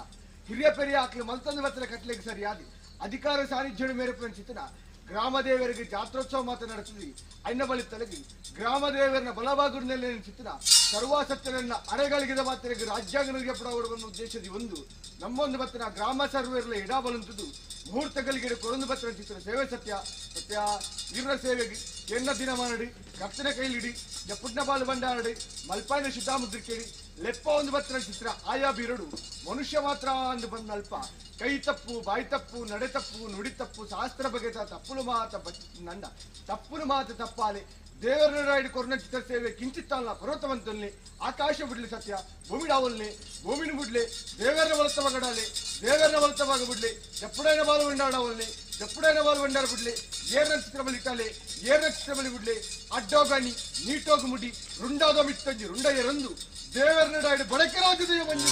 ಹಿರಿಯ ಪೆರಿಯ ಆಕ್ಲು ಮಲ್ತೊಂದು ಬತ್ತರ ಕಟ್ಲೆಗೆ ಸರಿಯಾದಿ ಅಧಿಕಾರ ಸಾನ್ನಿಧ್ಯ ಮೇರೆ ಚಿತ್ತನ ಗ್ರಾಮದೇವರಿಗೆ ಜಾತ್ರೋತ್ಸವ ಮಾತ್ರ ನಡೆಸಿದ್ವಿ ಅಣ್ಣ ಬಳಿ ತಲಗಿ ಗ್ರಾಮದೇವರನ್ನ ಬಲಭಾಗದಲ್ಲಿ ಚಿತ್ತನ ಸರ್ವಾಸತ್ಯರನ್ನ ಅರೆಗಳಿಗಿದ ಮಾತ್ರೆಗೆ ರಾಜ್ಯಾಂಗನಿಗೆ ಪಡವಡುವ ಉದ್ದೇಶದ ಒಂದು ನಮ್ಮೊಂದು ಬತ್ತಿನ ಗ್ರಾಮ ಸರ್ವೇರ್ಲ ಇಡಾಬಲಂತದ್ದು ಮುಹೂರ್ತಗಳಿಗೆ ಕೊರೊಂದು ಬತ್ತಿನ ಚಿತ್ರ ಸೇವೆ ಸತ್ಯ ಸತ್ಯ ಇವರ ಸೇವೆಗೆ ಎನ್ನ ದಿನ ಮಾಡಿ ಕರ್ತನ ಕೈಲಿಡಿ ಜಪುಟ್ನ ಬಾಲು ಬಂಡಾರಡಿ ಮಲ್ಪಾಯಿನ ಶುದ್ಧಾಮುದ್ರಿಕೇಳಿ ಲೆಪ್ಪ ಒಂದು ಬತ್ತಿನ ಚಿತ್ರ ಆಯಾ ಬೀರಡು ಮನುಷ್ಯ ಮಾತ್ರ ಅಂದು ಬಂದ ಅಲ್ಪ ಕೈ ತಪ್ಪು ಬಾಯಿ ತಪ್ಪು ನಡೆ ತಪ್ಪು ನುಡಿ ತಪ್ಪು ಶಾಸ್ತ್ರ ಬಗೆತ ತಪ್ಪುಲು ಮಾತ ನಂದ ತಪ್ಪುಲು ಮಾತ ತಪ್ಪಾಲೆ ದೇವರ ರಾಯ್ಡು ಕೊರನ ಚಿತ್ರ ಸೇವೆ ಕಿಂಚಿತ್ತಲ್ಲ ಪರ್ವತವಂತಲ್ಲಿ ಆಕಾಶ ಬಿಡ್ಲಿ ಸತ್ಯ ಭೂಮಿ ಡಾವಲ್ನಿ ಭೂಮಿನ ಬಿಡ್ಲಿ ದೇವರ ವಲತ ಮಗಡಾಲಿ ದೇವರ ವಲತವಾಗ ಬಿಡ್ಲಿ ಎಪ್ಪಡೈನ ಬಾಲು ಬಂಡಾಡವಲ್ನಿ ಎಪ್ಪಡೈನ ಬಾಲು ಬಂಡಾರ ಬಿಡ್ಲಿ ಏರ್ನ ಚಿತ್ರ ಬಲಿಟಾಲೆ ಏರ್ನ ಚಿತ್ರ ಬಲಿ ಬಿಡ್ಲಿ ಅಡ್ಡೋಗನಿ ನೀಟೋಗು ಮುಡಿ ರುಂಡಾದ ಮಿತ್ತಂಜಿ ರುಂಡ ಎರಂದು ದೇವರ ನಡಾಯ್ಡು ಬಡಕರಾಜ ಮಂಜು.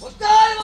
ಒತ್ತಾಯ.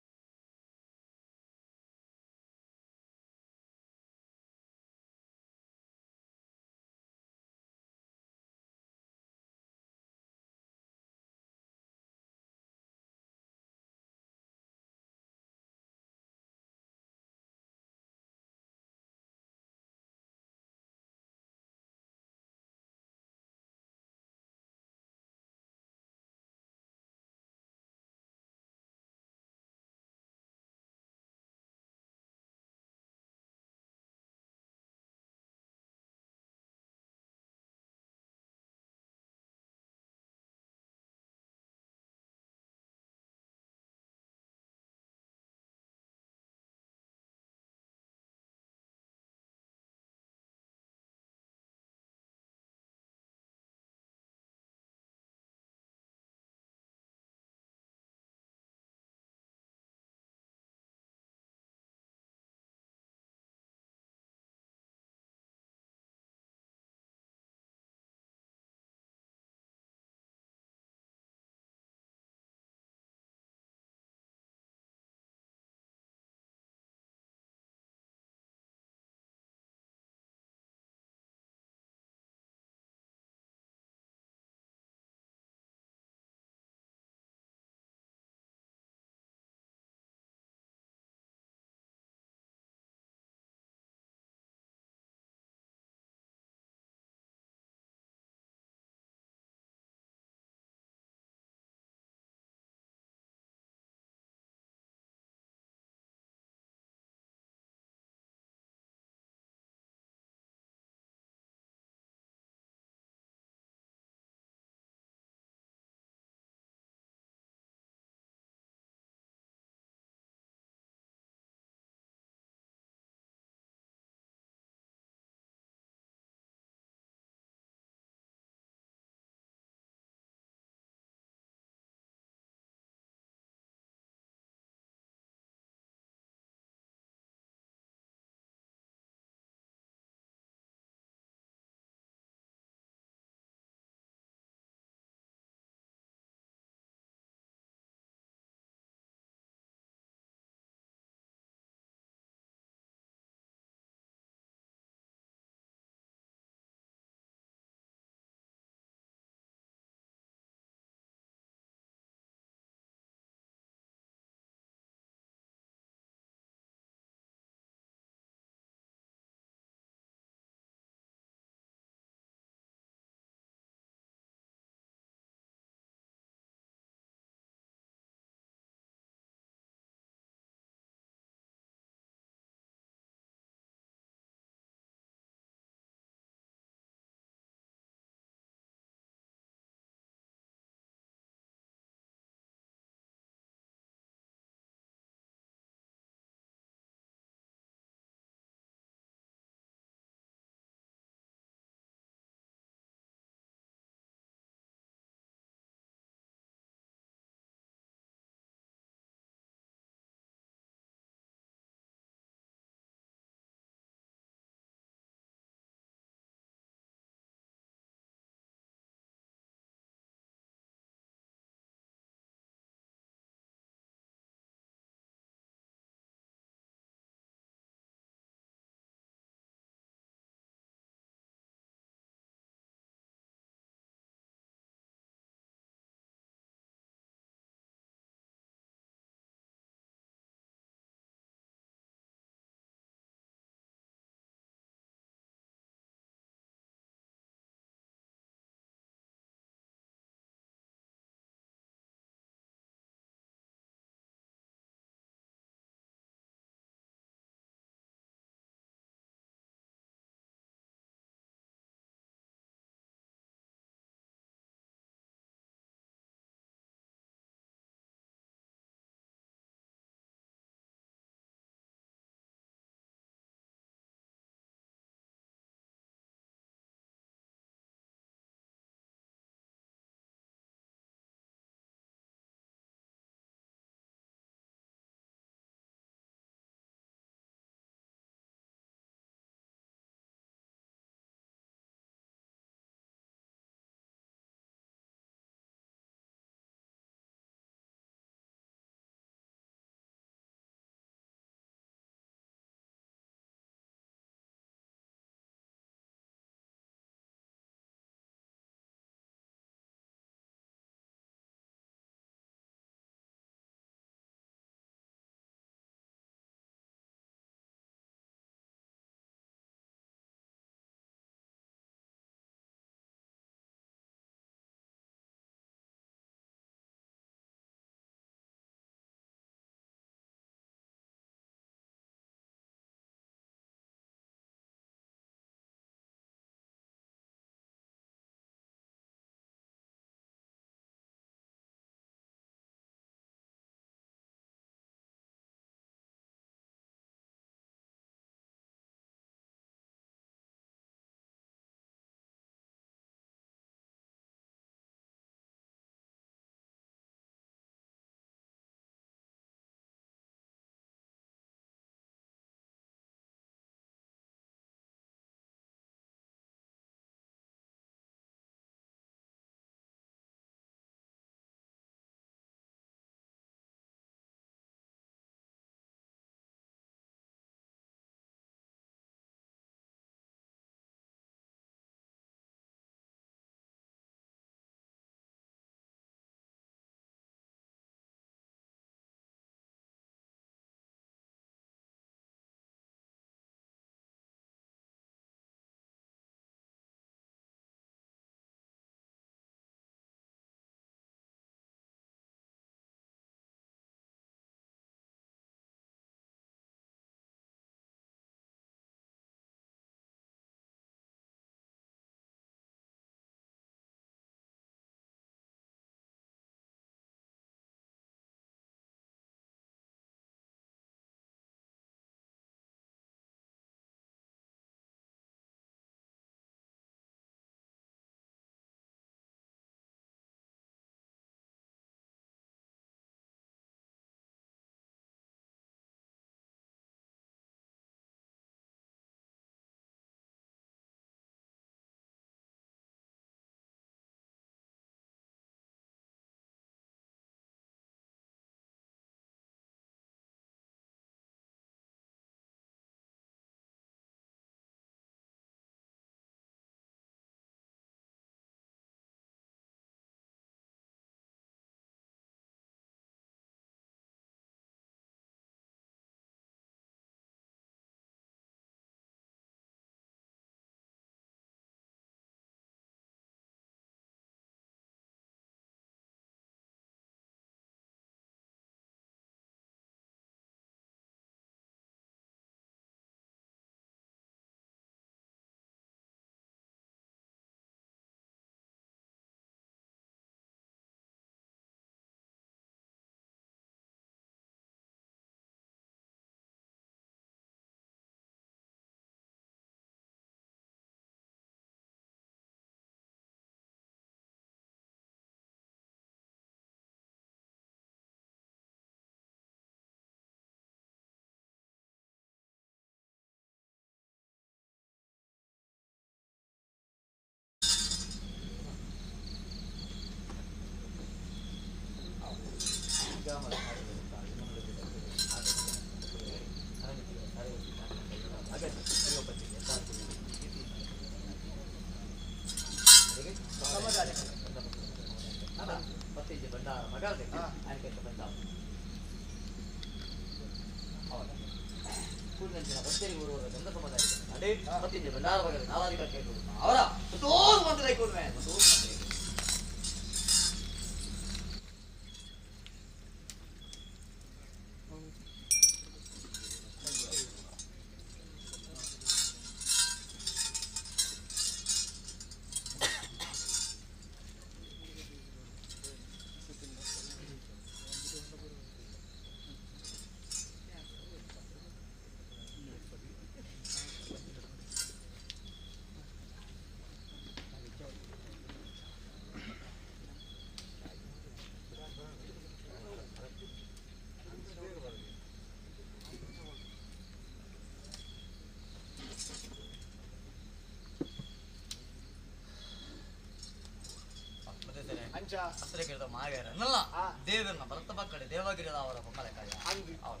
ದೇವರನ್ನ ಭರತ ಕಡೆ ದೇವಗಿರಿದ ಅವರ ಬೊಮ್ಮಲೆ ಕಾರ್ಯ ಅವರು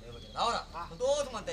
ದೇವಗಿರಿದ ಅವರ ಸಂತೋಷ ಮಂತ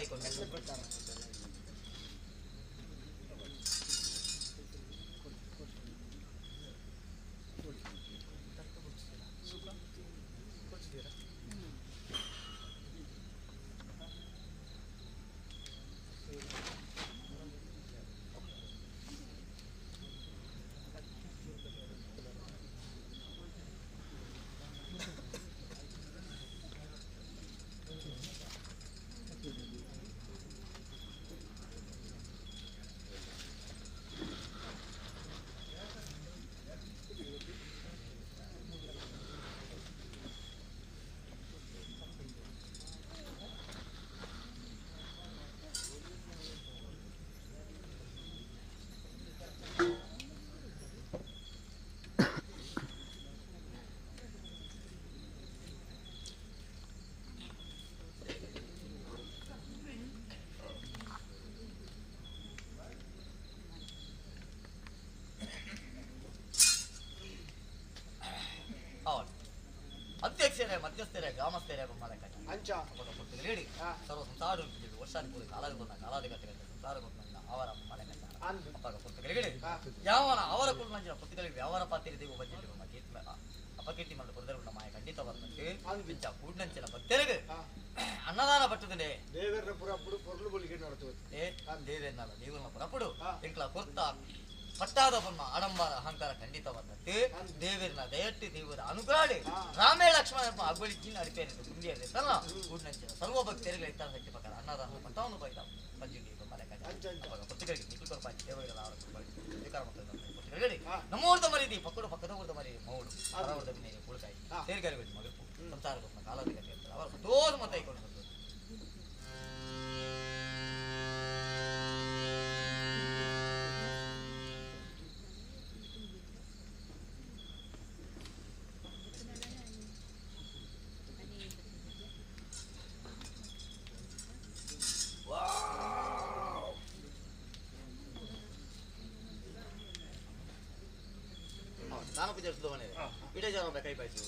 ಅಧ್ಯಕ್ಷರೇ ಮಧ್ಯಸ್ಥರೇ ಗ್ರಾಮಸ್ಥರೇ ಬೊಮ್ಮಲೆ ಅಂಚ ಹೇಳಿ ಸರ್ವ ಸಂಸಾರ ವರ್ಷಾದಿ ಕಾಲಾದಿ ಬಂದ ಕಾಲಾದಿ ಕಟ್ಟೆ ಸಂಸಾರ ಅವರ ಬೊಮ್ಮಲೆ ಯಾವನ ಅವರ ಕುಳ್ಳ ಪುಸ್ತಕಗಳಿಗೆ ವ್ಯವಹಾರ ಪಾತ್ರೆ ದೇವ ಬಂದಿಲ್ಲ ಅಪಕೀರ್ತಿ ಮಾಡಿ ಬರೆದ ಮಾಯ ಖಂಡಿತ ಬರ್ತದೆ ಕೂಡ್ನಂಚಿನ ಭಕ್ತರಿಗೆ ಅನ್ನದಾನ ಪಟ್ಟುದೇ ದೇವರ ಪುರಪುಡು ಪೊರ್ಲು ಬೊಲಿಗೆ ನಡತುವೆ ದೇವೇನ ದೇವರ ಪುರಪುಡು ಎಂಕ್ಲ ಕೊರ್ತ ಪಟ್ಟಾದ ಬೊಮ್ಮ ಆಡಂಬರ ಅಹಂಕಾರ ಖಂಡಿತ ಬಂದತ್ತೆ ದೇವರನ ದಯಟ್ಟಿ ದೇವರ ಅನುಗ್ರಹ ರಾಮೇ ಲಕ್ಷ್ಮಣ ಅಗ್ಬಳಿಜಿನ ಅಡಿಪೇರಿದ್ದು ಗುಂಡಿಯಲ್ಲಿ ತನ್ನ ಕೂಡ್ನಂಚಿನ ಸರ್ವ ಭಕ್ತರಿಗೆ ಇತ್ತರ ಶಕ್ತಿ ಪ್ರಕಾರ ಅನ್ನದಾನ ಪಟ್ಟವನ್ನು ಬೈದ ಪಂಜುಂಡಿ ನಮ್ಮೂರ್ದ ಮರೀದಿ ಪಕ್ಕಡು ಪಕ್ಕದ ಊರ್ದ ಮರೀದಿ ಮೌಡು ಪರವರ್ದ ಬಿನ್ನೆ ಕುಳ್ಕಾಯಿ ಸೇರ್ಗಾರಿ ಮಗರ್ಪು ಸಂಸಾರ ಕಾಲಾದಿ ಅವರ ಸಂತೋಷ ಮತ ಐಕೊಂಡು ನಾನು ಪೂಜೆ ಇಡೇ ಜನ ಕೈ ಬಾಯಿಸು.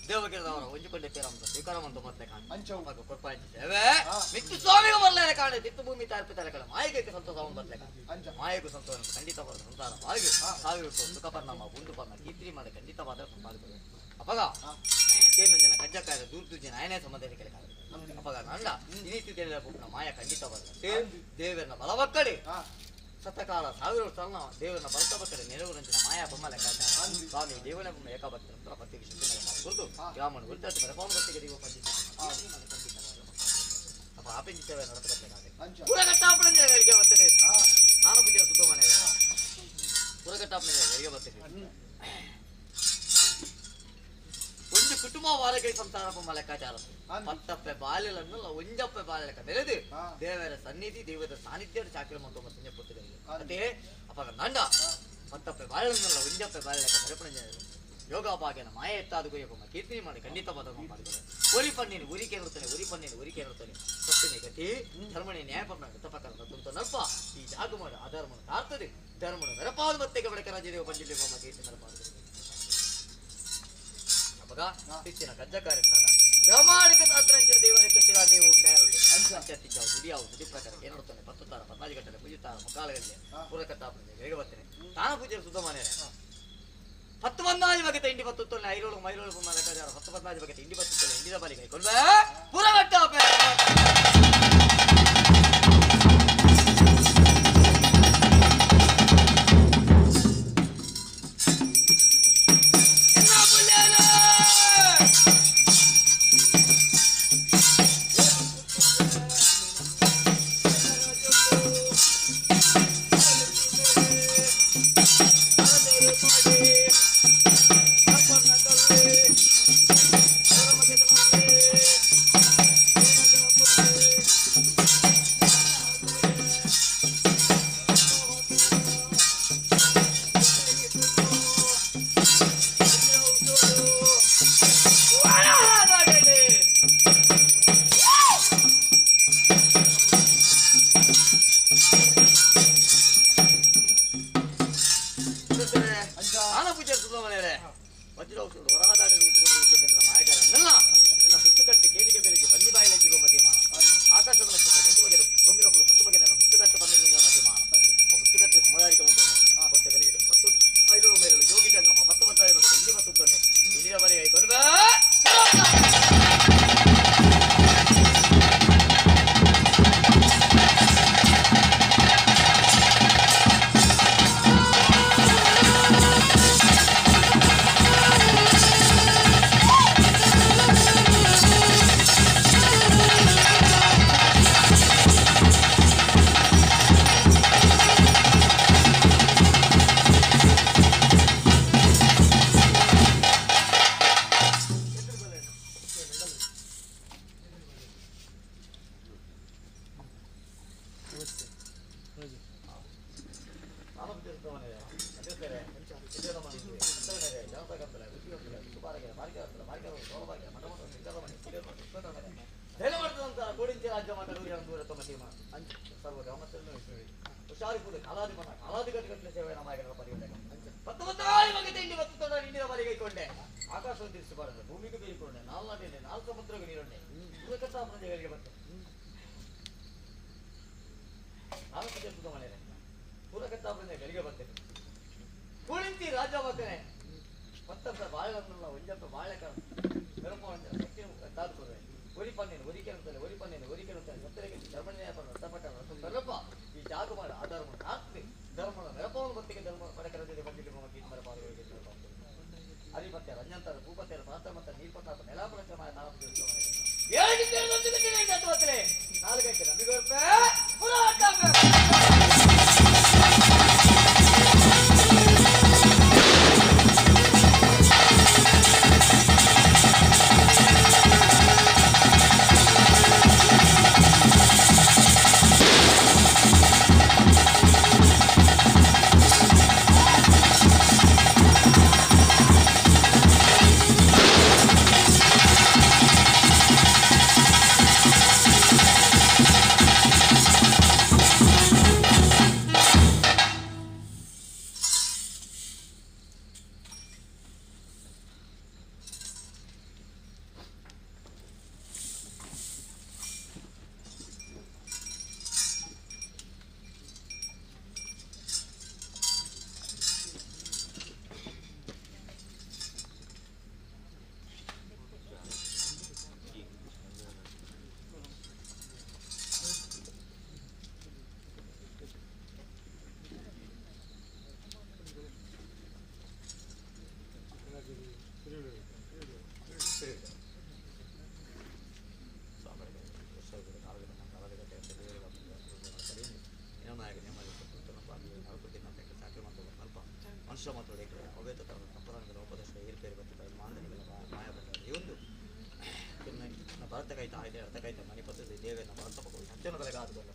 ದೇವಗಿರಿದವರ ಒಂಜುಕೊಂಡೆ ಪೇರಂತ ಸ್ವೀಕಾರ ಮಂತು ಮತ್ತೆ ಸೇವೆ ಮಿತ್ತು ಸ್ವಾಮಿಗೂ ಬರ್ಲೇನೆ ಕಾಣೆ ತಿತ್ತು ಭೂಮಿ ತಾರ್ಪಿತಾರೆ ಕಡೆ ಮಾಯಿಗೆ ಸಂತೋಷ ಅವನು ಬರ್ಲೆ ಮಾಯಗೂ ಸಂತೋಷ ಖಂಡಿತವಾದ ಸಂಸಾರ ಮಾಯಿಗೆ ಸಾವಿರ ಸುಖ ಪರಿಣಾಮ ಉಂಡು ಪರ್ಣ ಕೀರ್ತಿ ಮಾಡಿ ಖಂಡಿತವಾದ ಸಂಪಾದಿಸಬೇಕು. ಅಪಗ ಕೇನು ಜನ ಕಜ್ಜಕ್ಕಾಯ ದೂರ ಜನ ಆಯನೇ ಸಂಬಂಧ ಕೆಲಸ ಅಪಗ ನಂಡ ಈ ಸ್ಥಿತಿಯಲ್ಲಿ ಮಾಯ ಖಂಡಿತವಾದ ದೇವರನ್ನ ಬಲವಕ್ಕಡಿ ಸತಕಾಲ ಸಾವಿರ ವರ್ಷ ದೇವರನ್ನ ಬಲತ ನೆರವು ಮಾಯಾ ಬೊಮ್ಮ ಲೆಕ್ಕಾಚಾರ ಸ್ವಾಮಿ ದೇವನ ಬೊಮ್ಮ ಏಕಾಭಕ್ತರ ಪತ್ತಿಗೆ ಶಕ್ತಿ ಗುರುತು ಗ್ರಾಮನ ಗುರುತಾಚ ಮೆರಪಾವನ ಪತ್ತಿಗೆ ದೈವ ಪಂಚಿತ ಅಪ್ಪ ಆಪಿಂಚಿತವೇ ನಡತಬೇಕಾದ್ರೆ ಪುರಗಟ್ಟಾಪಣೆ ಅಡಿಗೆ ಬರ್ತದೆ ನಾನು ಪೂಜೆ ಸುತ್ತ ಮನೆ ಪುರಗಟ್ಟಾಪಣೆ ಅಡಿಗೆ ಬರ್ತದೆ ಒಂದು ಕುಟುಂಬ ವಾರಕ್ಕೆ ಸಂಸಾರ ಬೊಮ್ಮ ಲೆಕ್ಕಾಚಾರ ಪತ್ತಪ್ಪೆ ಬಾಲ್ಯಲನ್ನು ಒಂಜಪ್ಪೆ ಬಾಲ್ಯ ಲೆಕ್ಕ ಬೆಳೆದು ದೇವರ ಸನ್ನಿಧಿ ದೇವರ ಸಾನ್ನಿಧ್ಯ ಚಾಕ್ರ ಮತ್ತು ಸಂಜೆ ಪುಸ್ತಕಗಳಿಗೆ ಅದೇ ಅಪ್ಪ ನಂಡ ಪತ್ತಪ್ಪೆ ಬಾಲ್ಯಲನ್ನಲ್ಲ ಒಂಜಪ್ಪೆ ಬಾಲ್ಯ ಲೆಕ್ಕ ಮೆರಪಣೆ ಯೋಗ ಭಾಗ್ಯನ ಮಾಯ ಎತ್ತಾದ ಕೊಯ್ಯಕೊಮ್ಮ ಕೀರ್ತನೆ ಮಾಡಿ ಖಂಡಿತ ಮಾಡಿದ್ದಾರೆ ಒರಿ ಪನ್ನೇನು ಉರಿಕೆ ನೋಡ್ತಾನೆ ಉರಿ ಪನ್ನೇನು ಉರಿಕೆ ನೋಡ್ತಾನೆ ಸತ್ತನೆ ಗತಿ ಧರ್ಮಣೆ ನ್ಯಾಯ ಪರ್ಣ ತಪಕರಣ ತುಂತ ನಲ್ಪ ಈ ಜಾಗ ಮಾಡಿ ಅಧರ್ಮನ ತಾರ್ತದೆ ಧರ್ಮನ ಮೆರಪಾದ ಮತ್ತೆ ಬಡಕ ರಾಜ್ಯದೇವ ಪಂಜಿಲಿ ಬೊಮ್ಮ ಕೀರ್ತಿ ಮೆರಪಾದ ಅಪ್ಪಗ ಹೆಚ್ಚಿನ ಕಜ್ಜ ಕಾರ್ಯಕ್ರಮ ಪ್ರಾಮಾಣಿಕ ತಾತ್ರಂಚ ದೇವರ ಕೃಷ್ಣ ದೇವ ಉಂಡಾರುಳ್ಳಿ ಅಂಚತ್ತಿದ್ದಾವು ದುಡಿಯಾವು ದುಡಿ ಪ್ರಕಾರ ಏನು ನೋಡ್ತಾನೆ ಪತ್ತುತ್ತಾರ ಪದ್ನಾಜಿ ಗಟ್ಟಲೆ ಪೂಜಿತಾರ ಮುಕ್ಕಾಲಗಳಲ್ಲಿ ಪೂರಕತ್ತಾಪನೆ ಬೇಗ ಬರ್ತೇನೆ ತಾನ ಪೂಜೆ ಸುದ್ದ ಮನೆ ಪತ್ತು ಪದ್ನಾಜಿ ಬಗೆತ ಇಂಡಿ ಪತ್ತು ಐರೋಳು ಮೈರೋಳು ಬೊಮ್ಮ ಲೆಕ್ಕಾಚಾರ ಪತ್ತು ಪದ್ನಾಜಿ ಬಗೆತ ಇಂಡಿ ಪತ್ತು ಇಂಡಿದ ಬಲಿ ಕೈಕೊಂಡ್ಬೇ ಪುರಗಟ್ಟಾಪೆ ಬಲಕೈತ ಆಯ್ತು ಎಡತ ಕೈತ ಮನಿ ಪದ್ಧತಿ ದೇವೇನ ಬಲಂತ ಪಕ್ಕ ಅಂಚನ ತಲೆಗೆ ಆದ ಬಲ್ಲ.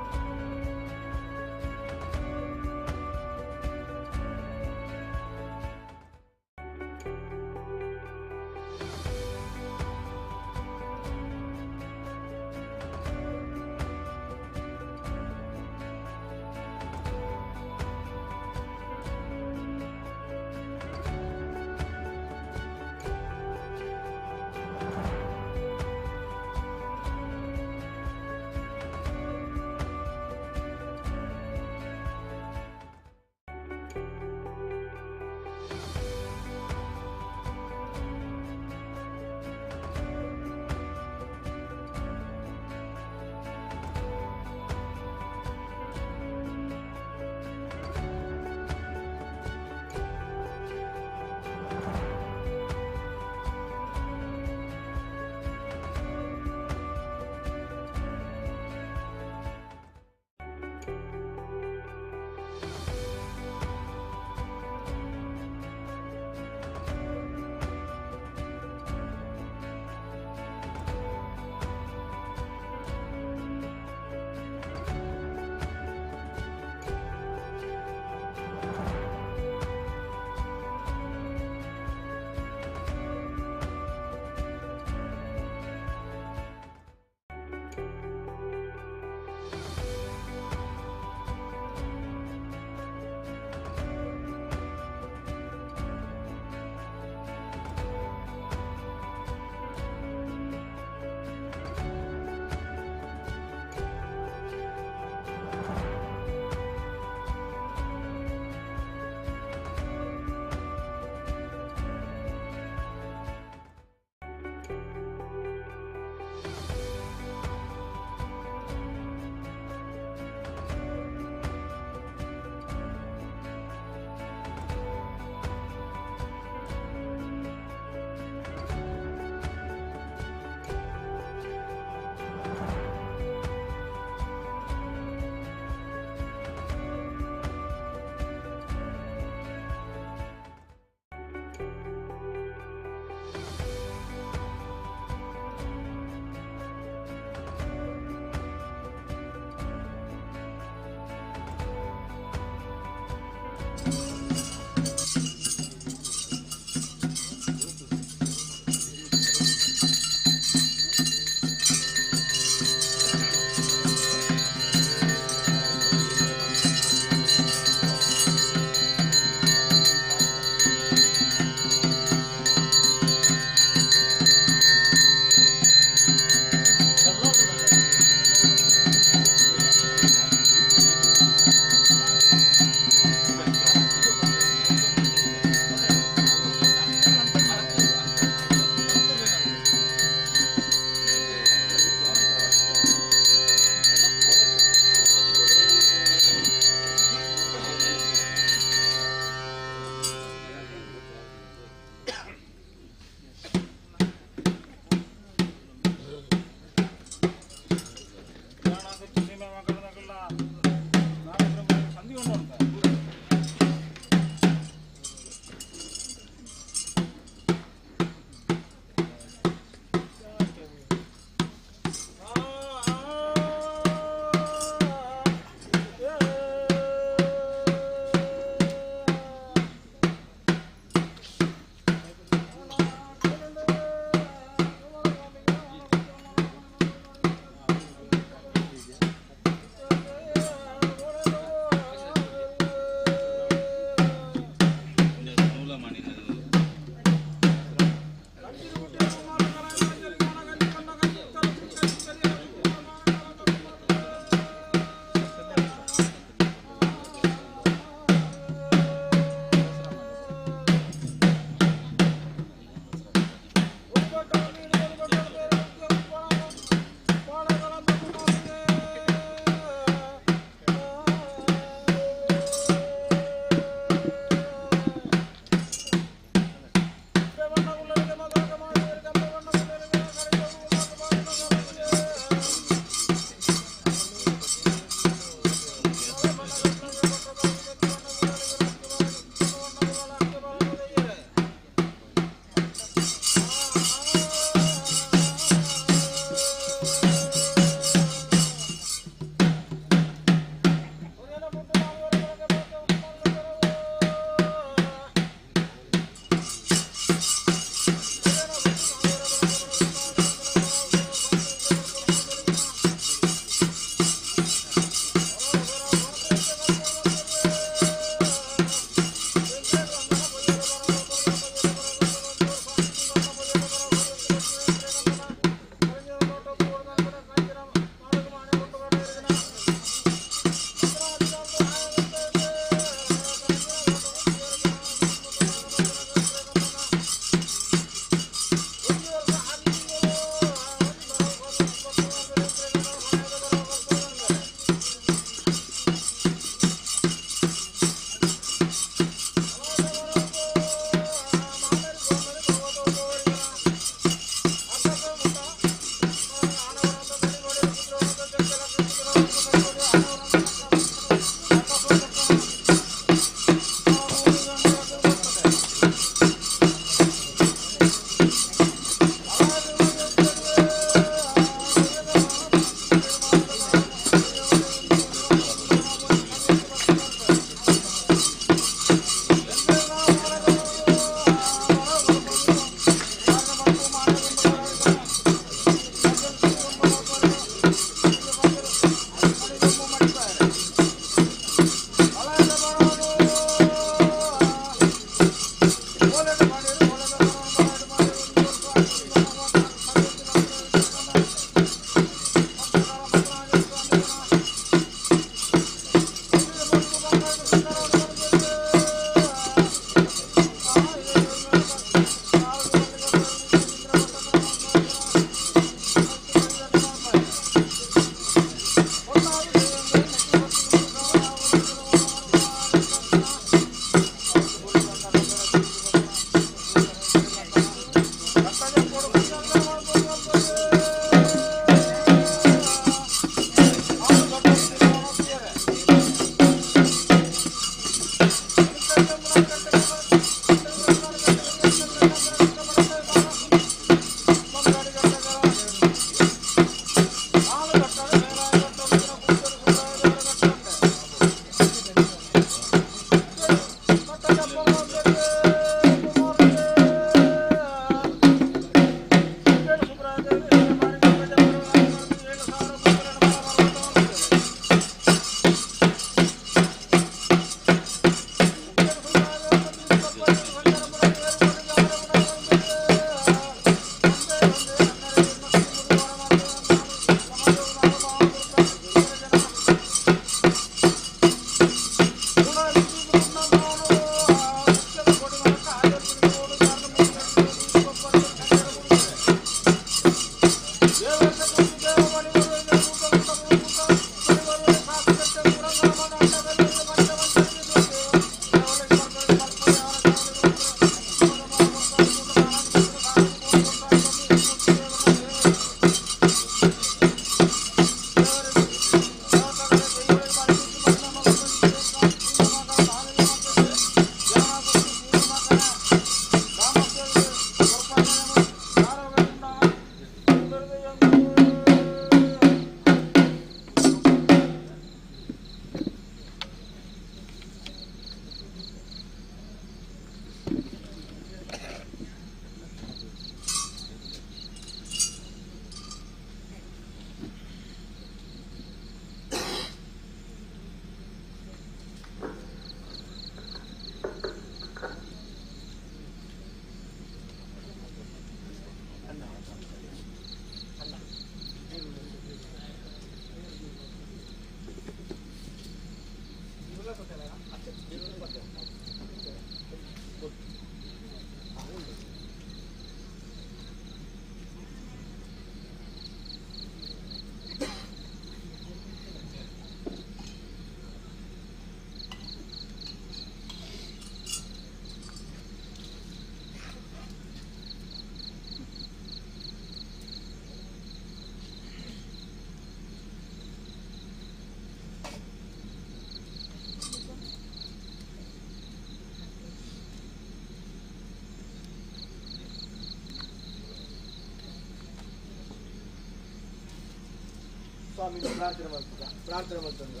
ಸ್ವಾಮಿ ಪ್ರಾರ್ಥನೆ ಮಾಡ್ತದ ಪ್ರಾರ್ಥನೆ ಮಾಡ್ತಂದ್ರ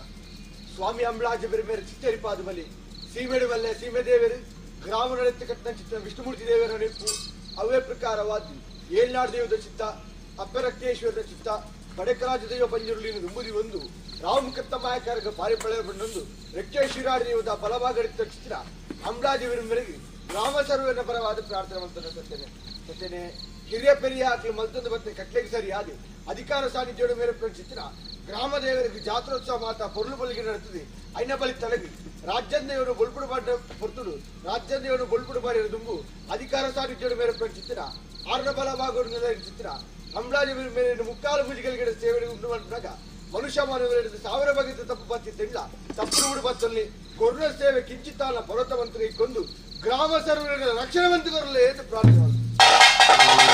ಸ್ವಾಮಿ ಅಂಬಳಾಜ ಬೆರ್ಮೇರು ಚಿತ್ತರಿಪಾದ ಬಲಿ ಸೀಮೆಡು ಬಲ್ಲೆ ಸೀಮೆ ದೇವರು ಗ್ರಾಮ ನಡೆತ ಕಟ್ಟನ ಚಿತ್ತ ವಿಷ್ಣುಮೂರ್ತಿ ದೇವರ ನೆನಪು ಅವೇ ಪ್ರಕಾರವಾದ ಏಳ್ನಾಡು ದೇವದ ಚಿತ್ತ ಅಪ್ಪರಕ್ತೇಶ್ವರದ ಚಿತ್ತ ಬಡಕರಾಜ ದೈವ ಪಂಜುರುಳಿನ ದುಂಬುದಿ ಒಂದು ರಾಮಕತ್ತ ಮಾಯಕಾರಗ ಪಾರಿಪಳೆ ಬಂಡೊಂದು ರೆಕ್ಕೇಶ್ವರಾಡಿ ದೇವದ ಬಲಭಾಗಡಿತ ಚಿತ್ರ ಅಂಬಳಾಜ ವಿರುಂಬರಿಗೆ ಗ್ರಾಮ ಸರ್ವನ ಪರವಾದ ಪ್ರಾರ್ಥನೆ ಮಾಡ್ತಾನೆ ಸತ್ಯನೆ ಸತ್ಯನೆ ಹಿರಿಯ ಪೆರಿಯ ಆಕಲು ಮಲ್ತೊಂದು ಬತ್ತೆ ಕಟ್ಲೆಗೆ ಸರಿಯಾದ ಅಧಿಕಾರ ಸಾನ್ನಿಧ್ಯೋಡ ಮೇರೆ ಚಿತ್ರ ಗ್ರಾಮ ದೇವರಿಗೆ ಜಾತ್ರೋತ್ಸವ ಮಾತ ಪೊರ್ಲು ಬಲಿಗೆ ನಡೆತ್ತದೆ ಐನ ಬಲಿ ತಲಗಿ ರಾಜ್ಯದೇವರು ಬೊಲ್ಪುಡು ಬಾಡ ಪೊರ್ತುಡು ರಾಜ್ಯದೇವರು ಬೊಲ್ಪುಡು ಬಾರಿಯ ದುಂಬು ಅಧಿಕಾರ ಸಾನ್ನಿಧ್ಯೋಡ ಮೇರೆ ಚಿತ್ರ ಆರ್ನ ಬಲ ಭಾಗದ ಚಿತ್ರ ಅಂಬ್ಲಾಜಿ ಮೇಲೆ ಮುಕ್ಕಾಲು ಪೂಜೆಗಳಿಗೆ ಸೇವೆ ಉಂಟು ಮಾಡಿದಾಗ ಮನುಷ್ಯ ಮಾನವರ ಸಾವಿರ ಬಗೆದ ತಪ್ಪು ಬತ್ತಿದ್ದಿಲ್ಲ ತಪ್ಪು ಬಿಡು ಬತ್ತಲ್ಲಿ ಕೊರುಣ ಸೇವೆ ಕಿಂಚಿತ್ತಾನ ಪರ್ವತವಂತರಿಗೆ ಕೊಂದು ಗ್ರಾಮ ಸರ್ವರ ರಕ್ಷಣೆ ಮಂತ್ರಿಗರಲ್ಲೇ ಎಂದು ಪ್ರಾರ್ಥನೆ ಮಾಡ್ತಾರೆ.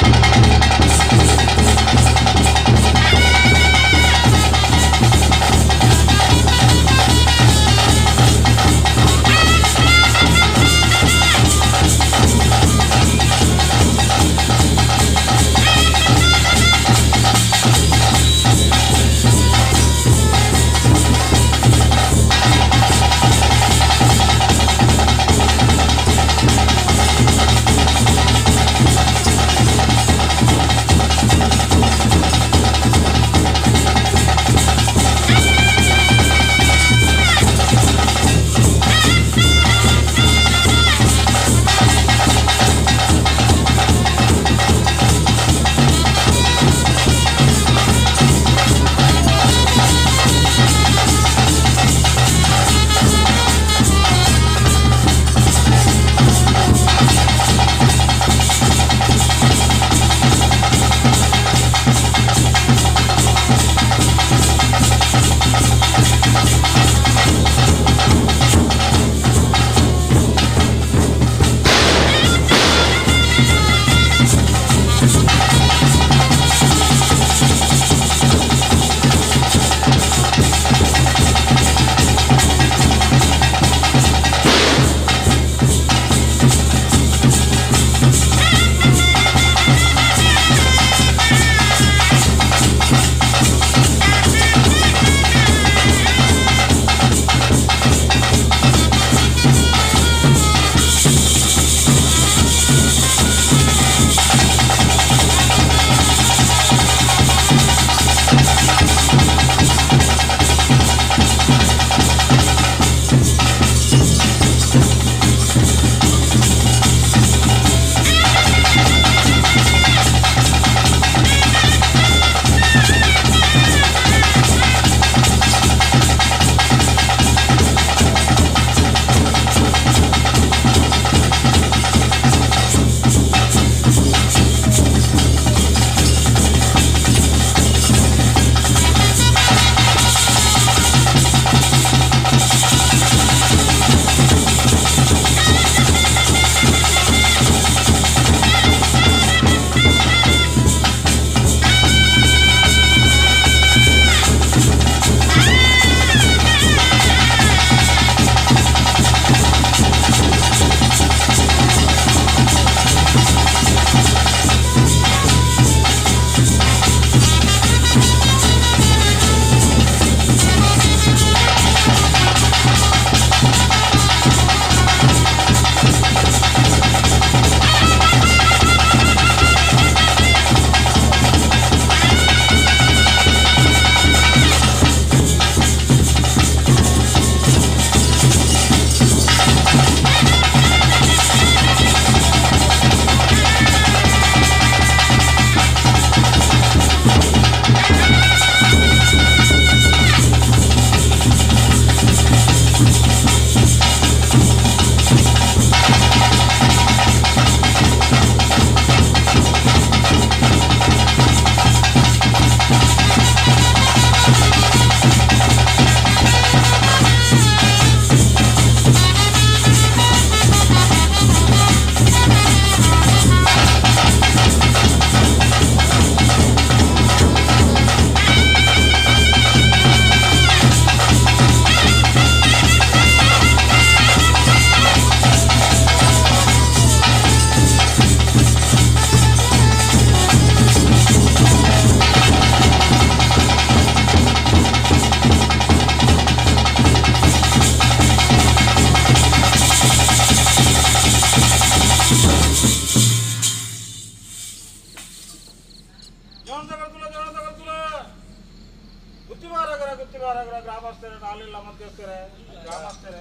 ನಾಲಿಲ್ಲ ಮಧ್ಯಸ್ಥರೇ ಗ್ರಾಮಸ್ಥರೇ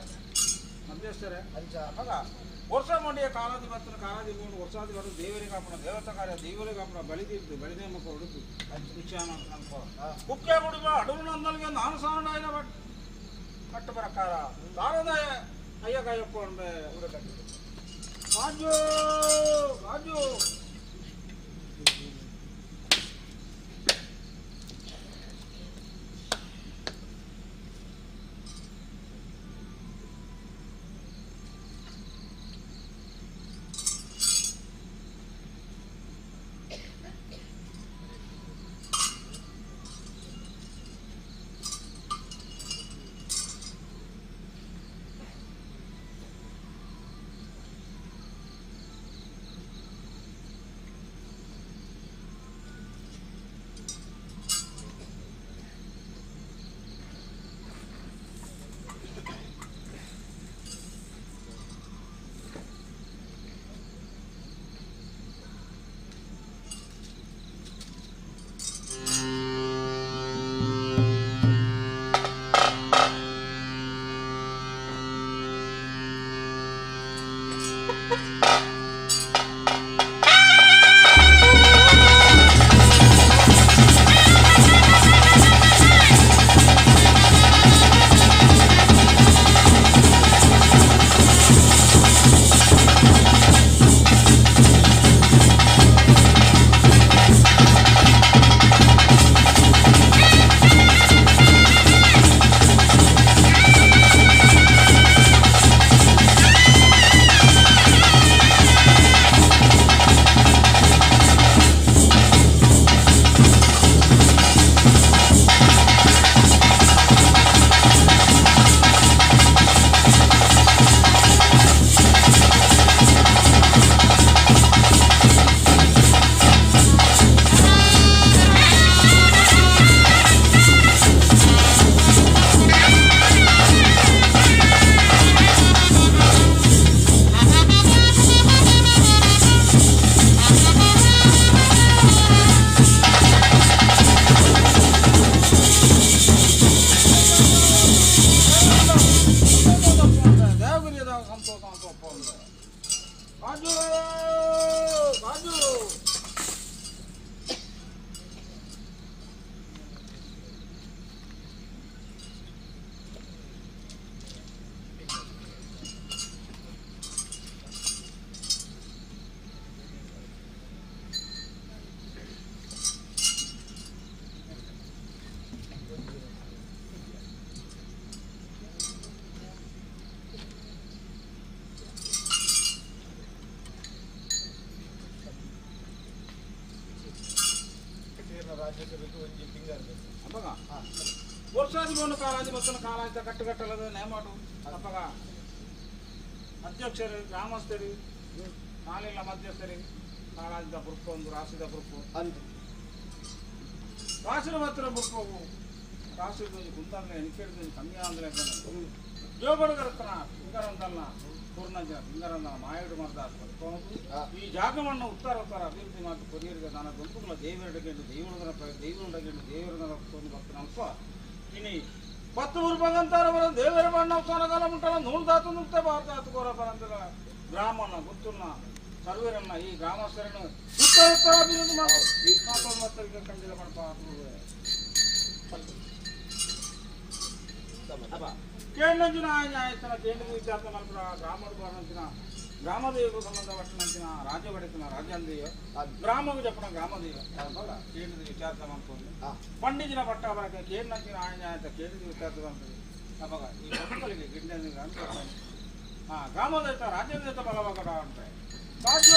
ಮಧ್ಯಸ್ಥರೇ ಅವಾಗ ವರ್ಷ ಮಂಡಿಯ ಕಾಲಾದಿ ಬರ್ತನ ಕಾಲಾದಿ ಮೂರು ವರ್ಷಾದಿ ಬರೋದು ದೇವರಿಗೆ ಕಾಪಣ ದೇವತಾ ಕಾರ್ಯ ದೇವರಿಗೆ ಕಾಪಣ ಬಲಿದೀರ್ದು ಬಲಿದೇಮ ಕೊಡುದು ವಿಚಾರ ಕುಕ್ಕೆ ಬಿಡುವ ಅಡುగు ನಂದಲ್ಗೆ ನಾನು ಸಾಂಡಾಯಿನ ಬಟ್ ಕಟ್ಟು ಪ್ರಕಾರ ದಾರದ ಅಯ್ಯ ಕಾಯಪ್ಪ ಅಂಬೆ ರಾಜು ರಾಜು ವರ್ಷಾದಿ ಕಾಲಾದಿ ಬತ್ತನ ಕಾಲಾದಿ ಕಟ್ಟುಕಟ್ಟಲದ ನೇಮಾಟು ಅಪ್ಪಗ ಅಧ್ಯಕ್ಷರು ಗ್ರಾಮಸ್ಥರು ನಾನೆಲ್ಲ ಮಧ್ಯಸ್ಥರು ಕಾಲಾದಿದ ಬುರ್ಕು ಒಂದು ರಾಸಿದ ಬುರ್ಕು ಅಂತ ರಾಸಿನ ಮಾತ್ರ ಬುರ್ಕೋವು ರಾಸಿದ ಕುಂತಾಂದ್ರೆ ಎಣಿಕೆಡ್ದು ಕಮ್ಮಿ ಅಂದ್ರೆ ಜೋಬಡಗರತನ ಹಿಂಗರಂದಲ್ಲ ಪೂರ್ಣಜ ಹಿಂಗರಂದನ ಮಾಯಡು ಮರ್ದ ಈ ಜಾಗವನ್ನು ಉತ್ತರ ಉತ್ತರ ಅಭಿವೃದ್ಧಿ ಮತ್ತು ಕೊರಿಯರಿಗೆ ನಾನು ದೊಂಪುಗಳ ದೇವರಡಗೆಂಡು ದೇವರದನ ದೇವರುಡಗೆಂಡು ದೇವರದನ ಭಕ್ತನ ಅಲ್ಪ ಇನಿ ಪತ್ತು ರೂಪಾಯಿ ಬರ ದೇವರ ಬಣ್ಣ ಸೋನಗಾಲ ಮುಂಟಲ್ಲ ನೂರು ದಾತು ನುಗ್ತ ಭಾರತ ಕೋರ ಬರಂತದ ಗ್ರಾಮನ್ನ ಗುತ್ತನ್ನ ಸರ್ವರನ್ನ ಈ ಗ್ರಾಮಸ್ಥರನ್ನು ಉತ್ತರ ಉತ್ತರ ಅಭಿವೃದ್ಧಿ ಮಾತು ಕಂಡಿಲ್ಲ ಮಾಡಪ್ಪ ಕೇಂದ್ರ ನ್ಯಾಯಸ್ಥಾನ ಕೇಂದ್ರ ವಿದ್ಯಾರ್ಥ ಮಲ್ಪುರ ಗ್ರಾಮದ ಬರಂತಿನ ಗ್ರಾಮದೇವకు ಸಂಬಂಧಪಟ್ಟಂತಿನ ರಾಜ್ಯ ಬಡಿತನ ರಾಜ್ಯಾಂದೇಯ ಗ್ರಾಮకు చెప్పిన ಗ್ರಾಮದೇವ ಕೇಂದ್ರದ ವಿಚಾರ ಮಾಡ್ಕೊಂಡು ಪಂಡಿತಿನ ಪಟ್ಟ ಬರಕ್ಕೆ ಕೇಂದ್ರಂತಿನ ಆಯ್ತ ಕೇಂದ್ರದ ವಿಚಾರ ಮಾಡ್ತದೆ ಅವಾಗ ಈ ಮಕ್ಕಳಿಗೆ ಗಿಂಡ ಗ್ರಾಮದೇತ ರಾಜ್ಯದೇತ ಬಲವಾಗಡ ಅಂತ ರಾಜ್ಯ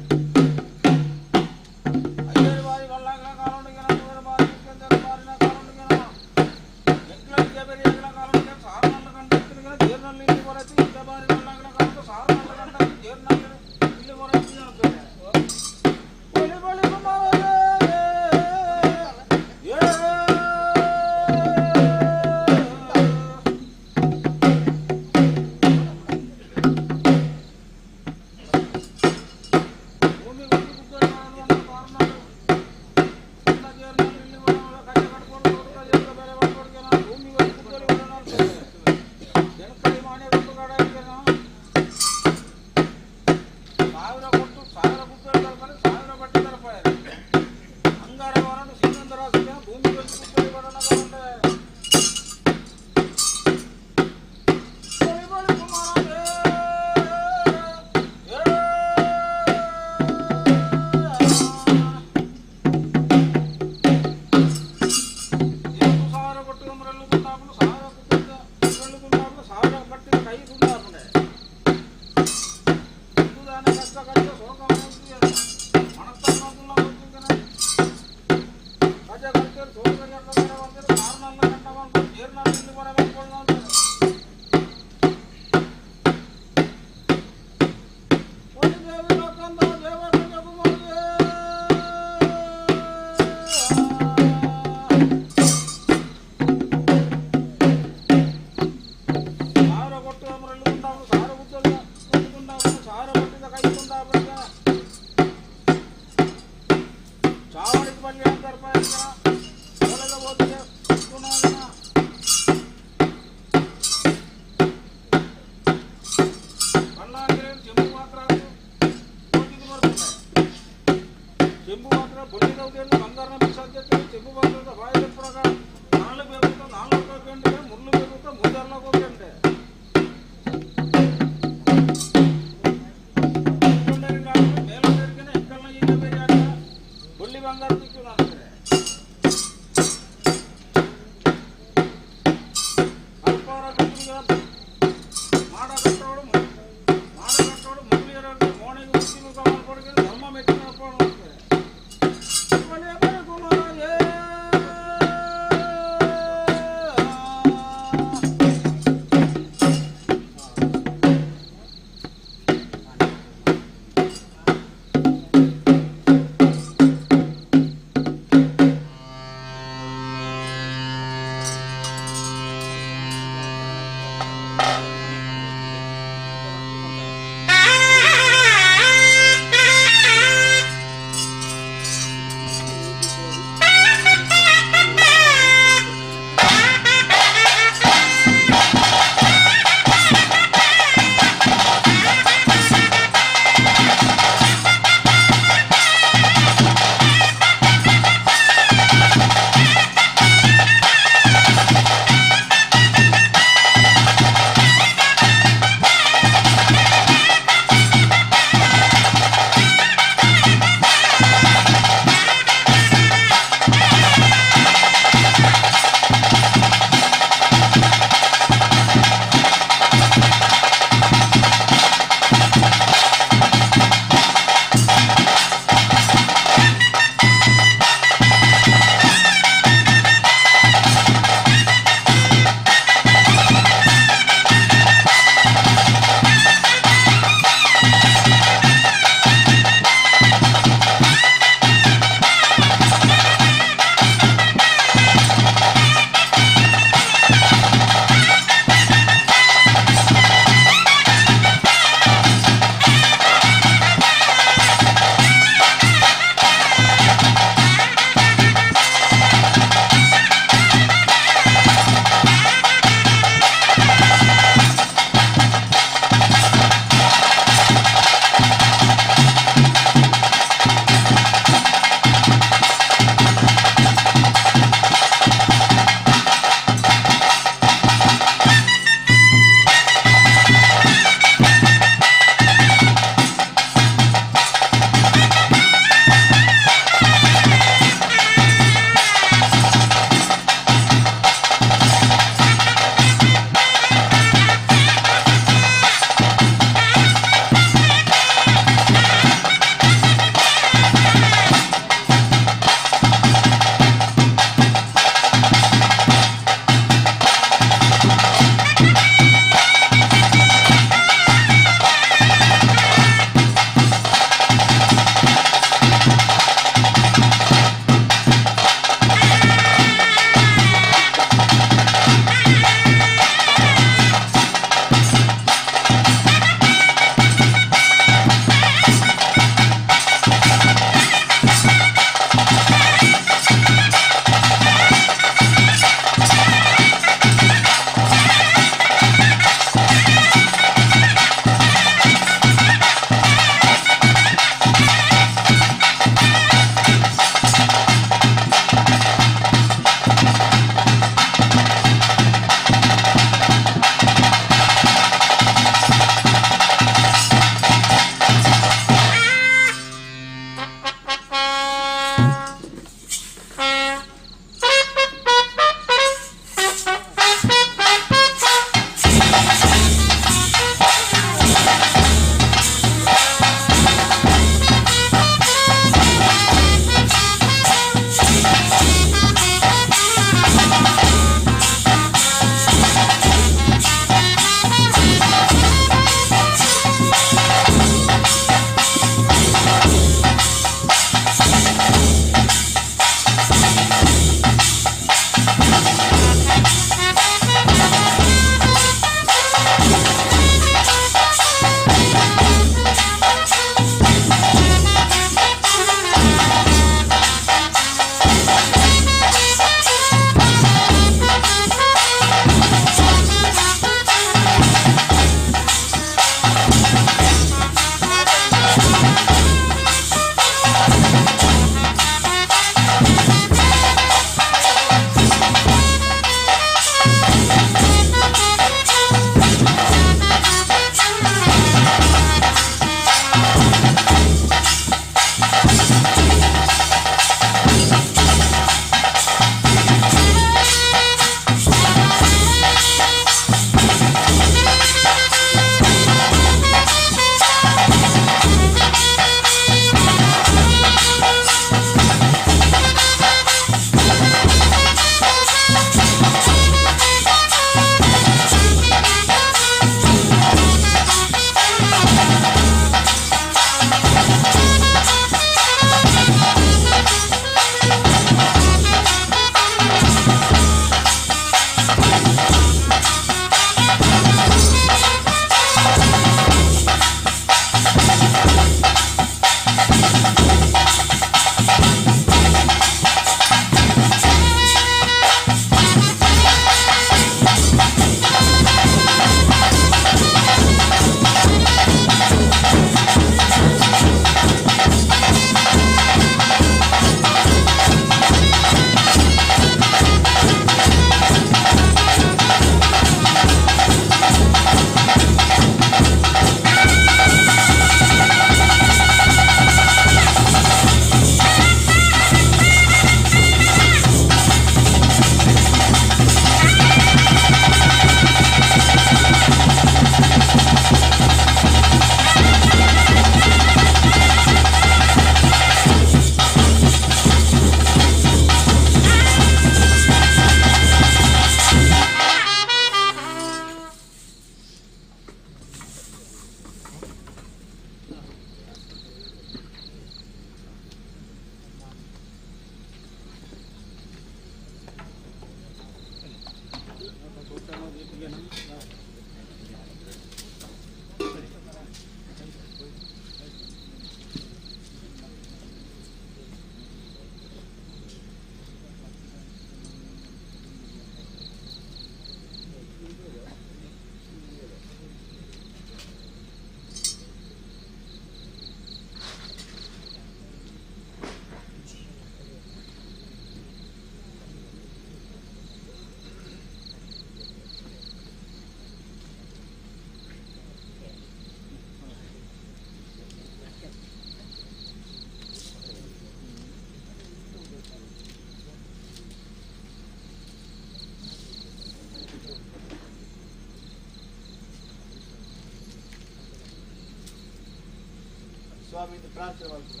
ಸ್ವಾಮಿ ಪ್ರಾರ್ಥನೆ ಮಲ್ಪುಗ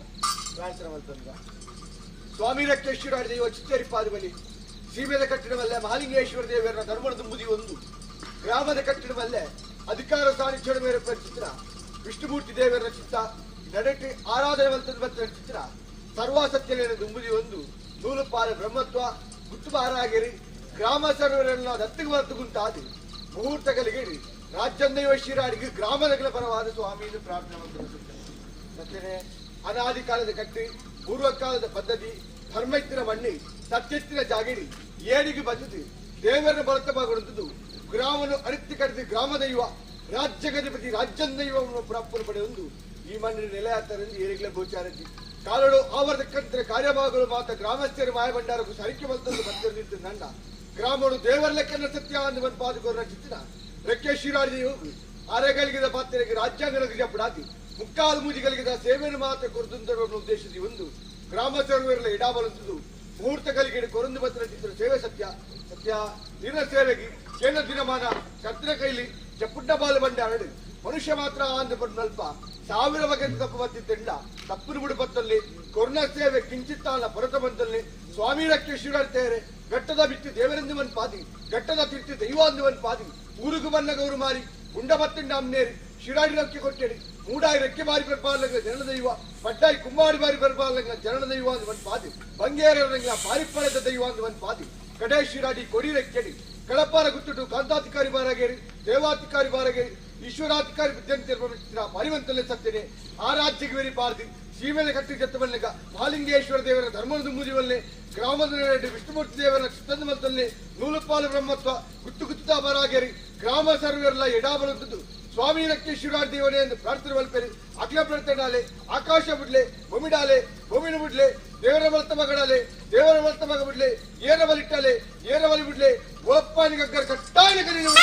ಪ್ರಾರ್ಥನೆ ಮಲ್ತಂದ ಸ್ವಾಮಿ ರಕ್ತೇಶ್ವರ ದೈವ ಚಿತ್ತರಿಪಾದ ಬಲಿ ಸೀಮೆದ ಕಟ್ಟಡವಲ್ಲೇ ಮಹಾಲಿಂಗೇಶ್ವರ ದೇವರ ಧರ್ಮದ ಮುದಿ ಒಂದು ಗ್ರಾಮದ ಕಟ್ಟಡವಲ್ಲೇ ಅಧಿಕಾರ ಸಾನ್ನಿಧ್ಯದ ಮೇರೆ ಚಿತ್ರ ವಿಷ್ಣುಮೂರ್ತಿ ದೇವರ ಚಿತ್ತ ನಡೆಟಿ ಆರಾಧನೆ ಮಂತದ ಚಿತ್ರ ಸರ್ವಾಸತ್ಯನೇನ ದುಂಬುದಿ ಒಂದು ನೂಲುಪಾಲ ಬ್ರಹ್ಮತ್ವ ಗುತ್ತುಬಾರಾಗಿರಿ ಗ್ರಾಮ ಸರ್ವರೆಲ್ಲ ದತ್ತಿಗೆ ಬರ್ತುಗುಂಟಾದಿ ಮುಹೂರ್ತಗಳಿಗೆ ರಾಜ್ಯಂದೈವ ಶಿರಾಡಿಗೆ ಗ್ರಾಮದ ಪರವಾದ ಸ್ವಾಮಿಯನ್ನು ಪ್ರಾರ್ಥನೆ ಮಾಡ್ತಾರೆ. ಸತ್ಯನೇ ಅನಾದಿ ಕಾಲದ ಕಟ್ಟಿ ಪೂರ್ವಕಾಲದ ಪದ್ಧತಿ ಧರ್ಮ ಮಣ್ಣಿ ಸತ್ಯತ್ತಿನ ಜಾಗಿಡಿ ಏಡಿಗೆ ಬದ್ಧತಿ ದೇವರನ್ನ ಬಲತವಾಗುವಂಥದ್ದು ಗ್ರಾಮನು ಅರಿತಿ ಕಡಿದ ಗ್ರಾಮದೈವ ರಾಜ್ಯ ಗಜಪತಿ ರಾಜ್ಯಂದೈವವನ್ನು ಪ್ರಾಪ್ತರು ಪಡೆಯೊಂದು ಈ ಮಣ್ಣಿನ ನೆಲೆಯಾತರೆಂದು ಏರಿಗಳ ಗೋಚಾರತಿ ಕಾಲಡು ಆವರ್ತಕ್ಕಂತೆ ಕಾರ್ಯಭಾಗಗಳು ಮಾತ್ರ ಗ್ರಾಮಸ್ಥರ ಮಾಯಭಂಡಾರಕ್ಕೂ ಸರಿಕೆ ಬಂತಂದು ಬಂದಿರುತ್ತಿದ್ದ ನನ್ನ ಗ್ರಾಮಡು ದೇವರ ಲೆಕ್ಕನ ಸತ್ಯ ಅಂದು ಬಂದು ಪಾದುಕೋರ ಚಿತ್ತಿನ ರೆಕ್ಕೆ ಶಿರಾಡಿಯು ಅರೆಗಳಿಗಿದ ಪಾತ್ರೆಗೆ ರಾಜ್ಯಾಂಗಗಳಿಗೆ ಜಪಡಾತಿ ಮುಕ್ಕಾಲು ಮೂಜಿಗಳಿಗಿದ ಸೇವೆಯನ್ನು ಮಾತ್ರ ಕೊರದುಂದರವನ್ನು ಉದ್ದೇಶಿಸಿ ಒಂದು ಗ್ರಾಮ ಸರ್ವರಲ್ಲ ಇಡಾಬಲಂತದ್ದು ಮುಹೂರ್ತಗಳಿಗೆ ಕೊರಂದು ಬತ್ತಿನ ಚಿತ್ರ ಸೇವೆ ಸತ್ಯ ಸತ್ಯ ದಿನ ಸೇವೆಗೆ ಕೇಂದ್ರ ದಿನಮಾನ ಶತ್ರ ಕೈಲಿ ಚಪ್ಪುಟ್ಟ ಬಾಲ ಬಂಡಾರಡು ಮನುಷ್ಯ ಮಾತ್ರ ಅಂದು ಪಡ್ನಲ್ಪ ಸಾವಿರ ಬಗೆ ತಪ್ಪು ಬತ್ತಿದ್ದಂಡ ತಪ್ಪು ಬಿಡು ಬತ್ತಲ್ಲಿ ಕೊರ್ಣ ಸೇವೆ ಕಿಂಚಿತ್ತಾಲ ಪರತ ಬಂತಲ್ಲಿ ಸ್ವಾಮಿ ರಕ್ಕೆ ಶಿರಾಡ್ತೇರೆ ಘಟ್ಟದ ಬಿತ್ತಿ ದೇವರೆಂದು ಮನ್ ಪಾದಿ ಘಟ್ಟದ ತಿರ್ತಿ ದೈವ ಅಂದು ಮನ್ ಪಾದಿ ಊರುಗು ಬನ್ನ ಗೌರು ಮಾರಿ ಗುಂಡ ಬತ್ತಿಂಡ ಅಮ್ನೇರಿ ಶಿರಾಡಿ ರಕ್ಕೆ ಕೊಟ್ಟೇರಿ ಮೂಡಾಯಿ ರೆಕ್ಕೆ ಬಾರಿ ಬರ್ಬಾರ್ಲಂಗ ಜನನ ದೈವ ಪಟ್ಟಾಯಿ ಕುಂಬಾಡಿ ಬಾರಿ ಬರ್ಬಾರ್ಲಂಗ ಜನನ ದೈವ ಅಂದು ಮನ್ ಪಾದಿ ಬಂಗೇರಂಗ ಪಾರಿಪಳೆದ ದೈವ ಅಂದು ಮನ್ ಪಾದಿ ಕಡೆ ಶಿರಾಡಿ ಕೊಡಿ ರೆಕ್ಕೆಡಿ ಕಳಪಾರ ಗುತ್ತುಟು ಕಾಂತಾಧಿಕಾರಿ ಬಾರಗೇರಿ ದೇವಾಧಿಕಾರಿ ಬಾರಗೇರಿ ಈಶ್ವರಾಧಿಕಾರಿ ವಿದ್ಯಂತೆ ಪರಿವಂತಲ್ಲೇ ಸತ್ತೇನೆ ಆ ರಾಜ್ಯಕ್ಕೆ ವೆರಿ ಪಾರ್ದಿ ಸೀಮೆಲೆ ಕಟ್ಟಿ ಜತ್ತವಲ್ಲಿಗ ಮಹಾಲಿಂಗೇಶ್ವರ ದೇವರ ಧರ್ಮದ ಮುಜಿವಲ್ಲೆ ಗ್ರಾಮದ ವಿಷ್ಣುಮೂರ್ತಿ ದೇವರ ಚಿತ್ತಂದಮಲ್ತಲ್ಲಿ ನೂಲುಪಾಲು ಬ್ರಹ್ಮತ್ವ ಗುತ್ತು ಗುತ್ತುತ್ತಾ ಬರಾಗೇರಿ ಗ್ರಾಮ ಸರ್ವೆಲ್ಲ ಎಡಾಬಲಂತದ್ದು ಸ್ವಾಮಿ ರಕ್ಕೆ ಶಿವರಾಜ್ ದೇವರೇ ಎಂದು ಪ್ರಾರ್ಥನೆ ಮಲ್ಪೇರಿ ಅಖಿಲ ಪ್ರಾರ್ಥನೆ ಆಕಾಶ ಬಿಡ್ಲೆ ಭೂಮಿಡಾಲೆ ಭೂಮಿನ ಬಿಡ್ಲೆ ದೇವರ ಬಲತ ಮಗಡಾಲೆ ದೇವರ ಬಲತ ಮಗ ಬಿಡ್ಲೆ ಏರ ಬಲಿಟ್ಟಾಲೆ ಏರ ಬಲಿ ಬಿಡ್ಲೆ ಓಪ್ಪಾನಿ ಗಗ್ಗರ ಕಟ್ಟಾಯನ ಕರೀನು.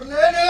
ಕೊರ್ಲೇನೇ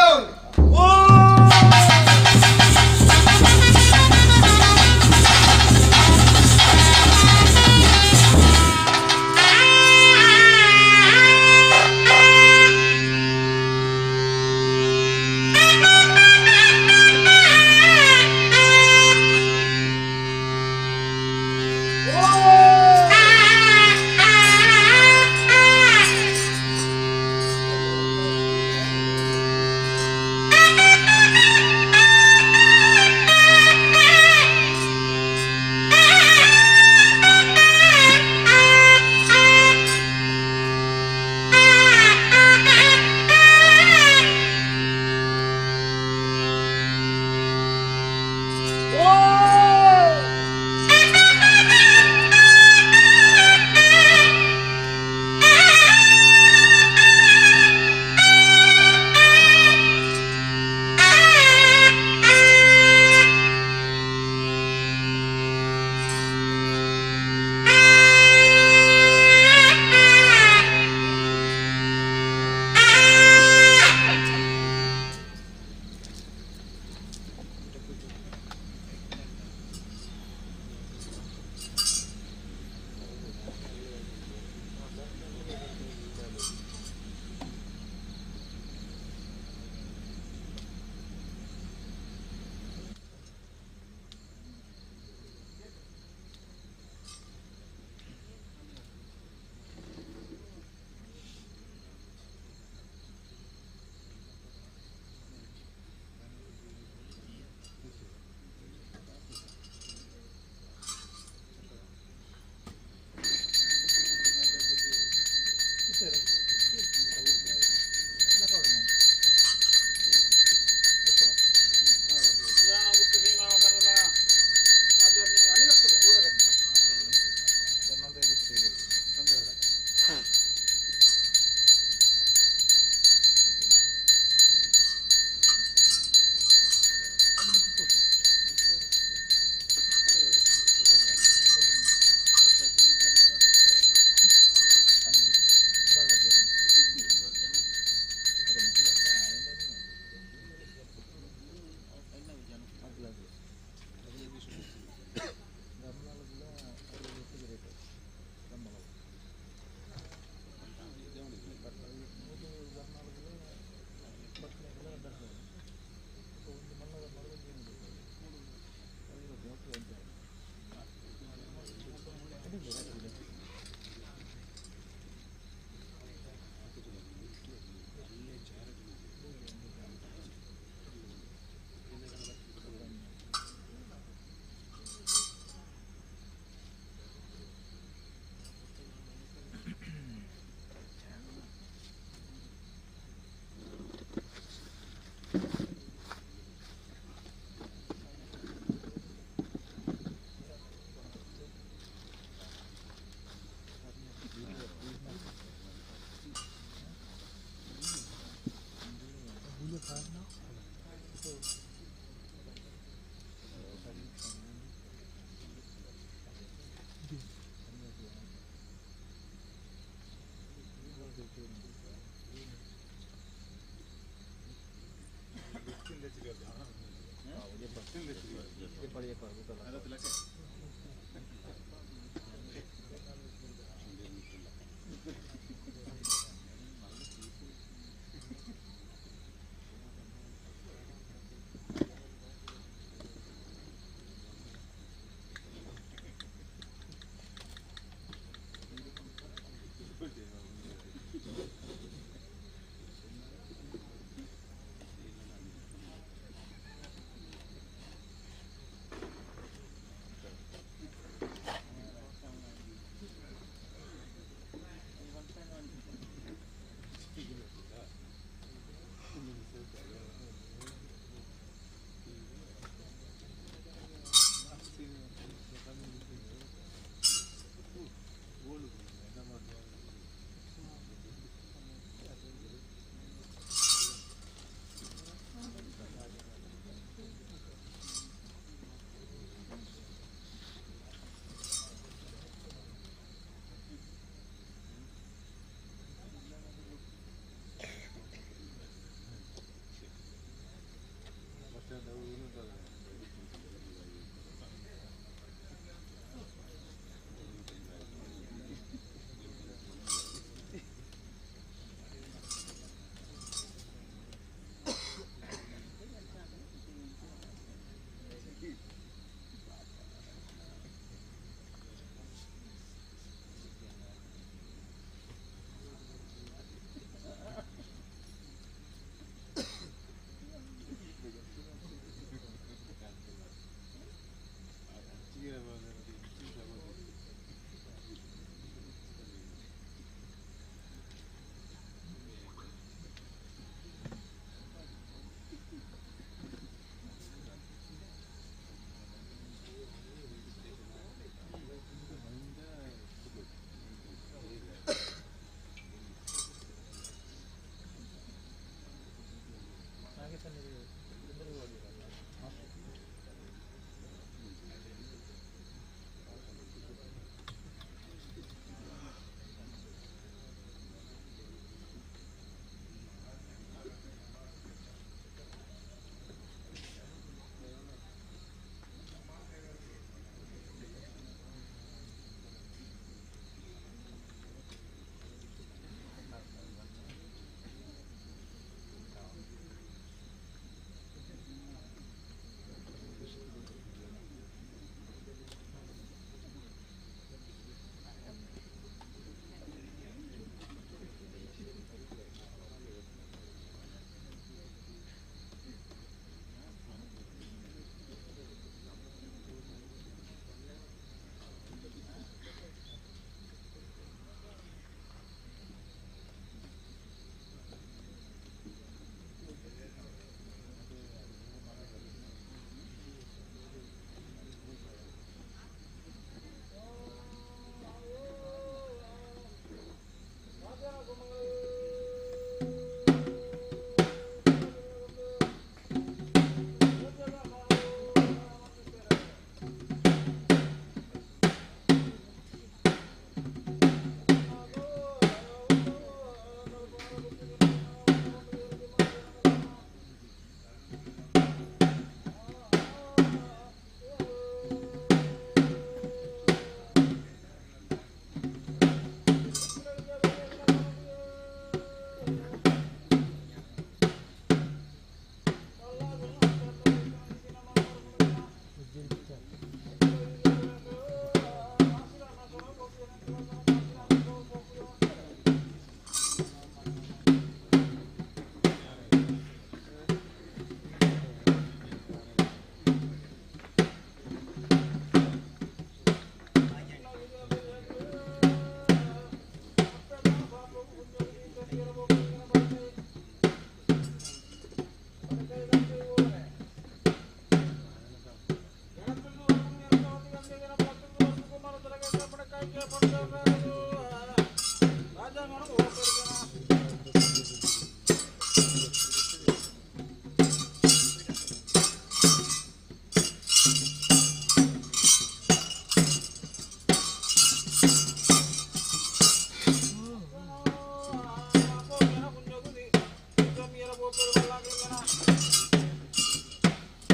ಮಲ್ಲಾಗಲಿಗನ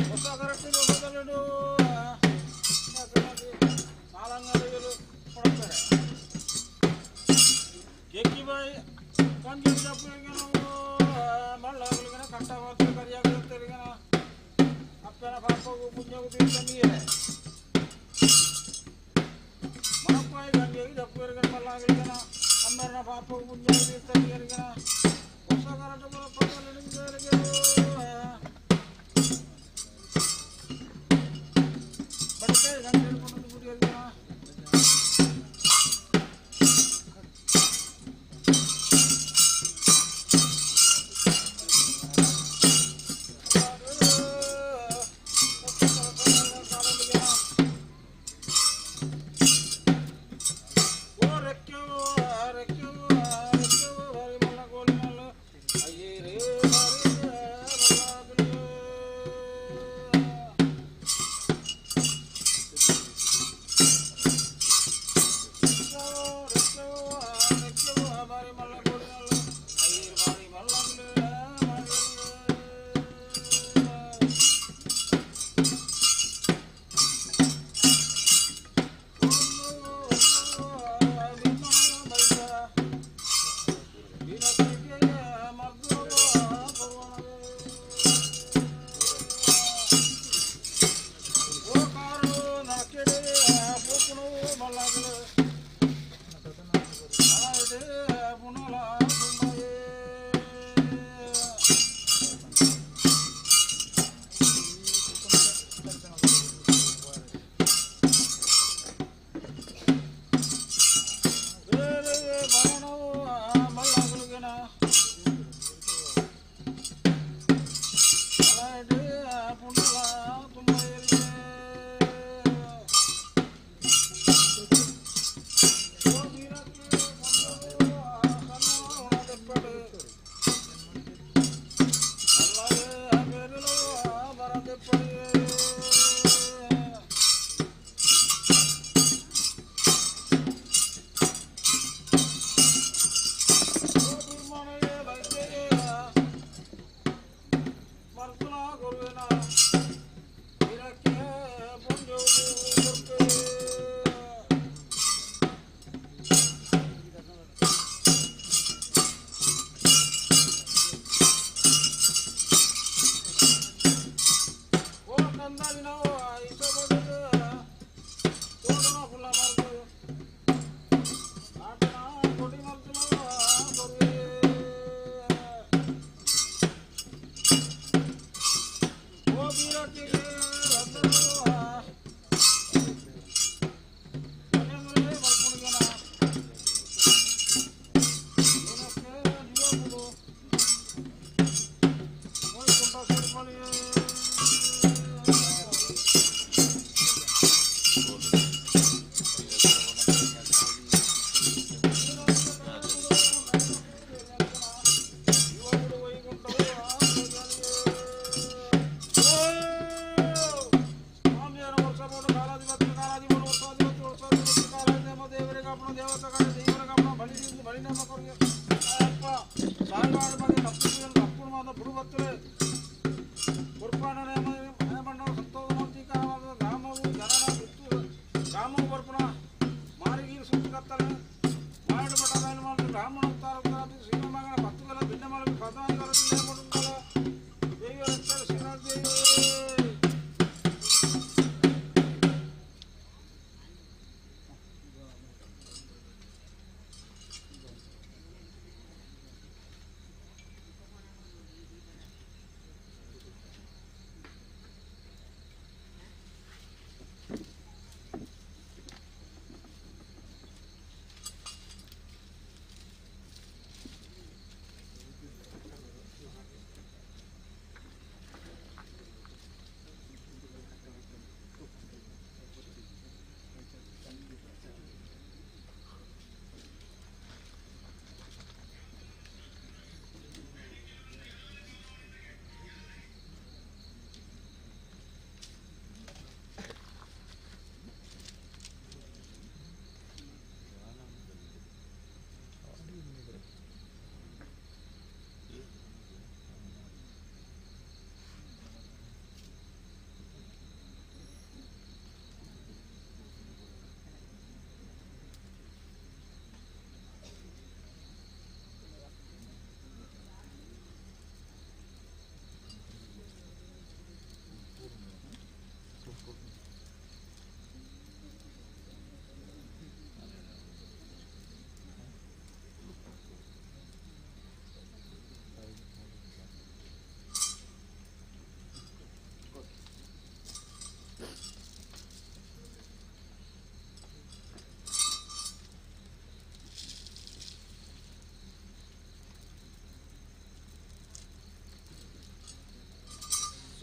ಹೊಸ ಕರಟ್ಟಿಡು ಮೊದಲಿಡು ನಾಲಂಗಡಿಗಳು ಕೊಡ್ತಾರೆ ಕೆಕ್ಕಿ ಬಾಯಿ ಕಂಜಿ ಚಪ್ಪಲಿಗನ ಮಲ್ಲಾಗಲಿಗನ ಕಟ್ಟ ಮಾತ್ರ ಕರಿಯಾಗಲಿಗನ ಅಪ್ಪನ ಪಾಪಗೂ ಪುಣ್ಯಗೂ ತೀರ್ಥ ನೀರೇ ಮನಪ್ಪಾಯಿ ಗಂಗೆಗೆ ಜಪ್ಪುಗರಿಗನ ಮಲ್ಲಾಗಲಿಗನ ಅಮ್ಮನ ಪಾಪಗೂ ಪುಣ್ಯಗೂ ತೀರ್ಥ ನೀರಿಗನ ಹೊಸ ಕರಟ ಬಡಕೆ ಗಂಟೆ ಹಿಡ್ಕೊಂಡು ಗುಡಿಯರಿಗನ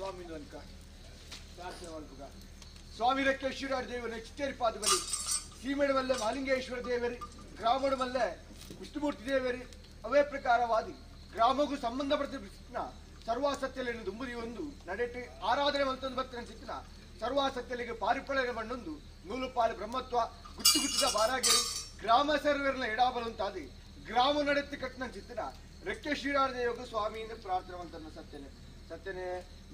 ಸ್ವಾಮಿ ಅನ್ಕ ಪ್ರಾರ್ಥನೆ ಮಲ್ಪುಗ ಸ್ವಾಮಿ ರಕ್ಕೇಶ್ವರ ದೇವರ ಚಿತ್ತೇರಿ ಪಾದಬಲಿ ಸೀಮೆಡಮಲ್ಲೆ ಮಾಲಿಂಗೇಶ್ವರ ದೇವರಿ ಗ್ರಾಮಡಮಲ್ಲೆ ವಿಷ್ಣುಮೂರ್ತಿ ದೇವರಿ ಅವೇ ಪ್ರಕಾರವಾದಿ ಗ್ರಾಮಗೂ ಸಂಬಂಧಪಡಿಸಿದ ಸರ್ವಾಸತ್ಯಲೆಯನ್ನು ದುಂಬುದಿ ಒಂದು ನಡೆಟಿ ಆರಾಧನೆ ಮಂತೊಂದು ಭಕ್ತನ ಚಿತ್ತಿನ ಸರ್ವಾಸತ್ಯಲಿಗೆ ಪಾರಿಪಳನೆ ಮಣ್ಣೊಂದು ನೂಲು ಪಾಲು ಬ್ರಹ್ಮತ್ವ ಗುಟ್ಟು ಗುಟ್ಟದ ಬಾರಾಗಿರಿ ಗ್ರಾಮ ಸರ್ವೇರ್ನ ಎಡಾಬಲಂತಾದಿ ಗ್ರಾಮ ನಡೆತ್ತಿ ಕಟ್ಟಿನ ಚಿತ್ತಿನ ರೆಕ್ಕೆ ಶ್ರೀರಾಮ ಸ್ವಾಮಿಯಿಂದ ಪ್ರಾರ್ಥನೆ ಮಂತನ್ನ ಸತ್ಯನೆ ಸತ್ಯನೆ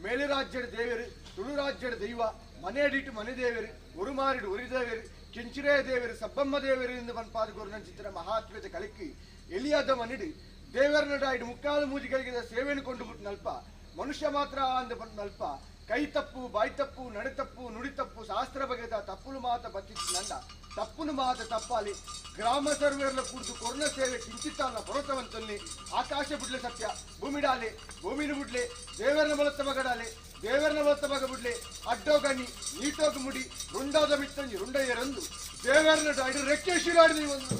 ಮೇಲು ರಾಜ್ಯದ ದೇವರು ತುಳು ರಾಜ್ಯದ ದೈವ ಮನೆಯಡಿಟ್ಟು ಮನೆ ದೇವರು ಉರುಮಾರಿಡು ಉರಿ ದೇವರು ಕೆಂಚಿರೇ ದೇವರು ಸಬ್ಬಮ್ಮ ದೇವರು ಎಂದು ಮನ್ಪಾದ ಗುರುನ ಚಿತ್ರ ಮಹಾತ್ಮ್ಯದ ಕಲಕಿ ಎಲಿಯಾದ ಮನಿಡಿ ದೇವರ ನಡ ಮುಕ್ಕಾಲು ಮೂಜಿಗಳಿಗೆ ಸೇವೆಯನ್ನು ಕೊಂಡು ಬಿಟ್ಟು ನಲ್ಪ ಮನುಷ್ಯ ಮಾತ್ರ ಅಂದ ನಲ್ಪ ಕೈ ತಪ್ಪು ಬಾಯಿ ತಪ್ಪು ನಡೆ ತಪ್ಪು ನುಡಿ ತಪ್ಪು ಶಾಸ್ತ್ರ ಬಗೆದ ತಪ್ಪುಲು ಮಾತ ಬತ್ತಿತ್ತು ನನ್ನ ತಪ್ಪುನು ಮಾತ ತಪ್ಪಾಲಿ ಗ್ರಾಮ ಸರ್ವೇರ್ಲ ಕುಡಿದು ಕೊರ್ನ ಸೇವೆ ಕಿಂಚಿತ್ತಾನ ಪರ್ವತವಂತಲ್ಲಿ ಆಕಾಶ ಬಿಡ್ಲೆ ಸತ್ಯ ಭೂಮಿಡಾಲೆ ಭೂಮಿನ ಬಿಡ್ಲೆ ದೇವರನ ಬಲತ್ತ ಮಗಡಾಲೆ ದೇವರನ ಬಲತ್ತ ಮಗ ಬಿಡ್ಲೆ ಅಡ್ಡೋಗನಿ ನೀಟೋಗ ಮುಡಿ ರುಂಡಾದ ಮಿತ್ತಂಜಿ ರುಂಡಯ್ಯರಂದು ದೇವರನ ಇಡು ರೆಕ್ಕೆ ಶಿರಾಡಿ ಒಂದು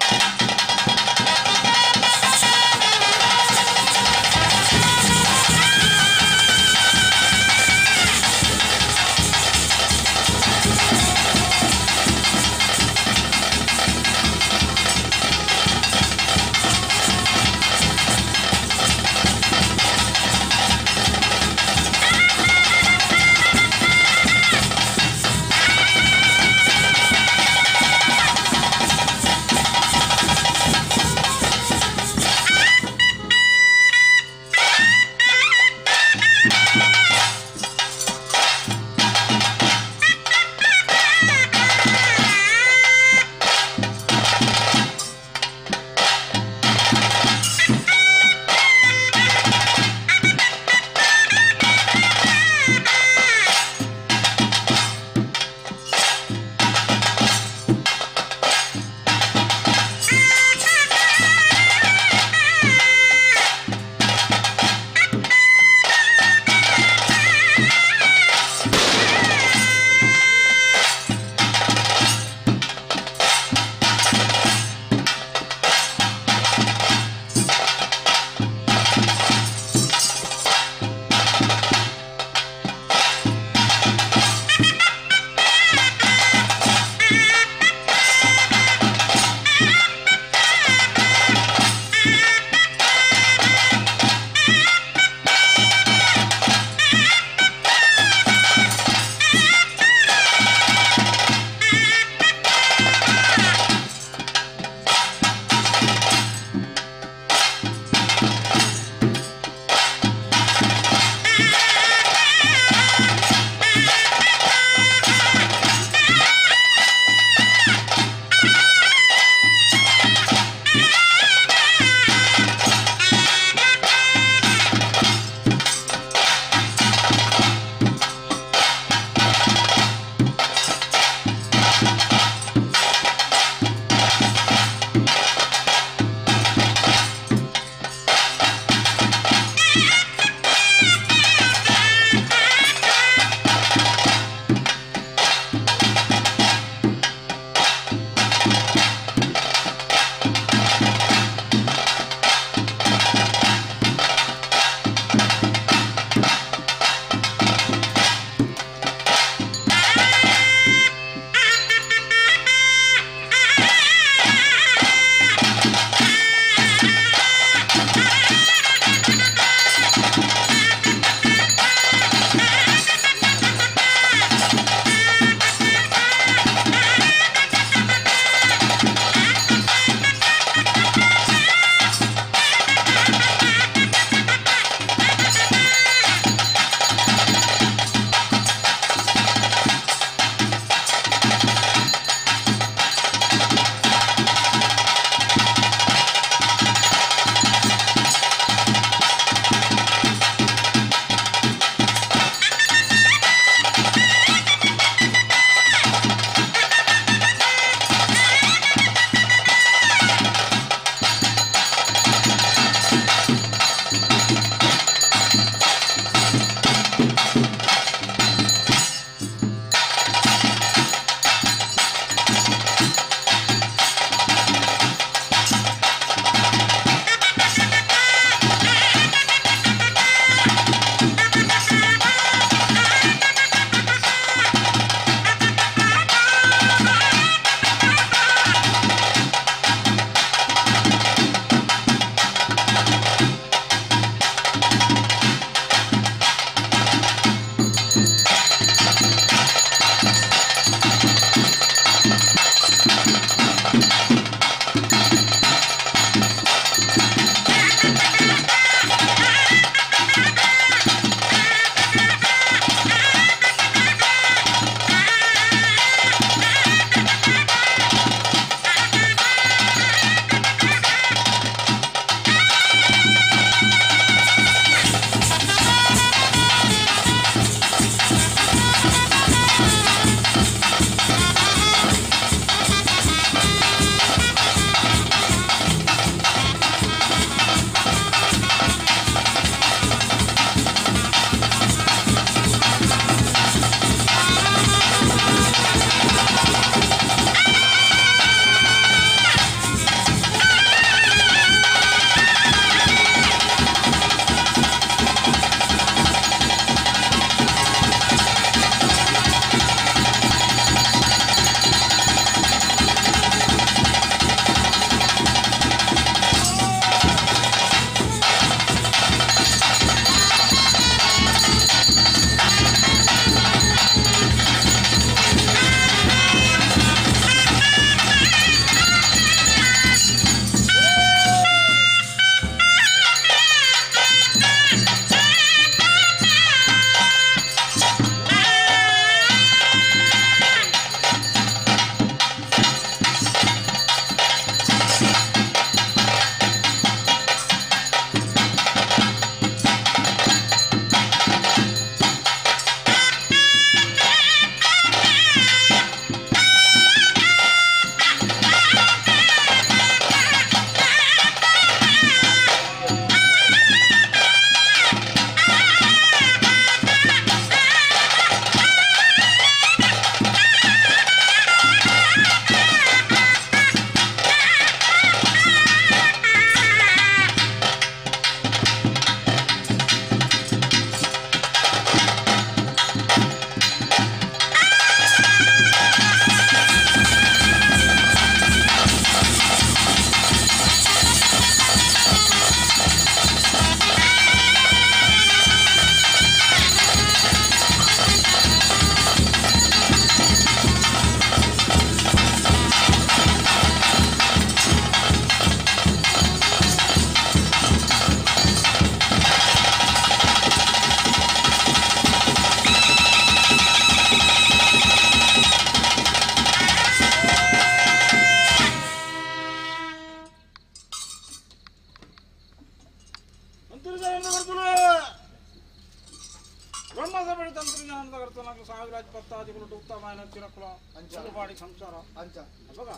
ಬ್ರಹ್ಮಸಭೆ ತಂತ್ರಜ್ಞಾನದ ಕರ್ತನಾಗ ಸಾವಿರಾಜ್ ಪತ್ತಾದಿಗಳು ಉತ್ತಮ ತಿರಕುಲ ಅಂಚುಪಾಡಿ ಸಂಸಾರ ಅಂಚ ಅವಾಗ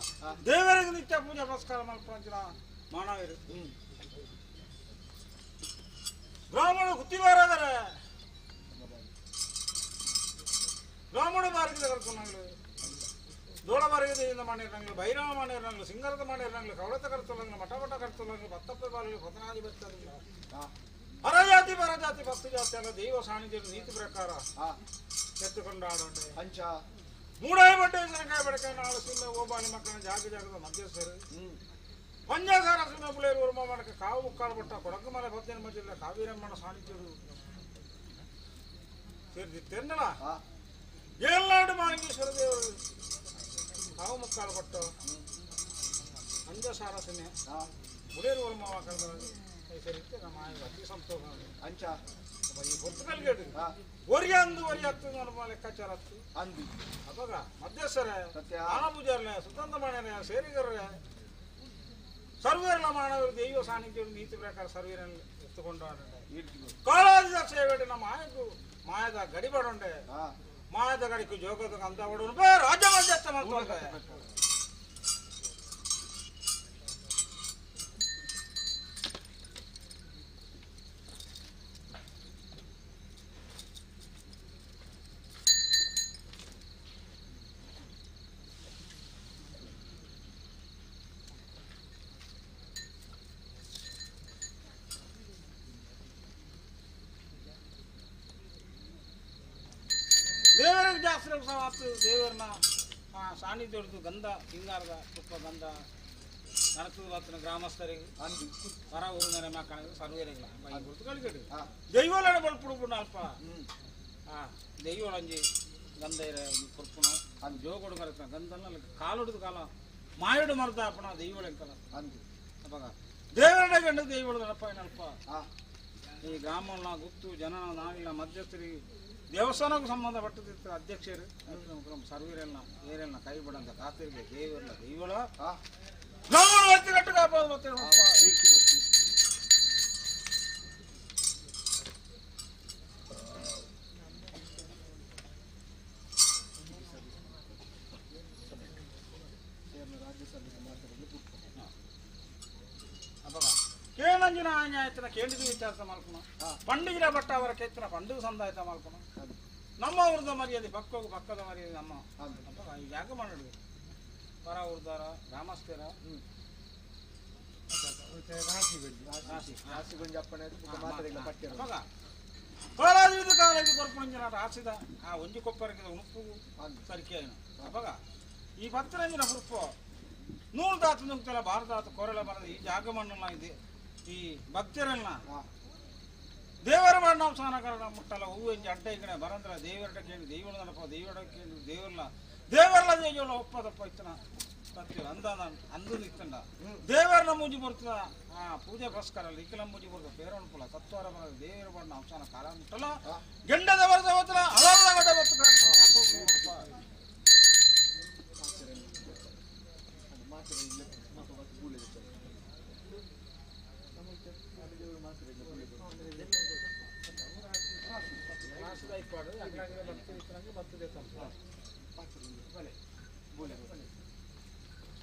ದೇವರಿಗೆ ನಿತ್ಯ ಪೂಜೆ ಪುರಸ್ಕಾರ ಮಲ್ಪಂಚಿನ ಮಾನವರು ಬ್ರಾಹ್ಮಣ ಗುತ್ತಿಗಾರದರೆ ಬ್ರಾಹ್ಮಣ ಮಾರ್ಗದ ಕರ್ತನಾಗಲು ದೋಳ ಮಾರ್ಗದಿಂದ ಮಾಡಿರಂಗ್ಲು ಭೈರವ ಮಾಡಿರಂಗ್ಲು ಸಿಂಗರದ ಮಾಡಿರಂಗ್ಲು ಕವಳತ ಕರ್ತಲಂಗ್ಲು ಮಠ ಕರ್ತಲಂಗ್ಲು ಬತ್ತಪ್ಪ ಬಾರಲು ಪತನಾದಿ ಬರ್ತಂಗ್ಲು ಅರಜಾತಿ ಪರಜಾತಿ ಭಕ್ತಿ ಜಾತಿ ಅಲ್ಲ ದೈವ ಸಾನ್ನಿಧ್ಯ ನೀತಿ ಪ್ರಕಾರ ಎತ್ತುಕೊಂಡಾಡೋಂಡೆ ಅಂಚ ಮೂಡಾಯಿ ಬಡ್ಡೆ ಸನಕಾಯ ಬಡಕಾಯ ನಾಳು ಸಿಂಹ ಓಬಾಲಿ ಮಕ್ಕಳ ಜಾಗ ಜಾಗದ ಮಧ್ಯಸ್ಥರು ಪಂಜಾಸಾರ ಸಿಂಹ ಪುಲೇರು ಉರ್ಮ ಮಾಡಕ ಕಾವು ಮುಕ್ಕಾಲು ಬಟ್ಟ ಕೊಡಗು ಮಲೆ ಭಕ್ತಿನ ಮಧ್ಯದ ಕಾವೇರಮ್ಮನ ಸಾನ್ನಿಧ್ಯರು ಸೇರಿದಿತ್ತೆಂದಲ ಏಳ್ನಾಡು ಮಾನಗೇಶ್ವರ ದೇವರು ಕಾವು ಮುಕ್ಕಾಲು ಕೊಟ್ಟು ಪಂಜಸಾರ ಸಿಂಹ ಪುಲೇರು ಉರ್ಮ ಕರೆದ ಸರಿತೆ ನಮ್ಮ ಅತಿ ಸಂತೋಷ ಅಂಚ ಈ ಹೊತ್ತುಕಲ್ಗೇಡು ಒರಿಯ ಅಂದು ಒರಿಯ ಆಗ್ತದೆ ನಮ್ಮ ಲೆಕ್ಕಾಚಾರ ಆಗ್ತದೆ ಅಂದು ಅವಾಗ ಮಧ್ಯಸ್ಥರೇ ಆನ ಪೂಜಾರಲೆ ಸುತಂತ್ರ ಮಾಡ್ಯಾರ ಸೇರಿಗರ್ರೆ ಸರ್ವೇರಲ ಮಾನವರು ದೈವ ಸಾನ್ನಿಧ್ಯ ನೀತಿ ಪ್ರಕಾರ ಸರ್ವೇರನ್ನು ಎತ್ತುಕೊಂಡು ಕಾಲಾದಿ ಸೇವೆ ನಮ್ಮ ಮಾಯకు ಮಾಯದ ಗಡಿಬಡುಂಡೆ ಮಾಯದ ಗಡಿಕು ಜೋಗದ ಅಂತ ರಾಜ್ಯ ಮಧ್ಯಸ್ಥ ಮಾಡ್ತಾರೆ. ದೇವರಿಗೆ ಜಾಸ್ತಿ ಆತು ದೇವರನ್ನ ಸಾನ್ನಿಧ್ಯದ್ದು ಗಂಧ ಸಿಂಗಾರದ ತುಪ್ಪ ಗಂಧ ನಡತದ ಗ್ರಾಮಸ್ಥರಿಗೆ ಹೊರ ಊರಿನ ಮಕ್ಕಳಿಗೆ ಸರ್ವೇರಿಲ್ಲ ಗುರುತುಗಳಿಗೆ ದೈವಲನ ಬಲ್ಪುಡು ಅಲ್ಪ ದೈವಳಂಜಿ ಗಂಧ ಕೊರ್ಪುಣ ಅದು ಜೋಗೊಡು ಕರೆತ ಗಂಧನ ಕಾಲುಡಿದ ಕಾಲ ಮಾಯುಡು ಮರದ ಅಪ್ಪಣ ದೈವಳೆಂಕಲ ಅವಾಗ ದೇವರ ಗಂಡ ದೈವಳ ನಡಪ ಏನಲ್ಪ ಈ ಗ್ರಾಮನ ಗುತ್ತು ಜನ ನಾವಿಲ್ಲ ಮಧ್ಯಸ್ಥರಿಗೆ ದೇವಸ್ಥಾನಕ್ಕೂ ಸಂಬಂಧಪಟ್ಟದಿತ್ತು ಅಧ್ಯಕ್ಷರು ಸರ್ವೀರೆಲ್ಲ ಏರೆಲ್ಲ ಕೈ ಬಿಡಂತ ಕಾತಿರಿಗೆ ದೇವರಲ್ಲ ದೈವಳ ಬ್ರಾಹ್ಮಣ ಕಟ್ಟು ಕಾಪಾಡು ಮತ್ತೆ ಕೇಳಂಜಿನ ಆಯ್ತನ ಕೇಳಿದ ವಿಚಾರ ಮಾಡ್ಕೊಣ ಪಂಡಿಗಿರ ಭಟ್ಟ ಅವರ ಕೆತ್ತಿನ ಪಂಡಿಗ ಸಂದಾಯತ ಮಾಡ್ಕೊಣ ನಮ್ಮ ಊರದ ಮರ್ಯಾದೆ ಪಕ್ಕವು ಪಕ್ಕದ ಮರ್ಯಾದೆ ನಮ್ಮ ಯಾಕೆ ಮಾಡಿದ್ವಿ ಪರ ಊರ್ದಾರ ಗ್ರಾಮಸ್ಥರ ಕಾಲೇಜು ಕೊರ್ಪುಂಜಿನ ರಾಸಿದ ಆ ಒಂಜಿ ಕೊಪ್ಪರಿಗೆ ಉಣುಪು ಸರಿಕೆ ಅವಾಗ ಈ ಪತ್ತರಂಜಿನ ಹುರುಪು ನೂರು ದಾತು ನುಗ್ತಲ್ಲ ಭಾರತಾತು ಕೊರಳ ಬರದ ಈ ಜಾಗ ಮಣ್ಣಲ್ಲ ಇದೆ ಈ ಭಕ್ತರನ್ನ ದೇವರ ಬಣ್ಣ ಸ್ನಾನಕರಣ ಮುಟ್ಟಲ್ಲ ಹೂವು ಎಂಜಿ ಅಡ್ಡ ಈ ಕಡೆ ಬರಂದ್ರ ದೇವರಟ ಕೇಳಿ ದೈವಳ ನಡಪ ದೇವರ ಕೇಳಿ ದೇವರಲ್ಲ ದೇವರಲ್ಲ ದೇವಳ ಒಪ್ಪದಪ್ಪ ಇತ್ತನ ಸತ್ಯ ಅಂದ ಅಂದು ಇತ್ತಂಡ ದೇವರನ್ನ ಮೂಜಿ ಬರ್ತದ ಆ ಪೂಜೆ ಪುರಸ್ಕಾರ ಇಕ್ಕಲ ಮೂಜಿ ಬರ್ತದ ಪೇರವಣ ತತ್ವಾರ ಬರದ ದೇವರ ಬಣ್ಣ ಅವಸಾನ ಕಾಲ ಮುಟ್ಟಲ್ಲ ಗೆಂಡದ ಬರದ ಗೊತ್ತಲ್ಲ ಅಲರದ ಗಡ್ಡ ಬರ್ತದ.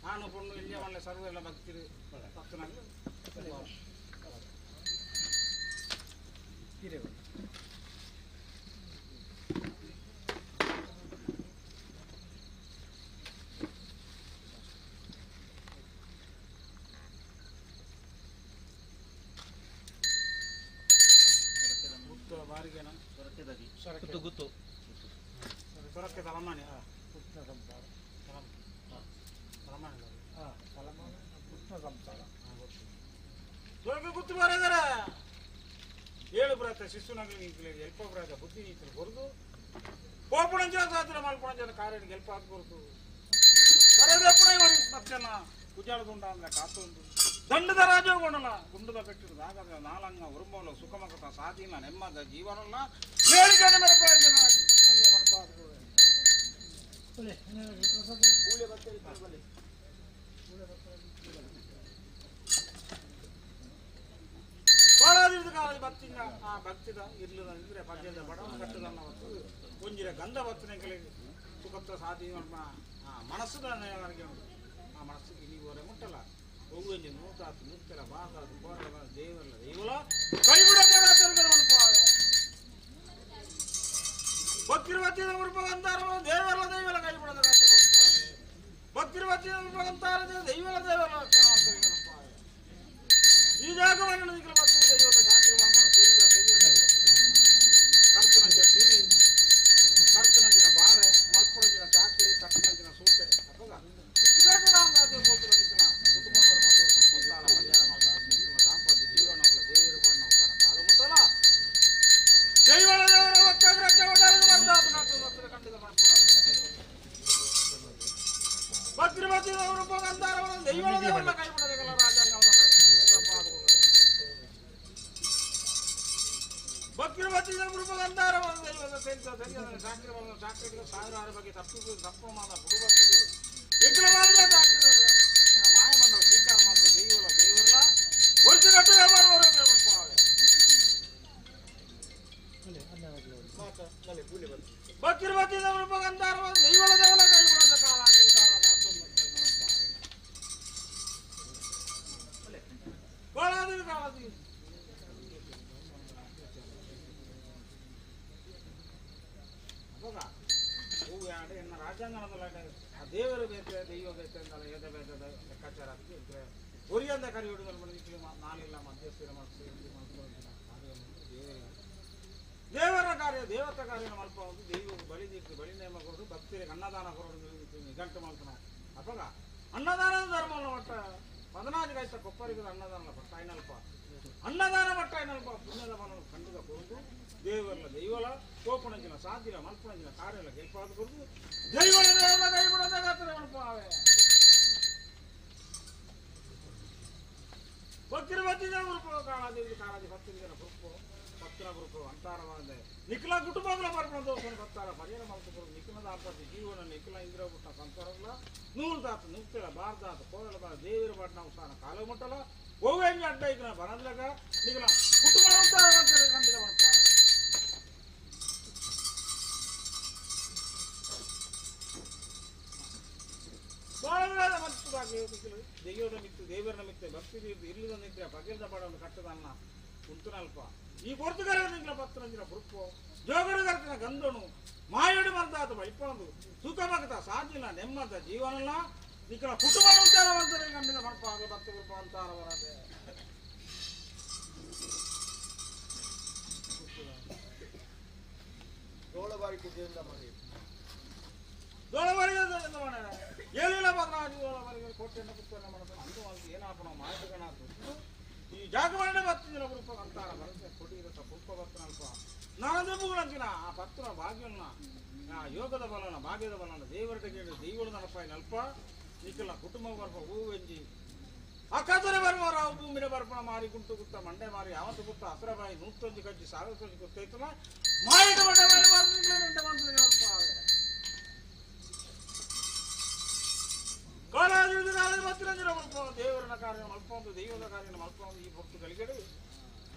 ಆನು ಪೊಣ್ಣು ಇಲ್ಲೇ ಒಳ್ಳೆ ಸರ್ವ ಎಲ್ಲ ಭಕ್ತಿರು ಭಕ್ತನಾಗಿ ಬಾರಿಗೆನ ಗುತ್ತು ಗುತ್ತು ಸೊರಕೆ ತಲಮಾನಿ ಸೊರಕೆ ಗುತ್ತು ಬಾರಿದಾರೆ ಏಳು ಬ್ರಾತ ಶಿಶುನಗಲಿ ನೀತಿಲಿ ಎಲ್ಪ ಬ್ರಾತ ಬುದ್ಧಿ ನೀತಿಲಿ ಕೊರದು ಕೋಪಣಂಜನ ಸಾಧನ ಮಲ್ಪಣಂಜನ ಕಾರ್ಯ ಗೆಲ್ಪ ಹಾಕೊರದು ಕರೆದಪ್ಪಣ ಮತ್ತನ ಕುಜಾಳದುಂಡ ಅಂದ್ರೆ ಕಾತೊಂದು ದಂಡದ ರಾಜಗೊಂಡಲ್ಲ ಗುಂಡದ ಕಟ್ಟಿರೋದು ಹಾಗಾದ್ರೆ ನಾಲಂಗ ಉರುಮಲ ಸುಖಮಕತ ಸಾಧಿನ ನೆಮ್ಮದ ಜೀವನಲ್ಲ ಹೇಳಿಕೆ ಭಕ್ತಿದ ಆ ಭಕ್ತಿದ ಇರ್ಲಿಲ್ಲ ಅಂದ್ರೆ ಪದ್ಯದ ಬಡ ಕಟ್ಟದನ್ನ ಗಂಧ ಬತ್ತನೆಗಳಿಗೆ ಸುಖತ್ವ ಸಾಧಿ ಆ ಮನಸ್ಸುದ ಉಂಟು. ಆ ಮನಸ್ಸಿಗೆ ನೀವು ಹೊರೆ ಮುಟ್ಟಲ್ಲ ಒವ್ವೆಂಜಿ ನೂತಾತು ನುಗ್ತಲ ಬಾತಾತು ಕೋರಲ ದೇವರಲ್ಲ ದೈವಲ ಕೈಬಿಡದೆ ಭಕ್ತಿರ್ವತಿದ ಉರುಪಗಂತಾರ ದೇವರಲ್ಲ ದೈವಲ ಕೈಬಿಡದ ಭಕ್ತಿರ್ವತಿದ ಉರುಪಗಂತಾರ ದೈವಲ ದೇವರ ಈ ಜಾಗವನ್ನು ದೈವದ ಕರ್ತನಂಚಿನ ಸಿರಿ ಕರ್ತನಂಚಿನ ಬಾರೆ ಮಲ್ಪುರಂಚಿನ ಚಾಕಿರಿ ಕಟ್ಟನಂಚಿನ ಸೂಟೆ ಅಪ್ಪಗ ದಾಂಪತ್ಯ ಜೀವನ ದೇವರ ಬಣ್ಣ ಕಾಲು ಮುಟ್ಟಲ್ಲ ಜೈವಳ ದೇವರ ದೈವಳ ದೇವರ ಕೈ ಬಿಡೋದಲ್ಲ ರಾಜಾಂಗ ಸಾವಿರಾರು ಬಗ್ಗೆ ತಪ್ಪು ತಪ್ಪು ಮಾಡ ಬುಡುಬತ್ತದೆ ಮಾಯಮಂಡ ಸ್ವೀಕಾರ ಮಾಡು ದೈವಲ ದೇವರಲ್ಲ ಒರಿಜಿನಟ್ಟು ದೈವಲ ದೇವಲ ಕೈ ಬಿಡೋದ ಕಾಲ ಕಾಲ ಎನ್ನ ರಾಜಾಂಗಣದಲ್ಲ ಆ ದೇವರು ಬೇತೆ ದೈವ ಬೇತೆ ಅಂತಲ್ಲ ಏದ ಬೇತದ ಲೆಕ್ಕಾಚಾರ ಇದ್ರೆ ಒರಿಯಂದ ಕರಿ ಹಿಡಿದು ನಾನಿಲ್ಲ ಮಧ್ಯಸ್ಥಿರ ದೇವರ ಕಾರ್ಯ ದೇವತ ಕಾರ್ಯ ಮಲ್ಪ ಒಂದು ದೈವ ಬಲಿ ದಿಕ್ಕು ಬಲಿ ನೇಮ ಕೊಡು ಭಕ್ತರಿಗೆ ಅನ್ನದಾನ ಕೊರಡು ನಿಘಂಟು ಮಾಡ್ತಾನ ಅಪ್ಪಗ ಅನ್ನದಾನದ ಧರ್ಮವನ್ನು ಮಟ್ಟ ಪದನಾಜಿ ಕಾಯ್ತ ಕೊಪ್ಪರಿಗೆ ಅನ್ನದಾನ ಪಟ್ಟಾಯಿನಲ್ಪ ಅನ್ನದಾನ ಪಟ್ಟಾಯಿನಲ್ಪ ಪುಣ್ಯದ ಮನವನ್ನು ಖಂಡಿತ ಕೊರದು ದೇವರಲ್ಲ ದೈವಲ ಕೋಪಣಂಜಿನ ಸಾಧ್ಯಲ ಮಲ್ಪಣಂಜಿನ ಕಾರ್ಯಲ ಗೆಲ್ಪಾದ ಕೊರದು ದೈವಲ ದೇವರ ಕೈ ಬಿಡದ ಗಾತ್ರ ಮಲ್ಪಾವೆ ಭಕ್ತಿರ ಭಕ್ತಿದ ಗುರುಪು ಕಾಳಾದಿ ಕಾಳಾದಿ ಭಕ್ತಿನ ಗುರುಪು ಭಕ್ತಿನ ಗುರುಪು ಅಂತಾರವಾದ ನಿಖಲ ಕುಟುಂಬಗಳ ಬರ್ಪಣ ದೋಷನ ಭಕ್ತಾರ ಪರಿಹಾರ ಮಲ್ತು ನಿಖಲ ದಾಂಪತ್ಯ ಜೀವನ ನಿಖಲ ಇಂದ್ರ ಪುಟ್ಟ ಸಂಸಾರಲ್ಲ ನೂರು ದಾತು ನುಗ್ತಿರ ಬಾರ್ದಾತು ಕೋರಲ ಬಾರ ದೇವಿರ ಬಾಟ ನಾವು ಸಾನ ಕಾಲು ಮುಟ್ಟಲ ಒವ್ವೆಂಜಿ ಅಡ್ಡ ಇಗ್ನ ಬರದ್ಲಗ ನಿಖಲ ಕುಟುಂಬ ಖಂಡಿತ ಮಾಡ್ತಾರೆ ದೈವದ ಮಿತ್ತು ದೇವರ ಮಿತ್ತೆ ಭಕ್ತಿ ಇರ್ಲಿದ ನಿದ್ರೆ ಪಗಿಲ್ದ ಬಡವನ್ನು ಕಟ್ಟದನ್ನ ಕುಂತನಲ್ಪ ಈ ಪೊರ್ತುಗರ ನಿಂಗ್ಲ ಪತ್ತರಂಜಿನ ಬುರುಪು ಜೋಗರು ಗಂಧನು ಮಾಯಡು ಬಂದಾತ ಬೈಪಂದು ಸುಖ ಭಕ್ತ ಸಾಧಿನ ನೆಮ್ಮದ ಜೀವನಲ್ಲ ನಿಖಲ ಕುಟುಂಬ ಗಂಡಿನ ಮಲ್ಪ ಭಕ್ತಿ ಕೃಪ ಅಂತಾರ ಬರದೆ ಏಳಿಲ್ಲ ಬದಲಾಗಿ ಕೋಟೆಯನ್ನು ಪುಸ್ತಕ ಮಾಡ್ತಾನೆ ಅಂದು ಅಲ್ಲಿ ಏನಾಪಣ ಮಾಹಿತಿಗಣ ಈ ಜಾಗವನ್ನೇ ಬರ್ತಿದ್ದಿಲ್ಲ ಗುರುಪ ಅಂತಾರ ಬರುತ್ತೆ ಕೊಟ್ಟಿರತ್ತ ಪುಪ್ಪ ಬರ್ತಾನಲ್ಪ ನಾನು ಬುಗಳಂಚಿನ ಆ ಪತ್ರ ಭಾಗ್ಯನ ಆ ಯೋಗದ ಬಲನ ಭಾಗ್ಯದ ಬಲನ ದೇವರ ಕೇಳಿ ದೈವಳ ನಡಪ ನಲ್ಪ ನಿಖಲ ಕುಟುಂಬ ಬರ್ಪ ಹೂವೆಂಜಿ ಅಕ್ಕದರೆ ಬರುವ ಭೂಮಿನ ಬರ್ಪಣ ಮಾರಿ ಗುಂಟು ಗುತ್ತ ಮಂಡೆ ಮಾರಿ ಯಾವತ್ತು ಗುತ್ತ ಹಸರಬಾಯಿ ನೂತ್ತೊಂದು ಕಜ್ಜಿ ಸಾವಿರತ್ತೊಂದು ಗೊತ್ತೈತಲ್ಲ ಮಾಯಿಟ ಮಂಡೆ ಮಾರಿ ದೇವರನ ಕಾರ್ಯ ಮಲ್ಪೊಂದು ದೈವದ ಕಾರ್ಯ ಮಲ್ಪೊಂದು ಈ ಭಕ್ತಗಳಿಗೆ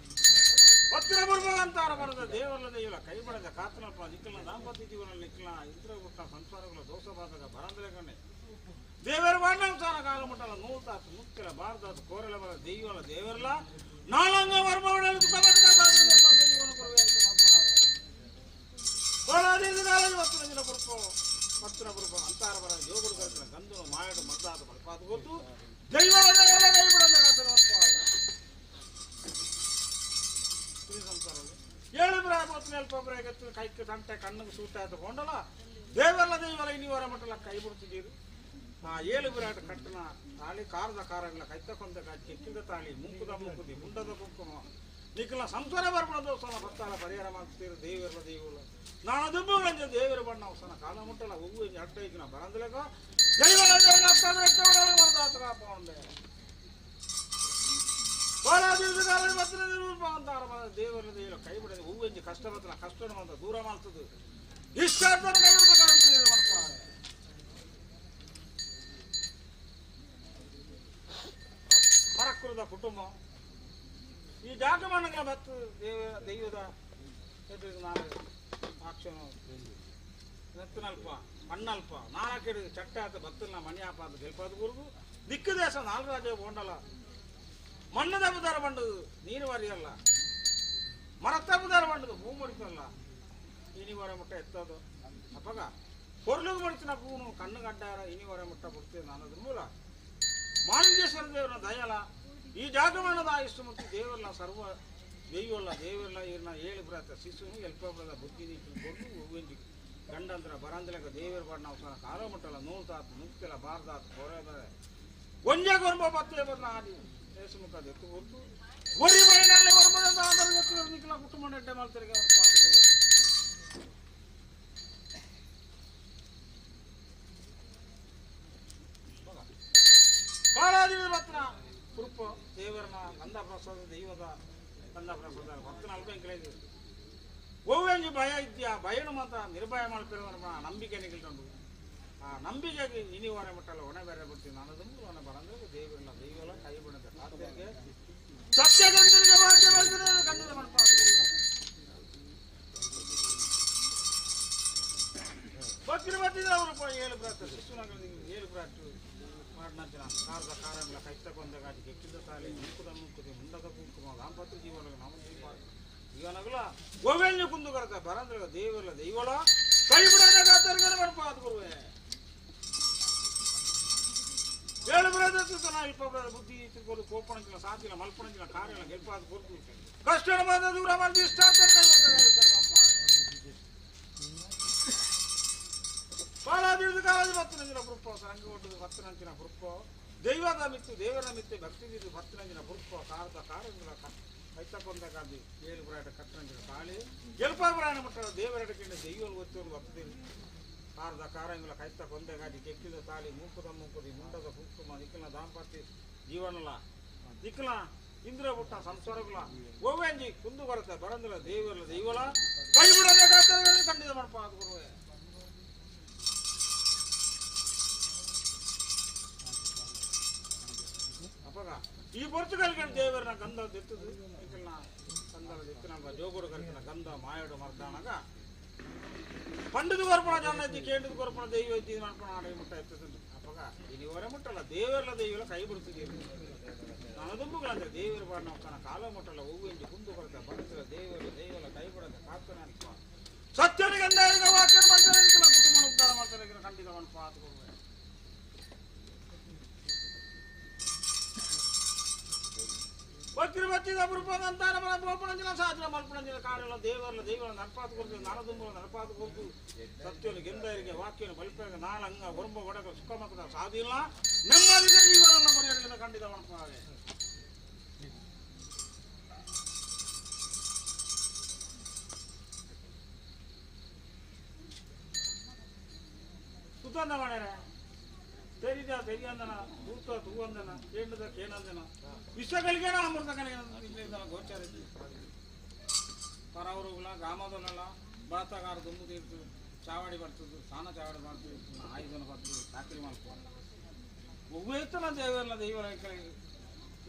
ಭಕ್ತರ ಬರುವಂತಾರ ಬರದ ದೇವರಲ್ಲ ದೈವಲ ಕೈ ಬಡದ ಕಾತನಲ್ಪ ನಿಕ್ಕಲ ದಾಂಪತ್ಯ ಜೀವನ ನಿಕ್ಕಲ ಇಂದ್ರ ಗುಟ್ಟ ಸಂಸಾರಗಳ ದೋಷ ಬಾಧಕ ಬರಂದ್ರೆ ಕಣ್ಣೆ ದೇವರ ಬಾಂಡಂಸಾರ ಕಾಲ ಮುಟ್ಟಲ ನೂತಾತು ಮುಕ್ತಿಲ ಬಾರದಾತು ಕೋರಲ ಬರ ದೈವಲ ದೇವರಲ್ಲ ನಾಳಂಗ ಪತ್ರ ಬರುವ ಅಂತಾರ ಬರ ಜೋಗುಡು ಕರೆದ ಗಂಧನು ಮಾಯಡು ಮದ್ದಾದ ಬಲ್ಪಾದ ಗೊತ್ತು ದೈವದ ಕೈ ಬಿಡಲ್ಲ ಏಳು ಬ್ರಾಹ್ಮಣ ಕೈಗೆ ತಂಟೆ ಕಣ್ಣಿಗೆ ಸೂಟ ತಗೊಂಡಲ್ಲ ದೇವಲ್ಲ ದೈವಲ ಇನ್ನಿವರ ಮಟ್ಟಲ ಕೈ ಬಿಡ್ತಿದ್ದೀರಿ ಆ ಏಳು ಬಿರಾಟ ಕಟ್ಟನ ತಾಳಿ ಕಾರದ ಕಾರಗಳ ಕೈ ತಕೊಂಡ ಕೆಕ್ಕಿದ ತಾಳಿ ಮುಂಕುದ ಮುಂಕುದಿ ಮುಂಡದ ಕುಂಕುಮ ನಿಖಲ ಸಂಸಾರ ಬರ್ಪಣ ದೋಸನ ಭಕ್ತಾರ ಪರಿಹಾರ ಮಾಡ್ತೀರ ದೇವರ ದೈವಲ ನಾನು ದುಬ್ಬುಗಳಂಜ ದೇವರ ಬಣ್ಣ ಅವಸನ ಕಾಲ ಮುಟ್ಟಲ ಹೂವು ಅಡ್ಡ ಇಗ್ನ ಬರಂದಲಗ ದೈವಲ ದೇವರ ದೈವ ಕೈ ಬಿಡದೆ ಹೂವೆಂಜಿ ಕಷ್ಟ ಬರ್ತನ ಕಷ್ಟ ಅಂತ ದೂರ ಮಾಡ್ತದೆ ಇಷ್ಟ ಕೈ ಬಿಡದ ಮರಕ್ಕುರದ ಕುಟುಂಬ ಈ ಜಾಗಮಾನಗಳ ಮತ್ತು ದೇವ ದೈವದ ನಾನು ಆಕ್ಷಣ ರತ್ನಲ್ಪ ಮಣ್ಣಲ್ಪ ನಾಲ್ಕೆಡು ಚಟ್ಟಾತ ಬತ್ತಲ್ನ ಮಣಿಯಾಪಾದ ಗೆಲ್ಪಾದ ಗುರುಗು ದಿಕ್ಕು ದೇಶ ನಾಲ್ಕು ರಾಜ ಬೋಂಡಲ ಮಣ್ಣು ದಬ್ಬುದಾರ ಬಂಡದು ನೀರು ವಾರಿಯಲ್ಲ ಮರತ್ತಬ್ಬುದಾರ ಬಂಡದು ಭೂ ಮುಡಿಪಲ್ಲ ಇನಿವರ ಮುಟ್ಟ ಎತ್ತದು ಅಪ್ಪಗ పొర్లుగు పడుతున్న పువ్వును కన్ను కడ్డారా ఇని వర ముట్ట పుడుతుంది అన్నది మూల మాణిక్యేశ్వర ದೇವರ ದಯಲ ಈ ಜಾಗಮಾನದ ಆಯುಷ್ಮೂರ್ತಿ ದೇವರಲ್ಲ ಸರ್ವ ದೈವಲ್ಲ ದೇವರಲ್ಲ ಇರ್ನ ಏಳು ಬ್ರಾತ ಶಿಶುನು ಎಲ್ಪಬ್ರದ ಬುದ್ಧಿ ನೀತಿ ಕೊಟ್ಟು ಹೂವಿಂಜಿ ಗಂಡಂದ್ರ ಬರಂದಲಕ ದೇವರ ಬಣ್ಣ ಅವಸರ ಕಾಲ ಮುಟ್ಟಲ್ಲ ನೂರು ತಾತು ನುಗ್ತಿಲ್ಲ ಬಾರ್ದಾತು ಕೊರೆ ಒಂಜೆ ಗೊರ್ಬ ಪತ್ತೆ ಬರ್ನ ಆದಿ ದೇಶಮುಖ ಎತ್ತು ಕೊಟ್ಟು ಒರಿ ಮೈನಲ್ಲಿ ಒರ್ಬದ ಆದರ ಎತ್ತು ನಿಕ್ಲ ಕುಟುಂಬ ಎಡ್ಡೆ ಮಾಡ್ತಾರೆ. ಕಾಳಾದಿನ ಕುರುಪ ದೇವರನ ಗಂಧ ಪ್ರಸಾದ ದೈವದ ಗಂಧ ಪ್ರಸಾದ ಭಕ್ತನ ಅಲ್ಪ ಒವ್ವೆಂಜಿ ಭಯ ಇದ್ಯಾ ಭಯನು ಮಾತ್ರ ನಿರ್ಭಯ ಮಾಡ್ತಿರೋ ನಂಬಿಕೆ ನಿಲ್ಕೊಂಡು ಆ ನಂಬಿಕೆಗೆ ಇನಿವಾರ ಮಟ್ಟಲ್ಲ ಒಣ ಬೇರೆ ಬಿಡ್ತೀನಿ ಅನ್ನೋದನ್ನು ಒಣ ಬರಂದ್ರೆ ದೇವರಲ್ಲ ದೈವಲ್ಲ ಕೈ ಬಿಡುತ್ತೆ ಸಾಧ್ಯಕ್ಕೆ ಸತ್ಯ ಗಂಧನಿಗೆ ವಾಕ್ಯ ಬರ್ತೀನಿ ಗಂಧದ ಮನಪ ಭಕ್ತರು ಬರ್ತಿದ್ರೆ ಅವರು ಏಳು ಬ್ರಾತ್ ಶಿಶುನಗರ ಏಳು ಬ್ರಾತ್ ಮಾಡಿನ ಕಾರದ ಕಾರಂಗ್ಲ ಕೈತಕೊಂದ ಗಾಟಿ ಕೆಕ್ಕಿದ ತಾಲೆ ಮುಕ್ಕುದ ಮುಕ್ಕುದೆ ಮುಂಡದ ಕುಂಕುಮ ದಾಂಪತ್ಯ ಜೀವನ ನಮ್ಮ ಜೀವ ಜೀವನಗಳ ಗೋವೆಂಜು ಕುಂದು ಕರತ ಬರಂದ್ರ ದೇವರಲ್ಲ ದೈವಳ ಕೈ ಬಿಡದ ಗಾತರ್ಗನ ಮನಪಾದ ಗುರುವೆ ಏಳು ಬ್ರಾತ ಇಲ್ಪ ಬುದ್ಧಿ ತಿಳ್ಕೊಂಡು ಕೋಪಣಂಚಿನ ಸಾತಿನ ಮಲ್ಪಣಂಚಿನ ಕಾರ್ಯಗಳ ಗೆಲ್ಪಾದ ಕೊರ್ತು ಕಷ್ಟದ ಮಾತ್ರ ದೂರ ಮಾಡಿ ಇಷ್ಟ ಕಾಲಾದಿ ಕೃಪ ಸಂಘ ಒಟ್ಟು ಭಕ್ತನಂಚಿನ ಕೃಪ ದೈವದ ಮಿತ್ತು ದೇವರ ಮಿತ್ತು ಭಕ್ತಿ ಭಕ್ತನಂಚಿನ ಕೃಪ ಕಾರದ ಕಾರಂಗಿಲ್ಲ ಕೈತಕೊಂದ ಕಾದಿ ಏಳು ಬುರಾಟ ಕತ್ತನಂಚಿನ ಕಾಳಿ ಗೆಲ್ಪಾರ ಬುರಾಣ ಮಟ್ಟ ದೇವರಡಕ್ಕಿಂಡ ದೈವಲು ಒತ್ತೋರು ಭಕ್ತಿ ಕಾರದ ಕಾರಂಗಿಲ್ಲ ಕೈತ ಕೊಂದ ಗಾದಿ ಕೆಕ್ಕಿದ ತಾಳಿ ಮೂಕುದ ಮೂಕುದಿ ಮುಂಡದ ಕುಂಕುಮ ನಿಕ್ಕಲ ದಾಂಪತ್ಯ ಜೀವನಲ ನಿಕ್ಕಲ ಇಂದ್ರ ಪುಟ್ಟ ಸಂಸಾರಗಳ ಓವೆಂಜಿ ಕುಂದು ಬರುತ್ತೆ ಬರಂದಿಲ್ಲ ದೇವರಲ್ಲ ದೈವಲ ಕೈ ಬಿಡದೆ ಖಂಡಿತ ಮಾಡಪ್ಪ ಅದು ಗುರುವೇ. ಈ ಪೊರ್ಚುಗಲ್ಗೆ ದೇವರನ್ನ ಗಂಧ ಎತ್ತದು ನಿಕ್ಕಲ್ನ ಗಂಧ ಎತ್ತಿನ ಜೋಗುಡು ಕರ್ಕಿನ ಗಂಧ ಮಾಯಡು ಮರ್ದಾನಾಗ ಪಂಡದ ಕೊರಪಣ ಜನ ಇದ್ದಿ ಕೇಂದ್ರದ ಕೊರಪಣ ದೈವ ಇದ್ದಿ ಮಾಡ್ಕೊಂಡು ಆಡ ಮುಟ್ಟ ಎತ್ತದು ಅಪ್ಪಗ ಇನಿ ಹೊರ ಮುಟ್ಟಲ್ಲ ದೇವರಲ್ಲ ದೈವಲ್ಲ ಕೈ ಬಿಡ್ತಿದ್ದೀರಿ ನಾನು ದುಂಬುಗಳಂದ್ರೆ ದೇವರ ಬಾಡ ನಾವು ಕಾಲ ಮುಟ್ಟಲ್ಲ ಹೂವು ಇಂಜಿ ಕುಂದು ಕೊರತೆ ಬಡತಿಲ್ಲ ದೇವರಲ್ಲ ದೈವಲ್ಲ ಕೈ ಬಿಡದೆ ಕಾತನ ಸತ್ಯನ ಗಂಧ ವಾಕ್ಯ ಮಾಡ್ತಾರೆ ಕುಟುಂಬ ಉದ್ಧಾರ ಮಾಡ್ತಾರೆ ಖಂಡಿತ ಮನಪಾತ ಭಕ್ತರು ಬತ್ತಿದ ಅಪರೂಪದಂತಾರ ಮನ ಸಾಧನ ಮಲ್ಪಣಂಜಿನ ಕಾರ್ಯಲ್ಲ ದೇವರಲ್ಲ ದೈವರ ನರ್ಪಾತ ಕೊಡ್ತು ನಾನದುಂಬಲ ನರ್ಪಾತ ಕೊಡ್ತು ಸತ್ಯನು ಗೆಂದರಿಗೆ ವಾಕ್ಯನು ಬಲಿಪಾಗ ನಾಳಂಗ ಹೊರಂಬ ಒಡಗ ಸುಖ ಮಕ್ಕದ ಸಾಧಿಲ್ಲ ನೆಮ್ಮದಿಗೆ ಜೀವನ ಮನೆಯವರಿಗೆ ಖಂಡಿತ ಮನಪಾವೆ. ಸುತ್ತಂದ ಮಾಡ್ಯಾರ ತೆರಿದ ತೆರಿಯಂದನ ತೂತ ತೂವಂದನ ಕೇಂದ್ರದ ಕೇನಂದನ ವಿಶ್ವಗಳಿಗೇನ ಅಮೃತ ಕಲಿಗೆ ಗೋಚಾರ ಪರವರುಗಳ ಗ್ರಾಮದಲ್ಲೆಲ್ಲ ಭಾರತಗಾರ ದುಂಬು ತೀರ್ತು ಚಾವಡಿ ಬರ್ತದೆ ಸ್ನಾನ ಚಾವಡಿ ಮಾಡ್ತೀವಿ ಆಯುಧನ ಬರ್ತದೆ ಚಾಕರಿ ಮಾಡ್ಕೊಂಡು ಒವ್ವೇತನ ದೇವರಲ್ಲ ದೈವರ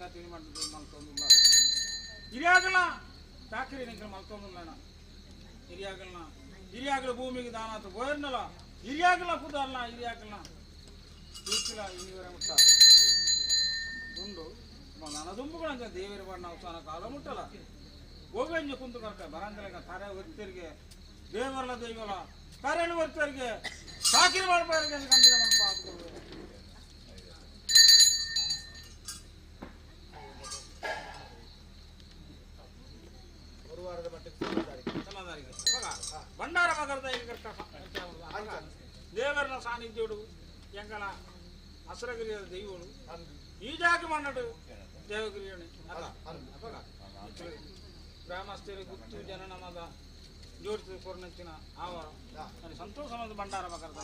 ತಿಂಡಿ ಮಾಡ್ತದೆ ಮಲ್ತೊಂದಿಲ್ಲ ಹಿರಿಯಾಗಲ ಚಾಕರಿ ನಿಂಗೆ ಮಲ್ತೊಂದಿಲ್ಲ ಹಿರಿಯಾಗಲ್ನ ಹಿರಿಯಾಗಲ ಭೂಮಿಗೆ ದಾನ ಆತು ಗೋಯರ್ನಲ್ಲ ಹಿರಿಯಾಗಲ ಪುದಲ್ಲ ಹಿರಿಯಾಗಲ್ನ ತೀರ್ತಿಲ್ಲ ಇನ್ನಿವರ ಮುಟ್ಟ ಉಂಡು ನನದುಂಬುಗಳಂತ ದೇವರ ಬಣ್ಣ ಅವಸಾನ ಕಾಲ ಮುಟ್ಟಲ್ಲ ಗೋವೆಂಜು ಕುಂತು ಕರ್ಕ ಬರಂದಲಗ ತರೆ ಒತ್ತರಿಗೆ ದೇವರಲ್ಲ ದೈವಲ್ಲ ತರೆನು ಒತ್ತರಿಗೆ ಸಾಕಿರಿ ಮಾಡ್ಬಾರ್ದು ಖಂಡಿತ ಮನಪ ಭಂಡಾರ ಮಗರದ ದೇವರನ ಸಾನ್ನಿಧ್ಯುಡು ಎಂಗಲ ಅಸರಗಿರಿಯ ದೈವಳು ಈ ಜಾಗ ಮನ್ನಡು ದೇವಗಿರಿಯಣಿ ಅಲ್ಲ ಗ್ರಾಮಸ್ಥರು ಗುತ್ತು ಜನ ನಮದ ಜೋಡಿಸಿದ ಕೊರ್ನಂಚಿನ ಆವರ ಸಂತೋಷ ಭಂಡಾರ ಮಗರದ.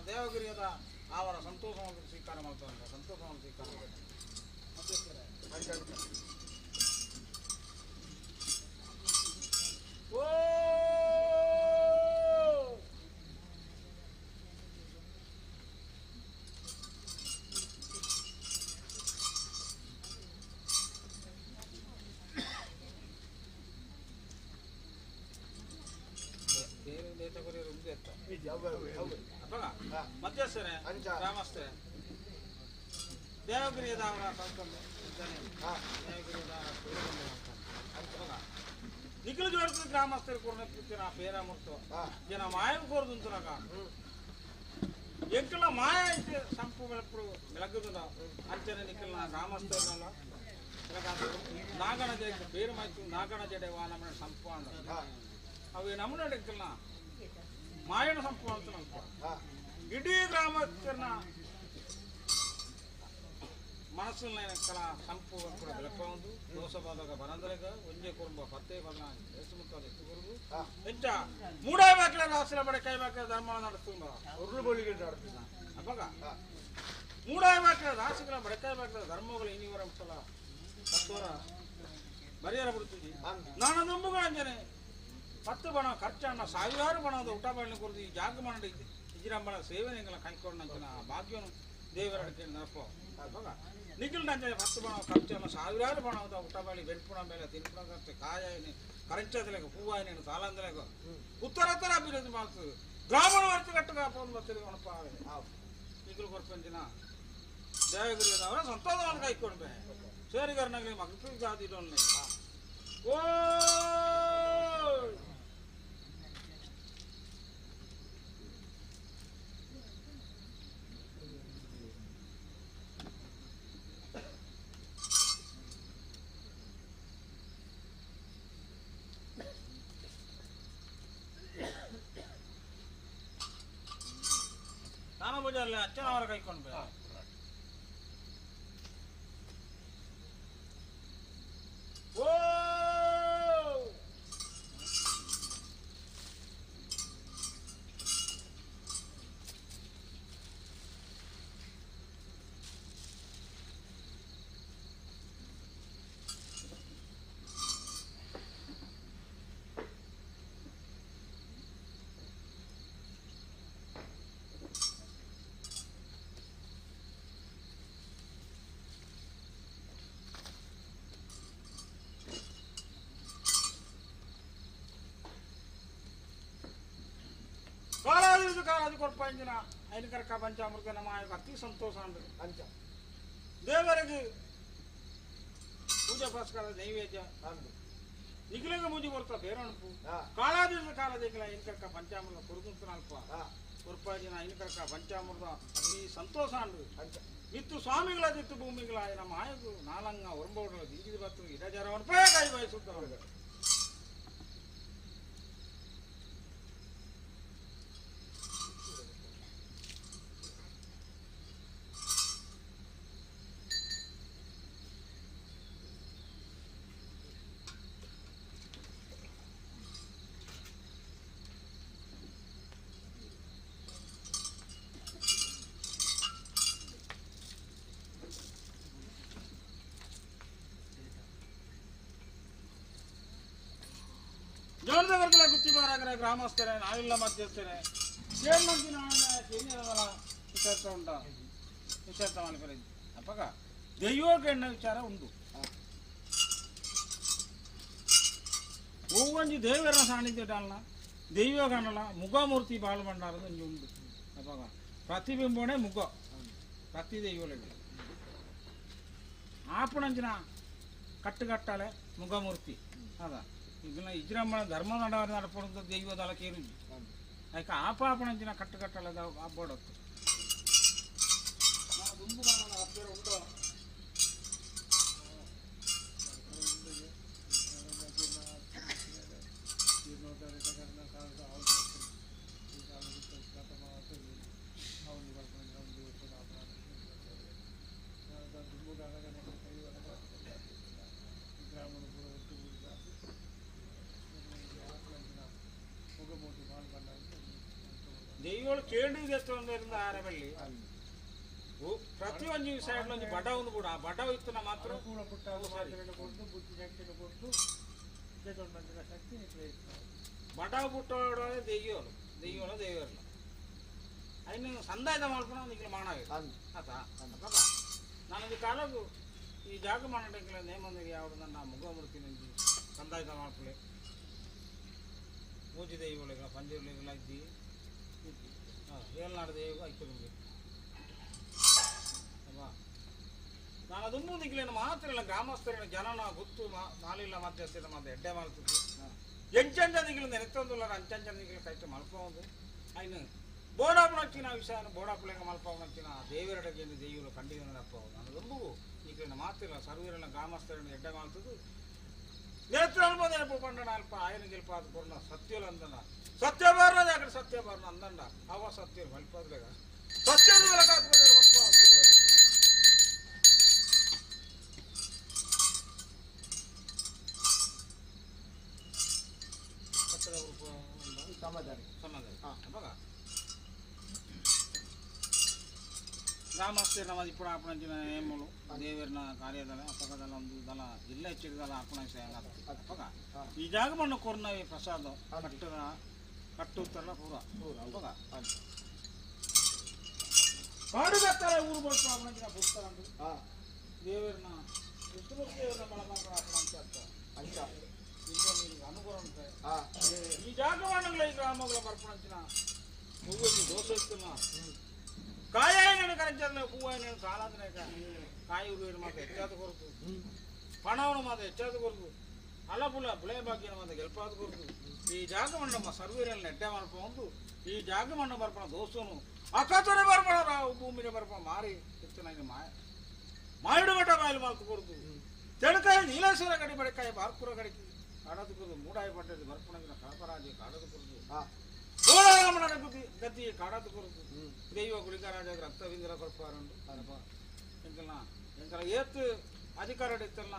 ದೇವಗಿರಿಯದ ಅವರ ಸಂತೋಷವನ್ನು ಸ್ವೀಕಾರ ಮಾಡ್ತಾರೆ ಸಂತೋಷವನ್ನು ಸ್ವೀಕಾರ ಮಾಡ್ತಾರೆ. ಓ ಮಧ್ಯಸ್ಥರೇ ಗ್ರಾಮಸ್ಥರೇ ದೇವಗಿರಿಯದವರ ನಿಖಿಲ ಜೋಡಿಸಿದ ಗ್ರಾಮಸ್ಥರು ಕೊರನ ಪೇರ ಮುರ್ತು ಜನ ಮಾಯ ಕೋರ್ದುಂತನಾಗ ಎಂಕಲ ಮಾಯ ಐತೆ ಸಂಪು ಬೆಳಪು ಬೆಳಗುದ ಅಂಚನೆ ನಿಖಿಲ್ನ ಗ್ರಾಮಸ್ಥರನ್ನೆಲ್ಲ ನಾಗಣ ಜಡೆ ಬೇರೆ ಮಾಯ್ತು ನಾಗಣ ಜಡೆ ವಾ ನಮ್ಮ ಸಂಪು ಅಂದ ಅವು ನಮ್ಮನ್ನ ಎಂಕಲ್ನ ಮಾಯಣ ಸಂಪು ಅಂತ ನಲ್ಪ ಇಡೀ ಗ್ರಾಮಸ್ಥರನ್ನ ಮನಸ್ಸನ್ನ ಸಂಪು ಕೂಡ ಬೆಳಪೊಂದು ದೋಷ ಬಾದಾಗ ಬರಂದರೆಗ ಒಂಜೆ ಕುರುಂಬ ಪತ್ತೆ ಬದ ದೇಶಮುತ್ತ ಎತ್ತುಗುರುಗು ಎಂಚ ಮೂಡಾಯಿ ಬಾಕಿಲ ರಾಸಿಲ ಬಡೆ ಕೈ ಬಾಕಿಲ ಧರ್ಮ ನಡೆಸ್ತುಂಬ ಉರುಳು ಬೋಳಿಗೆ ನಡೆಸ್ತಿದ್ದ ಅಪ್ಪಗ ಮೂಡಾಯಿ ಬಾಕಿಲ ರಾಸಿಗಳ ಬಡಕಾಯಿ ಬಾಕಿಲ ಧರ್ಮಗಳು ಇನ್ನಿವರ ಸಲ ತತ್ವರ ಬರಿಯರ ಬಿಡ್ತಿದ್ದಿ ನಾನು ನಂಬುಗಳಂಜನೆ 10 ಬಣ ಖರ್ಚಣ್ಣ ಸಾವಿರಾರು ಬಣದ ಊಟ ಬಣ್ಣ ಕೊರದು ಈ ಜಾಗ ಮಾಡಿ ಇಜಿರಂಬಳ ಸೇವನೆಗಳ ಕೈಕೊಂಡಂಚಿನ ಭಾಗ್ಯನು ದೇವರ ಅಡಿಕೆ ನರಪ ನಿಖಿಲ್ ನಂಜನೆ 10 ಬಣ ಖರ್ಚನ್ನು ಸಾವಿರಾರು ಬಣದ ಊಟ ಬಳಿ ಬೆಂಪುಣ ಮೇಲೆ ತಿನ್ಪುಣ ಖರ್ಚು ಕಾಯ ಕರಂಚದಲೆಗ ಹೂವಾಯಿನ ಸಾಲಂದಲೆಗ ಉತ್ತರತ್ತರ ಅಭಿವೃದ್ಧಿ ಮಾಡ್ತದೆ ಗ್ರಾಮೀಣ ವರ್ಷಗಟ್ಟಗ ಫೋನ್ ಬರ್ತೀರಿ ಒಣಪ ನಿಖಿಲ್ ಕೊರ್ಪಂಚಿನ ದೇವಗಿರಿಯದವರ ಸಂತೋಷವನ್ನು ಕೈಕೊಂಡ್ಬೆ ಸೇರಿಗರನಾಗಲಿ ಮಗು ಜಾತಿ ಓ ನಾನು ಬಜಾರ್ಲೆ ಅಚ್ಚನವರ ಕೈಕೊಂಡು ಓ ಕಾಲಾದಿ ಕೊರ್ಪಂಜಿನ ಐನಕರ್ಕ ಪಂಚಾಮೃತ ನಮ್ಮ ಅತಿ ಸಂತೋಷ ಅಂದ್ರೆ ಅಂಚ ದೇವರಿಗೆ ಪೂಜಾ ಪುರಸ್ಕಾರ ನೈವೇದ್ಯ ಅಂದು ನಿಖಿಲಿಗೆ ಮುಂಜಿ ಕೊರ್ತ ಬೇರಣಪು ಕಾಲಾದಿ ಕಾಲದಿಗಳ ಐನಕರ್ಕ ಪಂಚಾಮೃತ ಕೊರಗುಂತ ಅಲ್ಪ ಕೊರ್ಪಾಜಿನ ಐನಕರ್ಕ ಪಂಚಾಮೃತ ಅತಿ ಸಂತೋಷ ಅಂದ್ರೆ ಅಂಚ ಇತ್ತು ಸ್ವಾಮಿಗಳದಿತ್ತು ಭೂಮಿಗಳ ನಮ್ಮ ಆಯಗು ನಾಲಂಗ ಒರಂಬೋಡು ದಿಂಗಿದ ಬತ್ತು ಇಡಜರವನ್ನು ಪ್ರಯೋಗ ಬಯಸುತ್ತವರು ಜೋನದವರ್ಗಲ ಗುತ್ತಿ ಬಾರಾಗ್ರೆ ಗ್ರಾಮಸ್ಥರೇ ನಾವಿಲ್ಲ ಮಧ್ಯಸ್ಥರೇ ವಿಚಾರ ಉಂಟ ವಿಚಾರ ಅಪ್ಪಗ ದೈವಕ್ಕೆ ಎಣ್ಣ ವಿಚಾರ ಉಂಟು ಒವ್ವೊಂಜಿ ದೇವರ ಸಾನ್ನಿಧ್ಯ ಅಲ್ಲ ದೈವ ಕಾಣಲ್ಲ ಮುಖಮೂರ್ತಿ ಬಾಳು ಭಂಡಾರದ ಒಂಜಿ ಉಂಟು ಅಪ್ಪಗ ಪ್ರತಿಬಿಂಬನೇ ಮುಖ ಪ್ರತಿ ದೈವಗಳಿಗೆ ಆಪಣಂಚಿನ ಕಟ್ಟುಕಟ್ಟಾಲೆ ಮುಖಮೂರ್ತಿ ಅದ ಇದನ್ನ ಇಜ್ರಂಬಣ ಧರ್ಮ ನಡ ನಡಪಡುತ್ತ ದೈವದಲ ಕೇರುಜಿ ಅದಕ್ಕೆ ಆಪಾಪಣಂಚಿನ ಕಟ್ಟುಕಟ್ಟಲದ ಅಬ್ಬಡತ್ತು ಉಂಟು ದೈವಗಳು ಕೇಂದ್ರೀಕರಿಸಿದ ಆರಬಳ್ಳಿ ಪ್ರತಿಯೊಂದು ಸೈಡ್ ಒಂಜಿ ಬಡ ಒಂದು ಕೂಡ ಆ ಬಡ ಇತ್ತು ಮಾತ್ರ ಬಡ ಪುಟ್ಟೋಡ ದೆಯ್ಯೋಳು ದೆಯ್ಯೋಳು ದೈವರ್ಲ ಅಯ್ಯ ಸಂದಾಯದ ಮಲ್ಪನ ನಿಕ್ಲೆ ಮಾಣಾವೆ ಆತ ನಾನೊಂದು ಕಾಲಗು ಈ ಜಾಗ ಮಾಡಂಗಿಲ್ಲ ನೇಮಂದಿರಿ ಯಾವ್ದು ನನ್ನ ಮುಗಮೂರ್ತಿ ನಂಜಿ ಸಂದಾಯದ ಮಲ್ಪಲೆ ಮೂಜಿ ದೈವಗಳಿಗ ಪಂಜುರ್ಲಿಗಳ ಇದ್ದಿ ಏಳ್ನಾಡು ದೈವ ಐಕ್ಯ ಅಲ್ವಾ. ನಾನು ಅದೊಂದು ನಿಕ್ಲೇನು ಮಾತ್ರ ಇಲ್ಲ ಗ್ರಾಮಸ್ಥರಿನ ಜನನ ಗೊತ್ತು ನಾಲಿಲ್ಲ ಮಧ್ಯಸ್ಥಿರ ಮತ್ತೆ ಎಡ್ಡೆ ಮಾಡ್ತಿದ್ವಿ ಎಂಚಂಚ ನಿಗಿಲು ನೆನೆತ್ತೊಂದುಲ್ಲ ಅಂಚಂಚ ನಿಗಿಲು ಕೈತ ಮಲ್ಪವುದು ಅಯ್ನು ಬೋಡಾಪುಣಚ್ಚಿನ ವಿಷಯ ಬೋಡಾಪುಲೆಂಗ ಮಲ್ಪವನಚ್ಚಿನ ದೇವರಡಗೆ ದೈವರು ಖಂಡಿತಪ್ಪ ನಾನು ದೊಂಬುಗು ನಿಕ್ಲಿನ ಮಾತಿಲ್ಲ ಸರ್ವೀರನ ಗ್ರಾಮಸ್ಥರನ್ನ ಎಡ್ಡೆ ಮಾಡ್ತದ್ದು ನೇತ್ರ ಅನುಬೋಧನೆ ಪಂಡಣ ಅಲ್ಪ ಆಯನ ಗೆಲ್ಪ ಅದು ಕೊರ್ನ ಸತ್ಯಲ ಅಂದನ ಸತ್ಯ ಬಾರ್ನ ಅక్కడ ಸತ್ಯ ಬಾರ್ನ ಅಂದಂಡ ಅವ ಸತ್ಯ ಮಲ್ಪದ್ಲೇಗ ಸತ್ಯದ ಗ್ರಾಮಸ್ಥರ ನಮ್ಮ ఇప్పుడు ಅಪ್ಪಣಂಚಿನ ನೇಮಲು ದೇವರನ ಕಾರ್ಯದಳ ಅಪಗದಲ ಒಂದು ದಲ ಜಿಲ್ಲೆ ಎಚ್ಚರಿದಲ ಅಪ್ಪಣ ಅಪ್ಪಗ ಈ ಜಾಗ ಮಣ್ಣು ಕೊರ್ನವಿ ಪ್ರಸಾದ ಕಟ್ಟದ ಕಟ್ಟುತ್ತಲ್ಲ ಪೂರ ಅಪ್ಪಗ ಕಾಡು ಕತ್ತಾರೆ ಊರು ಬರ್ತು ಅಪ್ಪಣಂಚಿನ ಪುಸ್ತಕ ದೇವರನ ವಿಷ್ಣುಮೂರ್ತಿ ದೇವರನ್ನ ಬಳ ಮಾತ್ರ ಅಪ್ಪಣಂಚ ಅಂತ ಅನುಕೂಲ ಉಂಟು. ಈ ಜಾಗ ಮಣ್ಣುಗಳ ಈ ಗ್ರಾಮಗಳ ಬರ್ಪಣಂಚಿನ ಹೂವು ದೋಸೆ ಇತ್ತಲ್ಲ ಕಾಯ ಕರೆಂಚಲ್ಲ ಹೂವು ಸಾಲಾದ್ರೆ ಕಾಯಿ ಉರುವಿನ ಮಾತ್ರ ಹೆಚ್ಚಾದ ಕೊರತು ಪಣವನ್ನು ಮಾತ್ರ ಹೆಚ್ಚಾದ ಕೊರತು ಅಲಪುಲ ಬುಳೆ ಭಾಗ್ಯನ ಮಾತ್ರ ಗೆಲ್ಪಾದ ಕೊರತು ಈ ಜಾಗವನ್ನು ನಮ್ಮ ಸರ್ವೀರಲ್ಲಿ ನೆಡ್ಡೆ ಮಲ್ಪೊಂದು ಈ ಜಾಗಮಣ್ಣ ಬರ್ಪಣ ದೋಸ್ತನು ಅಕತರೆ ಬರ್ಪಣ ರಾವು ಭೂಮಿಗೆ ಬರ್ಪಣ ಮಾರಿ ಹೆಚ್ಚಿನ ಮಾಯ ಮಾಯುಡು ಮಠ ಬಾಯಿಲು ಮಾಲ್ತು ಕೊರತು ತೆಣಕಾಯಿ ನೀಲೇಶ್ವರ ಗಡಿ ಬಡಕಾಯಿ ಬಾರ್ಕುರ ಗಡಿకి ಕಾಡದು ಕುರಿತು ಮೂಡಾಯಿ ಪಟ್ಟದ್ದು ಬರ್ಪಣಗಿನ ಕಳಪರಾಜಿ ಕಾಡದು ಕುರಿತು ಗೋಳಾಮಣನ ಗತಿ ಗತಿ ಕಾಡದು ಕುರಿತು ದೈವ ಗುಳಿಕರಾಜ ರಕ್ತವಿಂದ್ರ ಕೊರಪಾರುಂಡು ಎಂಕಲ್ನ ಎಂಕಲ ಏತ್ ಅಧಿಕಾರ ಇತ್ತಲ್ಲ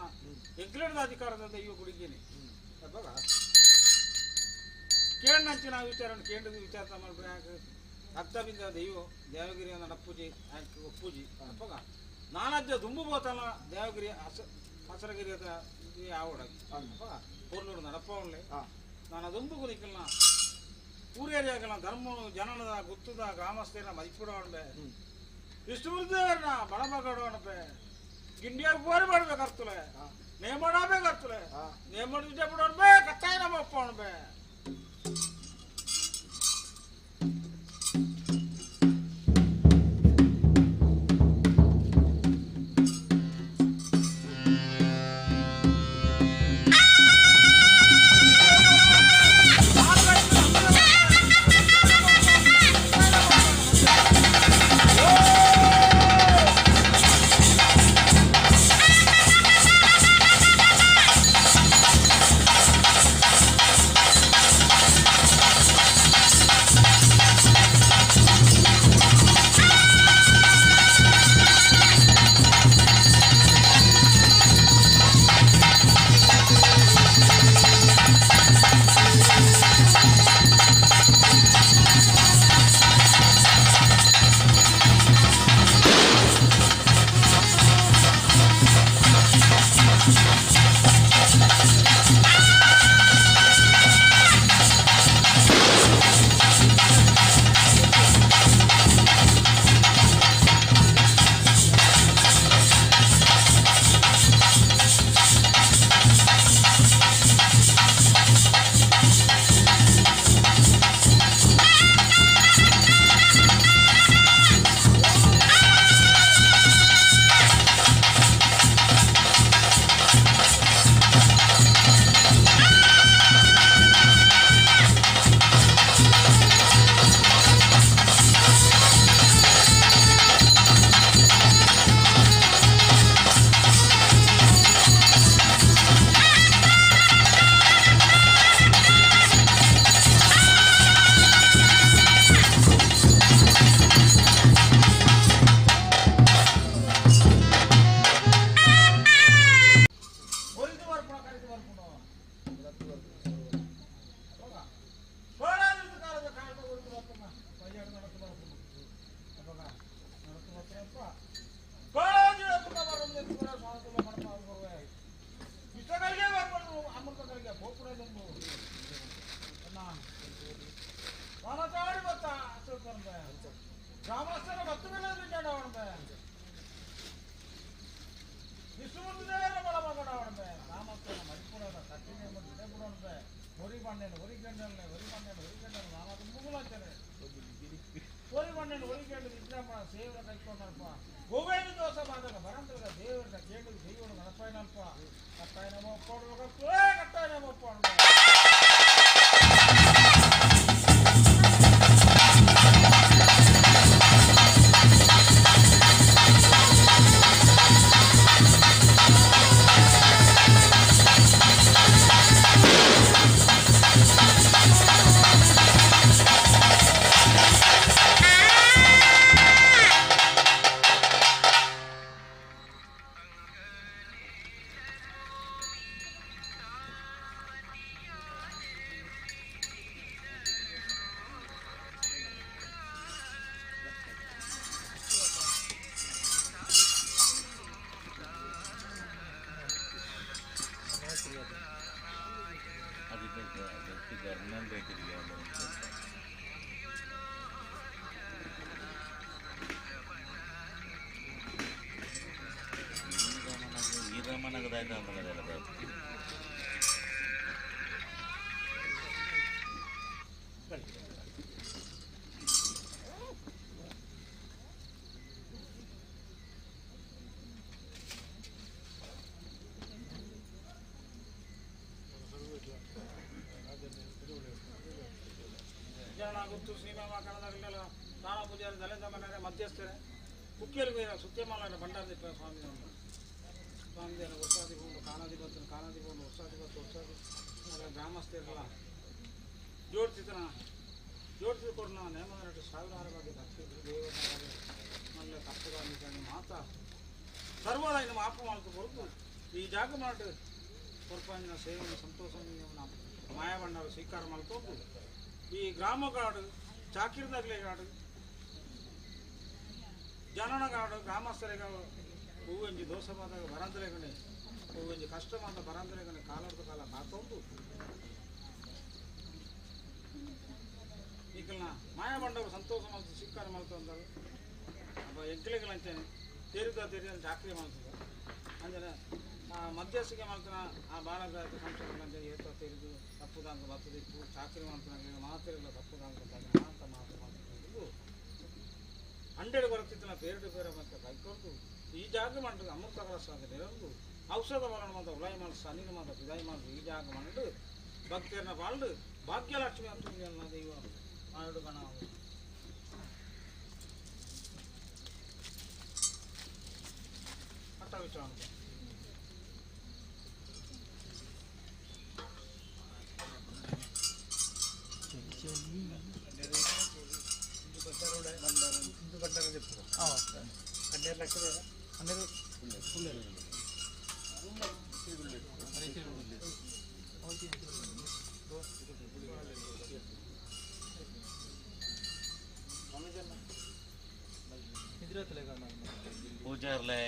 ಎಂಕ್ಲೇಡ್ದ ಅಧಿಕಾರದ ದೈವ ಗುಳಿಗೇನೆ ಅಬ್ಬಗ ಕೇಂದ್ರ ವಿಚಾರ ಕೇಂದ್ರದ ವಿಚಾರ ಮಾಡ್ಬೇಕು ರಕ್ತಬಿಂದ ದೈವ ದೇವಗಿರಿ ನಡಪೂಜೆ ಒಪ್ಪೂಜಿ ಅಪ್ಪಗ ನಾನಜ್ಜ ದುಂಬು ಬೋತಲ್ಲ ದೇವಗಿರಿ ಹಸರಗಿರಿ ಅದ ಆವಡಾಗಿ ಅಪ್ಪಗ ಪೊರ್ಲೂರು ನಡಪವನ್ಲೆ ನಾನು ದುಂಬು ಕುರಿಕಲ್ನ ಊರೇರಿಯಾಗಲ್ಲ ಧರ್ಮ ಜನನದ ಗುತ್ತದ ಗ್ರಾಮಸ್ಥರ ಮದಿಪುಡವನ್ಬೆ ವಿಷ್ಣುದೇವರನ್ನ ಬಳಮಗಡವನಬೆ ಗಿಂಡಿಯಾರ್ ಬೋರಿ ಮಾಡ್ಬೇಕರ್ತಲೆ ನೇಮಡಬೇಕರ್ತಲೆ ನೇಮಡ ಬಿಡೋಣ್ಬೆ ಕತ್ತಾಯ ನಮ್ಮ ಅಪ್ಪವನ್ಬೆ. Oh! ಮಣ್ಣೆಣ್ಣು ಒರಿ ಗಂಡಲ್ಲೆ ಒರಿ ಮಣ್ಣೆಣ್ಣು ಒರಿ ಗಂಡಲ್ಲ ನಾನು ಮುಗುಲಾಗ್ತಾನೆ ಒರಿ ಮಣ್ಣೆಣ್ಣು ಒರಿ ಗಂಡು ಇದ್ರಮ್ಮ ಸೇವರ ಕೈಕೊಂಡಲ್ಪ ಗೋವೇನು ದೋಷ ಮಾದಾಗ ಬರಂತದ ದೇವರ ಕೇಳು ದೈವನು ಗಣಪಾಯನಲ್ಪ ಕಟ್ಟಾಯ ನಮ್ಮ ಒಪ್ಪಾಡು ಕಟ್ಟಾಯ ನಮ್ಮ ಒಪ್ಪಾಡು. ಗೊತ್ತು ಶ್ರೀಮಾಮ ಕನ್ನಡದಲ್ಲೆಲ್ಲ ದಾನ ಪೂಜಾರಿ ದಲಿತ ಮನೆಯ ಮಧ್ಯಸ್ಥರೇ ಕುಕ್ಕಿಯಲ್ಲಿ ಸುತ್ತೇಮಾಲ ಭಂಡಾರದೀಪ ಸ್ವಾಮಿ ಸ್ವಾಮಿ ವರ್ಷಾದಿ ಹೋಗಿ ಕಾನಾದಿ ಬತ್ತು ಕಾನಾದಿ ಬಂದು ವರ್ಷಾದಿ ಬತ್ತು ವರ್ಷಾದಿ ಗ್ರಾಮಸ್ಥರೆಲ್ಲ ಜೋಡಿಸಿದನ ಜೋಡಿಸಿದ ಕೊಡೋಣ ನೇಮದ ಸಾವಿರಾರು ಬಗ್ಗೆ ಭಕ್ತಿದ್ರು ದೇವರ ಮಲ್ಲ ತಪ್ಪುದಾಗಿ ಮಾತಾ ಸರ್ವದ ಇನ್ನು ಮಾಪು ಮಾಡ್ತು ಹೊರತು ಈ ಜಾಗ ಮಾಡಿ ಕೊರ್ಪಾಂಜಿನ ಸೇವೆಯನ್ನು ಸಂತೋಷ ಮಾಯಬಣ್ಣರು ಸ್ವೀಕಾರ ಮಾಡ್ಕೊಂಡು ಈ ಗ್ರಾಮಗಾಡು ಚಾಕಿರ್ದಾಗ್ಲೆಗಾಡು ಜನನಗಾಡು ಗ್ರಾಮಸ್ಥರಿಗ ಹೂವಂಜಿ ದೋಷವಾದಾಗ ಬರಂದ್ರೆಗಣೆ ಹೂವಂಜಿ ಕಷ್ಟವಾದ ಬರಂದ್ರೆಗಣೆ ಕಾಲದ ಕಾಲ ಕಾತೊಂದು ಈಗಲ್ನ ಮಾಯಬಂಡವರು ಸಂತೋಷ ಮಾಡ್ತು ಸ್ವೀಕಾರ ಮಾಡ್ತು ಅಂದರು ಅಪ್ಪ ಎಂಕ್ಲೆಗಳಂತೇನೆ ತೇರಿದ ತೇರಿದ ಚಾಕ್ರಿ ಮಾಡ್ತದೆ ಅಂದರೆ ಆ ಮಧ್ಯಸ್ಥಿಕೆ ಮಾಡ್ತಾನ ಆ ಬಾಲಗಾತ ಸಂಸಾರಗಳಂತ ಏತ ತೆರೆದು ತಪ್ಪುದಾಂಗ ಬರ್ತದಿತ್ತು ಚಾಕ್ರಿ ಮಾಡ್ತಾನೆ ಮಾತಿರಲ್ಲ ತಪ್ಪುದಾಂಗ ಅಂತ ಮಾತು ಮಾತು ಹಂಡ್ರೆಡ್ ಬರುತ್ತಿತ್ತು ಪೇರಡು ಪೇರ ಮತ್ತೆ ಕೈಕೊಡ್ತು ಈ ಜಾಗ ಮಾಡಿದ್ರು ಅಮೃತ ಕಲಸ ಅಂತ ನೆರವು ಔಷಧ ಮರಣ ಮಾತ ಉಲಾಯಿ ಮಾಡ ಸನ್ನಿನ ಮಾತ ಬಿದಾಯಿ ಮಾಡ ಈ ಜಾಗ ಮಾಡಿದ್ದು ಭಕ್ತಿಯರನ್ನ ಬಾಳ್ದು ಭಾಗ್ಯಲಕ್ಷ್ಮಿ ಅಂತ ದೈವ ಮಾಡು ಗಣ ಅಟ್ಟ ವಿಚಾರ. ಪೂಜಾರ್ಲೆ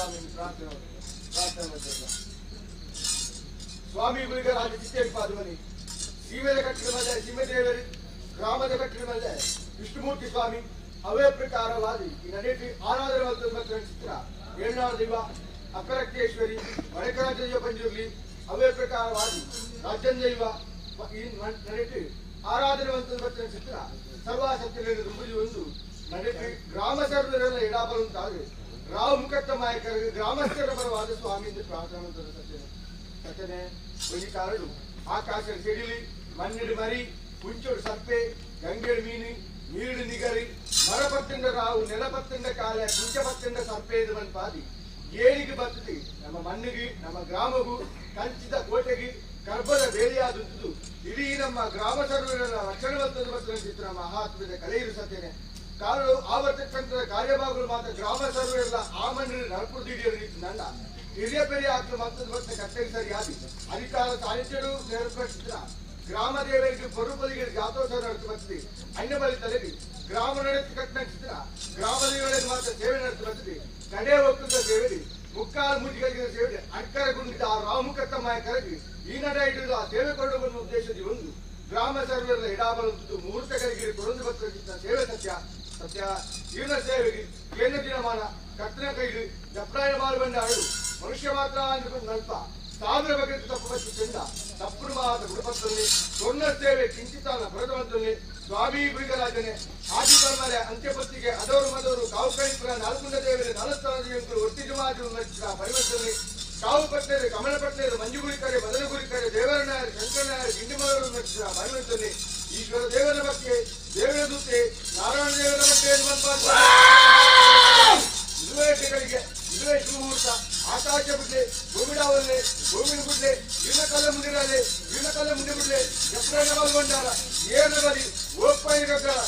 ಸ್ವಾಮಿ ಪ್ರಾರ್ಥನೆ ಪ್ರಾರ್ಥನೆ ಮಾಡ್ತಿಲ್ಲ. ಸ್ವಾಮಿ ಗುಳಿಗ ರಾಜ ಚಿತ್ತೇರಿ ಸೀಮೆದ ಕಟ್ಟಿನ ಮೇಲೆ ಸೀಮೆ ದೇವರು, ಗ್ರಾಮದ ಕಟ್ಟಿನ ಮೇಲೆ ವಿಷ್ಣುಮೂರ್ತಿ ಸ್ವಾಮಿ ಅವೇ ಪ್ರಕಾರವಾದಿ ಈ ನಡೆಯಟಿ ಆರಾಧನೆ ಮತ್ತು ಚಿತ್ರ ಏಳ್ನಾಡು ದೈವ ಅಕ್ಕರಕ್ಕೇಶ್ವರಿ ವಡಕರಾಜ ಪಂಜುರ್ಲಿ ಅವೇ ಪ್ರಕಾರವಾದಿ ರಾಜನ್ ದೈವ ಈ ನಡೆಯಟಿ ಆರಾಧನೆ ಮತ್ತು ಚಿತ್ರ ಸರ್ವಾಸಕ್ತಿಯಲ್ಲಿ ದುಂಬುಜಿ ಒಂದು ನಡೆಯಟಿ ಗ್ರಾಮ ಸರ್ವರೆಲ್ಲ ಎಡಾಬಲುಂತಾದ್ರೆ ರಾವ್ ಮುಖತ್ತ ನಾಯಕರಿಗೆ ಗ್ರಾಮಸ್ಥರ ಪರವಾದ ಸ್ವಾಮಿ ಎಂದು ಪ್ರಾರ್ಥನೆ ಮಾಡ್ತಾರೆ. ಸತ್ಯನೆ ಸತ್ಯನೆ ಒಂಜಿ ಕಾರಡು ಆಕಾಶ ಸಿಡಿಲಿ ಮಣ್ಣಿಡು ಮರಿ ಕುಂಚೋಡು ಸರ್ಪೆ ಗಂಗೆಡು ಮೀನು ನೀರು ನಿಗರಿ ಮರಪತ್ತಿಂಡ ರಾವು ನೆಲಪತ್ತಿಂಡ ಕಾಲ ಕುಂಚ ಪತ್ತಿಂಡ ಸರ್ಪೆ ಇದು ಮನ್ಪಾದಿ ಏಳಿಗೆ ಬರ್ತದೆ ನಮ್ಮ ಮಣ್ಣಿಗೆ ನಮ್ಮ ಗ್ರಾಮಗೂ ಕಂಚಿದ ಕೋಟೆಗೆ ಕರ್ಬದ ಬೇಲಿಯಾದುಂಟು ಇಡೀ ನಮ್ಮ ಗ್ರಾಮ ಸರ್ವರ ರಕ್ಷಣೆ ಬರ್ತದೆ ಚಿತ್ರ ಮಹಾತ್ಮದ ಕಲೆಯಿರು ಸತ್ಯನೆ ಕಾರಣ ಆವರ್ತಕ್ಕಂಥ ಕಾರ್ಯಭಾಗಗಳು ಮಾತ್ರ ಗ್ರಾಮ ಸರ್ವೆಲ್ಲ ಆ ಮಣ್ಣಿನ ನರಪುರ್ದಿಡಿಯರು ನನ್ನ ಹಿರಿಯ ಪೆರಿಯ ಹಾಕಲು ಮತ್ತೊಂದು ಮತ್ತೆ ಕಟ್ಟೆಗೆ ಸರಿಯಾದಿ ಅಧಿಕಾರ ಸಾಹಿತ್ಯರು ನೆರವೇರಿಸಿದ್ರ ಗ್ರಾಮ ದೇವರಿಗೆ ಪರುಪಲಿಗೆ ಜಾತೋತ್ಸವ ನಡೆಸಿ ಬರ್ತದೆ ಅಣ್ಣ ಬಲಿ ತಲೆಗೆ ಗ್ರಾಮ ನಡೆಸಿ ಕಟ್ಟಿನ ಚಿತ್ರ ಗ್ರಾಮ ದೇವರಿಗೆ ಮಾತ್ರ ಸೇವೆ ನಡೆಸಿ ಬರ್ತದೆ ಕಡೆ ಒಕ್ಕದ ಸೇವೆ ಮುಕ್ಕಾಲು ಮುಟ್ಟಿಗಳಿಗೆ ಸೇವೆ ಅಡ್ಕರ ಗುಂಡಿದ ಆ ರಾಮುಖತ್ತ ಮಾಯಕರಿಗೆ ಈ ನಡೆ ಹಿಡಿದು ಆ ಸೇವೆ ಕೊಡುವ ಉದ್ದೇಶದ ಒಂದು ಗ್ರಾಮ ಸರ್ವೆಲ್ಲ ಹಿಡಾಬಲಂತು ಮುಹೂರ್ತಗಳಿಗೆ ಕೊರೊಂದು ಬರ್ತದೆ ಸೇವೆ ಸತ್ಯ ಸತ್ಯ ಜೀವನ ಸೇವೆಗೆ ಕೇಂದ್ರ ದಿನಮಾನ ಕರ್ತನ ಕೈಲಿ ಜಪ್ರಾಯ ಬಾಳುವಂಡ ಅಳು ಮನುಷ್ಯ ಮಾತ್ರ ಅಂದುಕೊಂಡು ನಲ್ಪ ಸಾವಿರ ಬಗೆಯ ತಪ್ಪು ಬಚ್ಚು ಚೆಂದ ತಪ್ಪು ಮಾತ ಗುಣಪತ್ತಲ್ಲಿ ಸೊನ್ನ ಸೇವೆ ಕಿಂಚಿತಾನ ಭರತವಂತಲ್ಲಿ ಸ್ವಾಮಿ ಗುರಿಗರಾಜನೆ ಆದಿ ಪರಮಲೆ ಅಂತ್ಯಪತ್ತಿಗೆ ಅದವರು ಮದವರು ಕಾವು ಕಣಿಪುರ ನಾಲ್ಕುಂಡ ದೇವರ ನಾಲ್ಸ್ಥಾನ ದೇವರು ಒಟ್ಟಿಜುಮಾಜು ಪರಿವರ್ತನೆ ಕಾವು ಪಟ್ಟೇರು ಕಮಲ ಪಟ್ಟೇರು ಮಂಜುಗುರಿಕರೆ ಮದನಗುರಿಕರೆ ದೇವರನಾಯರು ಶಂಕರನಾಯರು ಗಿಂಡಿಮಲವರು ನಟಿಸಿದ ಪರಿವರ್ತನೆ ಈಶ್ವರ ದೇವರ ಬಗ್ಗೆ ದೇವರ ದೂತೆ ನಾರಾಯಣ ದೇವರ ಬಗ್ಗೆ ಇದುವೇ ಗಳಿಗೆ ಇದುವೇ ಶುಭಮುಹೂರ್ತ ಆಕಾಶ ಬಿಡ್ಲೆ ಭೂಮಿಡಾವಲ್ಲೆ ಭೂಮಿನ ಬಿಡ್ಲೆ ವೀಣಕಲ್ಲ ಮುಂದಿರಲೆ ವೀಣಕಲ್ಲ ಮುಂದೆ ಬಿಡ್ಲೆ ಎಪ್ಪರಣ್ಣ ಬಂಡಾರ ಏನ ಬಲಿ ಓಪ್ಪಾಯಿ ಗಗ್ಗರ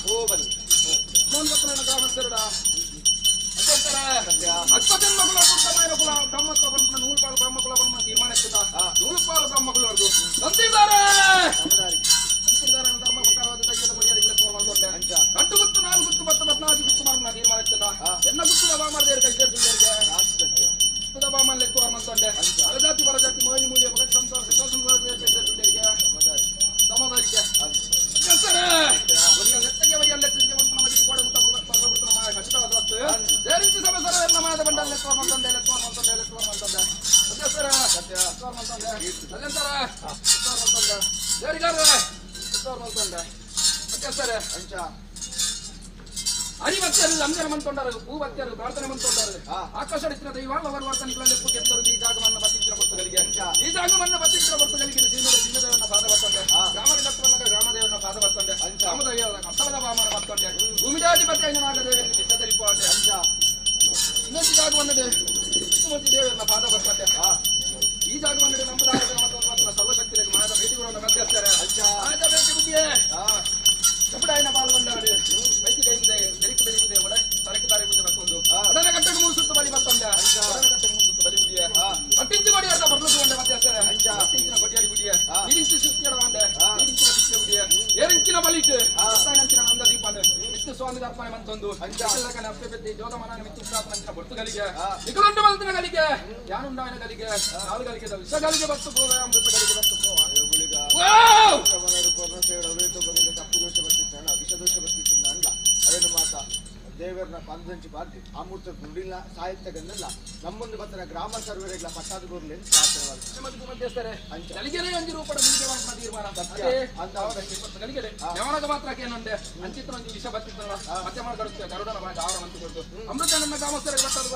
ಓ ಬನ್ನಿ ಮೋಹನ್ ಗ್ರಾಮಸ್ಥರುಡ ಅಷ್ಟಜನ್ಮಕುಲ ಕುಲ ಬ್ರಹ್ಮತ್ವ ನೂರುಪಾಲು ಬ್ರಹ್ಮಕುಲ ಬ್ರಹ್ಮ ತೀರ್ಮಾನ ನೂರುಪಾಲು ಬ್ರಹ್ಮಕುಲವರೆಗೂ ತಂದಿದ್ದಾರೆ ಧರ್ಮ ಪ್ರಕಾರವಾದ రెండు గుత్తు నాలుగు గుత్తు పత్తు పద్నాలుగు గుత్తు మనం తీర్మానం ఎన్న గుత్తు బామారు బామాలు ఎక్కువ మంతుండే అరజాతి పరజాతి మోహిని మూల్య సంసార సమాధానికే ಹರಿಭಕ್ತರು ಅಂಜನ ಮಂತೊಂಡರು ಭೂಭಕ್ತರು ಪ್ರಾರ್ಥನೆ ಮಂತೊಂಡರು ಆಕಾಶ ದೈವ ವರ್ತನಿಗಳಲ್ಲಿ ಈ ಜಾಗವನ್ನು ಬತ್ತಿಂಚಿನ ಭಕ್ತಗಳಿಗೆ ಈ ಜಾಗವನ್ನು ಬತ್ತಿಂಚಿನ ಭಕ್ತಗಳಿಗೆ ಸಿಂಹದೇವನ ಪಾದ ಬರ್ತಂಡೆ ಗ್ರಾಮದ ಗ್ರಾಮದೇವನ ಪಾದ ಬರ್ತಂಡೆ ಗ್ರಾಮದೇವನ ಕಸಲದ ಬಾಮನ ಬರ್ತಂಡೆ ಭೂಮಿದಾಧಿಪತಿ ಐನನಾಗದೇವರಿಗೆ ಚಿತ್ತದರಿಪಾಂಡೆ ಇನ್ನೊಂದು ಜಾಗವನ್ನು ದೇವರನ್ನ ಪಾದ ಬರ್ತಂಡೆ ಈ ಜಾಗವನ್ನು ನಮ್ಮ ಸರ್ವಶಕ್ತಿಗಳಿಗೆ ಮಾದ ಭೇಟಿಗಳನ್ನು ಮಧ್ಯಸ್ಥರೆ ಆದ ಭೇಟಿ ಬುದ್ಧಿಯೇ ಕಪಡಾಯಿನ ಬಾಲ್ ಬಂದಾಡಿ ವೈದ್ಯ ಬೆರಿಕೆ ಬೆರಿಕುದೆ ಒಡ ತರಕೆ ತಾರೆ ಬುದ್ಧಿ ಬರ್ತೊಂದು ಒಡನೆ ಕಟ್ಟಕ್ಕೆ ಮೂರು ಸುತ್ತು ಬಲಿ ಬರ್ತಂಡೆ ಒಡನೆ ಕಟ್ಟಕ್ಕೆ ಮೂರು ಸುತ್ತು ಬಲಿ ಬುದ್ಧಿಯೇ ಹತ್ತಿಂಚು ಕೊಡಿ ಅರ್ಧ ಬರ್ಲು ಒಂಡೆ ಮಧ್ಯಸ್ಥರೆ ಹತ್ತಿಂಚಿನ ಕೊಡಿಯಾಡಿ ಬುದ್ಧಿಯೇ ನೀರಿಂಚು ಸುತ್ತಿನ ಒಂಡೆ ನೀರಿಂಚಿನ ಸುತ್ತಿನ ಬುದ್ಧಿಯೇ ಏರಿಂಚಿನ ಬಲಿಟ್ ಹತ್ತಾಯಿನಂಚಿನ ನಂದ ದೀಪಾಂಡೆ ನಿತ್ಯ ಸ್ವಾಮಿ ಅರ್ಪಣೆ ಮಂತೊಂದು ಅಪ್ಪೆ ಜೋಗಮನ ಮಿತ್ತು ಪ್ರಾರ್ಥನೆ ಬರ್ತುಗಳಿಗೆ ನಿಕಲೊಂಡು ಮಲ್ತಿನ ಗಲಿಗೆ ಯಾನುಂಡಾಯಿನ ಗಲಿಗೆ ನಾಲ್ಗಳಿಗೆ ವಿಷಗಳಿಗೆ ಬತ್ತು ಪೋವ ಅಮೃತಗಳಿಗೆ ಬತ್ತು ಪೋವ ವಿಷದೋಷ ಬರ್ತಿತ್ತು ಅವೇನು ಮಾತ ದೇವರನ್ನ ಪಂದಂಚಿ ಬಾರ್ದು ಅಮೃತ ನುಡಿಲ್ಲ ಸಾಹಿತ್ಯ ಗಂದಲ್ಲ ನಮ್ಮೊಂದು ಬತ್ತನ ಗ್ರಾಮ ಸರ್ವರಿಗಳ ಪಟ್ಟಾದ ಗೋರ್ಲಿ ಪ್ರಾರ್ಥನೆ ಮಧ್ಯಸ್ಥರೆ ಗಲಿಗೆನೆ ಒಂಜಿ ರೂಪದ ಗುಳಿಗೆ ಮಾಡ್ನ ತೀರ್ಮಾನ ಅಂತ ಗಲಿಗೆಲೆ ಯವನದ ಮಾತ್ರಕ್ಕೆ ಏನೊಂದೆ ಅಂಚಿತ್ರ ಒಂಜಿ ವಿಷ ಬತ್ತಿತ್ತಲ್ಲ ಮತ್ತೆ ಮಾಡ್ಕಡುತ್ತೆ ಗರುಡನ ಬಾಗ ಆವರ ಮಂತು ಕೊಡ್ತು ಅಮೃತ ನನ್ನ ಗ್ರಾಮಸ್ಥರಿಗೆ ಪಟ್ಟಾದ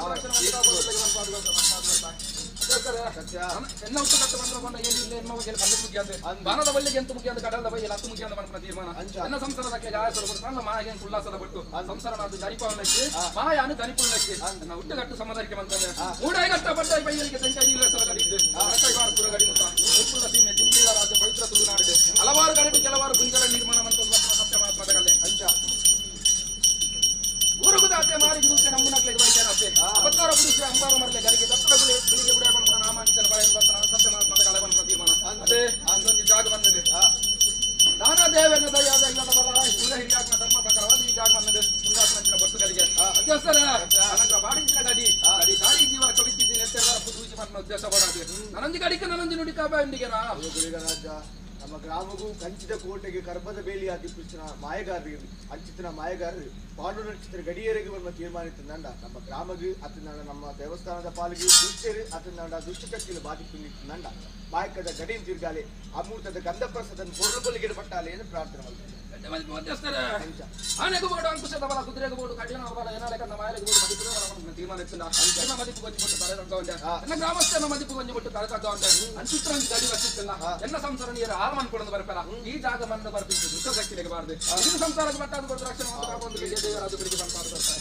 ಎನ್ನ ಉತ್ತ ಕಟ್ಟು ಬಂದ ಏನಿಲ್ಲ ಎನ್ನ ಬಗ್ಗೆ ಪಂದ್ಯ ಮುಖ್ಯ ಬಾಣದ ಬಲ್ಲಿಗೆ ಎಂತ ಮುಖ್ಯ ಕಡಲದ ಬೈಯಲ್ಲಿ ಹತ್ತು ಮುಖ್ಯ ಅಂತ ಮಾಡ್ನ ತೀರ್ಮಾನ ಎನ್ನ ಸಂಸಾರದಕ್ಕೆ ಗಾಯಸರು ಕೊಟ್ಟು ಮಾಯೆ ಉಲ್ಲಾಸದ ಬಿಟ್ಟು ಸಂಸಾರನಾದ ದರಿಪವನಕ್ಕೆ ಮಾಯಾನು ದನಿಪುಳ್ಳಕ್ಕೆ ನನ್ನ ಹುಟ್ಟುಗಟ್ಟು ಸಮಾಧಾನಕ್ಕೆ ಬಂತಂದ್ರೆ ಮೂಡೈಗಟ್ಟ ಪಡ್ಡ ಬೈಯಲಿಗೆ ಸಂಖ್ಯೆ ಸೀಮೆ ಜಿಲ್ಲೆಯ ರಾಜ್ಯ ಪವಿತ್ರ ತುಳುನಾಡಿದೆ ಹಲವಾರು ಕಡೆ ಕೆಲವಾರು ಗುಂಜಲ ನಿರ್ಮಾಣ ಮಂತ ಸತ್ಯ ಮಹಾತ್ಮದಲ್ಲೇ ಅಂಚ ಊರುಗುದಾತೆ ಮಾರಿಗಿರುತ್ತೆ ನಮ್ಮನಕ್ಲೆಗೆ ವೈದ್ಯನಾತೆ ಅವತಾರ ಪುರುಷ ಅಂಬಾರ ಮರಲೆ ಗರಿಗೆ ದತ್ತಗುಳಿ ಗುಳಿಗೆ ಬುಡ ಬಂದ ನಾಮಾಂಚನ ಬಳೆಯ ಸತ್ಯ ಮಹಾತ್ಮದ ಬಂದ ತೀರ್ಮಾನ ಅದೇ ಅದೊಂದು ಜಾಗ ಬಂದಿದೆ ದಾನ ದೇವನ ದಯಾದ ಇಲ್ಲದ ಬಲ ಸೂರ್ಯ ಹಿರಿಯಾತ್ಮ ಧರ್ಮ ಪ್ರಕಾರವಾದ ಈ ಜಾಗ ಬಂದಿದೆ ಮುಂದಾತ್ಮಂಚಿನ ಬರ್ತುಗಳಿಗೆ ಅಧ್ಯಸ್ಥರ ಅನಂತರ ಬಾಡಿಂಚಿನ ಗಡಿ ಗಡಿ ದಾರಿ ಜೀವನ ಕವಿತಿದ್ದೀನಿ ಎತ್ತೆರವರ ಪುದೂಜಿ ಮಾಡ್ನ ಉದ್ದೇಶ ಬಡಾದೆ ನನ್ನೊಂದಿ ಗಡಿಕ ನನ್ನೊಂದಿ ನುಡಿ ಕಾಬಾಯೊಂದಿಗೆ ನಾ ರಾಜ ನಮ್ಮ ಗ್ರಾಮಗೂ ಕಂಚಿದ ಕೋಟೆಗೆ ಕರ್ಬದ ಬೇಲಿ ಆದಿಪುಚ್ಚಿನ ಮಾಯಗಾರರು ಅಂಚಿತನ ಮಾಯಗಾರರು ಪಾಂಡುನಕ್ಷತ್ರ ಗಡಿಯರಿಗೆ ಬಂದ ತೀರ್ಮಾನ ಇತ್ತಂದ ನಮ್ಮ ಗ್ರಾಮಗೂ ಅತನಾಡ ನಮ್ಮ ದೇವಸ್ಥಾನದ ಪಾಲಿಗೆ ದುಷ್ಟರು ಅತನಾಡ ದುಷ್ಟಶಕ್ತಿಗಳು ಬಾಧಿಪುಂದಿತ್ತಂದ ಮಾಯಕದ ಗಡಿಯ ತಿರ್ಗಾಲೆ ಅಮೃತದ ಗಂಧಪ್ರಸಾದ ಪೊರ್ಲು ಪಟ್ಟಾಲೆ ಎಂದು ಪ್ರಾರ್ಥನೆ ಮಾಡ್ತಾರೆ. ಆನೆಗೂ ಬೋಡು ಅಂಕುಶದ ಬಲ ಕುದುರೆಗೂ ಬೋಡು ಕಡಿನ ಬಲ ಏನಾಲೆ ಮಾಯಲೆಗೂ ಬೋಡು ಮದಿಪು ತೀರ್ಮಾನ ಇತ್ತಿಲ್ಲ ಎನ್ನ ಮದಿಪು ಕೊಂಚ ಕೊಟ್ಟು ತಲೆ ತಗ್ಗ ಉಂಟೆ ಎನ್ನ ಗ್ರಾಮಸ್ಥನ ಮದಿಪು ಕೊಂಚ ಕೊಟ್ಟು ತಲೆ ತಗ್ಗ ಉಂಟೆ ಅಂಚಿತ್ರ ಗಡಿ ವಸಿತ್ತಿಲ್ಲ ಎನ್ನ ಸಂಸಾರ ನೀರು ಆಲ್ಮನ್ ಕೊಡಲು ಬರ್ಪಲ್ಲ ಈ ಜಾಗ ಮಣ್ಣು ಬರ್ಪಿತ್ತು ದುಷ್ಟಶಕ್ತಿಗೆ ಬಾರದು ಇದು ಸಂಸಾರಕ್ಕೆ ಪಟ್ಟಾದ ಕೊಟ್ಟು ರಕ್ಷಣೆ ಒಂದು ದೇವರಾಜು ಬೆಳಿಗ್ಗೆ ಬಂದು ಬರ್ತಾರೆ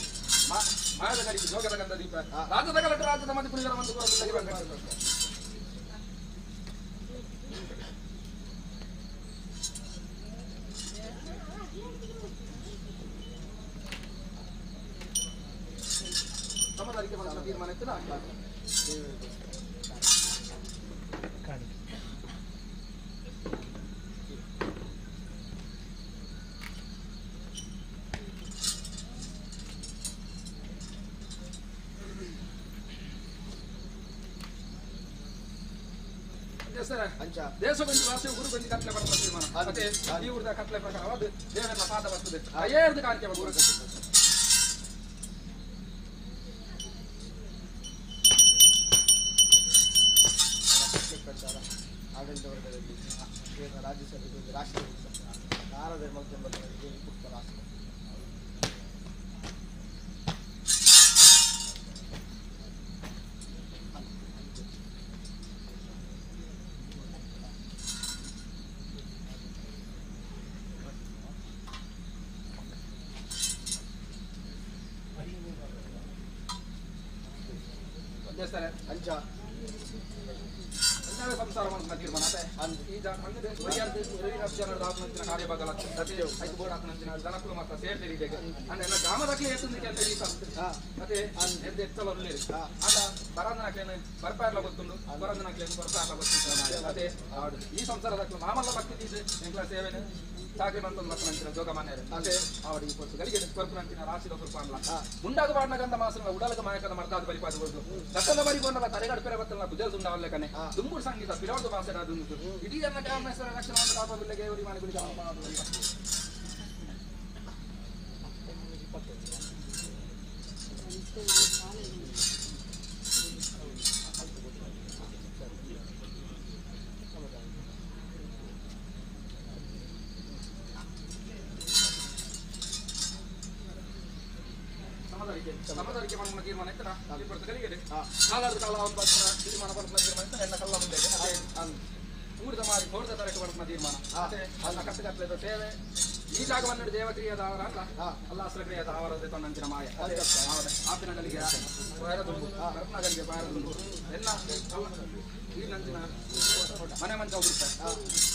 ಮಾಯದ ಗಡಿಗೆ ಜೋಗದ ಗಂಧ ದೀಪ ರಾಜದ ಗಲಟು ರಾಜದ ಮದಿಪು ನೀರ ಒಂದು ಬರ್ತಾರೆ. ತೀರ್ಮಾನ ಇತ್ತು ದೇಶ ಬಂದು ವಾಸ ಗುರು ಬಂದು ಕತ್ಲೆ ಬರುವ ತೀರ್ಮಾನ ಮತ್ತೆ ಈ ಊರದ ಕತ್ಲೆ ಪ್ರಕಾರವಾದ ದೇವರ ಪಾದ ಬರ್ತದೆ ಏರ್ದು ಕಾಣಿಕೆ ಗುರು ಪ್ರಚಾರ ಆಡಳಿತ ವರ್ಗದಲ್ಲಿ ಕೇಂದ್ರ ರಾಜ್ಯಸಭೆಗೆ ರಾಷ್ಟ್ರ ರಾಷ್ಟ್ರ ದೇವಸ್ಥಾನ ಅಂಚ ಎಲ್ಲ ಎನ್ನವೇ ಸಂಸಾರ ಮಾಡ್ಕೊಂಡು ತೀರ್ಮಾನ ಈ ಕಾರ್ಯಭಾಗಲ ಐದು ಬೋರ್ಡ್ ಹಾಕನಂಚಿನ ಜನಕ್ಕೂ ಮಾತ್ರ ಸೇರ್ತೀರಿ ಇದೆ ಅಂದ್ರೆ ಎಲ್ಲ ಗ್ರಾಮದಾಗಲೇ ಎತ್ತಂದಿಕೆ ಅಂತ ಈ ಮತ್ತೆ ಎದ್ದು ಎತ್ತಲ ಉಳ್ಳೇರಿ ಆಗ ಬರಂದನಾಕ್ಲೇನು ಬರ್ಪಾರ್ಲ ಗೊತ್ತುಂಡು ಬರಂದನಾಕ್ಲೇನು ಬರ್ಪಾರ್ಲ ಗೊತ್ತುಂಡು ಅದೇ ಈ ಸಂಸಾರದಾಕ್ಲು ಮಾಮಲ್ಲ ಭಕ್ತಿ ತೀಸೆ ಎಂಕ್ಲ ಸೇವೆನೆ ಚಾಕ್ರಿ ಬಂತೊಂದು ಬರ್ತನಂಚಿನ ಜೋಗ ಮನೆಯರು ಅದೇ ಅವಡಿ ಈ ಪೊತ್ತು ಗಲಿಗೆ ಕೊರ್ಪುನಂಚಿನ ರಾಶಿದ ಕೊರ್ಪಾನ್ಲ ಮುಂಡಾಗ ಬಾಡ್ನಗಂತ ಮಾಸನ ಉಡಲಗ ಮಾಯಕದ ಮರ್ದಾದ ಬಲಿಪಾದ ಕೊರ್ದು ದತ್ತನ ಬರಿ ಕೊಂಡಲ ತರೆಗಡ್ಪೆರೆ ಬತ್ತಲ ಕುಜಲ್ ತುಂಡವಲ್ಲೆ ಕನೆ ದುಂಬುಡು ಸಂಗೀತ ಪಿರವರ್ದು ಭಾಷೆ ದುಂದು ಇಡೀ ಅನ್ನ ಕಾಮೇಶ್ವರ ರಕ್ಷಣಾ ಒಂದು ಕಾಪಬಿಲ್ಲೆಗೆ ಇವರಿ ಮನೆ ಗುಡಿ ಸಮದಾರಿಕೆ ಮಾಡುವ ತೀರ್ಮಾನ ಇತ್ತನ ಕಲಿಗೆ ಕಾಲಾದ ಕಾಲ ಒಂದು ತೀರ್ಮಾನ ಬರ್ತನ ತೀರ್ಮಾನ ಇತ್ತ ಎಲ್ಲ ಕಲ್ಲ ಮುಂದೆ ಊರಿದ ಮಾರಿ ಕೋರ್ದ ತರಕ್ಕೆ ಬರ್ತನ ತೀರ್ಮಾನ ಅದೇ ಅಲ್ಲ ಕಟ್ಟುಕಟ್ಟಲೆದ ಸೇವೆ ಈ ಜಾಗವನ್ನು ದೇವಕ್ರಿಯದ ಆವರ ಅಲ್ಲ ಅಲ್ಲ ಅಸ್ತ್ರಕ್ರಿಯದ ಆವರದ ತನ್ನಂಚಿನ ಮಾಯ ಅದೇ ಆಪಿನ ಗಲಿಗೆ ಬಾರ ದುಂಬು ಕರ್ಪನ ಗಲಿಗೆ ಬಾರ ದುಂಬು ಎಲ್ಲ ಈ ನಂಚಿನ ಮನೆ ಮಂಚ ಹೋಗ್ಬಿಡ್ತಾರೆ